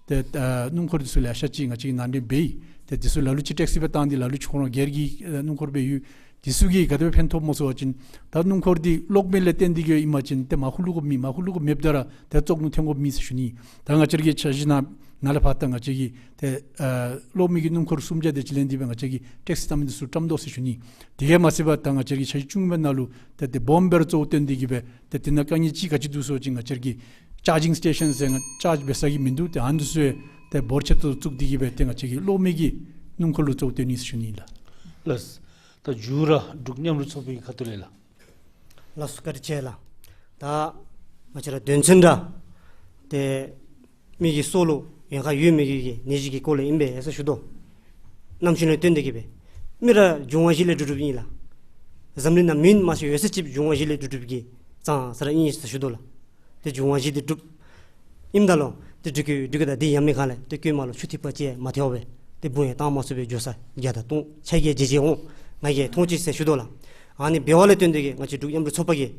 ཏེ་ཨ་སྣུམ་འཁོར་འདི་ཚུ་ལེ་ཤ་ཅིག་ང་བཅས་ཀྱིས་ནང་འདྲེན་འབད་ཡི། ཏེ་འདི་ཚུ་ལ་ལུ་ཅིག་ཊེག་སི་སྦེ་བཏང་སྟེ་ལ་ལུ་ཅིག་ཁོང་ར་སྒེར་གྱི་ཨ་སྣུམ་འཁོར་སྦེ་ཡོད། འདི་ཚུ་གིས་ག་དེ་སྦེ་ཕན་ཐོགས་སྨོ་ཟེར་བ་ཅིན་ད་སྣུམ་འཁོར་འདི་གློག་མེ་ལས་བརྟེན་ཏེ་གི་ཨིན་པ་ཅིན་ཏེ་མར་ཁུ་བླུགས་དགོཔ་མེད། མར་ཁུ་བླུགས་དགོཔ་མེདཔ་ད་ར་ཏེ་བཙོག་རླུང་ཐོན་དགོཔ་མེད་ཟེར་ཞུ་ནི། ད་ང་བཅས་ར་གི་འཆར་གཞི་ནང་ནཱ་ལས་ཕར་ད་ང་བཅས་ཀྱིས་ཏེ་ཨ་གློག་མེ་གི་སྣུམ་འཁོར་སུམ་བརྒྱ་དེ་ཅིག་ལེན་ཏེ་སྦེ་ང་བཅས་ཀྱིས་ཊེག་སི་བཏང་མི་འདི་ཚུ་བཀྲམ་དོ་ཟེར་ཞུ་ནི། དེ་གིས་མ་ཚད་པར་ད་ང་བཅས་ར་གི་འཆར་གཞི་བཅུ་གཉིས་པའི་ནང་ལུ་ཏེ་ཏེ་སྦོམ་སྦེ་ར་གཙོ་བོ་བཏོན་ཏེ་གི་སྦེ་ཏེ་དེ་ནང་དཀའ་ངལ་ཅིག་ག་ཅི་འདུག་ཟེར་བ་ཅིན་ང་བཅས་ར་གི་ཅཱར་ཇིང་སི་ཊེ་ཤཱན་ཟེར་ཅཱརཇ་འབད་ས་གི་མིན་འདུག། ཏེ་ཨ་ནི་ཚུ་ཏེ་འབོར་ཆེ་ཏོག་ཏོ་བཙུགས་ཏེ་གི་སྦེ་ཏེ་ང་བཅས་ཀྱིས་གློག་མེ་གི་སྣུམ་འཁོར་ལུ་གཙོ་བོ་བཏོན་ནི་ཟེར་ཞུ་ནི་ལགས། ལགས། ད་མཇུག་ར་འབྲུག་མཉམ་རུབ་ཚོགས་པའི་ཁ་ཐུག་ལས་ལགས། ལགས་སོ་བཀའ་དྲིན་ཆེ་ལགས། ད་ང་བཅས་ར་དོན་ཚན་ར་ཏེ་མི་གི་སྲོག་ལུ་ཡོན་ཁ་ཡོད་མི་གི་གི་ནད་གཞི་གི་སྐོར་ལས་ཨིན་པས་ཟེར་ཞུ་དོ། གནམ་གཤིས་ལུ་བརྟེན་ཏེ་གི་སྦེ་མི་ར་འབྱུང་བ་བཞི་ལས་གྲུབ་གྲུབ་ཨིན་ལགས། འཛམ་གླིང་ནང་མི་མ་གཏོགས་ཡོད་ཚད་ཅིག་འབྱུང་བ་བཞི་ལས་གྲུབ་གྲུབ་ཀྱི་ཙང་ཙ་ར་ཨིན་ཟེར་ཞུ་དོ་ལགས། ཏེ་འབྱུང་བ་བཞི་འདི་གྲུབ་ཨིནམ་ད་ལུ་ཏེ་འབྲུག་རྒྱལ་འབྲུག་རྒྱལ་དང་འདི་ཡང་མེད་ག་ལས་ཏེ་རྐུན་མ་ལུ་ཆུ་ཐིགས་པ་ཅིག་མ་ཐལཝ་སྦེ་ཏེ་འབུ་ཡང་བཏང་མ་ཚུགས་པའི་འགྱོ་ས་བརྒྱ་དང་སྟོང་ཆ་བརྒྱད་བརྒྱད་ཅིག་འོང་ང་གིས་མཐོང་ཅི་ཟེར་ཞུ་དོ་ལགས། ཨ་ནི་འབདཝ་ལས་བརྟེན་ཏེ་གི་ང་བཅས་འབྲུག་མཉམ་རུབ་ཚོགས་པ་གིས་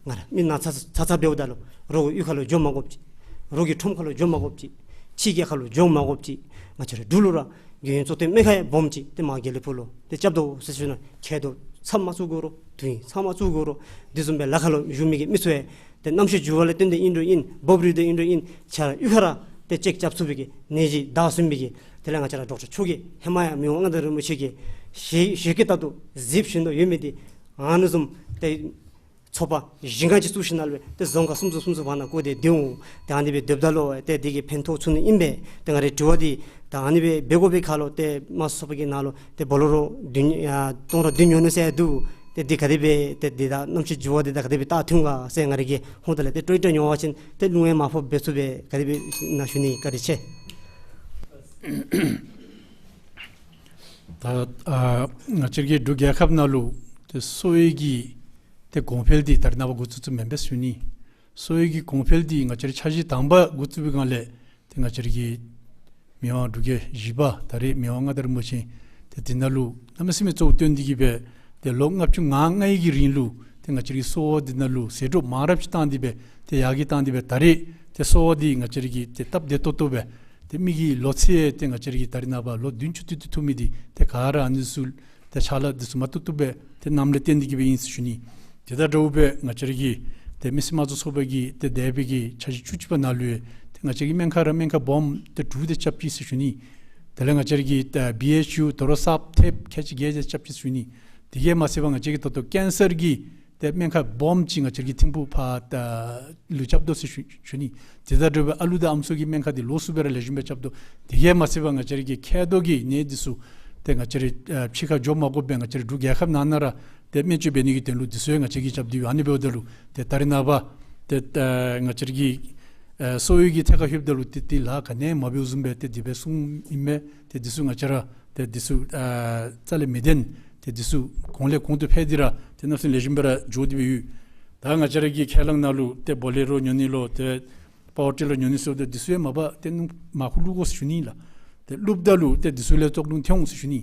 ང་ར་མི་ནང་ཚ་ཚ་ཚ་འབདཝ་ད་ལུ་རོགས་ཀྱི་གཡུས་ཁ་ལུ་འགྱོ་མ་དགོཔ་ཅིག། རོགས་ཀྱི་ཁྲོམ་ཁ་ལུ་འགྱོ་མ་དགོཔ་ཅིག། ཕྱི་རྒྱལ་ཁ་ལུ་འགྱོ་མ་དགོཔ་ཅིག། ང་བཅས་ར་འབྲུག་ལུ་ར་རྒྱལ་ཡོངས་གཙོ་བསྟེན་སྨན་ཁང་ཡང་སྦོམ་ཅིག་ཏེ་མར་དགེ་ལེགས་ཕུག་ལུ་ཏེ་རྐྱབ་དོ་ཟེར་ཞུ་ནི། མཁལ་རྡོག་ཚབ་མ་བཙུགས་དགོ་རུང་དུས་ཡུན་ཚབ་མ་བཙུགས་དགོ་རུང་དེ་བཟུམ་སྦེ་ལ་ཁ་ལུ་བཞུགས་མི་གི་མི་ཚུ་ཡང་ཏེ་གནམ་གཤིས་འགྱུར་བ་ལས་བརྟེན་ཏེ་ཨིན་རུང་ཨིན། སྦོམ་རིལ་ཏེ་ཨིན་རུང་ཨིན། ཁྱེད་ར་གཡུས་ཁར་ར་ཏེ་ཅེཀ་རྐྱབ་ཚུགས་པའི་གི་ནད་གཞི་དྲག་སོང་མི་གི་དེ་ལས་ང་བཅས་ར་ཌོག་ཊར་མཆོག་གིས་ཧེ་མ་ཡང་མི་དབང་མངའ་བདག་རིན་པོ་ཆེ་གི་ཞལ་ཞལ་གྱིས་བལྟ་དོ་གཟིགས་བཞིན་དུ་ཡོད་མི་འདི་ཨ་ནི་བཟུམ་ཏེ་ཚོགས་པ་བཞི་ལྔ་ཅིག་བཙུགས་ཞིནམ་ལས་ཏེ་རྫོང་ཁག་སུམ་ཅུ་སོ་གསུམ་བར་ན་བསྐོར་ཏེ་སྡོད་འོང་། ཏེ་ཨ་ནི་སྦེ་སྡོདཔ་ད་ལུ་ཏེ་འདི་གིས་ཕན་ཐོགས་ཚུགས་ནི་ཨིན་པས། ཏེ་ང་རའི་དྲི་བ་འདི་ད་ཨ་ནི་སྦེ་འབད་དགོ་པའི་ཁར་ལུ་ཏེ་མ་ཚོགས་པ་གི་ནང་ལུ་ཏེ་སྦོ་ལོ་རོ་བདུན་ཡ་སྟོང་ར་བདུན་ཉོ་ནི་ཟེར་འདུག། ཏེ་འདི་ག་དེ་སྦེ་ཏེ་འདི་དང་གནམ་གཤིས་འགྱུར་བ་འདི་དང་ག་དེ་སྦེ་བལྟ་མཐུན་ག་ཟེར་ང་རའི་གི་ཧོང་ད་ལས་ཏེ་ཊོ་ཊོ་ཉོ་བ་ཅིན་ཏེ་རླུང་ཡང་མར་ཕབ་འབད་ཚུགས་པས་ག་དེ་སྦེ་ན་ཞུ་ནི། བཀའ་དྲིན་ཆེ། ད་ཨ་ང་བཅས་ཀྱི་འབྲུག་རྒྱལ་ཁབ་ནང་ལུ་ཏེ་གསོ་བའི་གི་ཏེ་གོང་འཕེལ་འདི་ད་རེས་ནངས་པ་འགོ་བཙུགས་བཙུགསཔ་མེན་པས་ཟེར་ཞུ་ནི། གསོ་བའི་གི་གོང་འཕེལ་འདི་ང་བཅས་ར་འཆར་གཞི་དང་པ་འགོ་བཙུགས་པའི་སྒང་ལས་ཏེ་ང་བཅས་ར་གི་མི་དབང་འབྲུག་རྒྱལ་བཞི་པ་ད་རེས་མི་དབང་མངའ་བདག་རིན་པོ་ཆེ་ཏེ་འདི་ནང་ལུ་གནམ་མེད་ས་མེད་གཙོ་བོ་བཏོན་ཏེ་གི་སྦེ་ཏེ་ལོ་ལྔ་བཅུ་ང་ལྔའི་གི་རིང་ལུ་ཏེ་ང་བཅས་ར་གི་གསོ་བ་འདི་ནང་ལུ་ཟད་འགྲོ་མང་རབས་ཅིག་བཏང་སྟེ་སྦེ་ཏེ་ཡར་རྒྱས་བཏང་སྟེ་སྦེ་ད་རེས་ཏེ་གསོ་བ་འདི་ང་བཅས་ར་གི་ཏེ་སྟབས་བདེ་ཏོག་ཏོ་སྦེ་ཏེ་མི་གི་ལོ་ཚད་ཏེ་ང་བཅས་ར་གི་ད་རེས་ནངས་པ་ལོ་བདུན་ཅུ་དེ་ཅིག་ཐུབ་མི་འདི་ཏེ་ག་ར་ཨ་ནི་ཚུ་ཏེ་ཕྱག་ལཱ་འདི་ཚུ་མ་ཏོག་ཏོ་སྦེ་ཏེ་གནངམ་ལས་བརྟེན་ཏེ་གི་སྦེ་ཨིན་ཟེར་ཞུ་ནི། དེ་དང་འདྲཝ་སྦེ་ང་བཅས་ར་གི་ཏེ་མི་སེར་དམངས་གཙོ་ཚོགས་པ་གི་ཏེ་འདས་པའི་གི་འཆར་གཞི་བཅུ་གཅིག་པ་ནང་ལུ་ཡང་ཏེ་ང་བཅས་ཀྱིས་སྨན་ཁང་ར་སྨན་ཁང་སྦོམ་ཏེ་དྲུག་དེ་རྐྱབ་ཅི་ཟེར་ཞུ་ནི། དེ་ལས་ང་བཅས་ར་གི་ཏེ་བི་ཨེཆ་ཡུ་དོ་རུང་གསརཔ་ཐེབས་ཁལ་གཅིག་བརྒྱད་དེ་རྐྱབ་ཅི་ཟེར་ཞུ་ནི། དེ་གིས་མ་ཚད་པར་ང་བཅས་ཀྱིས་ད་ལྟོ་ཀེན་སར་གྱི་ཏེ་སྨན་ཁང་སྦོམ་ཅིག་ང་བཅས་ར་གི་ཐིམ་ཕུག་ཕར་ད་ལུ་རྐྱབ་དོ་ཟེར་ཞུ་ཞུ་ནི། དེ་དང་འདྲཝ་སྦེ་ཨ་ལུ་དང་ཨམ་སྲུ་གི་སྨན་ཁང་འདི་ལོགས་སུ་སྦེ་ར་ལེགས་ཤོམ་སྦེ་རྐྱབ་དོ། དེ་གིས་མ་ཚད་པར་ང་བཅས་ར་གི་མཁལ་རྡོག་གི་ནད་འདི་ཚུ་ཏེ་ང་བཅས་ར་ཨ་ཕྱི་ཁར་འགྱོ་མ་དགོ་པར་ང་བཅས་ར་འབྲུག་རྒྱལ་ཁབ་ནང་ན་ར་ཏེ་སྨན་བཅོས་འབད་ནི་གི་དོན་ལུ་འདི་ཚུ་ཡང་ང་བཅས་ཀྱིས་རྐྱབ་སྟེ་ཡོད། ཨ་ནི་འབདཝ་ད་ལུ་ཏེ་ད་རེས་ནངས་པ་ཏེ་ཨ་ང་བཅས་ར་གི་ཨ་གསོ་བའི་གི་ཐད་ཁར་ལྷོདཔ་ད་ལུ་ཏེ་ཏེ་ལཱ་ག་ནི་ཡང་མ་འབདཝ་བཟུམ་སྦེ་ཏེ་དེ་སྦེ་གསུངམ་ཨིན་མས། ཏེ་འདི་ཚུ་ང་བཅས་ར་ཏེ་འདི་ཚུ་ཨ་རྩ་ལས་མི་བདེན། ཏེ་འདི་ཚུ་གོང་ལས་གོང་དུ་འཕེལ་ཏེ་ར་ཏེ་གནམ་མེད་ས་མེད་ལེགས་ཤོམ་སྦེ་ར་འགྱོ་སྟེ་སྦེ་ཡོད། ད་ང་བཅས་ར་གི་ཁས་བླངས་ནང་ལུ་ཏེ་སྦོ་ལེ་རོ་ཉོ་ནི་ལུ་ཏེ་ པ་ཝར་ཊི་ལར་ཉོ་ནི་ཟེརཝ་ད་འདི་ཚུ་ཡང་མ་འབག་ཏེ་ནུ་མར་ཁུ་བླུག་དགོ་ཟེར་ཞུ་ནི་ལགས། ཏེ་བླུགཔ་ད་ལུ་ཏེ་འདི་ཚུ་ལས་བཙོག་རླུང་ཐོན་འོང་ཟེར་ཞུ་ནི།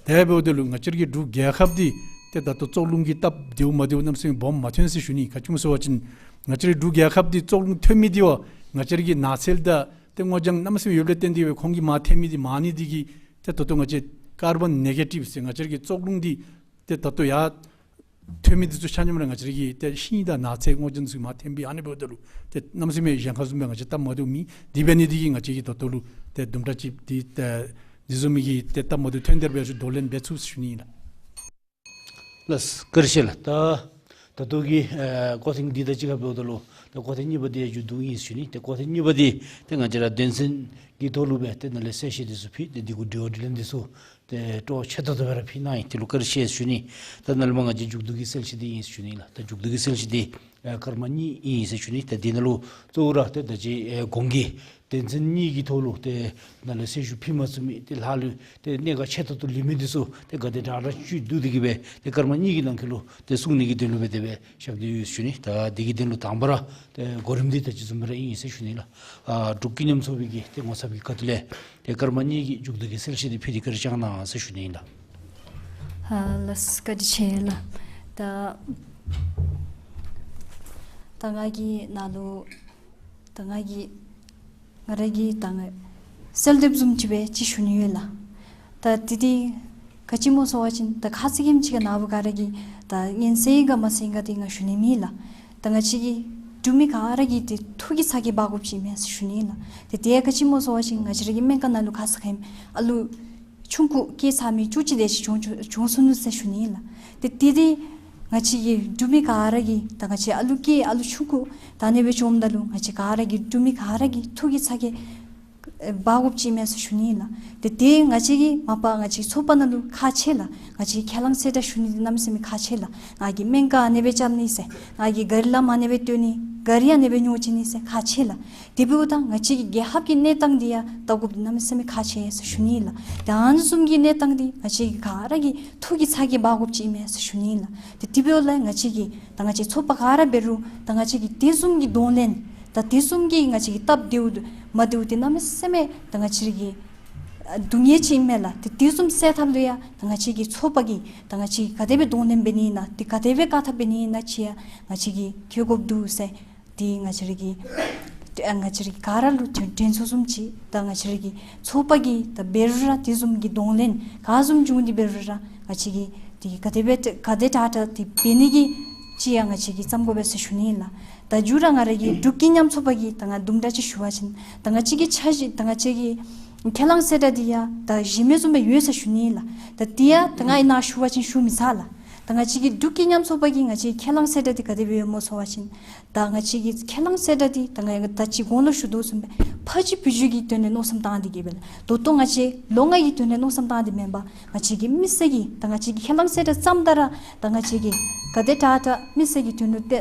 དེ་འབདཝ་ད་ལུ་ང་བཅས་ར་གི་འབྲུག་རྒྱལ་ཁབ་འདི་ཏེ་ད་ལྟོ་བཙོག་རླུང་གི་སྟབས་བདེཝ་མ་བདེཝ་གནམ་མེད་ས་མེད་སྦོམ་མ་ཐོན་ཟེར་ཞུ་ནི། ག་ཅི་སྨོ་ཟེར་བ་ཅིན་ང་བཅས་ར་གི་འབྲུག་རྒྱལ་ཁབ་འདི་བཙོག་རླུང་ཐོན་མི་འདི་བ་ང་བཅས་ར་གི་ནགས་ཚལ་དང་ཏེ་སྔོ་ལྗང་གནམ་མེད་ས་མེད་ཡོདཔ་ལས་བརྟེན་ཏེ་སྦེ་ཁོང་གིས་མར་འཐོན་མི་འདི་མར་ནི་འདི་གིས་ཏེ་ད་ལྟོ་ང་བཅས་ཀར་བཱོན་ནེ་གེ་ཊིབ་ཟེར་ང་བཅས་ར་གི་བཙོག་རླུང་འདི་ཏེ་ད་ལྟོ་ཡར་ཐོན་མི་འདི་ཚུ་ཆ་མཉམ་ར་ང་བཅས་ར་གི་ཏེ་ཤིང་དང་ནགས་ཚལ་སྔོ་ལྗང་ཚུ་མར་འཐོན་པས། ཨ་ནི་འབདཝ་ད་ལུ་ཏེ་གནམ་མེད་ས་མེད་གཞན་ཁ་བཟུམ་སྦེ་ང་བཅས་སྟབས་མ་བདེཝ་མེད། དེ་འབད་ནི་འདི་གིས་ང་བཅས་ཀྱིས་ད་ལྟོ་ལུ་ཏེ་དུམ་གྲ་ཅིག་འདི་ཏེ་འདི་བཟུམ་མའི་གི་ཏེ་སྟབས་མ་བདེཝ་ཐོན་དེ་འབད་ཞུ་གདོང་ལེན་འབད་ཚུགས་ཟེར་ཞུ་ནི་ཨིན་ལགས། ལགས་སོ་བཀའ་དྲིན་ཆེ་ལགས། ད་ད་ལྟོ་གི་ཨེ་སྐོར་ཐེངས་འདི་དང་གཅིག་ཁར་འབདཝ་ད་ལུ་ད་སྐོར་ཐེངས་གཉིས་པ་འདི་ཡང་མཇུག་བསྡུ་ཨིན་ཟེར་ཞུ་ནི། ཏེ་སྐོར་ཐེངས་གཉིས་པ་འདི་ཏེ་ང་བཅས་ར་དོན་ཚན་གྱི་ཐོག་ལུ་སྦེ་ཏེ་ནཱ་ལས་གསལ་བཤད་འདི་ཚུ་ཕུལ་ཏེ་འདི་གུ་དྲི་བ་དྲིས་ལན་འདི་ཚུ་ཏེ་སྤྲོ་ཆེ་ཏོག་ཏོ་སྦེ་ར་ཕུལ་གནང་ཡི། དེ་ལུ་བཀའ་དྲིན་ཆེ་ཟེར་ཞུ་ནི། ད་ནཱ་ལས་མར་ང་བཅས་མཇུག་བསྡུ་གི་གསལ་བཤད་འདི་ཨིན་ཟེར་ཞུ་ནི་ལགས། ད་མཇུག་བསྡུ་གི་གསལ་བཤད་འདི་ཨེ་སྐར་མ་གཉིས་ཨིན་ཟེར་ཞུ་ནི། ད་འདི་ནང་ལུ་གཙོ་བོ་ར་ཏེ་ད་ཅི་ཨེ་གོང་གི་དོན་ཚན་གཉིས་ཀྱི་ཐོག་ལུ་ཏེ་ནཱ་ལས་གསལ་ཞུ་ཕུལ་མ་ཚུགས་མི་ཏེ་ལྷག་ལུས་ཏེ་གནད་འགག་ཆེ་ཏོག་ཏོ་ལུས་མི་འདི་ཚུ་ཏེ་ག་དེ་དྲག་དྲག་བཅུད་བསྡུ་སྟེ་གི་སྦེ་ཏེ་སྐར་མ་གཉིས་ཀྱི་ནང་འཁོད་ལུ་ཏེ་གསུང་ནི་གི་དོན་ལུ་སྦེ་དེ་སྦེ་བཞག་སྟེ་ཡོད་ཟེར་ཞུ་ནི། ད་འདི་གི་དོན་ལུ་དང་པ་ར་ཏེ་གོ་རིམ་འདི་ད་ཅི་བཟུམ་སྦེ་ར་ཨིན་ཟེར་ཞུ་ནི་ལགས། ཨ་འབྲུག་ཀུན་མཉམ་ཚོགས་པའི་གི་ཏེ་ངོ་ཚབ་ཀྱི་ཁ་ཐུག་ལས་ཏེ་སྐར་མ་གཉིས་ཀྱི་མཇུག་བསྡུ་གི་གསལ་བཤད་འདི་ཕུལ་ཏེ་བཀའ་དྲིན་བསྐྱང་གནང་ཟེར་ཞུ་ནི་ཨིན་ལགས། ཨ་ལགས་སོ་བཀའ་དྲིན་ཆེ་ལགས། ད་ད་ང་གིས་ནཱ་ལུ་ད་ང་གིས་ང་ར་གིས་ད་ང་གསལ་འདེབས་བཟུམ་ཅིག་སྦེ་ཅིག་ཞུ་ནི་ཡོད་ལགས། ད་འདི་འདི་ག་ཅི་སྨོ་ཟེར་བ་ཅིན་ད་ཁ་ཙ་གི་ཅིག་ཁར་ནཱ་བུ་ག་ར་གིས་ད་སྔོན་སེལ་ཡི་ག་མ་སེལ་ཡི་ག་འདི་ང་ཞུ་ནི་མེད་ལགས། ད་ང་བཅས་ཀྱི་འབྲུག་མི་ག་ར་གིས་ཏེ་ཐུགས་ཀྱི་ཚ་གྱང་འབག་དགོཔ་ཅིག་ཨིན་མས་ཟེར་ཞུ་ནི་ལགས། ཏེ་དེ་ཡང་ག་ཅི་སྨོ་ཟེར་བ་ཅིན་ང་བཅས་ར་གི་སྨན་ཁང་ནང་ལུ་ཁ་ཙ་ཁ་ཨིནམ་ཨ་ལུ་ཆུང་ཀུ་སྐྱེས་ཚར་མི་བཅུ་གཅིག་དེ་ཅིག་བྱུང་བྱུང་བྱུང་སོ་ནུག་ཟེར་ཞུ་ནི་ལགས། ཏེ་དེ་འདི་ང་བཅས་ཀྱི་འབྲུག་མི་ག་ར་གིས་ད་ང་བཅས་ཨ་ལུ་སྐྱེས་ཨ་ལུ་ཆུང་ཀུ་ད་ཨ་ནི་སྦེ་བྱུངམ་ད་ལུ་ང་བཅས་ག་ར་གིས་འབྲུག་མི་ག་ར་གིས་ཐུགས་ཀྱི་ཚ་གྱང་འབག་དགོཔ་ཅིག་ཨིན་མས་ཟེར་ཞུ་ནི་ལགས། ཏེ་དེ་ང་བཅས་ཀྱི་མ་པ་ང་བཅས་ཚོགས་པ་ནང་ལུ་ཁག་ཆེ་ལགས། ང་བཅས་ཁས་བླངས་གསལ་བསྒྲགས་ཞུ་ནི་འདི་གནམ་མེད་ས་མེད་ཁག་ཆེ་ལགས། ང་གིས་སྨན་ཁང་ཨ་ནི་སྦེ་རྐྱབ་ནི་ཟེར་ང་གིས་གཱ་རི་ལམ་ཨ་ནི་སྦེ་བཏོན་ནི་གཱ་རི་ཨ་ནི་སྦེ་ཉོ་བྱིན་ནི་ཟེར་ཁག་ཆེ་ལགས། དེ་འབདཝ་ད་ང་བཅས་ཀྱི་རྒྱལ་ཁབ་ཀྱི་གནས་སྟངས་འདི་ཡང་བལྟ་དགོཔ་འདི་གནམ་མེད་ས་མེད་ཁག་ཆེ་ཟེར་ཞུ་ནི་ལགས། ཏེ་ཨ་ནི་བཟུམ་གྱི་གནས་སྟངས་འདི་ང་བཅས་ཀྱི་ག་ར་གིས་ཐུགས་ཀྱི་ཚ་གྱང་འབག་དགོཔ་ཅིག་ཨིན་མས་ཟེར་ཞུ་ནི་ལགས། ཏེ་དེ་འབདཝ་ལས་ང་བཅས་ཀྱིས་ད་ང་བཅས་ཚོགས་པ་ག་ར་འབད་རུང་ད་ང་བཅས་ཀྱིས་དེ་བཟུམ་གྱི་གདོང་ལེན་ད་དེ་བཟུམ་གྱི་ང་བཅས་ཀྱི་སྟབས་བདེཝ་མ་བདེཝ་འདི་གནམ་མེད་ས་མེད་ད་ང་བཅས་ཀྱི་ཨ་སྡུག་བསྔལ་ཅིག་ཨིན་མས་ལགས། ཏེ་དེ་བཟུམ་སེལ་ཐབས་ལུ་ཡང་ད་ང་བཅས་ཀྱི་ཚོགས་པ་གིས་ད་ང་བཅས་ཀྱིས་ག་དེ་སྦེ་གདོང་ལེན་འབད་ནི་ཨིན་ན་ཏེ་ག་དེ་སྦེ་བཀག་ཐབས་འབད་ནི་ཨིན་ན་ཅིག་ཡང་ང་བཅས་ཀྱིས་འཁྱོལ་དགོཔ་འདུག་ཟེར་ཏེ་ང་བཅས་ར་གི་ཏེ་ང་བཅས་ར་གི་ག་ར་ལུ་དྲན་དྲན་གསོ་བཟུམ་ཅིག་ད་ང་བཅས་ར་གི་ཚོགས་པ་གིས་ད་འབད་རུང་ར་དེ་བཟུམ་གྱི་གདོང་ལེན་ག་བཟུམ་བྱུང་སྟེ་འབད་རུང་ར་ང་བཅས་ཀྱིས་ཏེ་ག་དེ་སྦེ་ག་དེ་དྲག་དྲག་ཏེ་འབད་ནི་གི་ཅིག་ཡང་ང་བཅས་ཀྱིས་བསམ་དགོ་པས་ཟེར་ཞུ་ནི་ཨིན་ལགས། ད་མཇུག་ར་ང་ར་གི་འབྲུག་ཀུན་མཉམ་ཚོགས་པ་གིས་ད་ང་དུམ་གྲ་ཅིག་ཞུ་བ་ཅིན་ད་ང་བཅས་ཀྱི་འཆར་གཞི་ད་ང་བཅས་ཀྱི་ཁས་བླངས་གསལ་བསྒྲགས་འདི་ཡང་ད་གཞི་མེད་བཟུམ་སྦེ་ཡོད་ཟེར་ཞུ་ནི་ཨིན་ལགས། ད་དེ་ཡང་ད་ང་ཨ་ནཱ་ཞུ་བ་ཅིན་ཞུ་མི་ཚར་ལགས། ད་ང་བཅས་ཀྱི་འབྲུག་ཀུན་མཉམ་ཚོགས་པ་གིས་ང་བཅས་ཁས་བླངས་གསལ་བསྒྲགས་འདི་ག་དེ་སྦེ་ཡོདཔ་སྨོ་ཟེར་བ་ཅིན་ད་ང་བཅས་ཀྱི་ཁས་བླངས་གསལ་བསྒྲགས་འདི་ད་ང་ད་ཅི་གོང་ལུ་ཞུ་དོ་བཟུམ་སྦེ་ཕ་གཅིག་བུ་གཅིག་གི་དོན་ལས་མནོ་བསམ་བཏང་སྟེ་གི་སྦེ་ལགས། ད་ལྟོ་ང་བཅས་ལོ་ལྔ་གི་དོན་ལས་མནོ་བསམ་བཏང་སྟེ་མེན་པར་ང་བཅས་ཀྱི་མི་སེར་གྱི་ད་ང་བཅས་ཀྱི་ཁས་བླངས་གསལ་བསྒྲགས་བརྩམ་ད་ར་ད་ང་བཅས་ཀྱིས་ག་དེ་དྲག་དྲག་མི་སེར་གྱི་དོན་ལུ་ཏེ་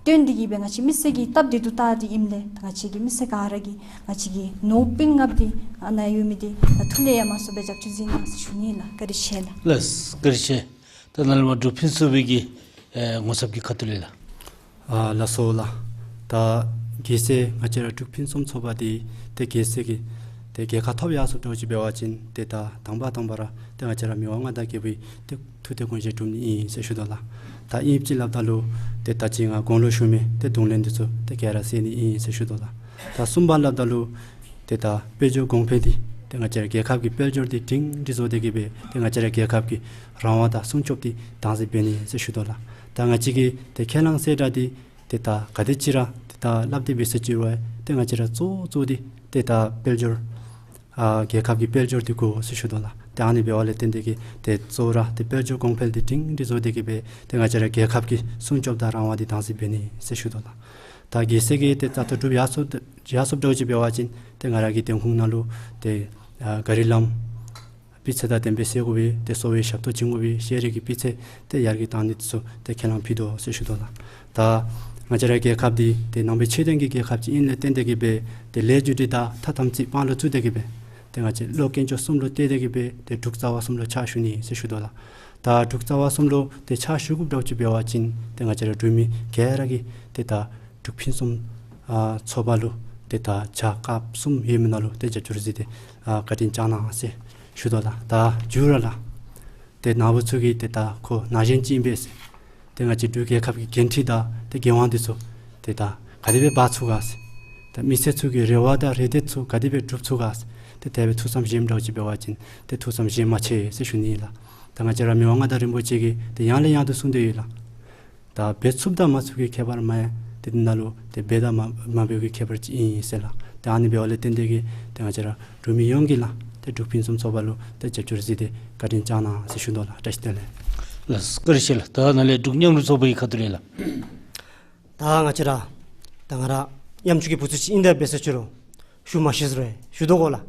བཏོན་ཏེ་གི་སྦེ་ང་བཅས་མི་སེར་གྱི་སྟབས་བདེ་སྡུག་བལྟ་སྟེ་ཨིནམ་ལས་ད་ང་བཅས་ཀྱི་མི་སེར་ག་ར་གིས་ང་བཅས་ཀྱི་ནོར་བུ་པིན་ལྔ་པོ་འདི་ཨ་ནཱ་ཡོད་མི་འདི་ད་ཐུགས་ལས་ཡ་མ་སོང་སྦེ་རྒྱབ་སྐྱོར་གཟིགས་གནང་ཟེར་ཞུ་ནི་ཨིན་ལགས། བཀའ་དྲིན་ཆེ་ལགས། ལགས་སོ་བཀའ་དྲིན་ཆེ། ད་ནཱ་ལས་མར་འབྲུག་ཕུན་ཚོགས་པའི་གི་ཨེ་ངོ་ཚབ་ཀྱི་ཁ་ཐུག་ལས་ལགས། ཨ་ལགས་སོ་ལགས། ད་གལ་སྲིད་ང་བཅས་ར་འབྲུག་ཕུན་སུམ་ཚོགས་པ་འདི་ཏེ་གལ་སྲིད་ཀྱི་ཏེ་རྒྱལ་ཁ་ཐོབ་ཡར་སོངམ་འདྲཝ་ཅིག་འབད་བ་ཅིན་ཏེ་ད་དང་པ་དང་པ་ར་ཏེ་ང་བཅས་ར་མི་དབང་མངའ་བདག་རྒྱལ་པོའི་ཏེ་ཐུགས་གཏེར་དགོངས་བཞེད་སྒྲུབ་ནི་ཨིན་ཟེར་ཞུ་དོ་ལགས། ད་ཨིནམ་ཅིག་སླབ་ད་ལུ་ཏེ་ད་ཅི་ང་གོང་ལུ་ཞུ་མི་ཏེ་གདོང་ལེན་འདི་ཚུ་ཏེ་ག་ར་སེལ་ནི་ཨིན་ཟེར་ཞུ་དོ་ལགས། ད་གསུམ་པ་སླབ་ད་ལུ་ཏེ་ད་དཔལ་འབྱོར་གོང་འཕེལ་འདི་ཏེ་ང་བཅས་ར་རྒྱལ་ཁབ་ཀྱི་དཔལ་འབྱོར་འདི་སྒྲིང་སྒྲི་བཟོ་སྟེ་གི་སྦེ་ཏེ་ང་བཅས་ར་རྒྱལ་ཁབ་ཀྱི་རང་དབང་དང་སྲུང་སྐྱོབ་འདི་བདག་འཛིན་འབད་ནི་ཟེར་ཞུ་དོ་ལགས། ད་ང་བཅས་ཀྱི་ཏེ་ཁས་བླངས་གསལ་བསྒྲགས་འདི་ཏེ་ད་ག་དེ་ཅིག་ར་ཏེ་ད་སླབ་སྟེ་འབད་ས་ཅིག་རུང་ཏེ་ང་བཅས་ར་གཙོ་བོ་གཙོ་བོ་འདི་ཏེ་ད་དཔལ་འབྱོར་ཨ་རྒྱལ་ཁབ་ཀྱི་དཔལ་འབྱོར་འདི་དགོ་ཟེར་ཞུ་དོ་ལགས། ཏེ་ཨ་ནི་འབདཝ་ལས་བརྟེན་ཏེ་གི་ཏེ་གཙོ་བོ་ར་ཏེ་དཔལ་འབྱོར་གོང་འཕེལ་འདི་སྒྲིང་སྒྲི་བཟོ་སྟེ་གི་སྦེ་ཏེ་ང་བཅས་ར་རྒྱལ་ཁབ་ཀྱི་སྲུང་སྐྱོབ་དང་རང་དབང་འདི་བདག་འཛིན་འབད་ནི་ཟེར་ཞུ་དོ་ལགས། ད་གལ་སྲིད་ཀྱི་ཏེ་ད་ལྟོ་འབྲུག་ཡར་སོང་ཡར་སོངམ་འདྲཝ་ཅིག་འབད་བ་ཅིན་ཏེ་ང་ར་གི་འདེམས་ཁོངས་ནང་ལུ་ཏེ་ཨ་གཱ་རི་ལམ་སྤུས་ཚད་དང་ལྡནམ་སྦེ་སེལ་དགོ་པའི་ཏེ་གསོ་བའི་ཞབས་ཏོག་བྱིན་དགོ་པའི་ཤེས་རིག་གི་སྤུས་ཚད་ཏེ་ཡར་རྒྱས་བཏང་ནི་འདི་ཚུ་ཏེ་ཁས་བླངས་ཕུལ་དོ་ཟེར་ཞུ་དོ་ལགས། ད་ང་བཅས་ར་རྒྱལ་ཁབ་འདི་ཏེ་ནང་པའི་ཆོས་ལྡན་གྱི་རྒྱལ་ཁབ་ཅིག་ཨིནམ་ལས་བརྟེན་ཏེ་གི་སྦེ་ཏེ་ལས་རྒྱུ་འབྲས་དང་མཐའ་དམ་ཚིག་དཔང་ལུ་བཙུགས་ཏེ་གི་སྦེ་ཏེ་ང་བཅས་བློ་ཀུན་སྤྱོད་གསུམ་ལུ་གཏད་དེ་གི་སྦེ་ཏེ་འབྲུག་རྩ་བ་གསུམ་ལུ་ཕྱག་ཞུ་ནི་ཟེར་ཞུ་དོ་ལགས། ད་འབྲུག་རྩ་བ་གསུམ་ལུ་ཏེ་ཕྱག་ཞུ་དགོཔ་འདྲཝ་ཅིག་འབད་བ་ཅིན་ཏེ་ང་བཅས་ར་འབྲུག་མི་ག་ར་གིས་ཏེ་ད་འབྲུག་ཕུན་སུམ་ ཨ་ཚོགས་པ་ལུ་ཏེ་ད་བྱ་སྐབས་གསུམ་ཡོད་མི་ནང་ལུ་ཏེ་རྒྱབ་སྐྱོར་གཟིགས་ཏེ་ཨ་བཀའ་དྲིན་བསྐྱང་གནང་ཟེར་ཞུ་དོ་ལགས། ད་མཇུག་ར་ལགས། ཏེ་ནཱ་བུ་ཚུ་གིས་ཏེ་ད་ཁོ་ན་གཞོན་ཅིག་ཨིན་པས་ཟེར། ཏེ་ང་བཅས་འབྲུག་རྒྱལ་ཁབ་ཀྱི་འགན་འཁྲི་དང་ཏེ་འགན་དབང་འདི་ཚུ་ཏེ་ད་ག་དེ་སྦེ་འབག་ཚུགས་ག་ཟེར། ད་མི་སེར་ཚུ་གི་རེ་བ་དང་རེ་འདོད་ཚུ་ག་དེ་སྦེ་སྒྲུབ་ཚུགས་ག་ཟེར། ཏེ་དེ་སྦེ་ཐུགས་བསམ་བཞེསམ་འདྲཝ་ཅིག་འབད་བ་ཅིན་ཏེ་ཐུགས་བསམ་བཞེས་མ་ཆེ་ཟེར་ཞུ་ནི་ལགས། ད་ང་བཅས་ར་མི་དབང་མངའ་བདག་རིན་པོ་ཆེ་གིས་ཏེ་ཡང་ལས་ཡང་དུ་གསུངས་ཏེ་ཡོད་ལགས། ད་འབད་ཚུགསཔ་དང་མ་ཚུགསཔ་ཀྱི་ཁྱད་པར་མེན། ཏེ་འདི་ནང་ལུ་ཏེ་འབད་དང་མ་མ་འབད་ཀྱི་ཁྱད་པར་ཅིག་ཨིན་ཟེར་ལགས། ཏེ་ཨ་ནི་འབདཝ་ལས་བརྟེན་ཏེ་གིས་ཏེ་ང་བཅས་ར་འབྲུག་མི་ཡོངས་ཀྱིས་ལགས་ཏེ་འབྲུག་ཕུན་སུམ་ཚོགས་པ་ལུ་ཏེ་རྒྱབ་སྐྱོར་གཟིགས་ཏེ་བཀའ་དྲིན་བསྐྱང་གནང་ཟེར་ཞུ་དོ་ལགས། བཀྲ་ཤིས་བདེ་ལེགས། ལགས་བཀྲ་ཤིས་ལགས། ད་ནཱ་ལས་འབྲུག་མཉམ་རུབ་ཚོགས་པའི་ཁ་ཐུག་ལས་ལགས། ད་ང་བཅས་ར་ད་ང་ར་ཡམ་ཆུང་གི་བུ་ཚུ་ཅིག་ཨིན་ད་འབད་ཟེར་ཅི་རུང་ཞུ་མ་ཤེས་རུང་ཞུ་དོ་གོ་ལགས།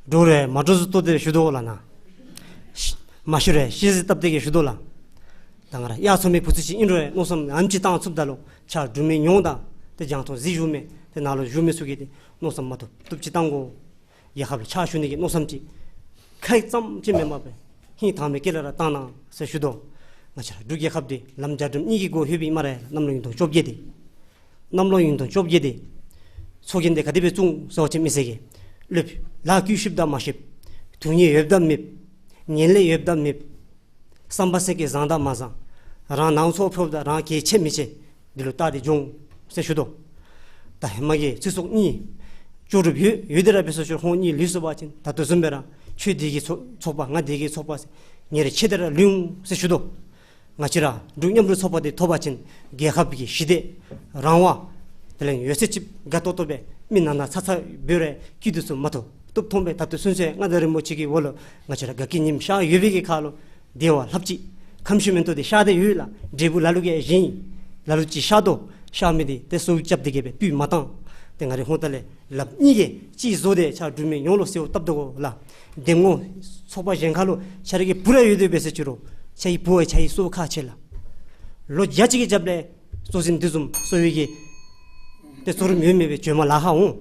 འགྲོ་རུང་མ་འགྲོ་ཟེར་བསྟོད་དེ་ཞུ་དོ་གོ་ལགས་ན། ཤི་མ་ཤི་རུང་ཤི་ཟེར་བཏབ་སྟེ་གིས་ཞུ་དོ་ལགས། ད་ང་ར་ཡ་མཚོ་མི་བུ་ཚུ་ཅིག་ཨིན་རུང་མནོ་བསམ་ཨ་ནེམ་ཅིག་བཏང་ཚུགསཔ་ད་ལུ་ཆ་འབྲུག་མི་ཡོངས་དང་ཏེ་རྒྱང་མཐོང་གཟིགས་བཞུགས་མི་ཏེ་ནཱ་ལུ་བཞུགས་མི་ཚུ་གིས་ཏེ་མནོ་བསམ་མ་བཏུབ་བཏུབ་ཅིག་བཏང་དགོ། རྒྱལ་ཁབ་ལུ་ཕྱག་ཞུ་ནི་གི་མནོ་བསམ་ཅིག་ཁ་ཙམ་ཅིག་མེན་པར་སྦེ་ཧིང་དྭངས་མའི་དཀྱིལ་ལས་ར་བཏང་གནང་ཟེར་ཞུ་དོ། ང་བཅས་ར་འབྲུག་རྒྱལ་ཁབ་འདི་ལམ་རྒྱ་གྲམ་གཉིས་ཀྱི་སྒོ་ལྷོད་པའི་སྨ་རེ། གནམ་ལོ་ཉིས་སྟོང་བཅོ་བརྒྱད་འདི་གནམ་ལོ་ཉིས་སྟོང་བཅོ་བརྒྱད་འདི་ཚོགས་རྒྱན་འདི་ག་དེ་སྦེ་བཙུགས་ཟེར་བ་ཅིན་མི་སེར་གྱིས་ལོ་ལཱ་བཀོལ་ཤེསཔ་དང་མ་ཤེསཔ། ཐུགས་མཉེས་ཡོདཔ་དང་མེདཔ། ངན་ལྷད་ཡོདཔ་དང་མེདཔ། བསམ་པ་ཟེར་གྱི་བཟང་དང་མ་བཟང་། རང་ནང་ཚོགས་ཕོགཔ་དང་རང་གལ་ཆེ་མི་ཆེ། འདི་ལུ་བལྟ་སྟེ་སྦྱོངས་ཟེར་ཞུ་དོ། ད་ཧེ་མ་གི་ཚེ་སྲོག་གཉིས་ལྕོགས་གྲུབ་ཡོད་ཡོད་དེ་ར་འབད་ཟེར་ཅི་རུང་ཁོང་གཉིས་ལུས་སོང་པ་ཅིན་ད་ལྟོ་བཟུམ་སྦེ་ར་ཁྱོད་འདི་གི་ཚོགས་ཚོགས་པ་ང་འདི་གི་ཚོགས་པ་ཟེར་ཉེར་ཕྱེ་སྟེ་ར་ལུས་འོང་ཟེར་ཞུ་དོ། ང་བཅས་ར་འབྲུག་མཉམ་རུབ་ཚོགས་པ་འདི་ཐོབ་པ་ཅིན་རྒྱལ་ཁབ་ཀྱི་ཞི་བདེ་རང་དབང་དེ་ལས་ཡོད་ཚད་ཅིག་དགའ་ཏོག་ཏོ་སྦེ་མི་ནང་ན་ཚ་ཚ་འབད་རུང་སྐྱིད་སྡུག་ཚུ་མ་ཐོབ་ཐོབ་ཐོབ་སྦེ་ད་ལྟོ་ཚུན་ཚོད་མངའ་བདག་རིན་པོ་ཆེ་གི་འོག་ལུ་ང་བཅས་ར་དགའ་སྐྱིད་ཉིམ་ཤར་ཡོད་པའི་གི་ཁར་ལུ་བདེ་བ་ལྷབ་ཅིག་ཁམས་གསུམ་མེན་ཏོག་འདི་ཤར་ཏེ་ཡོད་ལགས། འབྲས་བུ་ལ་ལུ་གིས་བཞེས་ལ་ལུ་ཅིག་ཤར་དོ། ཤར་མི་འདི་ཏེ་སོ་རྐྱབ་སྟེ་གིས་སྦེ་སྤུས་མ་བཏང་། ཏེ་ང་རའི་ཧོང་ཏ་ལས་ལགཔ་གཉིས་ཀྱིས་གཅིག་བཟོ་སྟེ་ཆ་འབྲུག་མི་ཡོངས་ལུ་གསོལཝ་བཏབ་དོ་གོ་ལགས། འདེམས་ངོ་ཚོགས་པ་གཞན་ཁར་ལུ་ཆ་ར་གི་བུ་ར་ཡོད་དེ་འབད་ཟེར་ཅི་རུང་ཆ་གི་བུ་བ་ཆ་གི་གསོཝ་ཁག་ཆེ་ལགས། ལོ་བརྒྱ་ཅིག་གི་རྒྱབ་ལས་གཙོ་འཛིན་འདི་བཟུམ་གསོ་བའི་གི་ཏེ་གཙོ་རིམ་ཡོད་མི་སྦེ་བྱོནམ་ལཱ་ཁག་འོང་།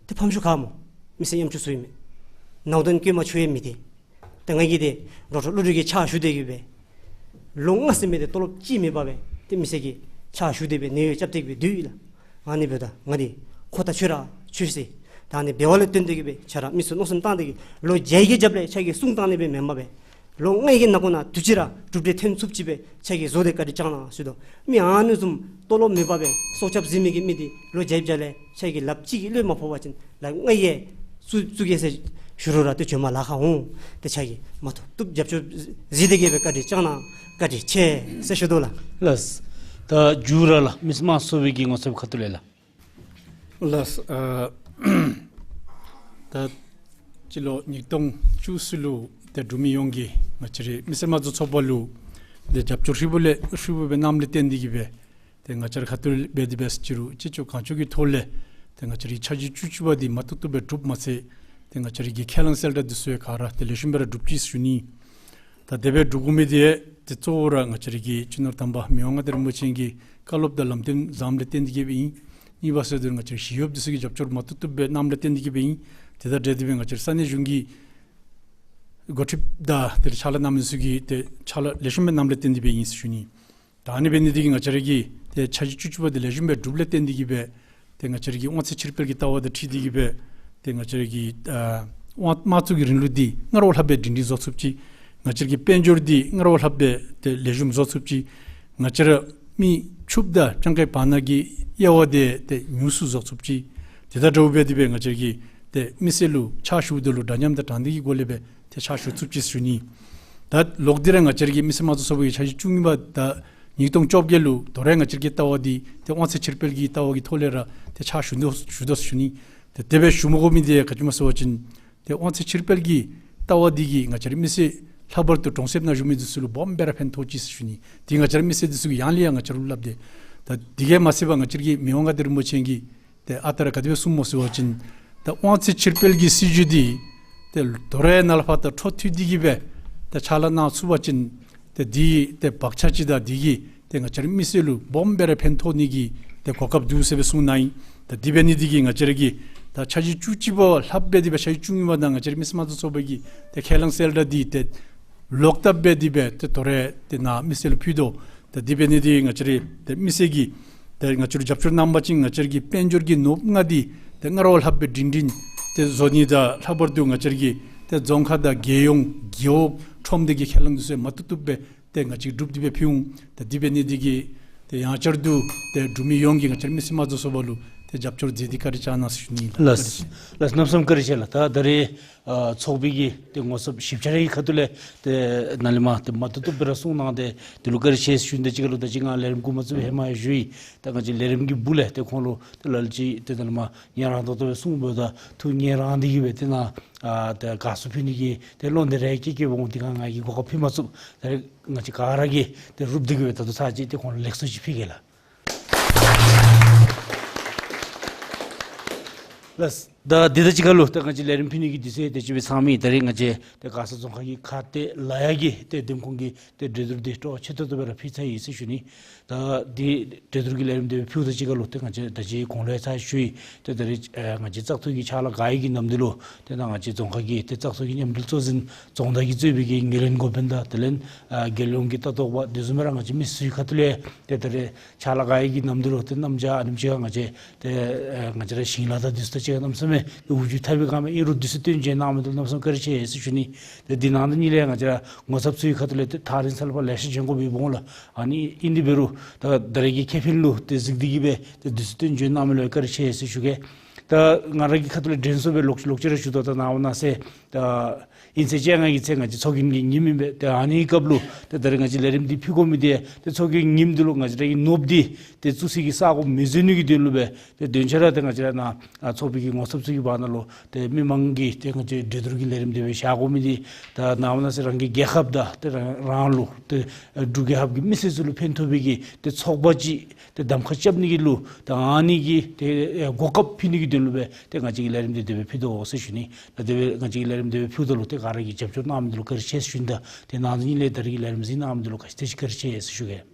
ཏེ་ཕམ་ཤུལ་ཁར་སྨོ། མི་སེར་ཡམ་ཆུང་ཚུ་ཨིན་མས། ནང་དོན་བཀོད་མ་ཆོག་ཡང་མི་འདི། ཏེ་ང་གིས་ཏེ་རོགས་རོགས་བློ་གྲོས་ཀྱིས་ཕྱག་ཞུ་སྟེ་གིས་སྦེ་ལོ་ལྔ་ཟེར་མི་འདི་ཏོ་ལོབ་ཅིག་མེད་པར་སྦེ་ཏེ་མི་སེར་གྱི་ཕྱག་ཞུ་སྟེ་སྦེ་ནད་གཡོག་རྐྱབ་སྟེ་གིས་སྦེ་སྡོད་ཡི་ལགས། ཨ་ནི་འབདཝ་ད་ང་འདི་ཁོ་ཐག་ཆོད་ར་ཆོད་ཟེར། ད་ཨ་ནི་འབདཝ་ལས་བརྟེན་ཏེ་གིས་སྦེ་ཆ་ར་མི་ཚུ་མནོ་བསམ་བཏང་སྟེ་གིས་ལོ་བརྒྱ་ཡི་གི་རྒྱབ་ལས་ཆ་གིས་གསུང་བཏང་ནི་སྦེ་མེན་པར་སྦེ་ལོ་ལྔའི་གི་ནང་འཁོད་ནང་དུས་ཅི་ར་གྲུབ་འབྲས་ཐོན་ཚུགསཔ་ཅིག་སྦེ་ཆ་གིས་བཟོ་སྟེ་བཀའ་དྲིན་བསྐྱང་གནང་ཟེར་དོ། མི་ཨ་ནི་བཟུམ་ཏོ་ལོབ་མེད་པར་སྦེ་སྲོག་སྐྱབས་གཟིགས་མི་གི་མི་འདི་ལོ་བརྒྱའི་རྒྱབ་ལས་ཆ་གིས་ལགཔ་གཅིག་གིས་བློས་མ་ཕོག་པ་ཅིན་ལགཔ་ལྔ་གིས་བཙུགས་བཙུགས་གེ་ཟེར་ཞུ་རུང་ར་ཏེ་བྱོནམ་ལཱ་ཁག་འོང་། ཏེ་ཆ་གིས་མ་ཐུབ་ཐུབ་རྒྱབ་སྐྱོར་གཟིགས་ཏེ་གིས་སྦེ་བཀའ་དྲིན་བསྐྱང་གནང་། བཀའ་དྲིན་ཆེ་ཟེར་ཞུ་དོ་ལགས། ལགས། ད་མཇུག་ར་ལགས་མི་སེར་དམངས་གཙོའི་གི་ངོ་སྤྲོད་ཁ་ཐུག་ལས་ལགས། ལགས། ཨ་ད་སྤྱི་ལོ་ཉིས་སྟོང་བཅུ་གསུམ་ལུ་ཏེ་འབྲུག་མི་ཡོངས་ཀྱིས་ང་བཅས་རའི་མི་སེར་དམངས་གཙོ་ཚོགས་པ་ལུ་ཏེ་རྒྱབ་སྐྱོར་ཧྲིལ་བུ་ལས་ཧྲིལ་བུ་སྦེ་གནངམ་ལས་བརྟེན་ཏེ་གིས་སྦེ་ཏེ་ང་བཅས་ར་ཁ་ཐུག་ལས་འབད་དེ་འབད་ཟེར་ཅི་རུང་ཅི་ལྕོགས་གང་ལྕོགས་ཀྱི་ཐོག་ལས་ཏེ་ང་བཅས་རའི་འཆར་གཞི་བཅུ་གཅིག་པ་འདི་མ་བཏུབ་བཏུབ་སྦེ་གྲུབ་མ་ཚད་ཏེ་ང་བཅས་རའི་གི་ཁས་བླངས་གསལ་བསྒྲགས་འདི་ཚུ་ཡང་ག་ར་ཏེ་ལེགས་ཤོམ་སྦེ་ར་གྲུབ་ཅི་ཟེར་ཞུ་ནི། ད་དེ་སྦེ་འགྲུབ་དགོ་མི་འདི་ཏེ་གཙོ་བོ་ར་ང་བཅས་རའི་གི་སྤྱི་ནོར་དམ་པ་མི་དབང་མངའ་བདག་རིན་པོ་ཆེ་གི་བཀའ་སློབ་དང་ལམ་སྟོན་བཟངམ་ལས་བརྟེན་ཏེ་གིས་སྦེ་ཨིན། གཉིས་པ་ཟེར་དོ་ང་བཅས་རའི་ཞི་གཡོགཔ་འདི་ཚུ་གི་རྒྱབ་སྐྱོར་མ་བཏུབ་བཏུབ་སྦེ་གནངམ་ལས་བརྟེན་ཏེ་གིས་སྦེ་ཨིན། དེ་དང་འབྲེལ་ཏེ་སྦེ་ང་བཅས་རའི་ས་གནས་གཞུང་གི་འགོ་ཁྲིདཔ་དང་དེ་ལས་ཕྱག་ལཱ་གནང་མི་ཚུ་གིས་ཏེ་ཕྱག་ལཱ་ལེགས་ཤོམ་སྦེ་གནངམ་ལས་བརྟེན་ཏེ་སྦེ་ཨིན་ཟེར་ཞུ་ནི། ད་ཨ་ནི་འབད་ནི་འདི་གིས་ང་བཅས་ར་གི་ཏེ་འཆར་གཞི་བཅུ་གཅིག་པ་འདི་ལེགས་ཤོམ་སྦེ་གྲུབ་ལས་བརྟེན་ཏེ་གིས་སྦེ་ཏེ་ང་བཅས་ར་གི་དབང་ཚད་ཕྱིར་སྤེལ་གྱི་ལྟ་བ་དང་འཁྲིལ་ཏེ་གིས་སྦེ་ཏེ་ང་བཅས་ར་གི་ཨ་དབང་དམངས་གཙོ་གི་རིང་ལུགས་འདི་སྔར་བ་ལྷག་སྦེ་སྒྲིང་སྒྲིང་བཟོ་ཚུགསཔ་ཅིག། ང་བཅས་ར་གི་དཔལ་འབྱོར་འདི་སྔར་བ་ལྷག་སྦེ་ཏེ་ལེགས་ཤོམ་བཟོ་ཚུགསཔ་ཅིག། ང་བཅས་ར་མི་ཕྱུགཔོ་དང་སྤྱང་ཀའི་བར་ན་གི་དབྱེ་བ་འདི་ཏེ་ཉུང་སུ་བཟོ་ཚུགསཔ་ཅིག། དེ་དང་འདྲཝ་སྦེ་དེ་སྦེ་ང་བཅས་ར་གི་ཏེ་མི་སེར་ལུ་ཕྱག་ཞུ་དོ་ལུ་འདྲ་མཉམ་དང་དྲང་བདེན་གྱི་སྒོ་ལས་སྦེ་ཏེ་ཕྱག་ཞུ་ཚུགསཔ་ཅིག་ཟེར་ཞུ་ནི། ད་ལོག་སྟེ་ར་ང་བཅས་ར་གི་མི་སེར་དམངས་གཙོ་ཚོགས་པའི་འཆར་གཞི་བཅུ་གཉིས་པ་དང་ཉིས་སྟོང་བཅོ་བརྒྱད་ལུ་དོ་རུང་ང་བཅས་ར་གི་ལྟ་བ་འདི་ཏེ་དབང་ཚད་ཕྱིར་སྤེལ་གྱི་ལྟ་བ་གི་ཐོག་ལས་ར་ཏེ་ཕྱག་ཞུ་དོ་ཞུ་དོ་ཟེར་ཞུ་ནི། ཏེ་དེ་སྦེ་ཞུ་མི་དགོ་མི་འདི་ག་ཅི་སྨོ་ཟེར་བ་ཅིན་ཏེ་དབང་ཚད་ཕྱིར་སྤེལ་གྱི་ལྟ་བ་འདི་གིས་ང་བཅས་ར་མི་སེར་ལྷག་པར་དུ་གྲོང་གསེབ་ནང་བཞུགས་མི་འདི་ཚུ་ལུ་སྦོམ་སྦེ་ར་ཕན་ཐོགས་ཅི་ཟེར་ཞུ་ནི། དེ་ང་བཅས་ར་མི་སེར་འདི་ཚུ་གིས་ཡང་ལས་ཡང་ང་བཅས་ར་ལུ་སླབ་སྟེ། ད་དེ་གིས་མ་ཚད་པར་ང་བཅས་ར་གི་མི་དབང་མངའ་བདག་རིན་པོ་ཆེ་གིས་ཏེ་ཨ་རྟག་ར་ག་དེ་སྦེ་གསུངམ་སྨོ་ཟེར་བ་ཅིན་ད་དབང་ཚད་ཕྱིར་སྤེལ་གྱི་སྲིད་བྱུས་འདི་ཏེ་དོ་རུང་ནཱ་ལས་ཕར་ད་འཕྲོ་མཐུད་དེ་གིས་སྦེ་ད་ཕྱག་ལཱ་གནང་ཚུགས་པ་ཅིན་ཏེ་འདི་ཏེ་བག་ཆགས་ཅིག་དང་འདི་གིས་ཏེ་ང་བཅས་ར་མི་སེར་ལུ་སྦོམ་སྦེ་ར་ཕན་ཐོགས་ནི་གི་ཏེ་གོ་སྐབས་འདུག་ཟེར་སྦེ་གསུངས་གནང་ཡི། ད་དེ་འབད་ནི་འདི་གིས་ང་བཅས་ར་གི་ད་འཆར་གཞི་བཅུ་གཅིག་པ་ལྷག་སྦེ་དེ་སྦེ་འཆར་གཞི་བཅུ་གཉིས་པ་དང་ང་བཅས་ར་མི་སེར་དམངས་གཙོ་ཚོགས་པ་གི་ཏེ་ཁས་བླངས་གསལ་བསྒྲགས་འདི་ཏེ་ལོག་བཏབ་སྦེ་དེ་སྦེ་ཏེ་དོ་རུང་ཏེ་ནཱ་མི་སེར་ལུ་ཕུལ་དོ། ད་དེ་འབད་ནི་འདི་གིས་ང་བཅས་ར་ཏེ་མི་སེར་གྱི་ ཏེ་ང་བཅས་ར་རྒྱབ་སྐྱོར་གནང་པ་ཅིན་ང་བཅས་ར་གི་དཔལ་འབྱོར་གྱི་ནོར་བུ་ལྔ་འདི་ཏེ་སྔར་བ་ལྷག་སྦེ་སྒྲིང་སྒྲིང་ཏེ་བཟོ་ནི་དང་ལྷག་པར་དུ་ང་བཅས་ར་གི་ཏེ་རྫོང་ཁག་དང་རྒྱལ་ཡོངས་རྒེད་འོག་ཁྲོམ་སྡེ་གི་ཁས་བླངས་འདི་ཚུ་མ་བཏུབ་བཏུབ་སྦེ་ཏེ་ང་བཅས་སྒྲུབ་སྟེ་སྦེ་ཕུལ་འོང་། ཏེ་དེ་འབད་ནི་འདི་གིས་ཏེ་ཡང་བསྐྱར་དུ་ཏེ་འབྲུག་མི་ཡོངས་ཀྱིས་ང་བཅས་ར་མི་སེར་དམངས་གཙོའི་ཚོགས་པ་ལུ་ཏེ་རྒྱབ་སྐྱོར་མཛད་དེ་བཀའ་དྲིན་བསྐྱང་གནང་ཟེར་ཞུ་ནི་ལགས། ལགས་ལགས། གནམ་མེད་ས་མེད་བཀའ་དྲིན་ཆེ་ལགས། ད་ད་རེས་ཨ་ཚོགས་པའི་གི་ཏེ་ངོ་ཚབ་ཞིབ་ཆ་རའི་ཁ་ཐུག་ལས་ཏེ་ནཱ་ལས་མར་ཏེ་མ་བཏུབ་བཏུབ་སྦེ་ར་གསུངས་གནང་སྟེ་དེ་ལུ་བཀའ་དྲིན་ཆེ་ཟེར་ཞུ་ནི། ད་ཅི་ཁ་ལུ་ད་ཅི་ང་ལས་རིམ་འགོ་མ་བཙུགས་པའི་ཧེ་མ་ཡང་ཞུ་ཡི། ད་ང་བཅས་ལས་རིམ་གྱི་སྦུག་ལས་ཏེ་ཁོང་ལུ་ཏེ་ལ་ལུ་ཅིག་ཏེ་ད་ལས་མར་ཉན་རང་ཏོག་ཏོ་སྦེ་གསུངས་འབདཝ་ད་ཐུགས་ཉན་རང་འདི་གིས་སྦེ་ཏེ་ནཱ་ཨ་ཏེ་དགའ་ཚོར་ཕུལ་ནི་གི་ཏེ་བློ་འདི་རེ་སྐྱེས་སྐྱེསཔ་འོང་། དེ་སྒང་ང་གིས་གོ་སྐབས་ཕུལ་མ་ཚུགས། ད་རེས་ང་བཅས་ག་ར་གིས་ཏེ་རུབ་སྟེ་གིས་སྦེ་ད་ལྟོ་ཚར་ཅིག་ཏེ་ཁོང་ལུ་ལེགས་སོ་ཅིག་ཕུལ་གེ་ལགས། ལགས། ད་འདི་ད་ཅི་ཁ་ལུ་ད་ང་བཅས་ལས་རིམ་ཕུལ་ནི་གི་དུས་ཚོད་དེ་ཅིག་སྦེ་ཚང་མི་ད་རེས་ང་བཅས་ཏེ་མགར་ས་རྫོང་ཁག་གི་ཁ་གཏད་ལ་ཡ་གི་ཏེ་འདེམས་ཁོངས་ཀྱི་ཏེ་གྲོས་བསྡུར་འདི་སྤྲོ་བ་ཆེ་ཏོག་ཏོ་སྦེ་ར་ཕུལ་ཚར་ཡི་ཟེར་ཞུ་ནི། ད་འདི་གྲོས་བསྡུར་གྱི་ལས་རིམ་འདི་ཕུལཝ་ད་ཅི་ཁ་ལུ་ཏེ་ང་བཅས་ད་ཅི་གོང་ལུ་ཡང་ཚར་ཞུ་ཡི། ཏེ་ད་རེས་ཨ་ང་བཅས་བཙག་འཐུ་གི་ཕྱག་ལཱ་ག་ཡི་གི་ནམ་དུས་ལུ་ཏེ་ནཱ་ང་བཅས་རྫོང་ཁག་གི་ཏེ་བཙག་འཐུ་གི་མཉམ་འབྲེལ་གཙོ་འཛིན་རྫོང་བདག་གིས་གཙོས་པའི་གི་ངོས་ལེན་འགོ་དཔོན་དང་དེ་ལས་ཨ་རྒྱལ་ཡོངས་ཀྱི་ལྟ་རྟོག་པ་དེ་བཟུམ་སྦེ་ར་ང་བཅས་མི་སེར་ཁ་ཐུག་ལས་ཏེ་ད་རེས་ཕྱག་ལཱ་ག་ཡི་གི་ནམ་དུས་ལུ་ཏེ་གནམ་བྱཱར་ཨ་ནེམ་ཅིག་ཁར་ང་བཅས་ཏེ་ཨ་ང་བཅས་ར་ཞིང་ལཱ་དང་དེ་ཚུ་དང་གཅིག་ཁར་གནམ་མེད་ས་མེད་ཏེ་འུ་ཚུ་ཐབས་སྦེ་ག་མེད། ཨིན་རུང་དུས་ཚོད་བཏོན་བྱོན་གནང་མི་འདི་ལུ་གནམ་མེད་ས་མེད་བཀའ་དྲིན་ཆེ་ཟེར་ཞུ་ནི། ཏེ་འདི་ནང་དོན་གཉིས་ལས་ང་བཅས་ར་ངོ་ཚབ་ཚུ་གི་ཁ་ཐུག་ལས་ཏེ་ཐག་རིང་ས་ལུ་ཕར་ལེ་ཤ་བྱོན་དགོཔ་འོང་ལགས། ཨ་ནི་ཨིན་དེ་འབད་རུང་ད་ད་རེས་ཀྱི་ཁེ་ཕན་ལུ་ཏེ་གཟིགས་ཏེ་གིས་སྦེ་ཏེ་དུས་ཚོད་བཏོན་བྱོན་གནང་མི་ལུ་བཀའ་དྲིན་ཆེ་ཟེར་ཞུ་གེ། ད་ང་ར་གི་ཁ་ཐུག་ལས་དྲན་གསོ་སྦེ་ལོག་ལོག་ཅི་ར་ཞུ་དོ། ད་ནངས་པ་གནངས་ཚེ་ད་ཨིན་ཚེས་བཅོ་ལྔ་གི་ཚེ་ང་བཅས་ཚོགས་རྒྱན་གྱི་ཉིནམ་ཨིན་པས། ཏེ་ཨ་ནི་སྐབས་ལུ་ཏེ་ད་རེས་ང་བཅས་ལས་རིམ་འདི་ཕུལ་དགོ་མི་འདི་ཏེ་ཚོགས་རྒྱན་ཉིནམ་འདི་ལུ་ང་བཅས་ར་གི་ནོར་བུ་འདི་ཏེ་བཙུགས་སའི་གི་ས་གོ་མི་འཛོལ་ནི་གི་དོན་ལུ་སྦེ་ཏེ་དོན་ཆེ་ར་ཏེ་ང་བཅས་ར་ནཱ་ཨ་ཚོགས་པའི་གི་ངོ་ཚབ་ཚུ་གི་བར་ན་ལུ་ཏེ་མི་མང་གིས་ཏེ་ང་བཅས་གྲོས་བསྡུར་གྱི་ལས་རིམ་འདི་སྦེ་བཞག་དགོ་མི་འདི་ད་ནངས་པ་གནངས་ཚེ་རང་གི་རྒྱལ་ཁབ་དང་ཏེ་རང་རང་ལུ་ཏེ་འབྲུག་རྒྱལ་ཁབ་ཀྱི་མི་སེར་ཚུ་ལུ་ཕན་ཐོགས་པའི་གི་ཏེ་ཚོགས་པ་ཅིག་ཏེ་གདམ་ཁ་རྐྱབ་ནི་གི་ལུ་ཏེ་ཨ་ནི་གི་ཏེ་གོ་སྐབས་ཕུལ་ནི་གི་དོན་ལུ་སྦེ་ཏེ་ང་བཅས་ཀྱིས་ལས་རིམ་འདི་དེ་སྦེ་ཕུལ་དོ་ཟེར་ཞུ་ནི། ད་དེ་སྦེ་ང་བཅས་ཀྱིས་ལས་རིམ་དེ་སྦེ་ཕུལཝ་ད་ལུ་ཏེ་ག་ར་གིས་རྒྱབ་སྐྱོར་གནང་མི་འདི་ལུ་བཀའ་དྲིན་ཆེ་ཟེར་ཞུ་ནི། ད་ཏེ་ནང་དོན་གཉིས་ལས་ད་རེས་ཀྱི་ལས་རིམ་གཟིགས་གནང་མི་འདི་ལུ་ག་ཅི་དེ་ཅིག་བཀའ་དྲིན་ཆེ་ཟེར་ཞུ་གེ།